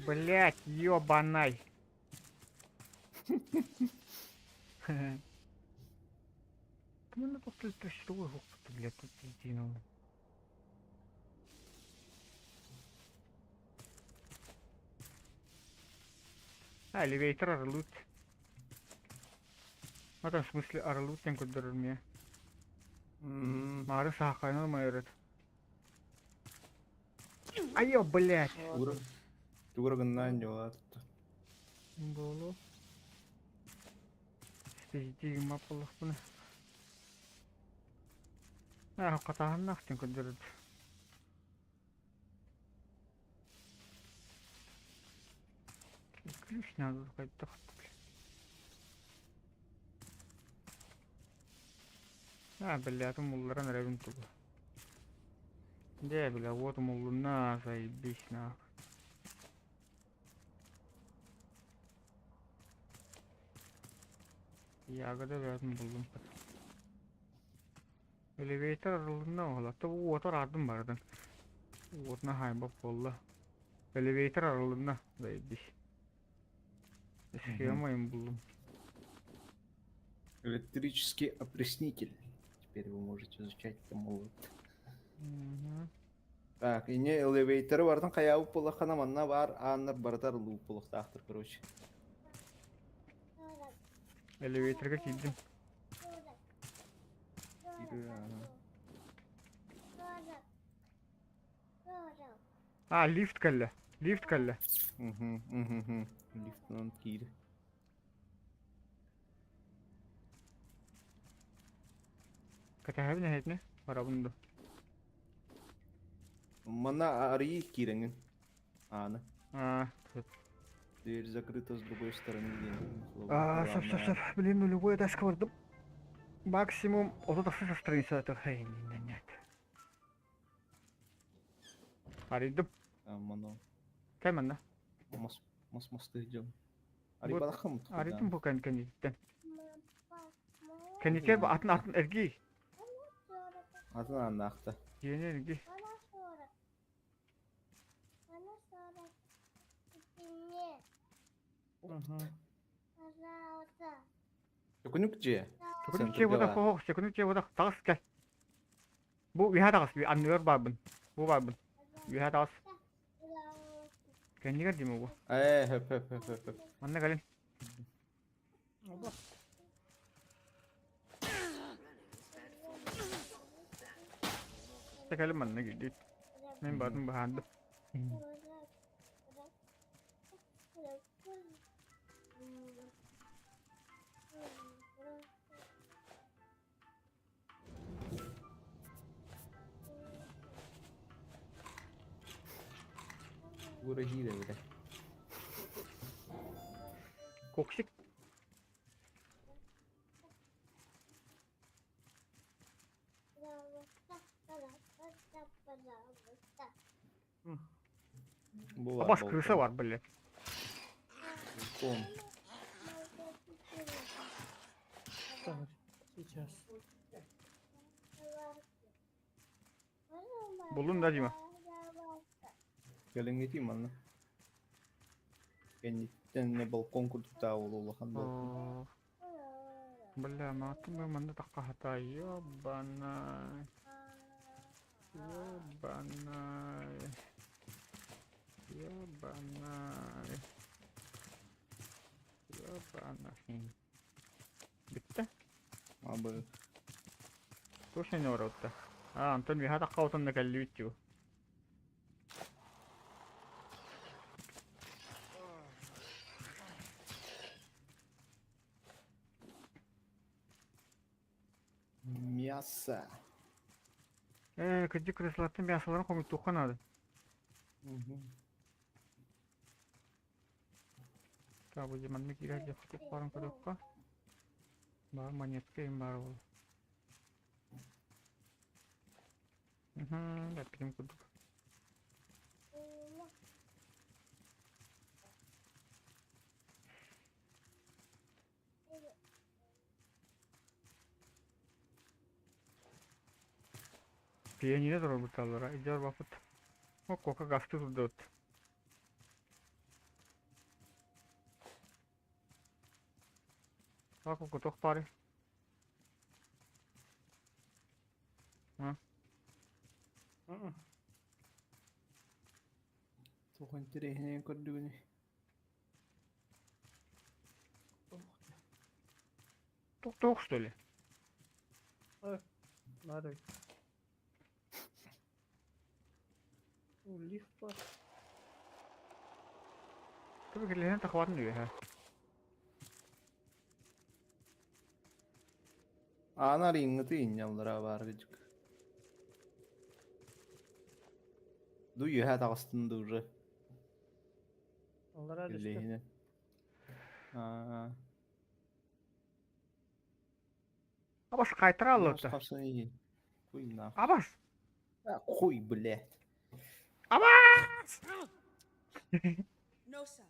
Блять, ёбанай. Кимин тохтолтошугу хукпут, блядь, тут единого. А, элевейтор арылыт. В этом смысле арылыт диэн көрдөрөр мне. Маары саахайынан майырыт. Айо, блядь! Тугура тугура гыннаан дьолаатта. Буолу. Спиздии маппалахпына. Аа, хатааһыннаах диэн көрдөрөр. Ключ надо хайдах Аа, бэлээтим улларан эрэбин тугу. Дьэ, бля, вот умуллунна, заебись нах. Ягода бэйэтин буллум. Элевейтор арылынна оһолотто уоту араардым барытын. Уотуна хаайбат буолла. Элевейтор арылынна, заебись. Схема им буллум. Электрический опреснитель. Теперь вы можете изучать молот. Мгм. Так, ини элевейторы бартын хайаабыт буоллаххына манна баар ааннар барытар лууп буолуохтаахтар, короче. Элевейторга киирдим. А, лифт кэллэ. Лифт кэллэ. Угу, угу, Лифтынан киир. Кэтэһэбин эһэтини. Барабын да. Манна арыйыы киирэҥин. Ааны. А, Дверь закрыта с другой стороны диэн. А, сөп, сөп, сөп. Блин, нулевой этажка бардым. Максимум 36 страница это хрень, нет. Арыйдым. Мано. Кай манна? Мас мас масты идем. Арыйбалахым. Арыйдым бу кэн кэнниттэн. Кэнникер бу атын атын эргий. Атын аннаахта. Дьиэни эргий. Төкүнүк дьиэ. Төкүнүк дьиэ буолар, хоһох, төкүнүк дьиэ буолар, таҕыс кэл. Бу үөһэ таҕыс, анныгар баарбын. Бу баарбын. Үөһэ таҕыс. Кэннигэр дим бу. Ээ, хөп хөп хөп хөп хөп. Манна кэлин. Кэлин манна киирдит. Мин баатын баһаардым. Ура эбитэ. Коксик. Бу Абас крыса бар, блядь. Балкон. Сейчас. Буллун да Дима? Кэлиҥҥитий манна. Кэнниттэн балкон курдуктаах уол улахан балкон. Бля, маатын бу манна таххаһата ёбанай. Ёбанай. Ёбанай. Ёбанай. Бүттэ? Абы. Точно не оротта. А, Антон миэхэ тахха отонно кэллибит дуу. Мясо. Ээ, кырдьык креслоттан мясоларын хомуйтуохха наада. Мгм. Так, бу маннык киирэр дьахтар баарын көрүөххэ. Баар монетка им баар буолла. Мхм, эппитим курдук. Пианино туруорбутталлара, илдьэ барбаппыт. О, кока газты турдубут. А кока туох баарый? А? Туох интэриэһинэйин көрдүгүнүй? Туох что ли? Надо. Лифт бар. Tabii ki тахватын үөһэ. Аана арыйыҥҥыты инньаллара баар кыдьык. Ду үөһэ таҕыстын да уже. Аллараа түстэ. Үллэһинэ. Аа. Абас кайтара алларта. Хуй нахуй. Абас! А, хуй, блядь. Абас! No, sir.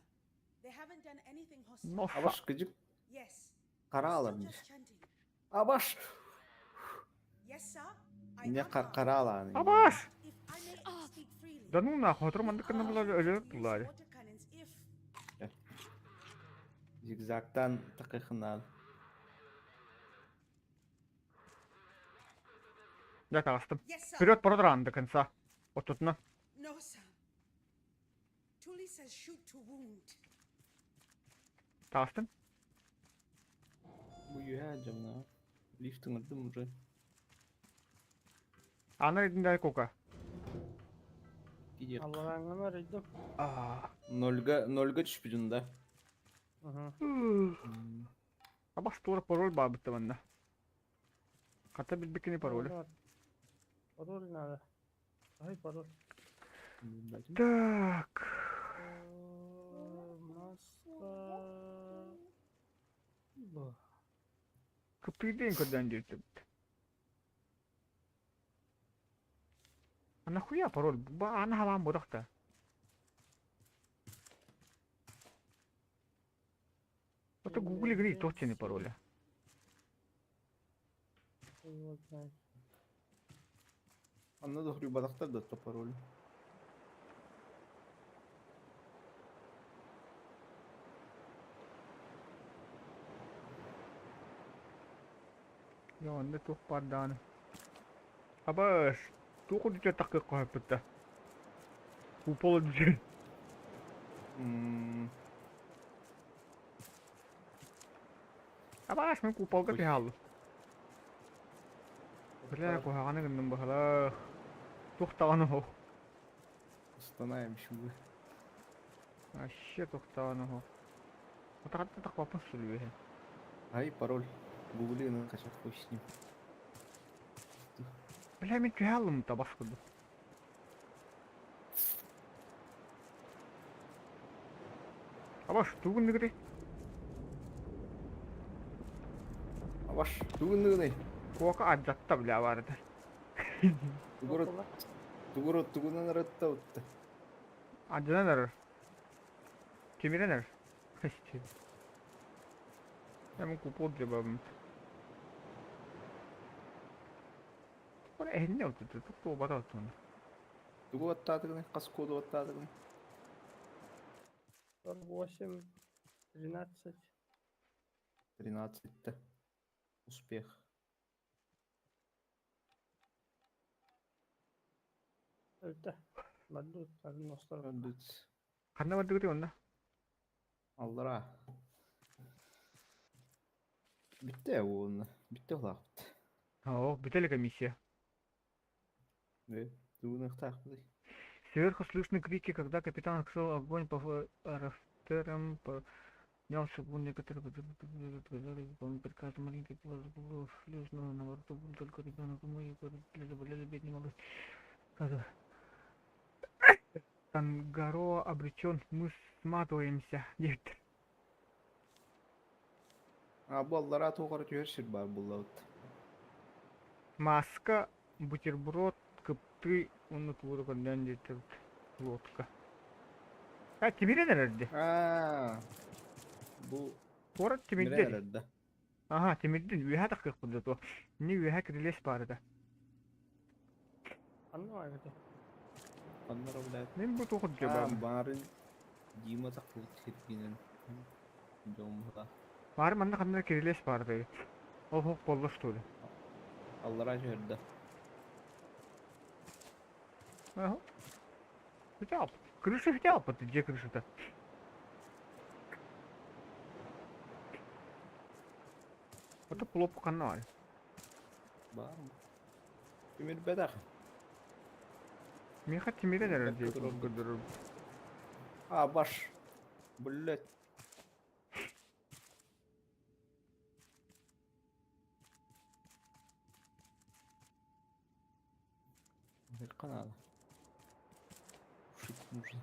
They haven't done anything hostile. Носа. Абаш кыдьык Yes. хара Still алар just chanting. Абаш! Yes, sir. I Не am armed. хара алааны. Абаш! If I may speak freely. Да ну нахуй, отур маннык we гына are булар to өлөрүп use буллаары. water cannons if Зигзагтан такыхынаал. Дьэ таҕыстым. Yes, sir. Вперед продран до конца. Оттутуна. No, sir. Tully says shoot to wound. Таҕыстым. Бу үөһээ дьомно. Лифт ыҥырдым уже. Аны идиндай кока. Кидиэх. Алларааҥҥын арыйдым. Аа. Нольга нольга түспүтүн да. Мгм. Абас туора пароль баабытта манна. Хата билбиккини пароль. Пароль надо. Ай, пароль. Так. Маска. Б. Кыптыйдыын көрдөөн диэбит. А нахуя пароль? Ба аны халаан бодохта. Это гугли гри точно пароля. Его знает. Анна да бадахтар да то пароль. Я онно туох баардааны. Абас, туох үрдүтэ такык хоһоппутта. Купол үрдүтэ. Абас, мин куполга Ой. түһэ хааллым. Бля, куһаҕаны гынным баһылаах. Туох даҕаны оһох. Станаем шубы. Вообще туох даҕаны оһох. Отаҕатта тахпаппын сүлүөһэ. Ай, пароль. Гугли на качах хуй с ним. Бля, мин түһэ хааллым табас курдук. Абаш, тугун нигри? Абаш, тугун Куока адьатта, бля, баарыта. Тугурут, тугурут, тугунан ырытта утта. Адьанан эрэр. Тимирэн эрэр. Я купол дебабым. Туох эрэ эһиннэ отут туолбата оттон. Тугу баттаатыгыный? Хас коду баттаатыгыный? 48, 13. 13-тэ. Успех. Өлтө. Бардыбыт, атын остров. Өлбүт. Ханна бардыгытый онно? Аллара. Бүттэ уонна. Бүттэ улааппыт. Оо, бүтэ илик миссия. Тугунуохтаахпытый? Сверху слышны крики, когда капитан открыл огонь по рафтерам, поднялся бун некоторые выполнить приказ маленький но на борту был только ребенок, мы заболели бедный малыш. Тангароа обречен, мы сматываемся. Нет. А бу аллараа туох эрэ түһэр сир баар буоллабыт. Маска, бутерброд, кыптый, уонна тугу да көрдөөн диэтэбит. Лодка. А, тимирэн эрэрди. Аа, бу Куорат тимирэн тимирдэ. эрэрдэ. Аха, тимирдин үөһэ таххыахпыт да туох. Ини үөһэ кирилиэс баар этэ. Ханна баар этэй? Ханна эрэ блядь. Мин бу туох үрдүө Аа, баарбын. баарын Дима тахсыбыт сиргинэн дьоммута. Баары манна ханна эрэ кирилиэс баар этэ. Ол оһох буолла что ли? Аллараа түһэрдэ. Ага. Хотя крыша хотя бы, где крыша-то? Это плоп канал. Баар. Тимирбэтэх. Миэхэ тимирэн эрэр Бэркэ дии турар. көрдөрөр. А, баш. Блять. Канал. Шить нужно.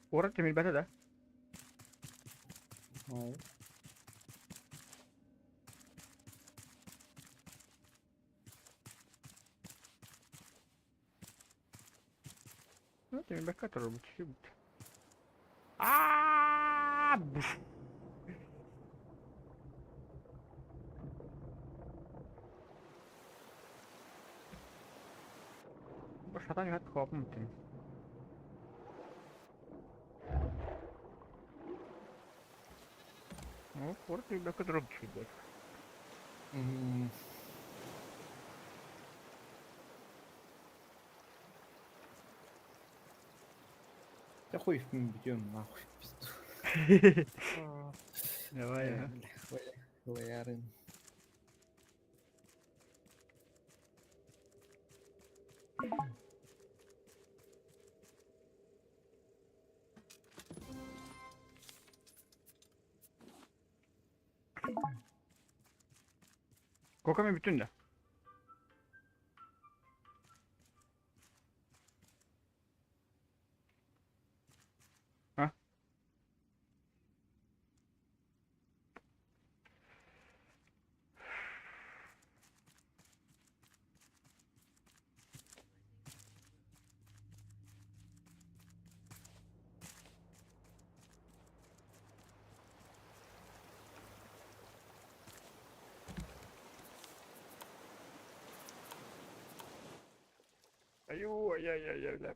Куорат тимирбэтэ да? Ну. Ну, тимирбэккэ турбут сүүбүт. Аа, буш. Бу сатаан үһэт хоопум тин. Ну, куорат тимирбэккэ турбут сүүбүт. Да хуй мы бьем нахуй в пизду. Давай, ага. Хуярын. Коками бүтүн да. А? Аю, ай-яй-яй, бля,